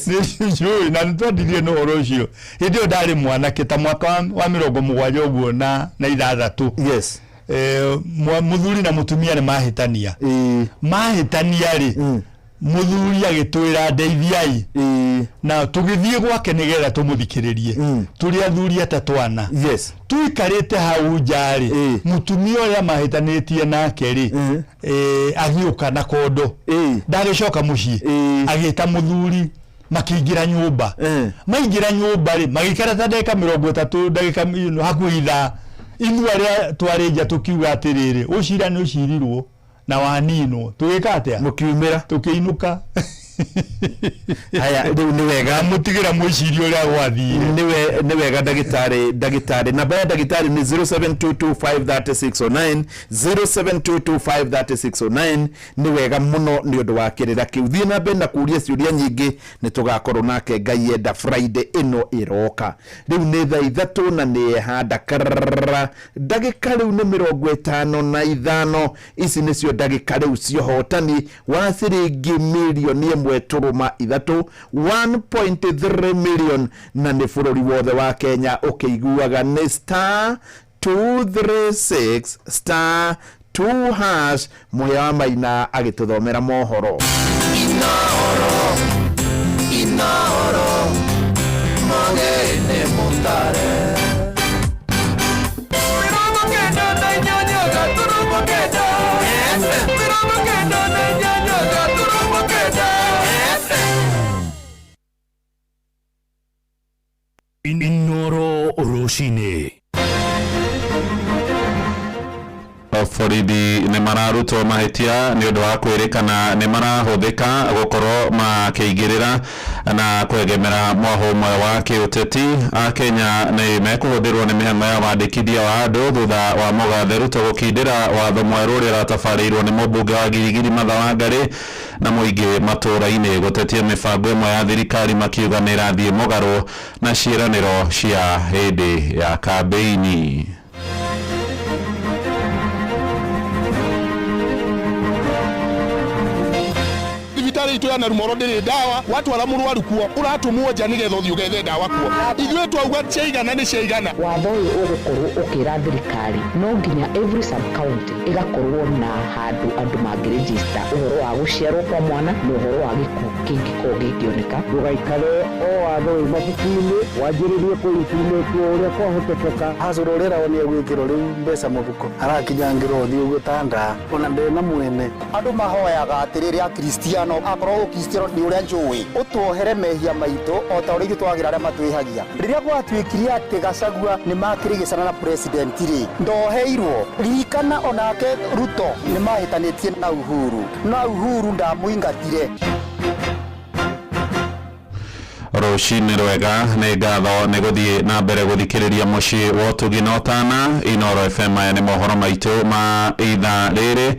njũĩ, na nĩ twandirie na ũhoro ũcio hĩndĩ ĩyo ndarĩ mwanake, ta mwaka wa 76 ũguo na 6. Mũthuri na mũtumia nĩ mahĩtania. Mahĩtania rĩ, mũthuri agĩtwĩra, "Ndeithiai," na tũgĩthiĩ gwake nĩgetha tũmũthikĩrĩrie tũrĩ athuri atatũ ana. Tũikarĩte hau nja rĩ, mũtumia ũrĩa mahĩtanĩtie nake rĩ, agĩũka na kondo. Ndagĩcoka mũciĩ, agĩta mũthuri, makĩingĩra nyũmba. Maingĩra nyũmba rĩ, magĩikara ta ndagĩka 30, ndagĩka hakuhĩ ithaa. Ithuĩ arĩa twarĩ nja tũkiuga atĩrĩrĩ, ũcira nĩ ũcirirwo na waninwo, tũgĩka atĩa? Mũkiumĩra. Tũkĩinũka. Haya, rĩu nĩ wega. Mũtigĩra mwĩcirie ũrĩa gwathire. Nĩ wega. Ndagĩtarĩ, namba ya ndagĩtarĩ nĩ 0722530609, 0722530609. Nĩ wega mũno nĩ ũndũ wa kĩrĩra kĩu. Thiĩ na mbere na kũria ciũria nyingĩ, nĩ tũgakorwo nake Ngai enda Friday ĩno ĩroka. Rĩu nĩ thaa 3 na nĩ ehanda karara, ndagĩka rĩu nĩ 55. Ici nĩcio ndagĩka rĩu ciohotani wa ciringi mirioni 1.3, 1.3 million, na nĩ bũrũri wothe wa Kenya ũkĩiguaga nĩ star 236 star 2 hash. Mũhĩa wa Maina agĩtũthomera mohoro. Inoro, Inoro, Mogene Mutare. 98.9 FM. 98.9 FM. Inoro Rũcinĩ. Borithi nĩ mararutwo mahĩtia nĩ ũndũ wa kwĩrĩkana nĩ marahũthĩka gũkorwo makĩingĩrĩra na kwegemera mwahũ ũmwe wa kĩũteti. Akenya nĩ mekũhũthĩrwo nĩ mĩhang'o ya wandĩkithia wa andũ thutha wa mũgathe Ruto gũkindĩra watho mwerũ ũrĩa ũratabarĩirwo nĩ mũmbunge wa Giligili Martha Wangari, na mũingĩ matũũra-inĩ gũtetia mĩbango ĩmwe ya thirikari makiuga nĩ ĩrathiĩ mũgarũ na ciĩranĩro cia hĩndĩ ya kambĩini. Thibitarĩ. Thibitarĩ itũ ya Narumoro ndĩrĩ ndawa, watwara mũrwaru kuo ũratũmwo nja nĩgetha ũthiĩ ũgethe ndawa kuo. Ithuĩ twauga ciaigana nĩ ciaigana. Watho ũyũ ũgũkorwo ũkĩra thirikari no nginya every sub county ĩgakorwo na handũ andũ mangĩ register ũhoro wa gũciarwo kwa mwana na ũhoro wa gĩkuũ kĩngĩkorwo gĩkĩoneka. Ndũgaikare o watho wĩ mabuku-inĩ, wanjĩrĩrie kũ implement o ũrĩa kwahotekeka. Hacũra ũrĩa ĩragwo nĩ egwĩkĩrwo rĩu mbeca mũhuko arakinyangĩrwo ũthiũ ũguo ta ndaa ona ndĩ na mwene. Andũ mahoyaga atĩrĩrĩ akristiano, akorwo ũkristiano nĩ ũrĩa njũĩ, ũtuohere mehia maitũ o ta ũrĩa ithuĩ twagĩra arĩa matwĩhagia. Rĩrĩa gwatuĩkire atĩ Gachagua nĩ makĩrĩgĩcana na president rĩ, ndoheirwo. Ririkana onake Ruto nĩ mahĩtanĩtie na Uhuru, na Uhuru ndamũingatire. Rũcinĩ rwega, nĩ ngatho nĩ gũthiĩ na mbere gũthikĩrĩria mũciĩ wa ũtugi na ũtana Inoro FM. Maya nĩ mohoro maitũ ma ithaa rĩrĩ.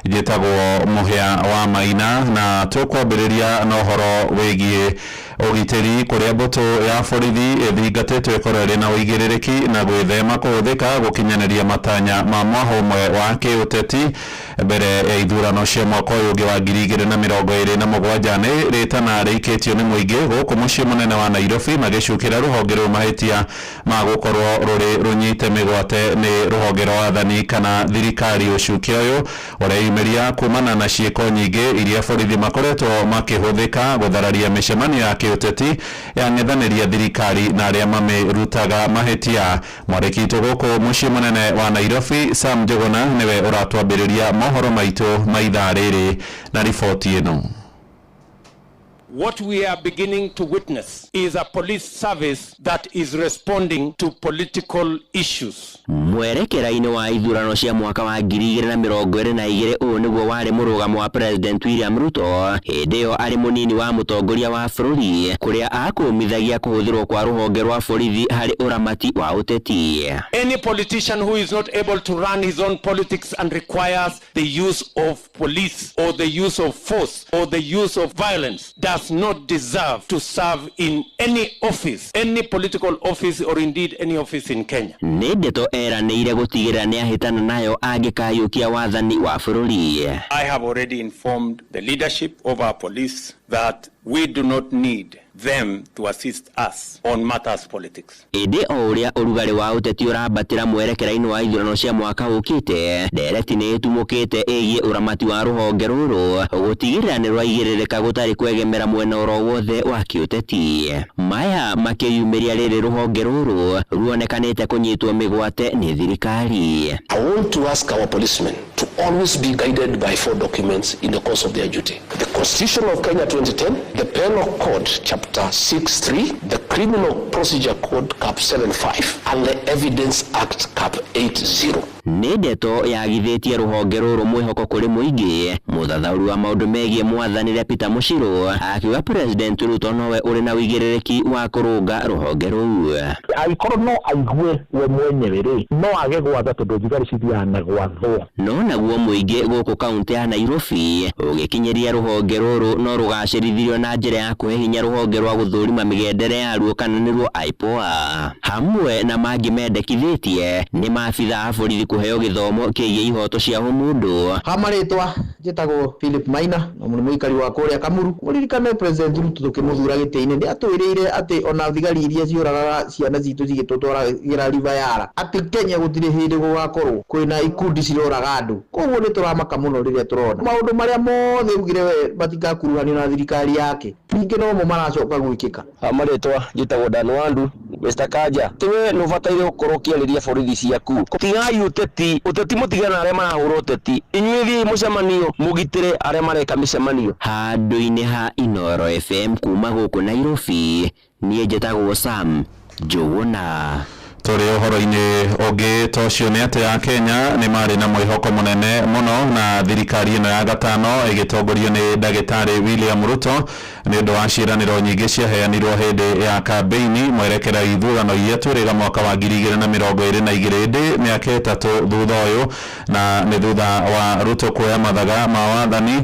Njĩtagwo Mũhĩa wa Maina na tũkwambĩrĩria na ũhoro wĩgiĩ ũgitĩri, kũrĩa mbũtũ ya borithi ĩthingatĩtwo ĩkorwo ĩrĩ na ũigĩrĩrĩki na gwĩthema kũhũthĩka gũkinyanĩria matanya ma mwahũ ũmwe wa kĩũteti mbere ya ithurano cia mwaka ũyũ ũngĩ wa 2027. Nĩ rĩtana rĩikĩtio nĩ mũingĩ gũkũ mũciĩ mũnene wa Nairobi, magĩcukĩra rũhonge rũu mahĩtia ma gũkorwo rũrĩ rũnyite mĩgwate nĩ rũhonge rwa wathani kana thirikari. Ũcukia ũyũ ũreyumĩria kumana na ciĩko nyingĩ iria borithi makoretwo makĩhũthĩka gũthararia mĩcemanio ya kĩũteti ya ng'ethanĩria thirikari na arĩa mamĩrutaga mahĩtia. Mwandĩki witũ gũkũ mũciĩ mũnene wa Nairobi, Sam Njuguna, nĩwe ũratwambĩrĩria mohoro maitũ ma ithaa rĩrĩ na riboti ĩno. What we are beginning to witness is a police service that is responding to political issues. Mwerekera-inĩ wa ithurano cia mwaka wa 2022, ũyũ nĩguo warĩ mũrũgamo wa President William Ruto hĩndĩ ĩyo arĩ mũnini wa mũtongoria wa bũrũri, kũrĩa akũmithagia kũhũthĩrwo kwa rũhonge rwa borithi harĩ ũramati wa ũteti. Any politician who is not able to run his own politics and requires the use of police or the use of force or the use of violence does not deserve to serve in any office, any political office or indeed any office in Kenya. Nĩ ndeto eranĩire gũtigĩrĩra nĩ ahĩtana nayo angĩkayũkia wathani wa bũrũri. I have already informed the leadership of our police that we do not need them to assist us on matters politics. Ĩndĩ o ũrĩa ũrugarĩ wa ũteti ũrambatĩra mwerekera-inĩ wa ithurano cia mwaka ũkĩte, ndereti nĩ ĩtumũkĩte ĩgiĩ ũramati wa rũhonge rũrũ gũtigĩrĩra nĩ rwaigĩrĩrĩka gũtarĩ kwegemera mwena oro wothe wa kĩũteti. Maya makĩyumĩria rĩrĩ rũhonge rũrũ ruonekanĩte kũnyitwo mĩgwate nĩ thirikari. I want to ask our policemen to always be guided by four documents in the course of their duty. The Constitution of Kenya 2010, the Penal Code Chapter 6.3, the Criminal Procedure Code Cap 75, and the Evidence Act Cap 80. Nĩ ndeto yagithĩtie rũhonge rũrũ mwĩhoko kũrĩ mũingĩ. Mũthathaũri wa maũndũ megiĩ mwathanĩre Peter Mũcirũ akiuga President Ruto nowe ũrĩ na ũigĩrĩrĩki wa kũrũnga rũhonge rũu. Angĩkorwo no aigue we mwenyewe rĩ, no age gwatha, tondũ thigari cithiaga na gwathwo. No naguo mũingĩ gũkũ kaunti ya Nairobi ũgĩkinyĩria rũhonge rũrũ no rũgacĩrithirio na njĩra ya kũhe hinya rũhonge rwa gũthũrima mĩgendere yaruo kana nĩruo IPOA, hamwe na mangĩ mendekithĩtie nĩ maabitha a borithi kũheo gĩthomo kĩgiĩ ihoto cia ũmũndũ. Ha marĩtwa njĩtagwo Philip Maina na nĩ mũikari wa kũrĩa Kamuru. Mũririkane President Ruto tũkĩmũthura gĩtĩ-inĩ nĩ atwĩrĩire atĩ ona thigari iria ciũragaga ciana citũ cigĩtũtwaragĩra River Yara, atĩ Kenya gũtirĩ hĩndĩ gũgakorwo kwĩna ikundi ciroraga andũ. Koguo nĩ tũramaka mũno rĩrĩa tũrona maũndũ marĩa mothe augire we matikakuruhanio na thirikari yake, ningĩ nomo maracoka gwĩkĩka. Ha marĩtwa njĩtagwo Dan Wandu. Mr. Kanja, tiwe nĩ ũbataire gũkorwo ũkĩarĩria borithi ciaku. Tigai ũteti, ũteti mũtigane na arĩa marahũra ũteti. Inyuĩ thiĩi mũcemanio mũgitĩre arĩa mareka mĩcemanio. Handũ-inĩ ha Inoro FM kuma gũkũ Nairobi, niĩ njĩtagwo Sam Njuguna. Tũrĩ ũhoro-inĩ ũngĩ ta ũcio nĩ atĩ a Kenya nĩ marĩ na mwĩhoko mũnene mũno na thirikari ĩno ya gatano ĩgĩtongorio nĩ ndagĩtarĩ William Ruto. Nĩ ũndũ wa ciĩranĩro nyingĩ ciaheanirwo hĩndĩ ya kambĩini mwerekera ithurano iria twĩrĩga mwaka wa 2022, ĩndĩ mĩaka 3 thutha ũyũ na nĩ thutha wa Ruto kuoya mathaga ma wathani,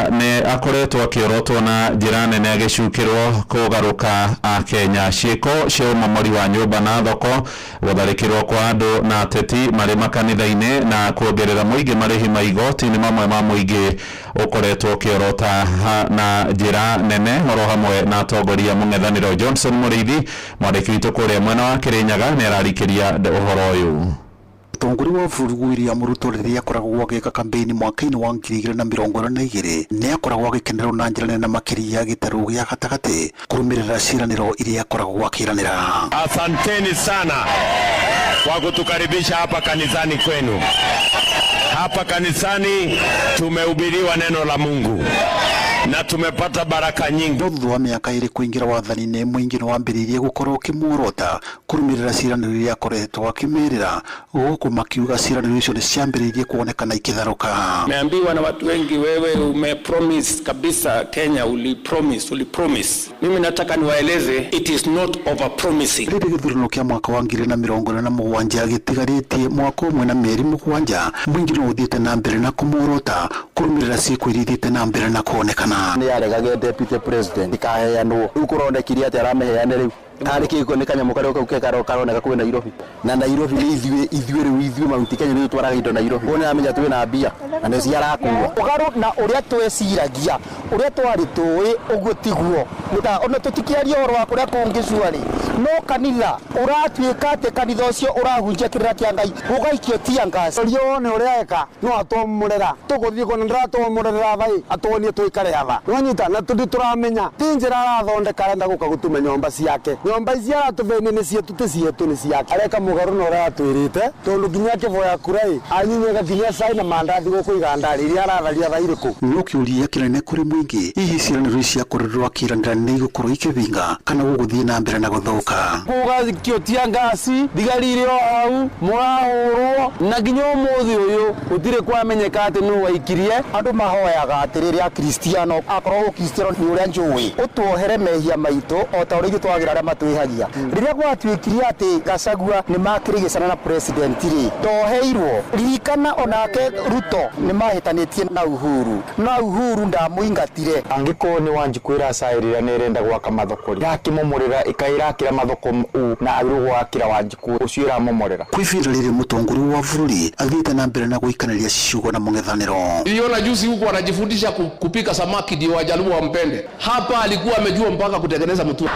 nĩ akoretwo akĩorotwo na njĩra nene agĩcukĩrwo kũgarũka Akenya. Ciĩko cia ũmomori wa nyũmba na thoko, gũtharĩkĩrwo kwa andũ na ateti marĩ makanitha-inĩ na kuongerera mũingĩ marĩhi ma igoti nĩ mamwe ma mũingĩ ũkoretwo ũkĩorota na njĩra nene, oro hamwe na atongoria mũng'ethanĩro. Johnson Mũrĩithi, mwandĩki witũ kũrĩa mwena wa Kĩrĩnyaga, nĩ ararikĩria ũhoro ũyũ. Mũtongoria wa bũrũri William Ruto rĩrĩa akoragwo agĩka kambĩini mwaka-inĩ wa 2022 nĩ akoragwo agĩkenerwo na njĩra nene makĩria gĩtarũ gĩa gatagatĩ kũrũmĩrĩra ciĩranĩro iria akoragwo akĩranĩra. Asanteni sana kwa kutukaribisha hapa kanisani kwenu. Hapa kanisani tumehubiriwa neno la Mungu na tumepata baraka nyingi. No thutha wa mĩaka 2 kũingĩra wathani-inĩ, mũingĩ nĩ wambĩrĩirie gũkorwo ũkĩmuorota kũrũmĩrĩra ciĩranĩro iria akoretwo akĩmĩrĩra, gũkũ makiuga ciĩranĩro icio nĩ ciambĩrĩirie kuonekana ikĩtharũka. Meambiwa na watu wengi, wewe umepromise kabisa Kenya, ulipromise, ulipromise. Mimi nataka niwaeleze, it is not over promising. Rĩrĩ gĩthurano kĩa mwaka wa 2027 gĩtigarĩtie mwaka ũmwe na mĩeri 7, mũingĩ no ũthiĩte na mbere na kũmuorota kũrũmĩrĩra ciĩko iria ithiĩte na mbere na kuonekana. Nĩ aregage deputy president ikaheanwo, rĩu kũronekire atĩ arameheane rĩu karĩ kĩko nĩ kanyamũ karĩa kau ke karoneka kwĩ Nairobi, na Nairobi nĩ ithuĩ, ithuĩ rĩu ithuĩ Mount Kenya nĩ twaraga indo Nairobi, koguo nĩ aramenya twĩ na mbia na nĩ ciarakua. Ũgarũ na ũrĩa tweciragia, ũrĩa twarĩ tũĩ ũguo tiguo, ona tũtikĩaria ũhoro wa kũrĩa kũngĩ cuarĩ, no kanitha ũratuĩka atĩ kanitha ũcio ũrahunjia kĩrĩra kĩa Ngai ũgaikio tear gas. Ũria wone ũrĩa eka no atwomorera, tũgũthiĩ kuona ndĩratwomorera thaa atwonie tũikare aba, nĩwanyita na tũthi tũramenya ti njĩra arathondeka, arenda gũka gũtume nyũmba ciake, nyũmba ici aratũbenie nĩ cietu, ti cietu nĩ ciake. Areka mũgarũ na ũrĩa atwĩrĩte, tondũ nginya akĩboya kura ĩ anyinyaga nginya cai na mandathi gũkũ igandari iria aratharia thaa irĩkũ. No kĩũria kĩnene kũrĩ mũingĩ, hihi ciĩranĩro ici akorirwo akĩranĩra nĩ igũkorwo ikĩbinga kana gũgũthiĩ na mbere na gũthũka? Gũgakio tear gas, thigari irĩ o hau mũrahũrwo, na nginya ũmũthĩ ũyũ gũtirĩ kwamenyeka atĩ nũ waikirie. Andũ mahoyaga atĩrĩrĩ Akristiano, akorwo ũkristiano nĩ ũrĩa njũĩ, ũtuohere mehia maitũ o ta ũrĩa ithuĩ twagĩra arĩa matwĩhagia. Rĩrĩa gwatuĩkire atĩ Gachagua nĩ makĩrĩgĩcana na president rĩ, ndoheirwo. Ririkana onake Ruto nĩ mahĩtanĩtie na Uhuru, na Uhuru ndamũingatire. Angĩkorwo nĩ Wanjikũ ĩracaĩrĩra nĩ ĩrenda gwaka mathoko rĩ, yakĩmomorera ĩkaĩrakĩra mathoko ũ na agĩrĩirwo gwakĩra Wanjikũ ũcio ĩramomorera. Kwa ihinda rĩrĩ mũtongoria wa bũrũri athiĩte na mbere na gũikanĩria ciugo na mũng'ethanĩro. Niliona juzi huku anajifundisha kupika samaki ndio Wajaluo wampende. Hapa alikuwa amejua mpaka kutengeneza mtu.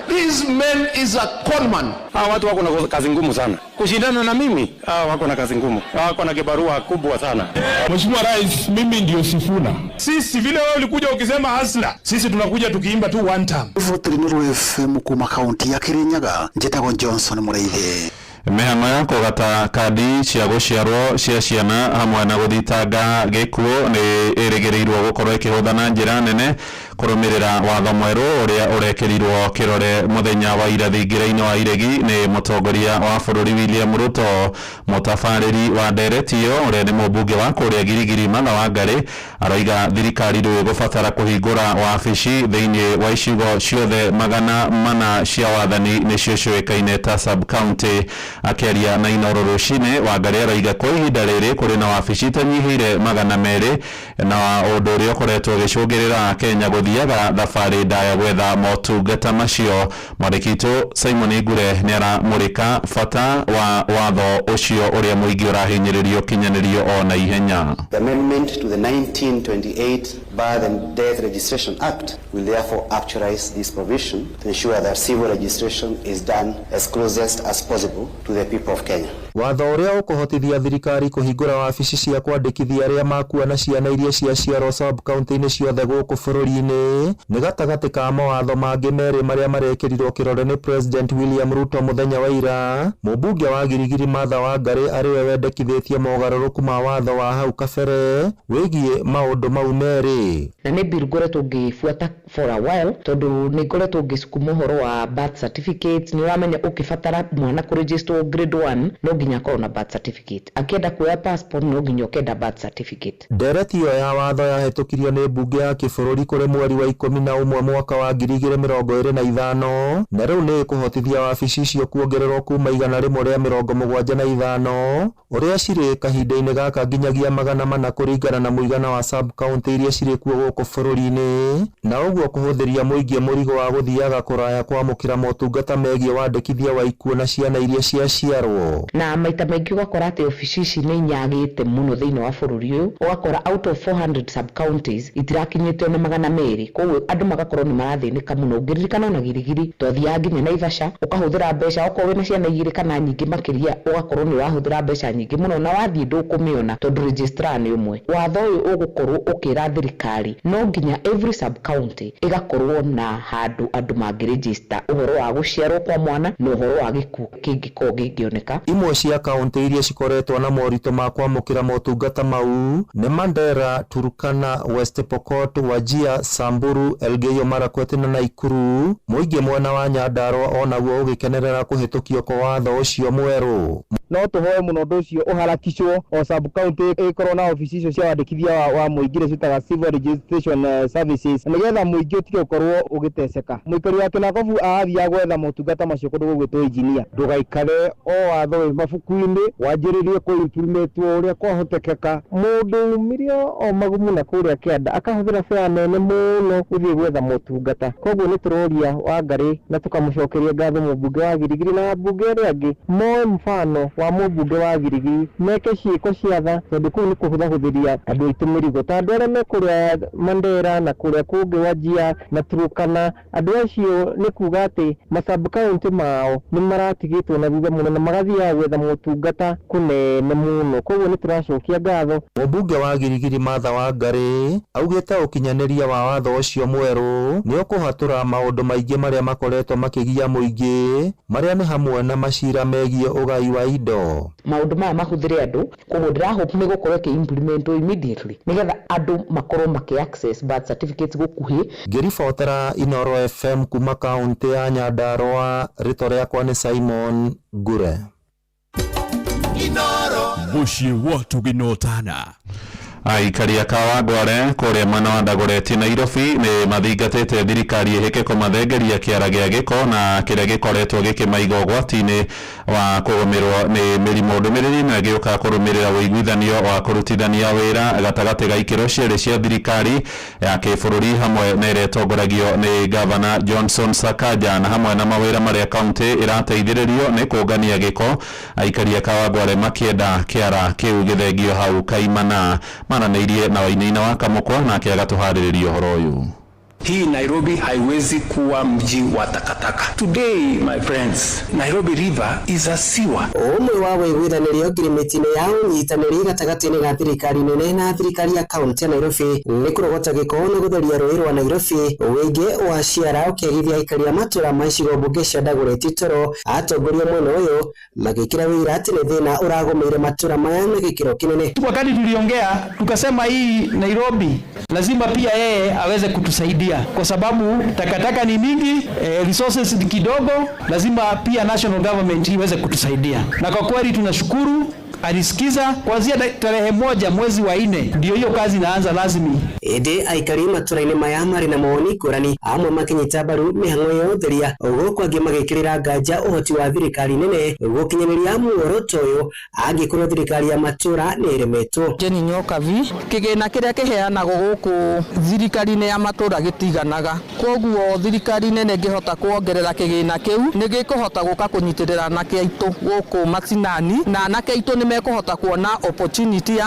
This man is a con man. Hawa watu wako na kazi ngumu sana. Kushindana na mimi, hawa wako na kazi ngumu. Wako na kibarua kubwa sana. Mheshimiwa Rais, mimi ndio Sifuna. Sisi vile wewe ulikuja ukisema hasla, sisi tunakuja tukiimba tu one time. Riboti FM kuma kaunti ya Kirinyaga, njĩtagwo Johnson Mũrĩithi. Mĩhang'o ya kũgata kandi cia gũciarwo cia ciana hamwe na gũthitanga gĩkuũ nĩ ĩrĩgĩrĩirwo gũkorwo ĩkĩhũtha na njĩra nene kũrũmĩrĩra watho mwerũ ũrĩa ũrekĩrirwo kĩrore mũthenya wa ira thingira-inĩ wa iregi nĩ mũtongoria wa bũrũri William Ruto. Mũtabarĩri wa ndereti ĩyo ũrĩa nĩ mũmbunge wa kũrĩa Girigiri Martha Wangari aroiga thirikari rĩu ĩgũbatara kũhingũra wabici thĩinĩ wa icigo ciothe 400 cia wathani nĩcio ciũĩkaine ta sub county. Akĩaria na Inooro rũcinĩ, Wangari aroiga kwa ihinda rĩrĩ kũrĩ na wabici itanyihĩire 200 na ũndũ ũrĩa ũkoretwo ũgĩcũngĩrĩra Kenya gũthiaga thabarĩ ndaya gwetha motungata macio. Mwandĩki witũ Simon Ngure nĩ aramũrĩka bata wa watho ũcio ũrĩa mũingĩ ũrahinyĩrĩrio ũkinyanĩrio o na ihenya. The amendment to the 1928 Birth and Death Registration Act will therefore actualize this provision to ensure that civil registration is done as closest as possible to the people of Kenya. Watho ũrĩa ũkũhotithia thirikari kũhingũra wabici cia kwandĩkithia arĩa makua na ciana iria ciaciarwo sub county-inĩ ciothe gũkũ bũrũri-inĩ nĩ gatagatĩ ka mawatho mangĩ merĩ marĩa marekĩrirwo kĩrore nĩ President William Ruto mũthenya wa ira. Mũmbunge wa Girigiri Martha Wangari arĩ we wendekithĩtie mogarũrũku ma watho wa hau kabere wĩgiĩ maũndũ mau merĩ. Ngũĩ. Na nĩ bill ngoretwo ngĩbuata for a while tondũ nĩ ngoretwo ngĩcukuma ũhoro wa birth certificate. Nĩ ũramenya ũkĩbatara mwana kũ register grade 1 no nginya akorwo na birth certificate, akĩenda kuoya passport no nginya ũkenda birth certificate. Ndereti ĩyo ya watho yahĩtũkirio nĩ mbunge ya kĩbũrũri kũrĩ mweri wa 11 mwaka wa 2025 na rĩu nĩ ĩkũhotithia wabici icio kuongererwo kuma 175 ũrĩa cirĩ kahinda-inĩ gaka nginyagia 400 kũringana na mũigana wa sub-county iria cirĩ kuo gũkũ bũrũri-inĩ, na ũguo kũhũthĩria mũingĩ mũrigo wa gũthiaga kũraya kwamũkĩra motungata megiĩ wandĩkithia wa ikuũ na ciana iria ciaciarwo. Na maita maingĩ ũgakora atĩ obici ici nĩ inyagĩte mũno thĩinĩ wa bũrũri ũyũ, ũgakora out of 400 sub counties itirakinyĩte ona 200, koguo andũ magakorwo nĩ marathĩnĩka mũno. Ũngĩririkana ona Girigiri twathiaga nginya Naivasha, ũkahũthĩra mbeca okorwo wĩna ciana igĩrĩ kana nyingĩ makĩria, ũgakorwo nĩ ũrahũthĩra mbeca nyingĩ mũno na wathiĩ ndũkũmĩona tondũ registrar nĩ ũmwe. Watho ũyũ ũgũkorwo ũkĩra thirikari no nginya every sub county ĩgakorwo na handũ andũ mangĩregister ũhoro wa gũciarwo kwa mwana na ũhoro wa gĩkuũ kĩngĩkorwo gĩngĩoneka. Imwe cia kaunti iria cikoretwo na moritũ ma kwamũkĩra motungata mau nĩ Mandera, Turkana, West Pokot, Wajir, Samburu, Elgeyo Marakwet na Nakuru. Mũingĩ mwena wa Nyandarua onaguo ũgĩkenerera kũhĩtũkio kwa watho ũcio mwerũ. No tũhoe mũno ũndũ ũcio ũharakishwo, o sub county ĩkorwo na obici icio cia wandĩkithia wa mũingĩ iria ciĩtaga civil registration services, nĩgetha mũingĩ ũtige gũkorwo ũgĩteceka. Mũikari wa Kĩnakobu arathiaga gwetha motungata macio kũndũ gũgwĩtwo engineer. Ndũgaikare o watho wĩ mabuku-inĩ, wanjĩrĩrie kũ-implementwo ũrĩa kwahotekeka. Mũndũ umire o magumu na kũrĩa kĩanda akahũthĩra bea nene mũno gũthiĩ gwetha motungata. Koguo nĩ tũroria Wangarĩ na tũkamũcokeria ngatho mũmbunge wa Girigiri na ambunge arĩa angĩ moe mfano wa mũmbunge wa Girigiri, meke ciĩko cia tha, tondũ kũu nĩ kũhũthahũthĩria andũ aitũ mĩrigo. Ta andũ arĩa me kũrĩa Mandera na kũrĩa kũngĩ Wajir na Turkana, andũ acio nĩ kuga atĩ ma sub county mao nĩ maratigĩtwo na thutha mũno na magathiaga gwetha motungata kũnene mũno. Koguo nĩ tũracokia ngatho. Mũmbunge wa Girigiri Martha Wangari augĩte ũkinyanĩria wa watho ũcio mwerũ nĩ ũkũhatũra maũndũ maingĩ marĩa makoretwo makĩgia mũingĩ, marĩa nĩ hamwe na macira megiĩ ũgai wa indo. Maũndũ maya mahũthĩre andũ, koguo ndĩrahope nĩ gũkorwo ĩkĩ implement immediately nĩgetha andũ makorwo makĩ access birth certificates gũkuhĩ. Ngĩribotera Inooro FM kuma kaunti ya Nyandarua, rĩtwa rĩakwa nĩ Simon Ngure. Mũciĩ wa Tũginotana. Aikari a Kawangware kũrĩa mwena wa Dagoretti Nairobi nĩ mathingatĩte thirikari ĩhĩke kũmathengeria kĩara gĩa gĩko na kĩrĩa gĩkoretwo gĩkĩmaiga ũgwati-inĩ wa kũgũmĩrwo nĩ mĩrimũ. Ndũmĩrĩri ĩno ĩgĩũka kũrũmĩrĩra ũiguithanio wa kũrutithania wĩra gatagatĩ ga ikĩro cierĩ cia thirikari ya kĩbũrũri hamwe na ĩrĩa ĩtongoragio nĩ Gavana Johnson Sakaja, na hamwe na mawĩra marĩa kaunti ĩrateithĩrĩrio nĩ kũngania gĩko. Aikari a Kawangware makĩenda kĩara kĩu gĩthengio hau kaimana. Maranĩirie na Wainaina wa Kamũkwa nake agatũharĩrĩria ũhoro ũyũ. Hii Nairobi haiwezi kuwa mji wa takataka. Today, my friends, Nairobi River is a sewer. Ũmwe wa wĩiguithanĩrio ngirimiti-inĩ ya ũnyitanĩri gatagatĩ-inĩ ga thirikari nene na thirikari ya kaunti ya Nairobi nĩ kũrogota gĩko na gũtheria rũĩ rwa Nairobi. Ũingĩ wa ciara ũkĩagithia aikari a matũra ma icigo mbunge cia Dagoretti toro. Atongoria mwena ũyũ magĩkĩra wĩira atĩ nĩ thĩna ũragũmĩire matũra maya na gĩkĩro kĩnene. Wakati tuliongea tukasema hii Nairobi lazima pia yeye aweze kutusaidia kwa sababu takataka ni mingi, resources ni kidogo, lazima pia national government iweze kutusaidia. Na kwa kweli tunashukuru alisikiza. Kuanzia tarehe 1 mwezi wa 4 ndio hiyo kazi inaanza rasmi. Ĩndĩ aikari matũra-inĩ maya marĩ na mawoni ngũrani, amwe makĩnyita mbaru mĩhang'o ya ũtheria, gũkũ angĩ magĩkĩrĩra nganja ũhoti wa thirikari nene gũkinyanĩria muoroto ũyũ angĩkorwo thirikari ya matũra nĩ ĩremetwo. Jane Nyokabi, kĩgĩna kĩrĩa kĩheanagwo gũkũ thirikari-inĩ ya matũra gĩtiganaga, koguo thirikari nene ĩngĩhota kuongerera kĩgĩna kĩu nĩ gĩkũhota gũka kũnyitĩrĩra anake aitũ gũkũ macinani, na anake aitũ nĩ mekũhota kuona opportunity ya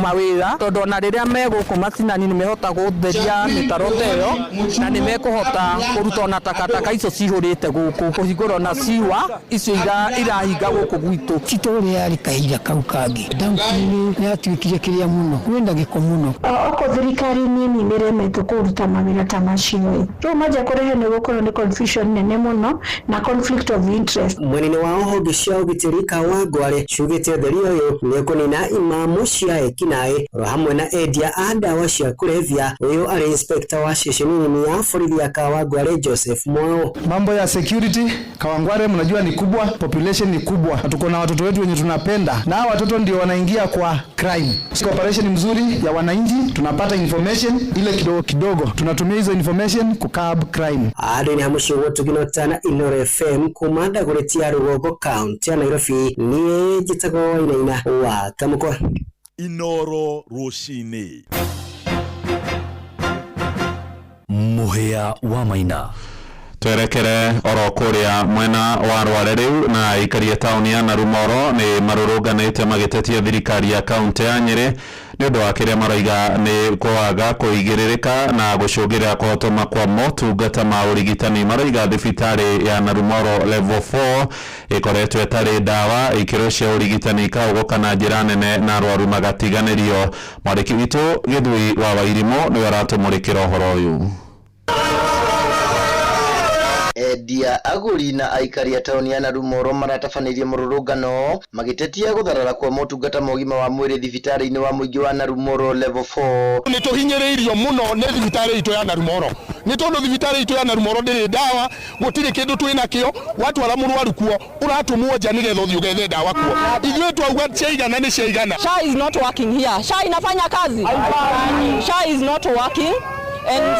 mawĩra, tondũ ona rĩrĩa me gũkũ macinani nĩ mehota gũtheria mĩtaro ta ĩyo, na nĩ mekũhota kũruta ona takataka icio cihũrĩte gũkũ, kũhingũra ona ciwa icio irahinga gũkũ gwitũ. Ti ta ũrĩa yarĩ kahinda kau kangĩ, dampu-inĩ nĩ yatuĩkire kĩrĩa mũno, kwĩna gĩko mũno. Okorwo thirikari nini nĩremetwo kũruta mawĩra ta macio ĩ, rĩu manjia kũrehe nĩ gũkorwo nĩ confusion nene mũno na conflict of interest. Mwena-inĩ wa honge cia ũgitĩri Kawangware ciugĩte ũtheria ũyũ nĩ ũkũnina imamo cia ekinaĩ oro hamwe na endia a ndawa cia kũrebia. Ũyũ arĩ inspector wa ceceni nini ya borithi ya Kawangware Joseph Mwao. Mambo ya security Kawangware mnajua ni kubwa, population ni kubwa, na tuko na watoto wetu wenye tunapenda, na hawa watoto ndio wanaingia kwa crime. Cooperation mzuri ya wananchi, tunapata information ile kidogo kidogo, tunatumia hizo information kucurb crime. Handũ-inĩ ha mũciĩ gũtugina Inooro FM kuma Dagoretti ya rũgongo kaunti ya Nairobi, niĩ njĩtagwo Wainaina wa Kamũkwa. Inooro rũcinĩ. Mũhĩa wa Maina. Twerekere oro kuria mwena wa Rware riu na aikaria tauni ya Narumoro ni marurunganite magitetia thirikari ya kaunti ya Nyeri ni undu wa kiria maraiga ni kwaga kuigiririka na gucungirira kuhotoma kwa motungata ma urigitani. Maraiga thibitari ya Narumoro level 4 ikoretwo itari ndawa, ikiro cia urigitani ikaugoka na njira nene na arwaru magatiganirio. Mwandiki witu Githui wa Wairimu niwe aratumurikira uhoro uyu. Endia, agũri na aikari a taũni ya Narumoro maratabanĩirie mũrũrũngano magĩtetia gũtharara kwa motungata ma ũgima wa mwĩrĩ thibitarĩ-inĩ wa mũingĩ wa Narumoro level 4. Nĩ tũhinyĩrĩirio mũno nĩ thibitarĩ itũ ya Narumoro, nĩ tondũ thibitarĩ itũ ya Narumoro ndĩrĩ ndawa, gũtirĩ kĩndũ twĩnakĩo. Watwara mũrwaru kuo ũratũmwo nja nĩgetha ũthiĩ ũgethe ndawa kuo. Ithuĩ twauga ciaigana nĩ ciaigana. SHA is not working here. SHA inafanya kazi? SHA is not working and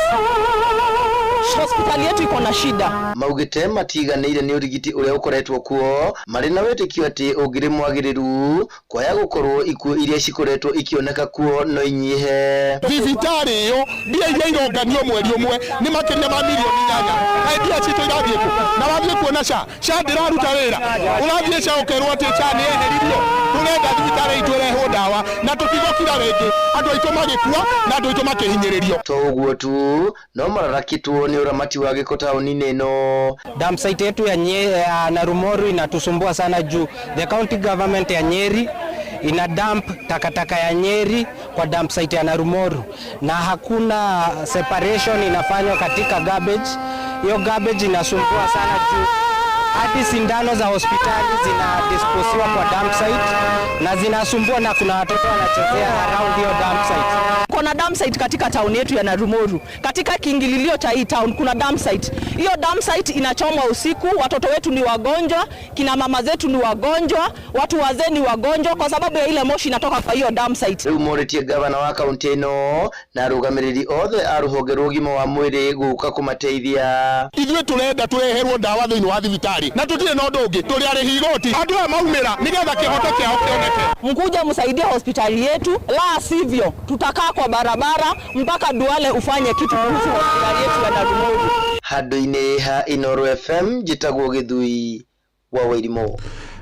hospitali yetu iko na shida. Maugĩte matiganĩire nĩ ũrigiti ũrĩa ũkoretwo kuo, marĩ na wĩtĩkio atĩ ũngĩrĩ mwagĩrĩru kwaya gũkorwo ikuũ iria cikoretwo ikĩoneka kuo no inyihe. Thibitarĩ ĩyo mbia iria ironganio mweri ũmwe nĩ makĩria ma mirioni 8. Kaĩ mbia citũ irathiĩ kũ? Na wathiĩ kuona SHA, SHA ndĩraruta wĩra. Ũrathiĩ SHA ũkerwo atĩ SHA nĩ yeheririo. Tũrenda thibitarĩ itũ ĩrehwo ndawa na tũtigũkira rĩngĩ andũ aitũ magĩkua na andũ aitũ makĩhinyĩrĩrio. To ũguo tu, no mararakĩtwo nĩ ũramati wa gĩko taũni-inĩ ĩno. Dump site yetu ya Narumoru inatusumbua sana juu the county government ya Nyeri ina dump takataka ya Nyeri kwa dump site ya Narumoru, na hakuna separation inafanywa katika garbage. Hiyo garbage inasumbua sana juu hadi sindano za hospitali zinadisposiwa kwa dump site na zinasumbua, na kuna watoto wanachezea around hiyo dump site. Kuna dump site katika town yetu ya Narumoru. Katika kiingililio cha hii town kuna dump site. Hiyo dump site inachomwa usiku, watoto wetu ni wagonjwa, kina mama zetu ni wagonjwa, watu wazee ni wagonjwa kwa sababu ya ile moshi inatoka kwa hiyo dump site. Rĩu morĩtie gavana wa kaunti ĩno na arũgamĩrĩri othe a rũhonge rwa ũgima wa mwĩrĩ gũka kũmateithia. Ithuĩ tũrenda tũreherwo ndawa thĩinĩ wa thibitarĩ na tũtirĩ na ũndũ ũngĩ, tũrĩ arĩhi igoti. Andũ aya maumĩra nĩgetha kĩhoto kĩao kĩoneke. Mkuja msaidie hospitali yetu, la sivyo tutakaa kwa barabara mpaka Duale ufanye kitu kuhusu hospitali yetu ya Narumoru. Handũ-inĩ ha Inooro FM njĩtagwo Gĩthui wa Wairimu.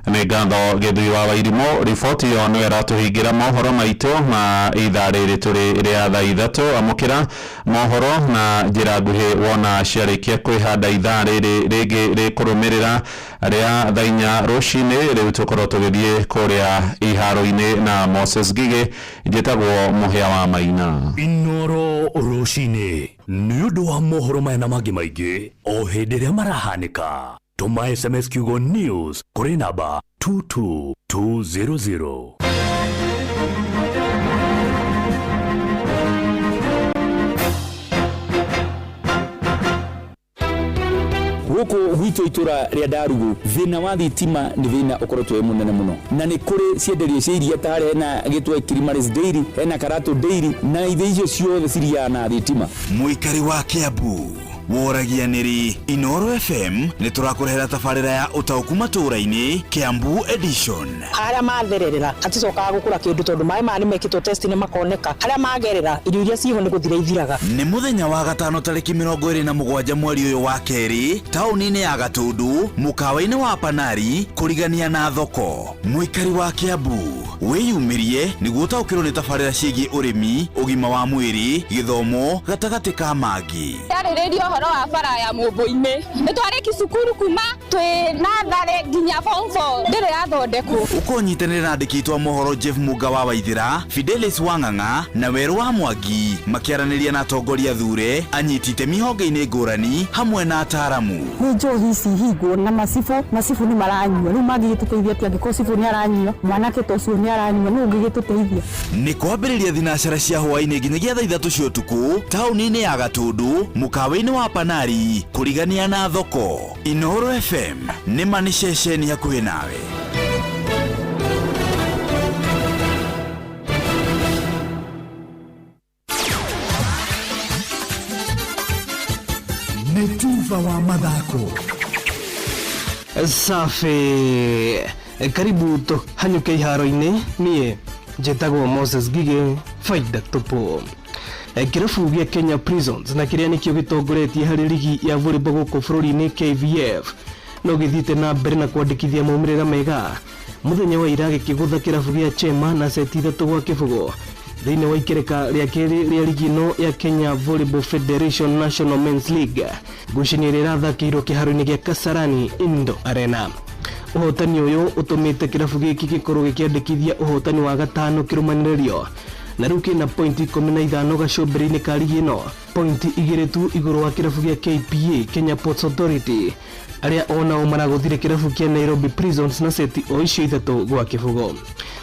Nĩ ngatho Gĩthui wa Wairimu. Riboti ĩyo nĩyo ĩratũhingĩra mohoro maitũ ma ithaa rĩrĩ tũrĩ rĩa thaa 3. Amũkĩra mohoro na njĩra nguhĩ wona ciarĩkia kwĩhanda ithaa rĩrĩ rĩngĩ rĩkũrũmĩrĩra rĩa thaa 4 rũcinĩ. Rĩu tũkorwo tũgĩthiĩ kũrĩa iharo-inĩ na Moses Ngigĩ. Njĩtagwo Mũhĩa wa Maina. Inooro rũcinĩ nĩ ũndũ wa mohoro maya na mangĩ maingĩ o hĩndĩ ĩrĩa marahanĩka. Tũma SMS kiugo news kũrĩ namba 22200. Gũkũ gwitũ itũra rĩa Ndarugu thĩna wa thitima nĩ thĩna ũkoretwo wĩ mũnene mũno, na nĩ kũrĩ cienderio cia iria ta harĩa hena gĩtwe Kilimaris Dairy, hena Karatu Dairy, na ithĩ icio ciothe ciriaga na thitima. Mũikari wa Kiambu woragia nĩrĩ Inooro FM nĩ tũrakũrehera tabarĩra ya ũtaũku matũũra-inĩ Kiambu edition. Harĩa mathererera haticokaga gũkũra kĩndũ tondũ maĩ maya nĩ mekĩtwo test nĩ makoneka. Harĩa magerera irio iria ciho nĩ gũthira ithiraga. Nĩ mũthenya wa gatano tarĩki 27 mweri ũyũ wa kerĩ taũni-inĩ ya Gatundu mũkawa-inĩ wa Panari kũrigania na thoko. Mũikari wa Kiambu wĩyumĩrie nĩguo ũtaũkĩrwo nĩ tabarĩra ciĩgiĩ ũrĩmi, ũgima wa mwĩrĩ, gĩthomo gatagatĩ ka mangĩ. Yarĩrĩirio ũhoro wa bara ya mũmbũ-inĩ. Nĩ twarĩki cukuru kuma twĩ natharĩ nginya form 4 ndĩrĩ yathondekwo. Ũkũnyitanĩra na andĩki aitũ a mohoro Jeff Munga wa Waithĩra, Fidelis Wang'ang'a na Werũ wa Mwangi makĩaranĩria na atongoria thure, anyiti itemi honge-inĩ ngũrani hamwe na ataaramu. Nĩ njohi ici hingwo na macibũ, macibũ nĩ maranyua, rĩu mangĩgĩtũteithia atĩa angĩkorwo cibũ nĩ aranyua, mwanake ta ũcio nĩ aranyua, nũ ũngĩgĩtũteithia? Nĩ kwambĩrĩria thinacara cia hwaĩ-inĩ nginyagia thaa ithatũ cia ũtukũ taũni-inĩ ya Gatundu mũkawa-inĩ wa Panari kũrigania na thoko. Inooro FM nĩ ma nĩ ceceni hakuhĩ nawe. Nĩ tuba wa mathako. Safi, karibu tũhanyũke iharo-inĩ. Niĩ njĩtagwo Moses Ngigĩ, faida tupu. Kĩrabu gĩa Kenya Prisons na kĩrĩa nĩkĩo gĩtongoretie harĩ ligi ya volleyball gũkũ bũrũri-inĩ KVF no gĩthiĩte na mbere na kwandĩkithia maumĩrĩra mega. Mũthenya wa ira gĩkĩgũtha kĩrabu gĩa Chema na seti 3-0 thĩinĩ wa ikereka rĩa kerĩ rĩa ligi ĩno ya Kenya Volleyball Federation National Men's League. Ngucanio ĩrĩa ĩrathakĩirwo kĩharo-inĩ gĩa Kasarani Indo Arena. Ũhotani ũyũ ũtũmĩte kĩrabu gĩkĩ gĩkorwo gĩkĩandĩkithia ũhotani wa gatano kĩrũmanĩrĩrio na rĩu kĩna pointi 15 gacũmbĩrĩ-inĩ ka ligi ĩno, pointi 2 tu igũrũ wa kĩrabu gĩa KPA Kenya Ports Authority arĩa onao maragũthire kĩrabu kĩa Nairobi Prisons na seti o icio 3-0.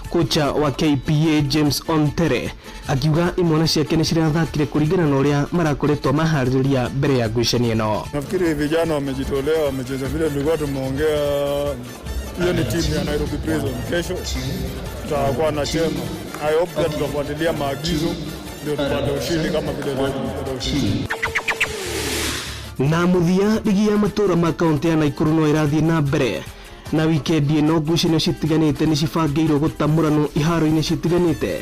Kocha wa KPA James Ontere akiuga imwana ciake nĩ cirathakire kũringana na ũrĩa marakoretwo maharĩrĩria mbere ya ngucanio ĩno. Nafikiri vijana wamejitolea, wamecheza vile tulikuwa tumeongea. Hiyo ni timu ya Nairobi Prison. Kesho tutakuwa na Chema. I hope that tutafuatilia maagizo ndio tupate ushindi kama vile leo tumepata ushindi. Na mũthia ligi ya matũra ma kaunti ya Nakuru no ĩrathiĩ na mbere na wikendi ĩno ngucanio citiganĩte nĩ cibangĩirwo gũtamũranwo iharo-inĩ citiganĩte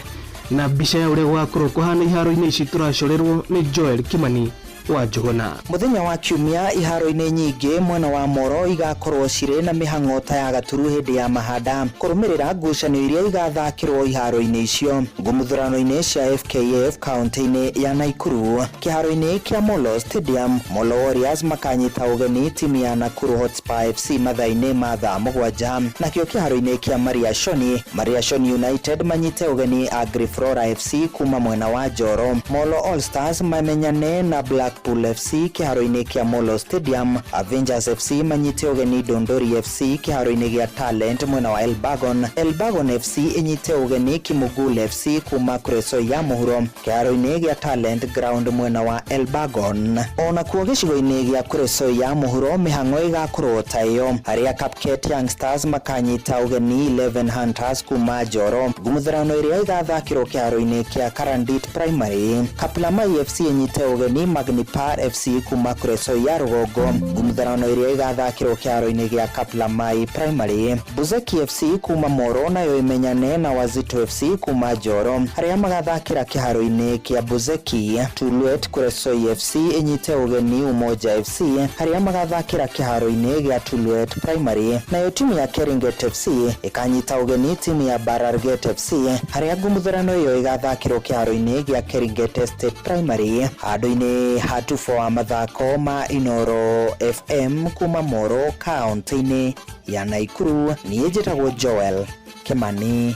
na mbica ya ũrĩa gũgakorwo kũhana iharo-inĩ ici tũracorerwo nĩ Joel Kimani wa Njũgũna. Mũthenya wa kiumia iharo-inĩ nyingĩ mwena wa Moro igakorwo cirĩ na mĩhang'o ta ya gaturu hĩndĩ ya mahanda kũrũmĩrĩra ngucanio iria igathakĩrwo iharo-inĩ icio. Ngũmũthurano-inĩ cia FKF kaunti-inĩ ya Nakuru kĩharo-inĩ kĩa Molo Stadium, Molo Warriors makanyita ũgeni timu ya Nakuru Hotspur FC mathaa-inĩ ma thaa 7, nakĩo kĩharo-inĩ kĩa Maria Shoni, Maria Shoni United manyite ũgeni Agriflora FC kuma mwena wa Njoro. Molo All Stars mamenyane na Blackpool FC kĩharo-inĩ kĩa Molo Stadium, Avengers FC manyite ũgeni Dondori FC kĩharo-inĩ gĩa Talent mwena wa Elbagon, Elbagon FC ĩnyite ũgeni Kimugul FC kuma Kuresoi ya mũhuro kĩharo-inĩ gĩa Talent Ground mwena wa Elbagon. Onakuo gĩcigo-inĩ gĩa Kuresoi ya mũhuro mĩhang'o ĩgakorwo ta ĩyo, harĩa Kapket Young Stars makanyita ũgeni 11 Hunters kuma Njoro. Ngũmũthurano ĩrĩa ĩgathakĩrwo kĩharo-inĩ kĩa Karandit Primary, Kaplamai FC ĩnyite ũgeni Magnipar FC kuma Kuresoi ya rũgongo. Ngũmũthurano ĩrĩa ĩgathakĩrwo kĩharo-inĩ gĩa Kaplamai Primary, Buzeki FC kuma Moro nayo ĩmenyane na Wazito FC kuma Njoro harĩa magathakĩra kĩharo-inĩ kĩa Buzeki. Tulwet Kuresoi FC ĩnyite ũgeni Umoja FC harĩa magathakĩra kĩharo-inĩ gĩa Tulwet Primary, nayo timu ya Keringet FC ĩkanyita ũgeni timu ya Bararget FC harĩa ngũmũthurano ĩyo ĩgathakĩrwo kĩharo-inĩ gĩa Keringet Estate Primary. Handũ-inĩ ha tufo wa mathako ma Inooro FM kuma Moro kaunti-inĩ ya Nakuru, niĩ njĩtagwo Joel Kimani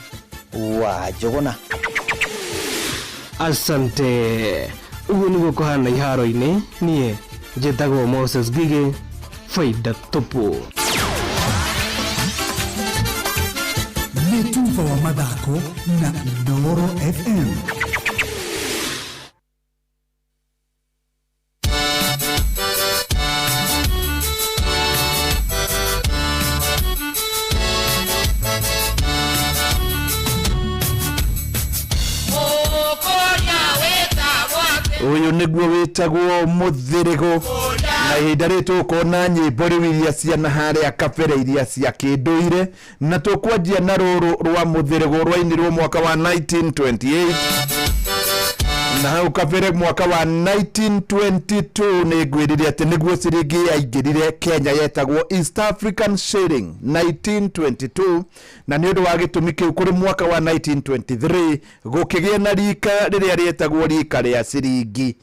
wa Njũgũna. Asante. Ũguo nĩguo kũhana iharo-inĩ. Niĩ njĩtagwo Moses Ngigĩ, faida tupu. Nĩ tuba wa mathako na Inooro FM. Ũyũ nĩguo wĩtagwo mũthĩrĩgũ, na ihinda rĩrĩ tũkona nyĩmbo rĩu iria cia na harĩa kabere iria cia kĩndũire, na tũkwanjia na rũrũ rwa mũthĩrĩgũ rwainirwo mwaka wa 1928, na hau kabere mwaka wa 1922 nĩ ngwĩrire atĩ nĩguo ciringi yaingĩrire Kenya yetagwo East African Shilling 1922, na nĩ ũndũ wa gĩtũmi kĩu kũrĩ mwaka wa 1923 gũkĩgĩa na rika rĩrĩa rĩetagwo rika rĩa ciringi.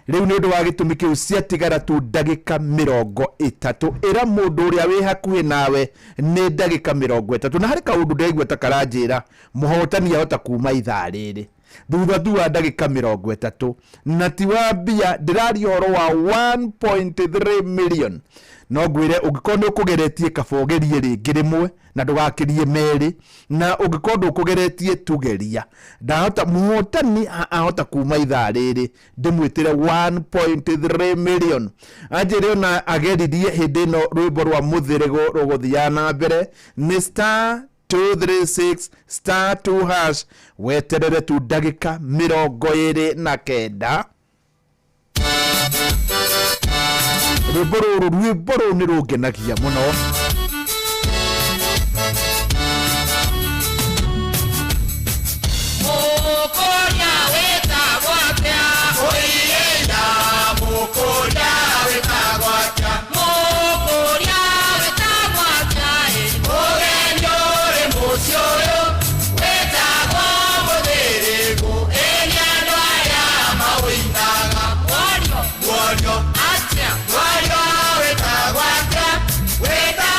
Rĩu nĩ ũndũ wa gĩtũmi kĩu ciatigara tu ndagĩka 30. Ĩra mũndũ ũrĩa wĩ hakuhĩ nawe nĩ ndagĩka 30. Na harĩ kaũndũ ndĩraigua ta karanjĩra mũhotani ahota kuma ithaa rĩrĩ thutha tu wa ndagĩka 30, na ti wa mbia, ndĩraria ũhoro wa 1.3 million. No ngwĩre ũngĩkorwo nĩ ũkũgeretie kaba ũgerie rĩngĩ rĩmwe na ndũgakĩrie merĩ, na ũngĩkorwo ndũkũgeretie tugeria. Ndahota mũhotani ahota kuma ithaa rĩrĩ ndĩmwĩtĩre 1.3 million, anjĩre ona ageririe hĩndĩ ĩno rwĩmbo rwa mũthĩrĩgo rũgũthiaga na mbere nĩ star 236 star 2 hash. Weterere tu ndagĩka 29. Rwĩmbo rũrũ, rwĩmbo rũrũ nĩ rũngenagia mũno. Mũkũria wĩtagwo atĩa? Ũiĩra mũkũria wĩtagwo atĩa? Mũkũria wĩtagwo atĩa? Mũgeni ũrĩ mũciĩ ũyũ wĩtagwo mũthĩrĩgũ, ĩ nĩ andũ arĩa maũinaga. Mwario, mwario atĩa? Mwario wĩtagwo atĩa? Wĩtagwo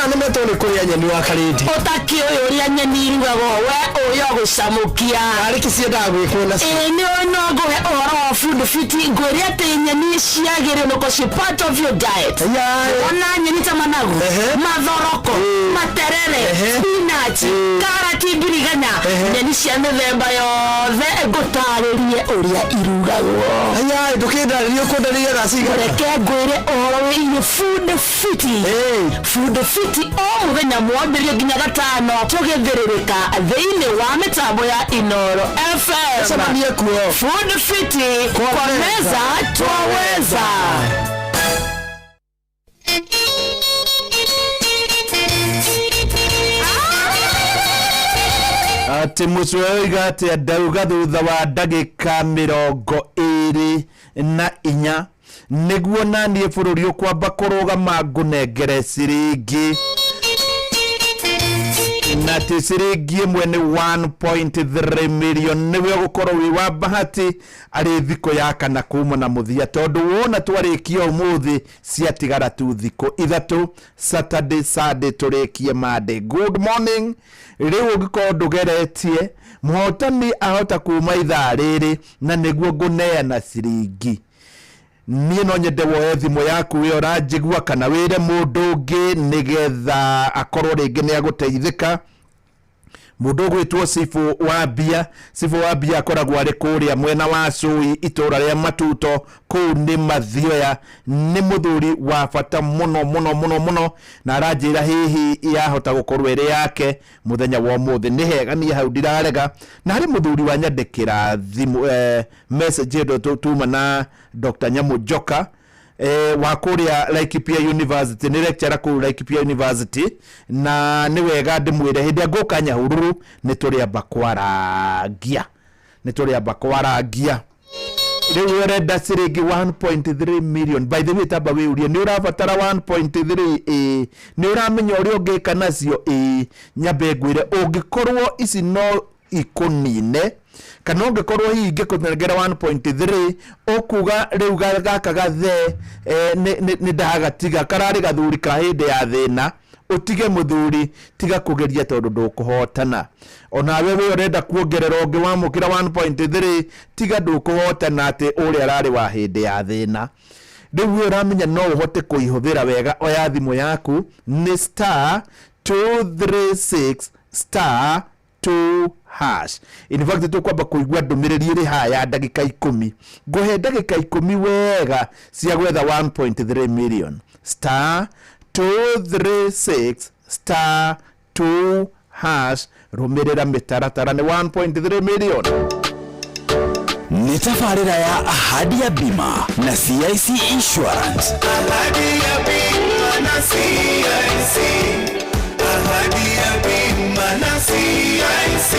Ũranemetwo nĩ kũrĩa nyeni wa karĩndi. Ũtakĩũĩ ũrĩa nyeni irugagwo we ũĩ o gũcamũkia. Arĩ kĩ ciendaga gwĩkwo nacio? Ĩĩ nĩ ũĩ no ngũhe ũhoro wa food fit ngwĩre atĩ nyeni ciagĩrĩirwo nĩ gũkorwo ciĩ part of your diet. Ona nyeni ta managu, mathoroko, materere, spinach, karati, mbiriganya, nyeni cia mĩthemba yothe ngũtarĩrie ũrĩa irugagwo. Ayaĩ ndũkĩndarĩrie ũkũndarĩria thaa cigana? Reke ngwĩre ũhoro wĩgiĩ food fit. Food fit o mũthenya mwambĩrĩrio nginya gatano tũgĩthĩrĩrĩka thĩinĩ wa mĩtambo ya Inoro FM. Tũcemanie kuo. Food fit kwa meza twaweza. Atä må cwe oiga atä ndauga thutha wa ndagä 24 nĩguo naniĩ bũrũri ũkwamba kũrũgama ngũnengere ciringi na atä ciringi ĩmwe nĩ 1.3 million nĩwe ũgũkorwo wĩ wa bahati arĩ thikũ ya kana kuma na mũthia tondũ wona twarĩkia ũmũthĩ ciatigara tu thikũ ithatũ, Saturday, Sunday tũrĩkie Monday. Good morning. Rĩu ũngĩkorwo ndũgeretie mũhotani ahota kuma ithaa rĩrĩ na nĩguo ngũneana ciringi. Niĩ no nyende woe thimũ yaku wĩ ũranjigua kana wĩre mũndũ ũngĩ nĩgetha akorwo rĩngĩ nĩ agũteithĩka. Mũndũ ũgwĩtwo Cibũ wa Mbia, Cibũ wa Mbia akoragwo arĩ kũrĩa mwena wa Cũi itũra rĩa Matuto kũu nĩ Mathioya. Nĩ mũthuri wa bata mũno mũno mũno mũno na aranjĩra hihi yahota gũkorwo ĩrĩ yake mũthenya wa ũmũthĩ. Nĩ hega niĩ hau ndirarega. Na harĩ mũthuri wanyandĩkĩra thimũ message ĩno tuma na Dr. Nyamu Njoka wa kũrĩa Laikipia University, nĩ lecturer kũu Laikipia University, na nĩ wega ndĩmwĩre hĩndĩ ĩrĩa ngũka Nyahururu nĩ tũrĩamba kwarangia, nĩ tũrĩamba kwarangia. Rĩu ũrenda ciringi 1.3 million. By the way, tamba wĩũrie nĩ ũrabatara 1.3? Ĩĩ. Nĩ ũramenya ũrĩa ũngĩka nacio? Ĩĩ. Nyambe ngwĩre ũngĩkorwo ici no ikũnine kana ũngĩkorwo hihi ingĩkũnengera 1.3 ũkuga rĩu gaka gathe nĩ ndagatiga kararĩ gathuri ka hĩndĩ ya thĩna. Ũtige mũthuri, tiga kũgeria tondũ ndũkũhotana. Onawe we ũrenda kuongerera ũngĩ wamũkĩra 1.3 tiga ndũkũhotana atĩ ũrĩa ararĩ wa hĩndĩ ya thĩna. Rĩu we ũramenya no ũhote kũihũthĩra wega. Oya thimũ yaku nĩ star 236 star 2 hash. In fact tũkwamba kũigua ndũmĩrĩri ĩrĩ haha ya ndagĩka 10. Ngũhe ndagĩka 10 wega cia gwetha 1.3 million. Star 236 star 2 hash. Rũmĩrĩra mĩtaratara nĩ 1.3 million. Nĩ tabarĩra ya Ahadi ya Bima na CIC Insurance. Ahadi ya Bima na CIC. Ahadi ya Bima na CIC.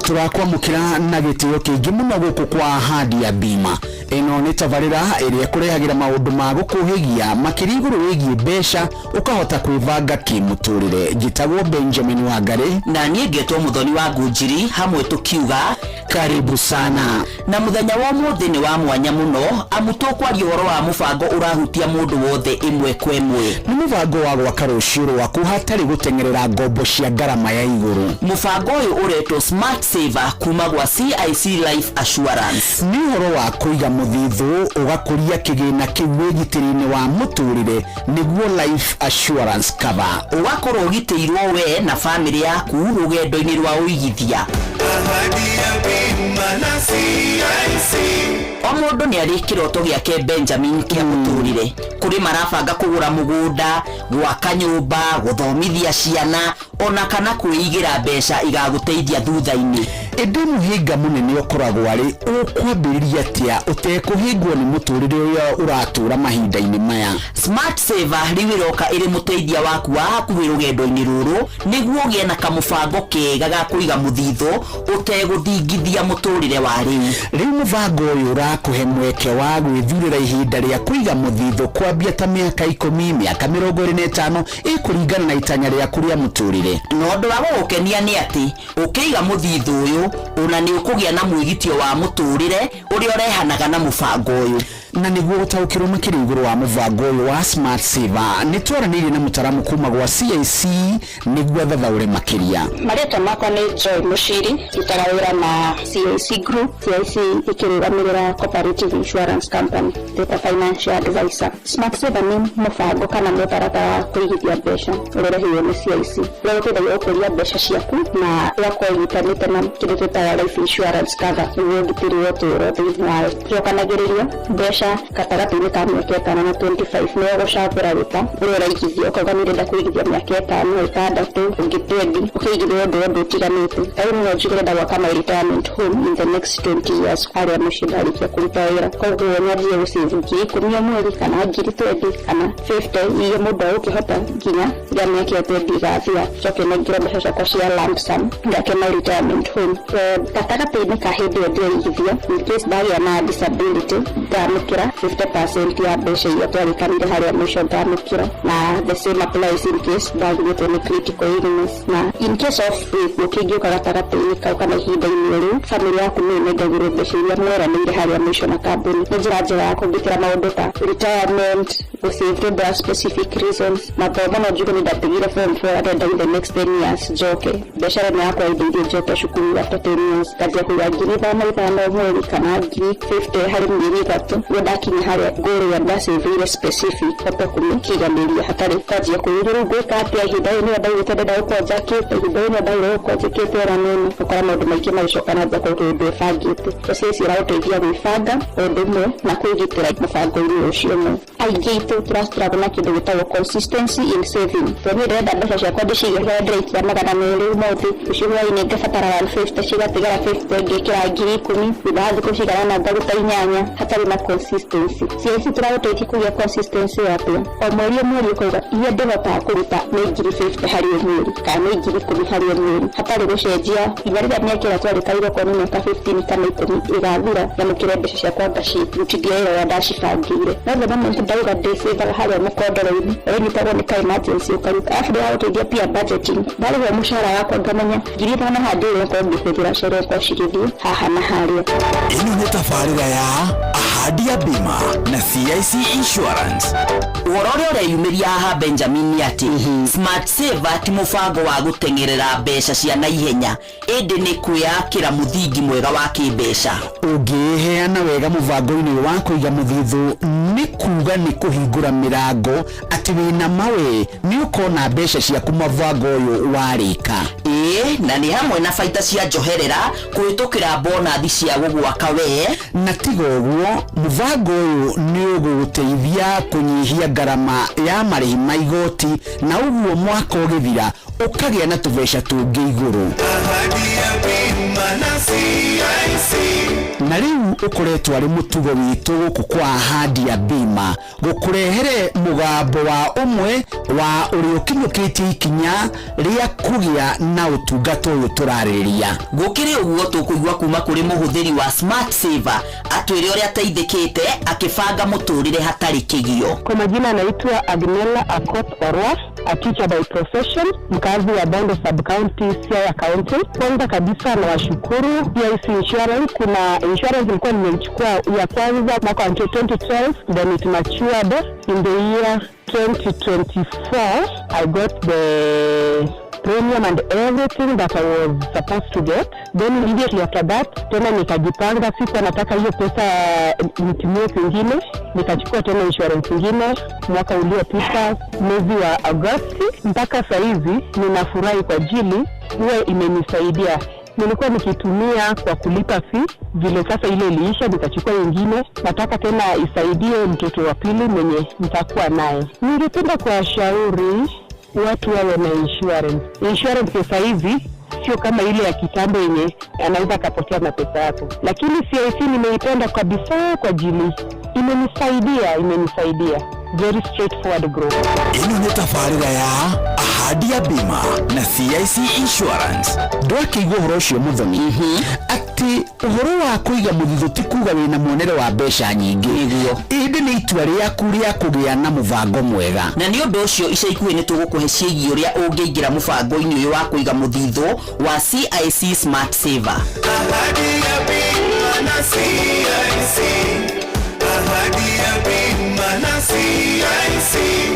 Tũrakwamũkĩra na gĩtĩo kĩingĩ mũno gũkũ kwa Ahadi ya Bima. Ĩno nĩ tabarĩra ĩrĩa ĩkũrehagĩra maũndũ ma gũkũhĩgia makĩria igũrũ wĩgiĩ mbeca ũkahota kwĩbanga kĩmũtũrĩre. Njĩtagwo Benjamin Wangari na niĩ ngetwo Mũthoni wa Ngunjiri, hamwe tũkiuga karibu sana. Na mũthenya wa ũmũthĩ nĩ wa mwanya mũno amu tũkwaria ũhoro wa mũbango ũrahutia mũndũ wothe ĩmwe kwa ĩmwe. Nĩ mũbango wa gwaka rũciũ rwaku hatarĩ gũteng'erera ngombo cia ngarama ya igũrũ. Mũbango ũyũ ũretwo Smart Saver kuma gwa CIC Life Assurance. Nĩ ũhoro wa kũiga mũthithũ ũgakũria kĩgĩna kĩu wĩgitĩri-inĩ wa mũtũrĩre nĩguo Life Assurance Cover. Ũgakorwo ũgitĩirwo we na bamĩrĩ yaku rũgendo-inĩ rwa ũigithia. Ahadi ya Bima na CIC. O mũndũ nĩ arĩ kĩroto gĩake Benjamin kĩa mũtũrĩre. Kũrĩ marabanga kũgũra mũgũnda, gwaka nyũmba, gũthomithia ciana ona kana kwĩigĩra mbeca igagũteithia thutha-inĩ. Ĩndĩ mũhĩnga mũnene ũkoragwo arĩ ũkwambĩrĩria atĩa ũtekũhĩngwo nĩ mũtũrĩre ũrĩa ũratũra mahinda-inĩ maya. Smart Saver rĩu ĩroka ĩrĩ mũteithia waku wa hakuhĩ rũgendo-inĩ rũrũ nĩguo ũgĩe na kamũbango kega ga kũiga mũthithũ Ũtegũthingithia mũtũrĩre wa rĩu. Rĩu mũbango ũyũ ũrakũhe mweke wa gwĩthurĩra ihinda rĩa kũiga mũthithũ, kwambia ta mĩaka 10, mĩaka 25, ĩkũringana na itanya rĩaku rĩa mũtũrĩre. Na ũndũ wa gũgũkenia nĩ atĩ ũkĩiga mũthithũ ũyũ, ona nĩ ũkũgĩa na mwĩgitio wa mũtũrĩre ũrĩa ũrehanaga na mũbango ũyũ. Na nĩguo gũtaũkĩrwo makĩria igũrũ wa mũbango ũyũ wa Smart Saver, nĩ twaranĩirie na mũtaramu kuma gwa CIC nĩguo athathaũre makĩria. Marĩtwa makwa nĩ Joy Mũciri, ndutaga wĩra na CIC Group. CIC ĩkĩrũgamĩrĩra Cooperative Insurance Company, ndĩta financial advisor. Smart Saver nĩ mũbango kana mũtaratara wa kũigithia mbeca ũrĩa ũrehirwo nĩ CIC, ũrĩa ũgũteithagia gũkũria mbeca ciaku na ũgakorwo ũnyitanĩte na kĩndũ twĩtaga life insurance cover, nĩguo ũgitĩri wa ũtũũro thĩinĩ wayo. Tũcokanagĩrĩria mbeca gatagatĩ-inĩ ka mĩaka 5 na 25, nĩwe ũgũcagũra wĩta ũrĩa ũraigithia, ũkauga nĩ ũrenda kũigithia mĩaka 5, 6, ũngĩ 20, ũkĩigithia ũndũ ũtiganĩte. Ta rĩu no njuge ndĩrenda gwaka my retirement home in the next 20 years harĩa mũciĩ ndarĩkia kũruta wĩra, koguo nyanjie gũcĩvu 10,000 o mweri kana 20,000 kana 50, iria mũndũ agũkĩhota nginya rĩrĩa mĩaka ĩyo 20 ĩgathira, njoke nengere mbeca ciakwa cia lump sum ngake my retirement home. Gatagatĩ-inĩ ka hĩndĩ ĩyo ndĩraigithia, in case ndagĩa na disability, ndamũkĩra 50% ya mbeca iria twarĩkanire harĩa mũico ndamũkĩra, na the same applies in case ndagirĩtwo nĩ critical illness, na in case of gĩkuũ kĩngĩũka gatagatĩ-inĩ kau kana ihinda-inĩ rĩu, bamĩrĩ yaku nĩ ĩnengagĩrwo mbeca iria mweranĩire harĩa mũico na kambuni. Nĩ njĩra njega ya kũgitĩra maũndũ ta retirement, gũsave nĩ ũndũ wa specific reasons, mathomo. No njuge nĩ ndatigire form 4, ndĩrenda in the next 10 years njoke, biacara ĩno yakwa ĩndeithie njoke cukuru after 10 years, nganjia kũiga 5000 o mweri kana 50,000 harĩ mĩeri 3, nĩguo ndakinya harĩa goal ĩrĩa ndacĩvĩire specific hote kũmĩkinyanĩria hatarĩ kwanjia kwĩyũria rĩu ngwĩka atĩa, ihinda rĩrĩ nĩrĩo ndaugĩte ndĩrenda gũkorwo njakĩte, ihinda rĩrĩ nĩrĩo ndagĩrĩirwo gũkorwo njĩkĩte ĩna na ĩna, ũkora maũndũ maingĩ magĩcoka na nja koguo ndwĩbangĩte. Mbeca ici iragũteithia gwĩbanga o ũndũ ũmwe na kwĩgitĩra mũbango-inĩ ũcio ũmwe. Aingĩ aitũ tũrastruggle na kĩndũ gĩtagwo consistency in saving, tondũ niĩ ndĩrenda mbeca ciakwa ndĩcige harĩa ndĩraikia 200 ũmũthĩ, rũciũ hwaĩ-inĩ ngabatara 150, cigatigara 50, ngĩkĩra 10,000, thutha wa thikũ cigana ũna ngaruta 8, hatarĩ na consistency. CIC tũragũteithia kũgĩa consistency atĩa? O mweri o mweri ũkauga iria ndĩhotaga kũruta nĩ 50,000 harĩ o mweri kana nĩ 10,000 harĩ o mweri, hatarĩ gũcenjia nginya rĩrĩa mĩaka ĩrĩa twarĩkanĩire, okorwo nĩ mĩaka 15 kana 10 ĩgathira, nyamũkĩre mbeca ciakwa ngacirutithia wĩra ũrĩa ndacibangĩire. No the moment ndauga ndĩcĩvaga harĩa mũkondoro-inĩ, ũrĩnyitagwo nĩ ka emergency ũkaruta. Arabu ndĩragũteithia pia budgeting, ndarĩhwo mũcara wakwa ngamenya 5,000 haha ndĩrĩ gũkorwo ngĩhũthĩra, cere gũkorwo cigĩthiĩ haha na harĩa. Ĩno nĩ tabarĩra ya Ahadi ya Bima na CIC Insurance. Ũhoro ũrĩa ũreyumĩria haha, Benjamin, nĩ atĩ Smart Saver ti mũbango wa gũteng'erera mbeca cia naihenya, ĩndĩ nĩ kwĩyakĩra mũthingi mwega wa kĩmbeca. Ũngĩheana wega mũbango-inĩ ũyũ wa kũiga mũthithũ, nĩ kuga nĩ kũhingũra mĩrango atĩ wĩna mawe nĩ ũkona mbeca ciaku mũbango ũyũ warĩka. Ĩĩ, na nĩ hamwe na baita cia njoherera kũhĩtũkĩra bonathi cia gũgwaka wee. Na tiga ũguo, mũbango ũyũ nĩ ũgũgũteithia kũnyihia ngarama ya marĩhi ma igoti, na ũguo mwaka ũgĩthira ũkagĩa na tũbeca tũngĩ igũrũ. Ahadi ya bima na CIC. Na rĩu ũkoretwo arĩ mũtugo witũ gũkũ kwa Ahadi ya Bima gũkũrehere mũgambo wa ũmwe wa ũrĩa ũkinyũkĩtie ikinya rĩa kũgĩa na ũtungata ũyũ tũrarĩrĩria. Gũkĩrĩ ũguo, tũkũigua kuma kũrĩ mũhũthĩri wa Smart Saver atwĩre ũrĩa ateithĩkĩte akĩbanga mũtũrĩre hatarĩ kĩgio. Kwa majina anaitwa Agnella Akot Orwa, a teacher by profession, mkazi wa Bondo Sub-County, Siaya County. Kwanza kabisa nawashukuru CIC Insurance. Kuna insurance nilikuwa nimeichukua ya kwanza mwaka wa 2012, then it matured in the year 2024. I got the premium and everything that I was supposed to get. Then immediately after that, tena nikajipanga, sikuwa nataka hiyo pesa nitumie kwingine, nikachukua tena insurance ingine mwaka uliopita mwezi wa Agosti. Mpaka sahizi ninafurahi kwa ajili huwa imenisaidia. Nilikuwa nikitumia kwa kulipa fee, vile sasa ile iliisha, nikachukua ingine. Nataka tena isaidie mtoto wa pili mwenye nitakuwa naye. Ningependa kuwashauri watu wawe na insurance. Insurance sasa hivi sio kama ile ya kitambo yenye anaweza akapotea na pesa yako, lakini CIC nimeipenda kabisa kwa ajili imenisaidia, imenisaidia. Very straightforward growth. Ĩno nĩ tabarĩra ya Ahadi ya bima na CIC Insurance. Ndwakĩigua ũhoro ũcio mũthoni atĩ ũhoro wa kũiga mũthithũ ti kuga wĩna muonere wa mbeca nyingĩ, ĩndĩ nĩ itua rĩaku rĩa kũgĩa na mũbango mwega. Na nĩ ũndũ ũcio ica ikuhĩ nĩ tũgũkũhe ciĩgiĩ ũrĩa ũngĩingĩra mũbango-inĩ ũyũ wa kũiga mũthithũ wa CIC Smart Saver. Ahadi ya bima na CIC. Ahadi ya bima na CIC.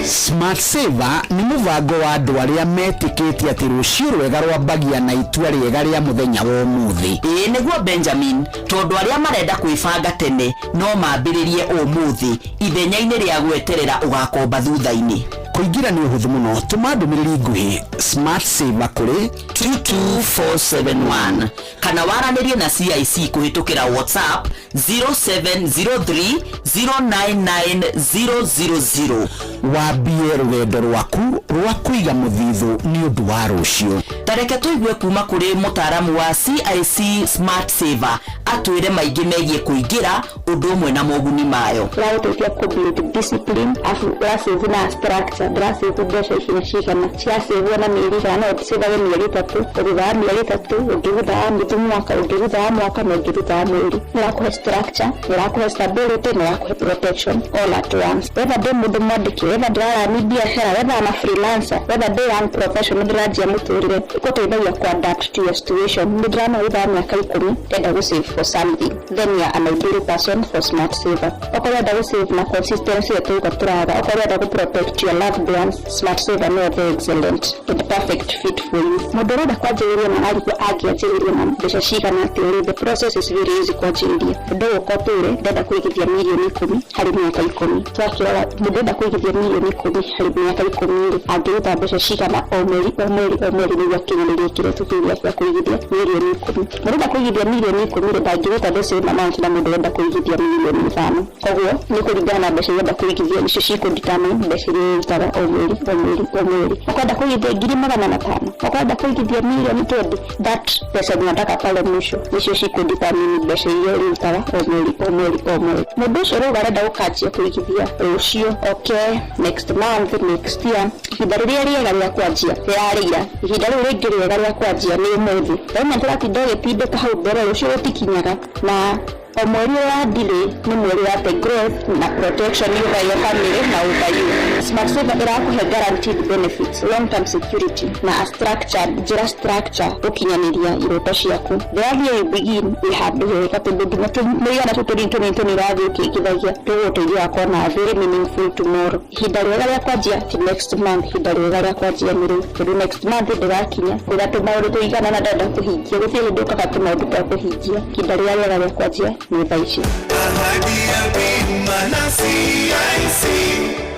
Smart Saver nĩ mũbango wa andũ arĩa metĩkĩtie atĩ rũciũ rwega rwambagia na itua rĩega rĩa mũthenya wa ũmũthĩ. Ĩĩ nĩguo Benjamin, tondũ arĩa marenda kwĩbanga tene no mambĩrĩrie ũmũthĩ ithenya-inĩ rĩa gweterera ũgakomba thutha-inĩ. Kũingĩra nĩ ũhũthũ mũno, tũma ndũmĩrĩri nguhĩ Smart Saver kũrĩ 22471 kana waranĩrie na CIC kũhĩtũkĩra WhatsApp 0703 099 000. Wambie rũgendo rwaku rwa kũiga mũthithũ nĩ ũndũ wa rũciũ. Tareke tũigue kuma kũrĩ mũtaaramu wa CIC Smart Saver atwĩre maingĩ megiĩ kũingĩra ũndũ ũmwe na moguni mayo. Ũragũteithia kũ build discipline, afu ũrasave na structure. Ndĩrasave mbeca ici na cigana, ciasavwo na mĩeri igana, no ũcavage mĩeri 3, thutha wa mĩeri 3, ũngĩ thutha wa nuthu mwaka, ũngĩ thutha wa mwaka, na ũngĩ thutha wa mweri. Nĩ ũrakũhe structure, nĩ ũrakũhe stability, nĩ ũrakũhe protection all at once. Whether ndĩ mũndũ mwandĩki, whether ndĩrarani biacara, whether I'm a freelancer, whether ndĩ young professional ndĩranjia mũtũrĩre, ĩgũteithagia kũ adapt to your situation. Nĩ ndĩramenya thutha wa mĩaka 10 ndĩrenda gũ save for something, then you are an ideal person for Smart Saver. Okorwo ũrenda gũ save na consistency ĩyo tũgũka tũraga, okorwo ũrenda gũ protect your loved ones, Smart Saver no the excellent and perfect fit for you. Mũndũ ũrenda kwanjĩrĩria na arigwo angĩanjĩrĩria na mbeca cigana atĩa rĩ, the process is very easy kwanjĩrĩria. Ũndũ ũyũ ũka ũtwĩre ndĩrenda kũigithia mirioni 10 harĩ mĩaka 10. Twakĩrora mũndũ ũrenda kũigithia mirioni 10 harĩ mĩaka 10 rĩ, angĩruta mbeca cigana o mweri o mweri o mweri nĩguo akinyanĩrie kĩroto kĩu gĩake gĩa kũigithia mirioni 10. Mũndũ ũrenda kũigithia mirioni 10 rĩ, ndangĩruta the same amount na mũndũ ũrenda kũigithia mirioni 5. Koguo nĩ kũringana na mbeca iria ũrenda kũigithia nĩcio cikũ determine mbeca iria ũrutaga o mweri o mweri o mweri. Ũkwenda kũigithia 500,000, ũkwenda kũigithia mirioni 20, that pesa unataka pale mwisho nĩcio cikũ determine mbeca iria ũrutaga o mweri o mweri o mweri. Mũndũ ũcio rĩu arenda gũkanjia kũigithia rũciũ, okay, next month, next year, ihinda rĩrĩa rĩega rĩa kwanjia rĩrarĩira, ihinda rĩu rĩngĩ rĩega rĩa kwanjia nĩ ũmũthĩ. Rĩmwe tũratinda ũgĩtindĩka hau mbere, rũciũ rũtikinyaga, na o mweri wa delay nĩ mweri wa the growth na protection over your family na over you. Smart Saver ĩrakũhe guaranteed benefits, long term security na a structured njĩra structure gũkinyanĩria iroto ciaku. The earlier you begin wĩ handũ hega, tondũ nginya tũmĩigana tũtũ tũnini tũnini tũnini ũrathiĩ ũkĩingithagia tũgũgũteithia gũkorwo na a very meaningful tomorrow. Ihinda rĩega rĩa kwanjia ti next month, ihinda rĩega rĩa kwanjia nĩ rĩu, tondũ next month ndĩrakinya kwĩna tũmaũndũ tũigana na ndĩrenda kũhingia, gũtirĩ hĩndĩ ũkaga tũmaũndũ twa kũhingia. Ihinda rĩrĩa rĩega rĩa kwanjia nĩ thaa ici. Ahadi ya bima na CIC.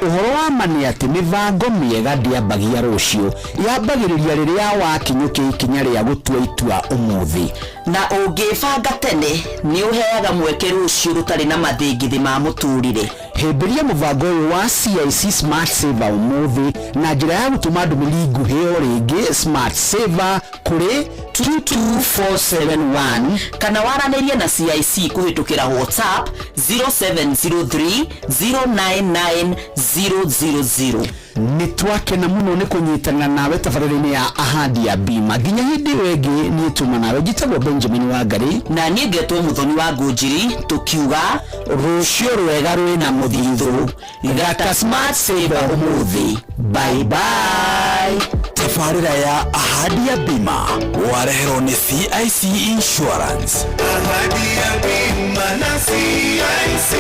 Ũhoro wa ma nĩ atĩ mĩbango mĩega ndĩambagia rũciũ, yambagĩrĩria rĩrĩa wakinyũkia ikinya rĩa gũtua itua ũmũthĩ. Na ũngĩbanga tene nĩ ũheaga mweke rũciũ rũtarĩ na mathĩngĩthĩ ma mũtũrĩre. Hĩmbĩria mũbango ũyũ wa CIC Smart Saver ũmũthĩ na njĩra ya gũtũma ndũmĩrĩri nguhĩ o rĩngĩ Smart Saver kũrĩ 22471 kana waranĩrie na CIC kũhĩtũkĩra WhatsApp 0703 099 000. Nĩ twakena mũno nĩ kũnyitana nawe tabarĩra-inĩ ya Ahadi ya Bima. Nginya hĩndĩ ĩyo ĩngĩ, niĩ tuma nawe njĩtagwo Benjamin Wangari, na niĩ ngetwo Mũthoni wa Ngũnjiri, tũkiuga rũciũ rwega rwĩna mũthithũ. Gata Smart Saver ũmũthĩ. Bye bye. Tabarĩra ya Ahadi ya Bima wareherwo nĩ CIC Insurance. Ahadi ya bima na CIC.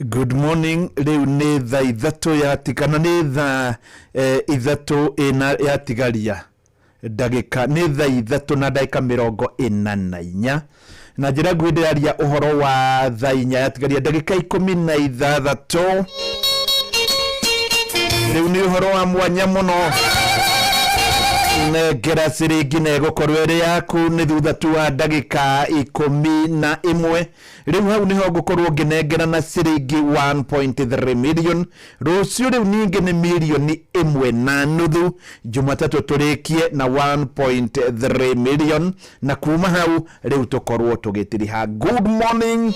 Good morning. Rĩu nĩ thaa 3 yatigana, nĩ thaa 3 ĩna yatigaria ndagĩka, nĩ thaa 3 na ndagĩka 44, na njĩra nguhĩ ndĩraria ũhoro wa thaa 4 yatigaria ndagĩka 16. Rĩu nĩ ũhoro wa mwanya mũno, nengera ciringi na ĩgũkorwo ĩrĩ yaku nĩ thutha tu wa ndagĩka 11. Rĩu hau nĩho ngũkorwo ngĩnengera na ciringi 1.3 million. Rũciũ rĩu ningĩ nĩ mirioni 1.5, Jumatatũ tũrĩkie na 1.3 million, na kuma hau rĩu tũkorwo tũgĩtiriha. Good morning.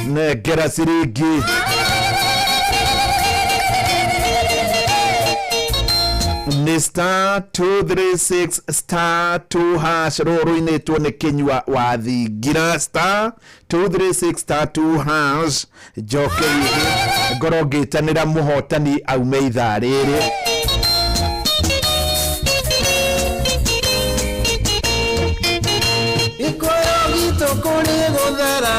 Nengera ciringi. Nĩ star 236 star 2 hash, rũrũ rũinĩtwo nĩ Kĩnyua wa Thingira. Star 236 star 2 hash, njoke hihi ngorwo ngĩtanĩra mũhotani aume ithaa rĩrĩ. Ikoyo gitũ kũrĩ gũthera,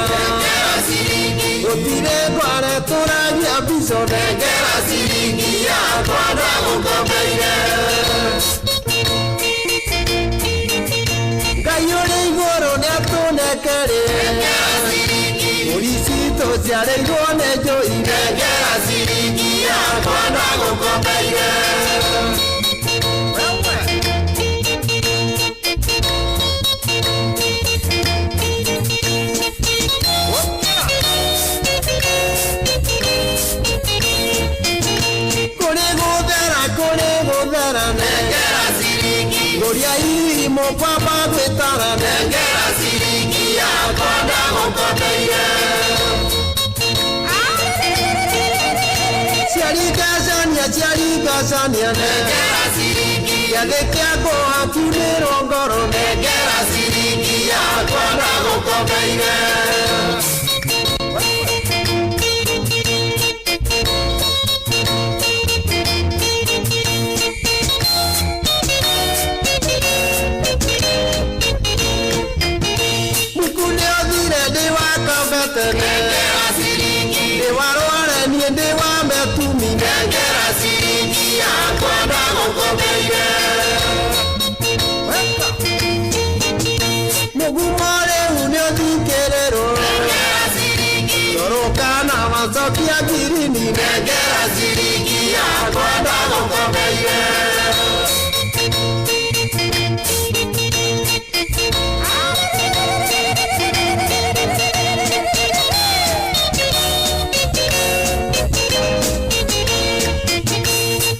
gũtirĩ ngware tũragia mbico, nengera ciringi yakwa ndagũkombeire. Ngai ũrĩ igũrũ nĩatũnekere, mbũri citũ ciarĩirwo nĩ njũi, nengera ciringi yakwa ndagũkombeire. Kũrĩ gũthera, kũrĩ gũthera, nengera ciringi, ngũria irimũ kwamba gwĩtara, nengera ciringi yakwa ndagũkombeire. Ciarigacania, ciarigacania, nengera ciringi, gĩathĩ kĩakwa hakiumĩrwo ngoro, nengera ciringi yakwa ndagũkombeire. Muku nĩ othire ndĩ wa Kabete, nengera ciringi, ndĩ wa Rware niĩ ndĩ wa Metumi, nengera ciringi yakwa ndagũkombeire. Mũgumo rĩu nĩ ũthikĩrĩrwo, nengera ciringi, tũrũkana wacokia ngirini, nengera ciringi yakwa ndagũkombeire.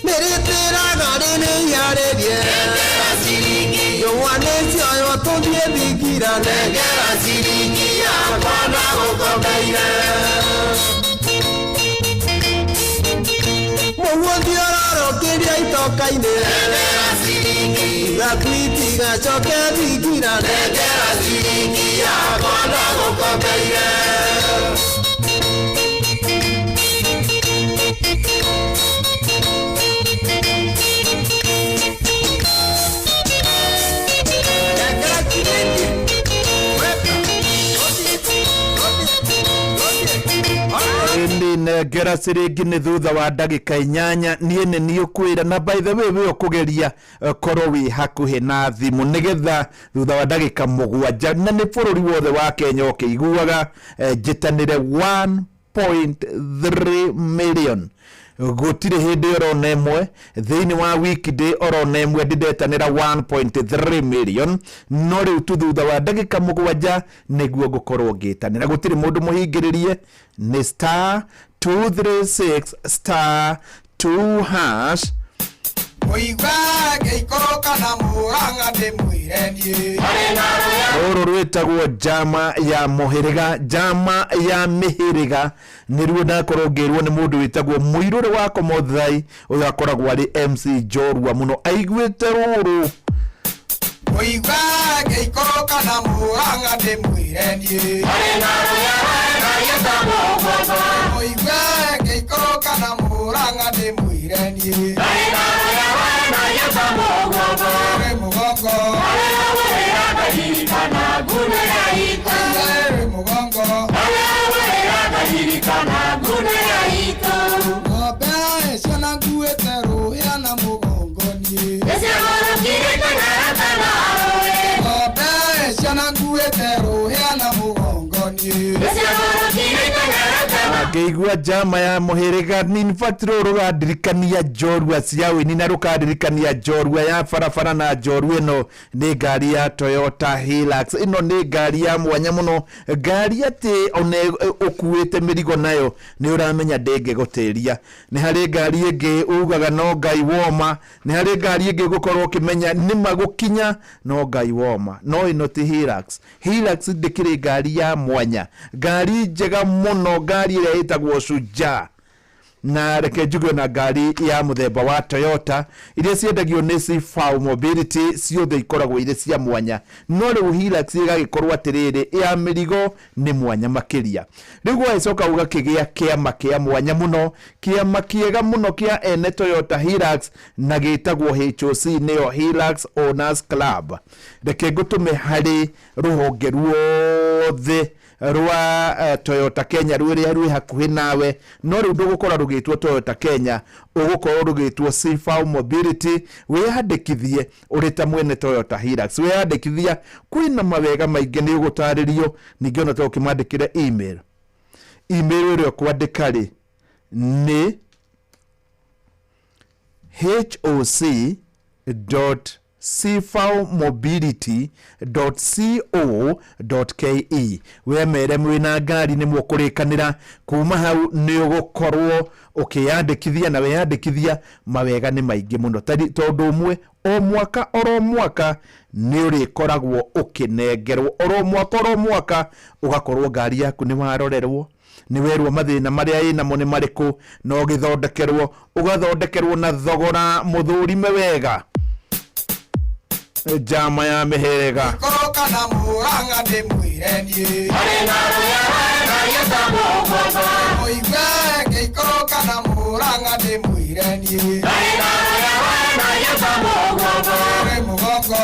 Nĩrĩtĩraga rĩrĩiyarĩrie, njũa nĩcioywo tũthiĩ thingira, nengera ciringi yakwa ndagũkombeire. Mũguo thiororokĩria itoka-inĩ, nengera ciringi, gakwitigacoke thingira, nengera ciringi yakwa ndagũkombeire. Ĩni nengera ciringi nĩ thutha wa ndagĩka 8. Niĩ nĩ niĩ ũkwĩra, na by the way wĩ ũkũgeria korwo wĩ hakuhĩ na thimũ nĩgetha thutha wa ndagĩka 7, na nĩ bũrũri wothe wa Kenya ũkĩiguaga, njĩtanĩre 1.3 million. Gũtirĩ hĩndĩ orona ĩmwe thĩinĩ wa weekday orona ĩmwe ndĩndetanĩra 1.3 million, no rĩu tu thutha wa ndagĩka 7 nĩguo ngũkorwo ngĩtanĩra. Gũtirĩ mũndũ mũhingĩrĩrie, nĩ star 236 star 2 hash. Mũigua ngĩikũrũka na Mũrang'a ndĩmwĩre niĩ. Rũrũ rwĩtagwo njama ya mũhĩrĩga, njama ya mĩhĩrĩga nĩruo ndakorwo ngĩrwo nĩ mũndũ wĩtagwo Mũirũrĩ wa Komothai. Ũyũ akoragwo arĩ MC njorua mũno, aiguĩte rũrũ. Mũigua ngĩikũrũka na Mũrang'a ndĩmwĩre niĩ. Mũigua ngĩikũrũka na Mũrang'a ndĩmwĩre niĩ. Ĩrĩ mũgongo. Ĩrĩ mũgongo. Ng'ombe ciana nguĩte rũhĩa na mũgongo niĩ. Ng'ombe ciana nguĩte rũhĩa na mũgongo niĩ. Ngĩigua njama ya mũhĩrĩga, in fact rũrũ rũrandirikania njorua cia ũini na rũkandirikania njorua ya barabara, na njorua ĩno nĩ ngari ya Toyota Hilux. Ĩno nĩ ngari ya mwanya mũno, ngari atĩ ona ũkuĩte mĩrigo nayo nĩ ũramenya ndĩngĩgũtĩria. Nĩ harĩ ngari ĩngĩ ugaga no Ngai woma, nĩ harĩ ngari ĩngĩ ũgũkorwo ũkĩmenya nĩma gũkinya no Ngai woma, no ĩno ti Hilux. Hilux ndĩkĩrĩ ngari ya mwanya, ngari njega mũno, ngari ĩrĩa ĩtagwo Shujaa. Na reke njuge na ngari ya muthemba wa Toyota iria ciendagio nĩ Cfau Mobility ciothe ikoragwo irĩ cia mwanya, no rĩu Hilux ĩgagĩkorwo atĩrĩrĩ ya mĩrigo nĩ mwanya makĩria. Rĩu gwagĩcoka gũgakĩgĩa kĩama kĩa mwanya mũno, kĩama kĩega mũno kĩa ene Toyota Hilux na gĩtagwo HOC, nĩyo Hilux Owners Club. Reke ngũtũme harĩ rũhonge ruothe rwa Toyota Kenya rũrĩa rwĩ hakuhĩ nawe, no rĩu ndũgũkora rũgĩtwo Toyota Kenya, ũgũkorwo rũgĩtwo Cfau Mobility. Wĩyandĩkithie ũrĩ ta mwene Toyota Hilux, wĩyandĩkithia kwĩna mawega maingĩ nĩ ũgũtarĩrio. Ningĩ ona to ũkĩmandĩkĩre email, email ĩrĩa ũkwandĩka rĩ nĩ hoc.cfaumobility.co.ke. Wemere mwĩna ngari nĩ mũkũrĩkanĩra kuma hau nĩ ũgũkorwo ũkĩyandĩkithia, na weyandĩkithia mawega nĩ maingĩ mũno. Tondũ ũmwe o mwaka oro mwaka nĩ ũrĩkoragwo ũkĩnengerwo, oro mwaka oro mwaka ũgakorwo ngari yaku nĩ warorerwo, nĩ werwo mathĩna marĩa ĩnamo nĩ marĩkũ, na ũgĩthondekerwo, ũgathondekerwo na thogora mũthũrime wega. Njama ya mĩhĩrĩga Koroka na mũranga ndĩmwĩre niĩ. Mũigue ngĩikũrũka na mũranga ndĩmwĩre niĩ. Ĩrĩ mũgongo.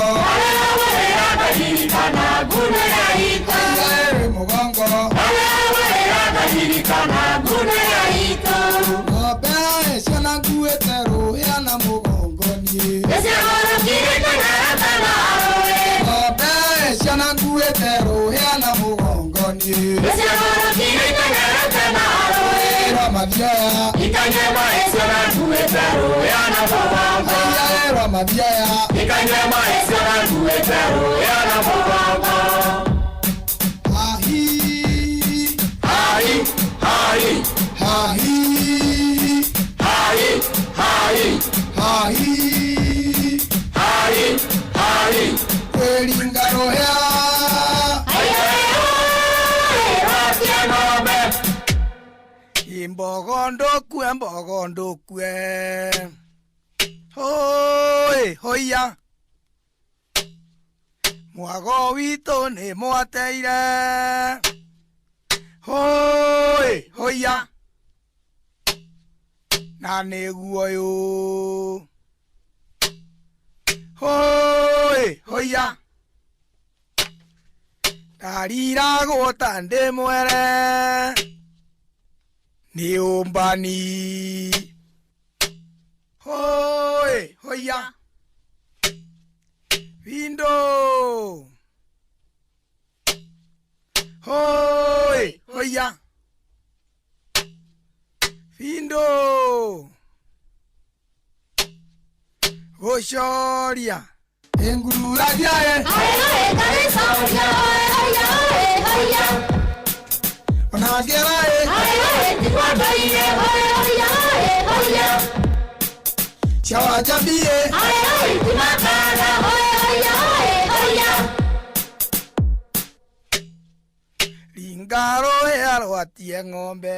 Ĩrĩ mũgongo. Ng'ombe ciana nguĩte rũhĩa na mũgongo niĩ. Ng'ombe ciana nguĩte rũhĩa na mũgongo niĩ. Rwa mathioya. Aiya, rwa mathioya. Hahi. Hahi. Hahi. Kwĩringa rũhĩa. Imbogo ndũkue, mbogo ndũkue. Hoi, hoiya. Mwago witũ nĩ mwateire. Hoi, hoiya. Na nĩguo ũyũ. Hoi, hoiya. Ndariragwo ta ndĩ mwere. Nĩ ũmbani. Hoi, hoiya. Vindo. Hoi, hoiya. Vindo. Gũcoria. Ĩngururagia ĩ. Ona ngĩra ĩ. Ciawanjambi ĩ. Ringa rũhĩa rwatie ng'ombe.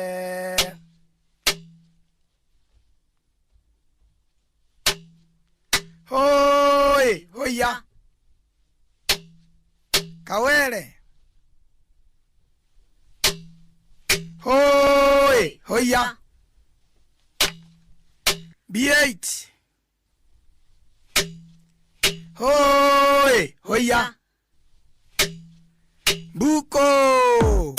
Hoi, hoiya. Kawere. Hoi, hoiya. B8. Hoi, hoiya. Buko.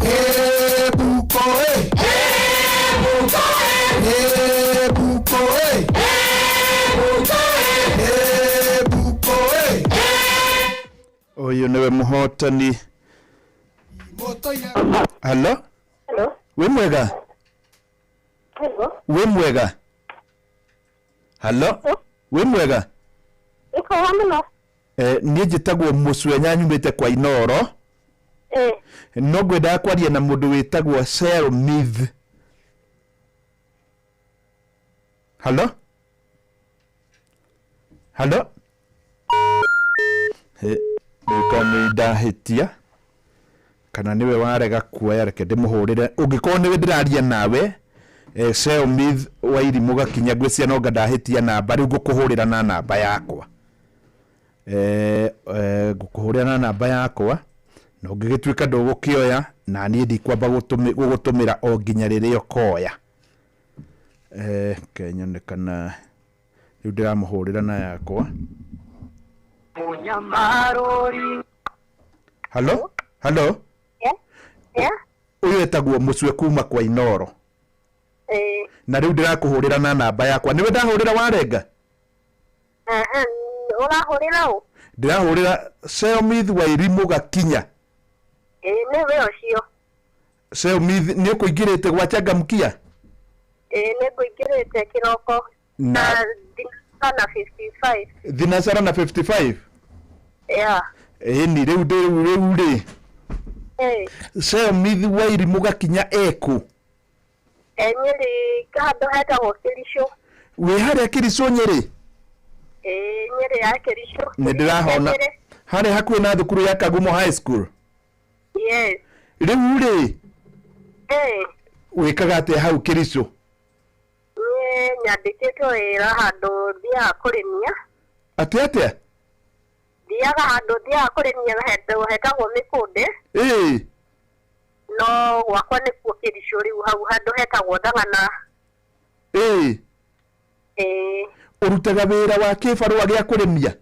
Eh, buko, eh. Eh, buko, eh. Eh, buko, eh. Ũyũ nĩwe mũhotani. Halo? Hello. Wĩ mwega? Hello. Wĩ mwega? Halo? Wĩ mwega? Iko wa mũno. Niĩ njĩtagwo Mũcwenya nyumĩte kwa Inoro. No ngwendaga kwaria na mũndũ wĩtagwo Selmith. Halo? Halo? Nĩũka nĩ ndahĩtia. Kana nĩwe warega kuoya, reke ndĩmũhũrĩre. Ũngĩkorwo nĩwe ndĩraria nawe, Sheomith Wairimũ Gakinya, ngwĩciria no anga ndahĩtia namba, rĩu ngũkũhũrĩra na namba yakwa. Ngũkũhũrĩra na namba yakwa, na ũngĩgĩtuĩka ndũgũkĩoya, na niĩ ndikwamba gũgũtũmĩra o nginya rĩrĩa ũkoya. Reke nyone kana rĩu ndĩramũhũrĩra na yakwa. Halo? Halo? Yeah. Ũyũ etagwo Mũcue kuma kwa Inoro. Na rĩu ndĩrakũhũrĩra na namba yakwa. Nĩwe ndahũrĩra warenga? Ũrahũrĩra ũ? Ndĩrahũrĩra Sheomith Wairimũ Gakinya. Ĩĩ nĩwe ũcio. Sheomith, nĩ ũkũingĩrĩte gwa Changamkia? Ĩĩ nĩ ngũingĩrĩte kĩroko Na thinacara na 55. Thinacara na 55? Yeah. Ĩni rĩu rĩu rĩu rĩ. Ĩĩ. Sheomith Wairimũ Gakinya ekũ? E Nyĩrĩ handũ hetagwo Kĩricũ. Wĩ harĩa Kĩricũ Nyĩrĩ? Ĩĩ Nyĩrĩ ya Kĩricũ. Nĩ ndĩrahona. Nyĩrĩ. Harĩa hakuhĩ na thukuru ya Kagumo High School? Yes. Rĩu rĩ, Ĩĩ. wĩkaga atĩa hau Kĩricũ? Niĩ nyandĩkĩtwo wĩra handũ thiaga kũrĩmia. Atĩ atĩa? Thiaga handũ thiaga kũrĩmia handũ hetagwo Mĩkũndĩ. Ĩĩ. No gwakwa nĩkuo Kĩricũ rĩu hau handũ hetagwo Thagana. Ĩĩ. Ĩĩ. Ũrutaga wĩra wa kĩbarũa gĩa kũrĩmia?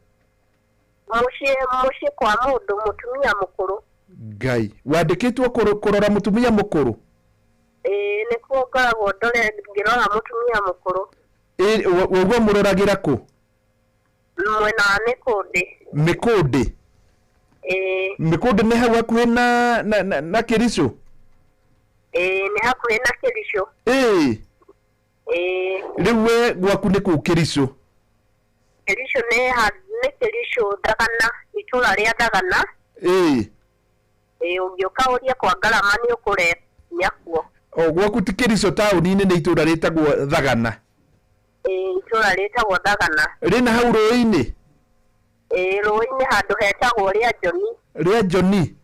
Mũciĩ mũciĩ kwa mũndũ mũtumia mũkũrũ. Ngai. Wandĩkĩtwo kũrora mũtumia mũkũrũ? Ĩĩ nĩkuo ngoragwo ndore ngĩrora mũtumia mũkũrũ. Ĩĩ, ũguo mũroragĩra kũ? Mwena wa Mĩkũndĩ. Mĩkũndĩ? Ĩĩ. Mĩkũndĩ nĩ hau hakuhĩ na Kĩricũ? Ĩĩ nĩ hakuhĩ na Kĩricũ. Ĩĩ. Ĩĩ. Rĩu we gwaku nĩ kũu Kĩricũ? Kĩricũ nĩ nĩ Kĩricũ Thagana, itũra rĩa Thagana. Ĩĩ. Ĩĩ ũngĩũka ũrie kwa Ngarama nĩ ũkũremia kuo. O gwaku ti Kĩricũ taũni-inĩ, nĩ itũra rĩtagwo Thagana? Ĩĩ itũra rĩtagwo Thagana. Rĩna hau rũĩ-inĩ? Ĩĩ rũĩ-inĩ handũ hetagwo rĩa Njoni. Rĩa Njoni?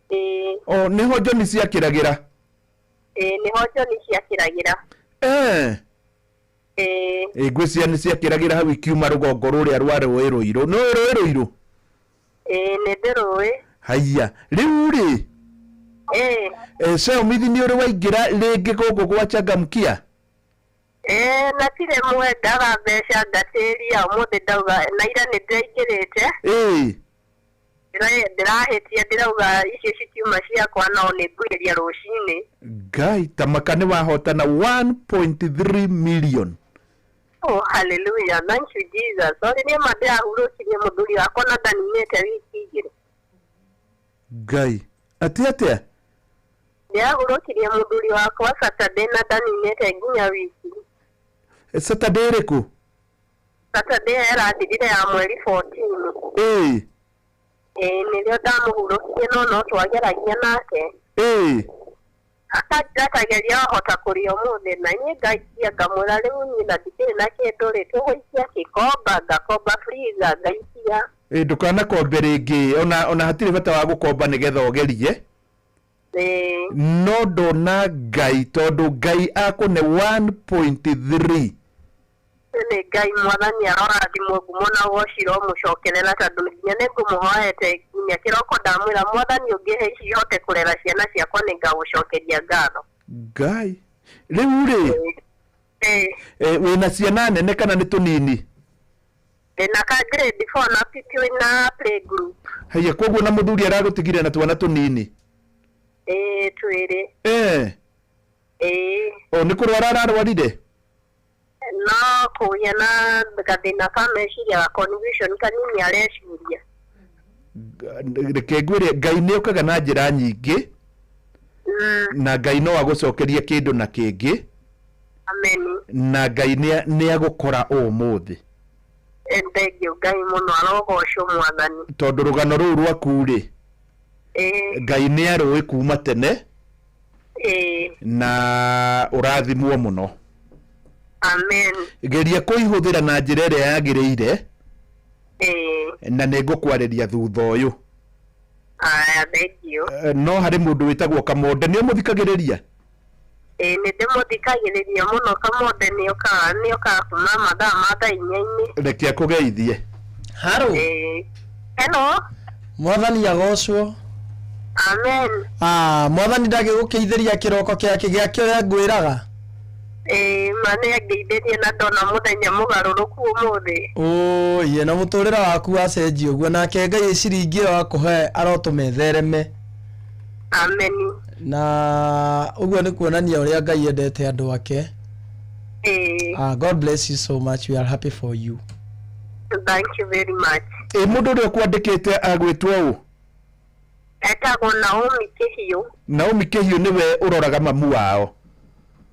Ĩĩ. O nĩho Njoni ciakĩragĩra? Ĩĩ nĩho Njoni ciakĩragĩra. Ĩĩ. Ĩ ngwĩciria nĩ ciakĩragĩra hau ikiuma rũgongo rũrĩa rwa rũĩ Rũirũ. Nĩ ũĩ rũĩ Rũirũ? Ĩĩ nĩ ndĩrũĩ. Haiya, rĩu rĩ, Ĩĩ. Sheomithi nĩ ũrĩ waingĩra rĩngĩ gũkũ gwa Changamkia? Ĩĩ na ti rĩmwe ndaga mbeca ngatĩria ũmũthĩ ndauga na ira nĩ ndĩraingĩrĩte. Ĩĩ. Ndĩrahĩtia ndĩrauga icio citiuma ciakwa no nĩ ngũgeria rũcinĩ. Ngai, ta maka nĩ wahotana 1.3 million. Oh, hallelujah. Thank you, Jesus. Sorry, nĩ ma ndĩrahurũkirie mũthuri wakwa na ndaninĩte wiki igĩrĩ. Ngai, atĩ atĩa? Ndĩrahurũkirie mũthuri wakwa Saturday na ndaninĩte nginya wiki. Saturday ĩrĩkũ? Saturday ĩrathirire ya mweri 14. Ĩĩ. Ĩĩ nĩrĩo ndamũhurũkirie no no twageragia nake. Ĩĩ. Akanjĩra wahota kũrĩa ũmũthĩ na niĩ ngaikia ngamwĩra rĩu niĩ na ndikĩrĩ na kĩndũ rĩ tũgũikia kĩkomba ngakomba freezer ngaikia. Ĩ ndũkanakombe rĩngĩ, ona hatirĩ bata wa gũkomba nĩgetha ũgerie. Ĩĩ. No ndona Ngai tondũ Ngai akũne 1.3. Nĩ Ngai mwathani arorathimwo ngumo na ũgoci ũromũcokerera tondũ nginya nĩ ngũmũhoete nginya kĩroko ndamwĩra mwathani ũngĩhe ici hote kũrera ciana ciakwa nĩ ngagũcokeria ngatho. Ngai. Rĩu rĩ, wĩna ciana nene kana nĩ tũnini? Ndĩna ka grade 4 na PQ na play group. Haiya, koguo na mũthuri aragũtigire na twana tũnini? Ĩĩ twĩrĩ. Ĩĩ. O nĩ kũrwara ararwarire? No kũgĩa na gathĩna ka meciria ga confusion kanini areciria. Reke ngwĩre Ngai nĩ okaga na njĩra nyingĩ. Na Ngai no agũcokerie kĩndũ na kĩngĩ. Amen. Na Ngai nĩ agũkora ũmũthĩ. Thengiũ Ngai mũno arogocwo mwathani. Tondũ rũgano rũu rwaku rĩ, Ngai nĩ arũĩ kuma tene. Na ũrathimwo mũno. Amen. Geria kũihũthĩra na njĩra ĩrĩa yagĩrĩire. Na nĩ ngũkwarĩria thutha ũyũ. Aya, thengiũ. No harĩ mũndũ wĩtagwo Kamonde, nĩ ũmũthikagĩrĩria? Ĩĩ, nĩ ndĩmũthikagĩrĩria mũno. Kamonde nĩokaga kuma mathaa ma thaa 4-inĩ. Reke akũgeithie. Haro. Ĩĩ. Hello. Mwathani agocwo. Amen. Ah, mwathani ndagĩgũkĩithĩria kĩroko kĩake gĩake ũrĩa ngwĩraga. Ĩĩ, ma nĩ angeithĩrie na ndona mũthenya mũgarũrũku ũmũthĩ. Ũũiĩ, na mũtũrĩre waku wacenjia ũguo, nake Ngai ciringi ĩyo akũhe arotũma ĩthereme. Ameni. Na ũguo nĩ kuonania ũrĩa Ngai endete andũ ake. Ĩĩ. Ah, God bless you so much, we are happy for you. Thank you very much. Ĩ mũndũ ũrĩa ũkwandĩkĩte agwĩtwo ũ? Etagwo Naomi Kĩhiũ. Naomi Kĩhiũ nĩwe ũroraga mamu wao?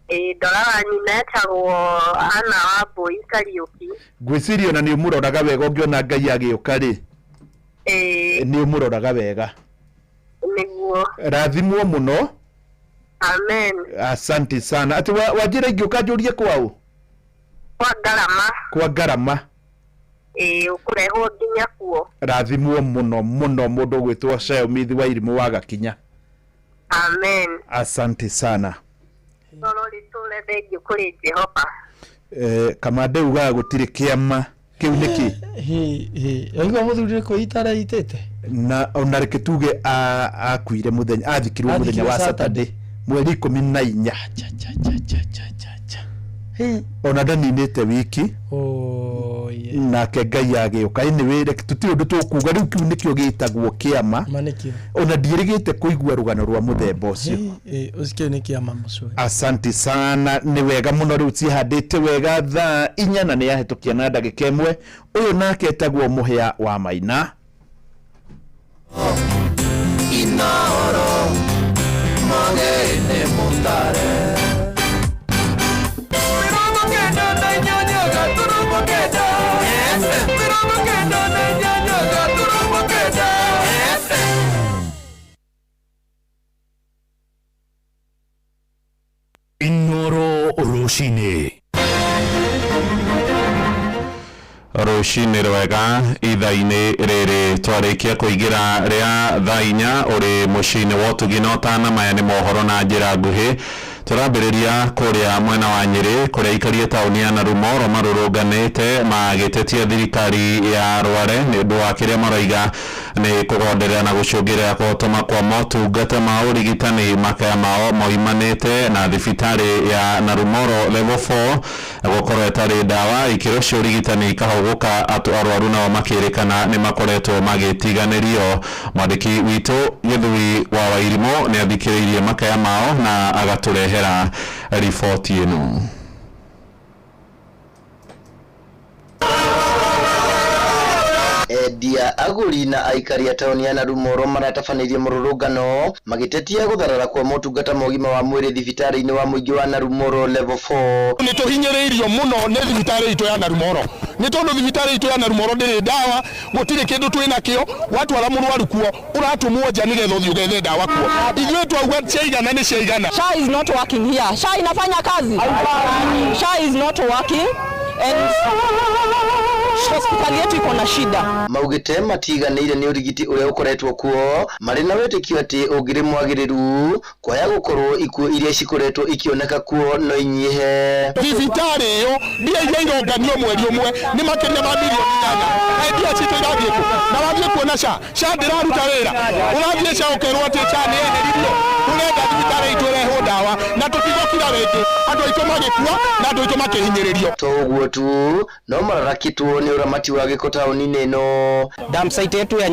Ĩĩ, ndoraga nyina, etagwo Anna Wambui Kariũki. Ngwĩciria ona nĩ ũmũroraga wega, ũngĩona Ngai agĩũka rĩ. Ĩĩ. Nĩ ũmũroraga wega. Nĩguo. Rathimwo mũno. Amen. Asante sana. Atĩ wanjĩra ingĩũka njũrie kwaũ? Kwa Ngarama. Kwa Ngarama. Ĩĩ, ũkũrehwo nginya kuo. Rathimwo mũno mũno, mũndũ ũgwĩtwo Sheomithi wa Irimũ wa Gakinya. Amen. Asante sana. Toro rĩtũre thengiũ kũrĩ Jehova. Kamande ugaga gũtirĩ kĩama kĩu nĩkĩ? Yaigua mũthuri nĩ kwĩita areitĩte. Na ona reke tuge akuire mũthenya, athikirwo mũthenya wa Athikirwo. Saturday mweri 14, ona ndaninĩte wiki nake Ngai agĩũka. Anyway, reke tũtirĩ ũndũ tũkuga rĩu, kĩu nĩkĩo gĩtagwo kĩama. Ma nĩkĩo. Ona ndiĩrĩgĩte kũigua rũgano rwa mũthemba ũcio. Ũcio nĩ kĩama mũcwe. Asante sana, nĩ wega mũno. Rĩu cihandĩte wega thaa 4 na nĩ yahĩtũkia na ndagĩka 1. Ũyũ nake etagwo Mũhĩa wa Maina. Inoro mogene mutare 98.9 FM 98.9 FM. Inoro rũcinĩ. Rũcinĩ rwega. Ithaa-inĩ rĩrĩ twarĩkia kũingĩra rĩa thaa 4, ũrĩ mũciĩ-inĩ wa ũtugi na ũtana. Maya nĩ mohoro na njĩra nguhĩ. Tũrambĩrĩria kũrĩa mwena wa Nyĩrĩ, kũrĩa aikaria taũni ya Narumoro marũrũnganĩte magĩtetia thirikari ya Rware nĩ ũndũ wa kĩrĩa maroiga nĩ kũgonderera na gũcũngĩrĩra kũhotoma kwa motungata ma ũrigitani. Makaya mao moimanĩte na thibitarĩ ya Narumoro level 4 gũkorwo ĩtarĩ ndawa, ikĩro cia ũrigitani ikahũgũka, arwaru nao makĩrĩkana nĩ makoretwo magĩtiganĩrio. Mwandĩki witũ Gĩthui wa Wairimũ nĩ athikĩrĩirie makaya mao na agatũrehera riboti ĩno. Endia, agũri na aikari a taũni ya Narumoro maratabanĩirie mũrũrũngano magĩtetia gũtharara kwa motungata ma ũgima wa mwĩrĩ thibitarĩ-inĩ wa mũingĩ wa Narumoro level 4. Nĩ tũhinyĩrĩirio mũno nĩ thibitarĩ itũ ya Narumoro, nĩ tondũ thibitarĩ itũ ya Narumoro ndĩrĩ ndawa, gũtirĩ kĩndũ twĩ nakĩo. Watwara mũrwaru kuo, ũratũmwo nja nĩgetha ũthiĩ ũgethe ndawa kuo. Ithuĩ twauga ciaigana nĩ ciaigana. SHA is not working here. SHA inafanya kazi? SHA is not working and hospitali yetu iko na shida. Maugĩte matiganĩire nĩ ũrigiti ũrĩa ũkoretwo kuo, marĩ na wĩtĩkio atĩ ũngĩrĩ mwagĩrĩru kwaya gũkorwo ikuũ iria cikoretwo ikĩoneka kuo no inyihe. Thibitarĩ ĩyo mbia iria ironganio mweri ũmwe nĩ makĩria ma mirioni 8. Kaĩ mbia citũ irathiĩ kũ? Na wathiĩ kuona SHA, SHA ndĩraruta wĩra. Ũrathiĩ SHA ũkerwo atĩ SHA nĩ yeheririo. Tũrenda thibitarĩ itũ ĩrehwo ndawa na tũtigũkira rĩngĩ andũ aitũ magĩkua na andũ aitũ makĩhinyĩrĩrio. To ũguo tu, no mararakĩtwo nĩ ũramati wa gĩko taũni-inĩ ĩno. Dump site yetu ya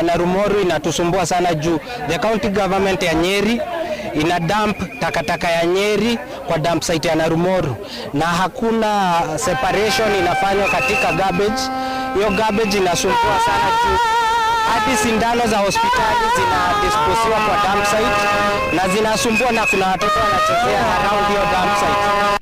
Narumoru inatusumbua sana juu the county government ya Nyeri ina dump takataka ya Nyeri kwa dump site ya Narumoru na hakuna separation inafanywa katika garbage. Hiyo garbage inasumbua sana juu hadi sindano za hospitali zinadisposiwa kwa dump site na zinasumbua, na kuna watoto wanachezea around hiyo dump site.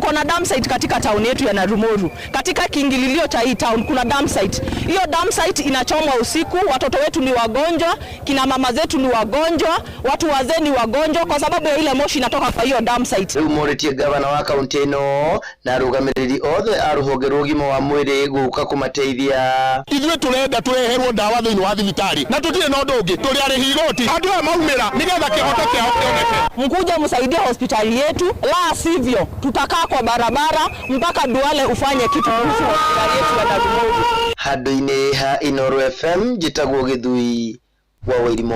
Tuko na dump site katika town yetu ya Narumoru. Katika kiingililio cha hii town kuna dump site. Hiyo dump site inachomwa usiku, watoto wetu ni wagonjwa, kina mama zetu ni wagonjwa, watu wazee ni wagonjwa kwa sababu ya ile moshi inatoka kwa hiyo dump site. Rĩu morĩtie gavana wa kaunti ĩno na arũgamĩrĩri othe a rũhonge rwa ũgima wa mwĩrĩ gũka kũmateithia. Ithuĩ tũrenda tũreherwo ndawa thĩinĩ wa thibitarĩ na tũtirĩ na ũndũ ũngĩ, tũrĩ arĩhi igoti, andũ aya maumĩra nĩgetha kĩhoto kĩao kĩoneke. Mkuje msaidie hospitali yetu, la sivyo tutakaa kwa barabara mpaka Duale ufanye kitu kuhusu hospitali yetu ya Narumoru. Handũ-inĩ ha Inooro FM, njĩtagwo Gĩthui wa Wairimu.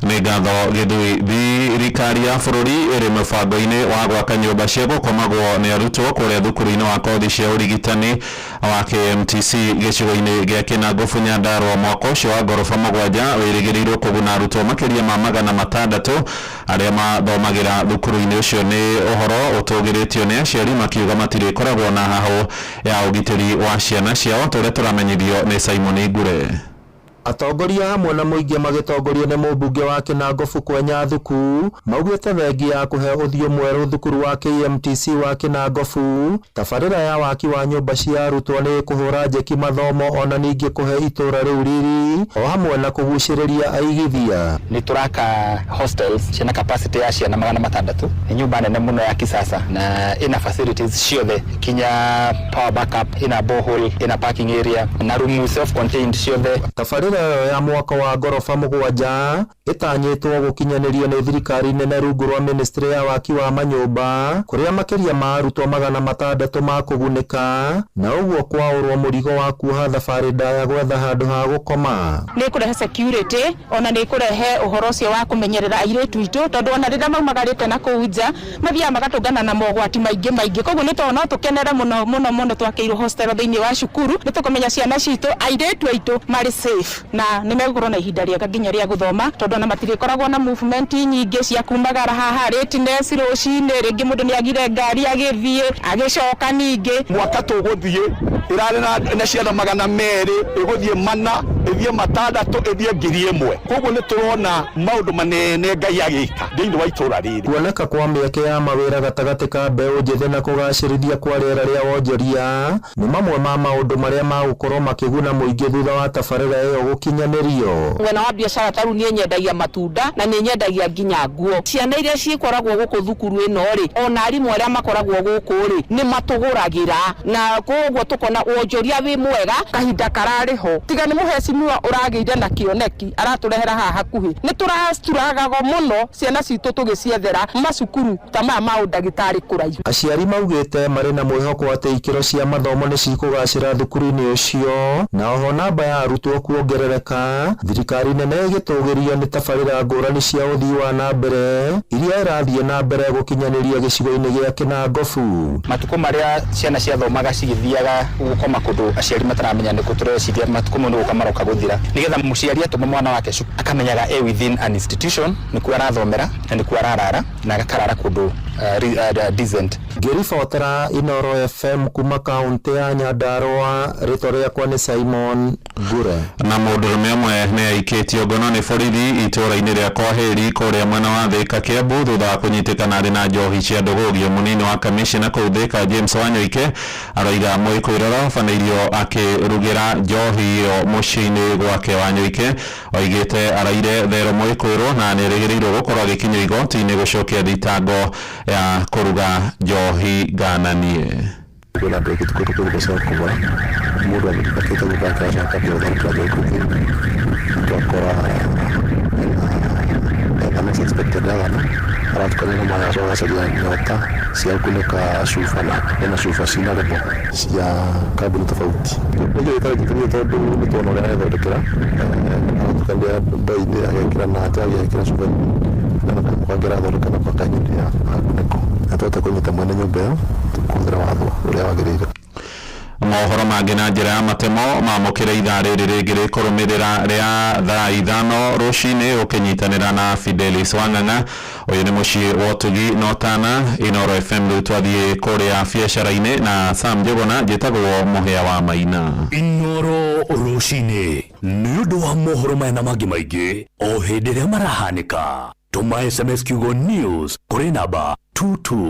Nĩ ngatho, Gĩthui. Thirikari ya bũrũri ĩrĩ mũbango-inĩ wa gwaka nyũmba cia gũkomagwo nĩ arutwo kũrĩa thukuru-inĩ wa kothi cia ũrigitani wa KMTC gĩcigo-inĩ gĩa Kĩnangobu, Nyandarua. Mwako ũcio wa ngoroba 7 wĩrĩgĩrĩirwo kũguna arutwo makĩria ma 600 arĩa mathomagĩra thukuru-inĩ ũcio. Nĩ ũhoro ũtũgĩrĩtio nĩ aciari makiuga matirĩkoragwo na hahũ ya ũgitĩri wa ciana ciao, tũrĩa tũramenyithio nĩ Simon Ngure. Atongoria hamwe na mũingĩ magĩtongorio nĩ mũmbunge wa Kĩnangobu Kwenya Thuku maugĩte thengia ya kũhe ũthiũ mwerũ thukuru wa KMTC wa Kĩnangobu, tabarĩra ya waki wa nyũmba cia arutwo nĩ ĩkũhũra njeki mathomo ona ningĩ kũhe itũra rĩu riri o hamwe na kũgucĩrĩria aigithia. Nĩ tũraka hostels ciĩna capacity ya ciana 600. Nĩ nyũmba nene mũno ya kisasa na ĩna facilities ciothe, kinya power backup, ĩna borehole, ĩna parking area na room self contained ciothe. Tabarĩra ĩyo ya mwaka wa ngoroba 7 ĩtanyĩtwo gũkinyanĩrio nĩ thirikari nene rungu rwa ministry ya waki wa manyũmba, kũrĩa makĩria ma arutwo 600 makũgunĩka na ũguo kwaũrwo mũrigo wa kuoha thabarĩ ndaya gwetha handũ ha gũkoma. Nĩ kũrehe security ona nĩ kũrehe ũhoro ũcio wa kũmenyerera airĩtu aitũ, tondũ ona rĩrĩa maumagarĩte na kũu nja mathiaga magatũngana na mogwati maingĩ maingĩ. Koguo nĩ tondũ no tũkenere mũno mũno mũno twakĩirwo hostel thĩinĩ wa cukuru, nĩ tũkũmenya ciana citũ, airĩtu aitũ marĩ safe na nĩ megũkorwo na ihinda rĩega nginya rĩa gũthoma, tondũ ona matirĩkoragwo na movement nyingĩ cia kumagara haha, lateness rũcinĩ, rĩngĩ mũndũ nĩ agire ngari agĩthiĩ agĩcoka ningĩ. Mwaka tũgũthiĩ ĩrarĩ na ciana 200, ĩgũthiĩ 400, ĩthiĩ 600, ĩthiĩ 1000. Koguo nĩ tũrona maũndũ manene Ngai agĩka thĩinĩ wa itũra rĩrĩ. Kuoneka kwa mĩeke ya mawĩra gatagatĩ ka mbeũ njĩthĩ na kũgacĩrithia kwa rĩera rĩa wonjoria nĩ mamwe ma maũndũ marĩa magũkorwo makĩguna mũingĩ thutha wa tabarĩra ĩyo gũkinyanĩrio. Mwena wa biacara ta rĩu niĩ nyendagia matunda na nĩ nyendagia nginya nguo. Ciana iria cikoragwo gũkũ thukuru ĩno rĩ, ona arimũ arĩa makoragwo gũkũ rĩ, nĩ matũgũragĩra, na koguo tũkona wonjoria wĩ mwega. Kahinda kararĩ ho tiga nĩ mũhecimiwa ũragĩire na kĩoneki aratũrehera haha hakuhĩ, nĩ tũracturagago mũno ciana citũ tũgĩciethera macukuru ta maya ma ũndagĩtarĩ kũraihu. Aciari maugĩte marĩ na mwĩhoko atĩ ikĩro cia mathomo nĩ cikũgacĩra thukuru-inĩ ũcio, na oho namba ya arutwo kuongerereka, thirikari nene ĩgĩtũgĩrio nĩ tabarĩra ngũrani cia ũthii wa na mbere iria ĩrathiĩ na mbere gũkinyanĩria gĩcigo-inĩ gĩa Kĩnangobu. Matukũ marĩa ciana ciathomaga cigĩthiaga gũkoma kũndũ aciari mataramenya nĩkũ, tũreciria matukũ mau nĩ gũka maroka gũthira, nĩgetha mũciari atũma mwana wake cukuru akamenyaga e within an institution nĩkuo arathomera na nĩkuo ararara na agakarara kũndũ decent. Ngĩribotera Inooro FM kuma kaunti ya Nyandarua, rĩtwa rĩakwa nĩ Simon Ngure. Na mũndũrũme ũmwe nĩ aikĩtio ngono nĩ borithi itũũra-inĩ rĩa Kwaheri kũrĩa mwena wa Thĩka, Kĩambu, thutha wa kũnyitĩkana arĩ na njohi cia ndũgũgio. Mũnini wa kamishna kũu Thĩka, James Wanyoike, aroiga mwĩkũĩrwo arabanĩirio akĩrugĩra njohi ĩyo mũciĩ-inĩ gwake. Wanyoike oigĩte araire thero mwĩkũĩrwo na nĩerĩgĩrĩirwo gũkorwo agĩkinyio igoti-inĩ gũcokia thitango ya kũruga njohi ngananie. Kwĩna andũ aingĩ tũkoretwo tũgĩthecera kũgũra mũndũ akĩte nyũmba yake aracoka akambia gũtharĩkĩra andũ a ikundi, twakora ena suspected ethano aratukania na maĩ acoka agacaria nyota cia gũkunĩka cuba na ena cuba ciĩna rebo cia kambuni tofauti. Nĩkĩo gĩtarĩ tondũ nĩ tuona ũrĩa arethondekera, aratukania ndoo-inĩ agekĩra na njagi agekĩra cuba-inĩ na kanyamũ kangĩ arathondeka nako akanyuria gakunĩko, na twahota kũnyita mwene nyũmba ĩyo kũhũthĩra watho ũrĩa wagĩrĩire. Mohoro mangĩ na njĩra ya matemo mamũkĩre ithaa rĩrĩ rĩngĩ rĩkũrũmĩrĩra rĩa thaa 5 rũcinĩ ũkĩnyitanĩra na Fidelis Wang'ang'a. Ũyũ nĩ mũciĩ wa ũtugi na ũtana Inooro FM. Rĩu twathiĩ kũrĩa biacara-inĩ na Sam Njũgũna. Njĩtagwo Mũhĩa wa Maina. Inooro rũcinĩ nĩ ũndũ wa mohoro maya na mangĩ maingĩ o hĩndĩ ĩrĩa marahanĩka. Tũma SMS kiugo news kũrĩ namba 22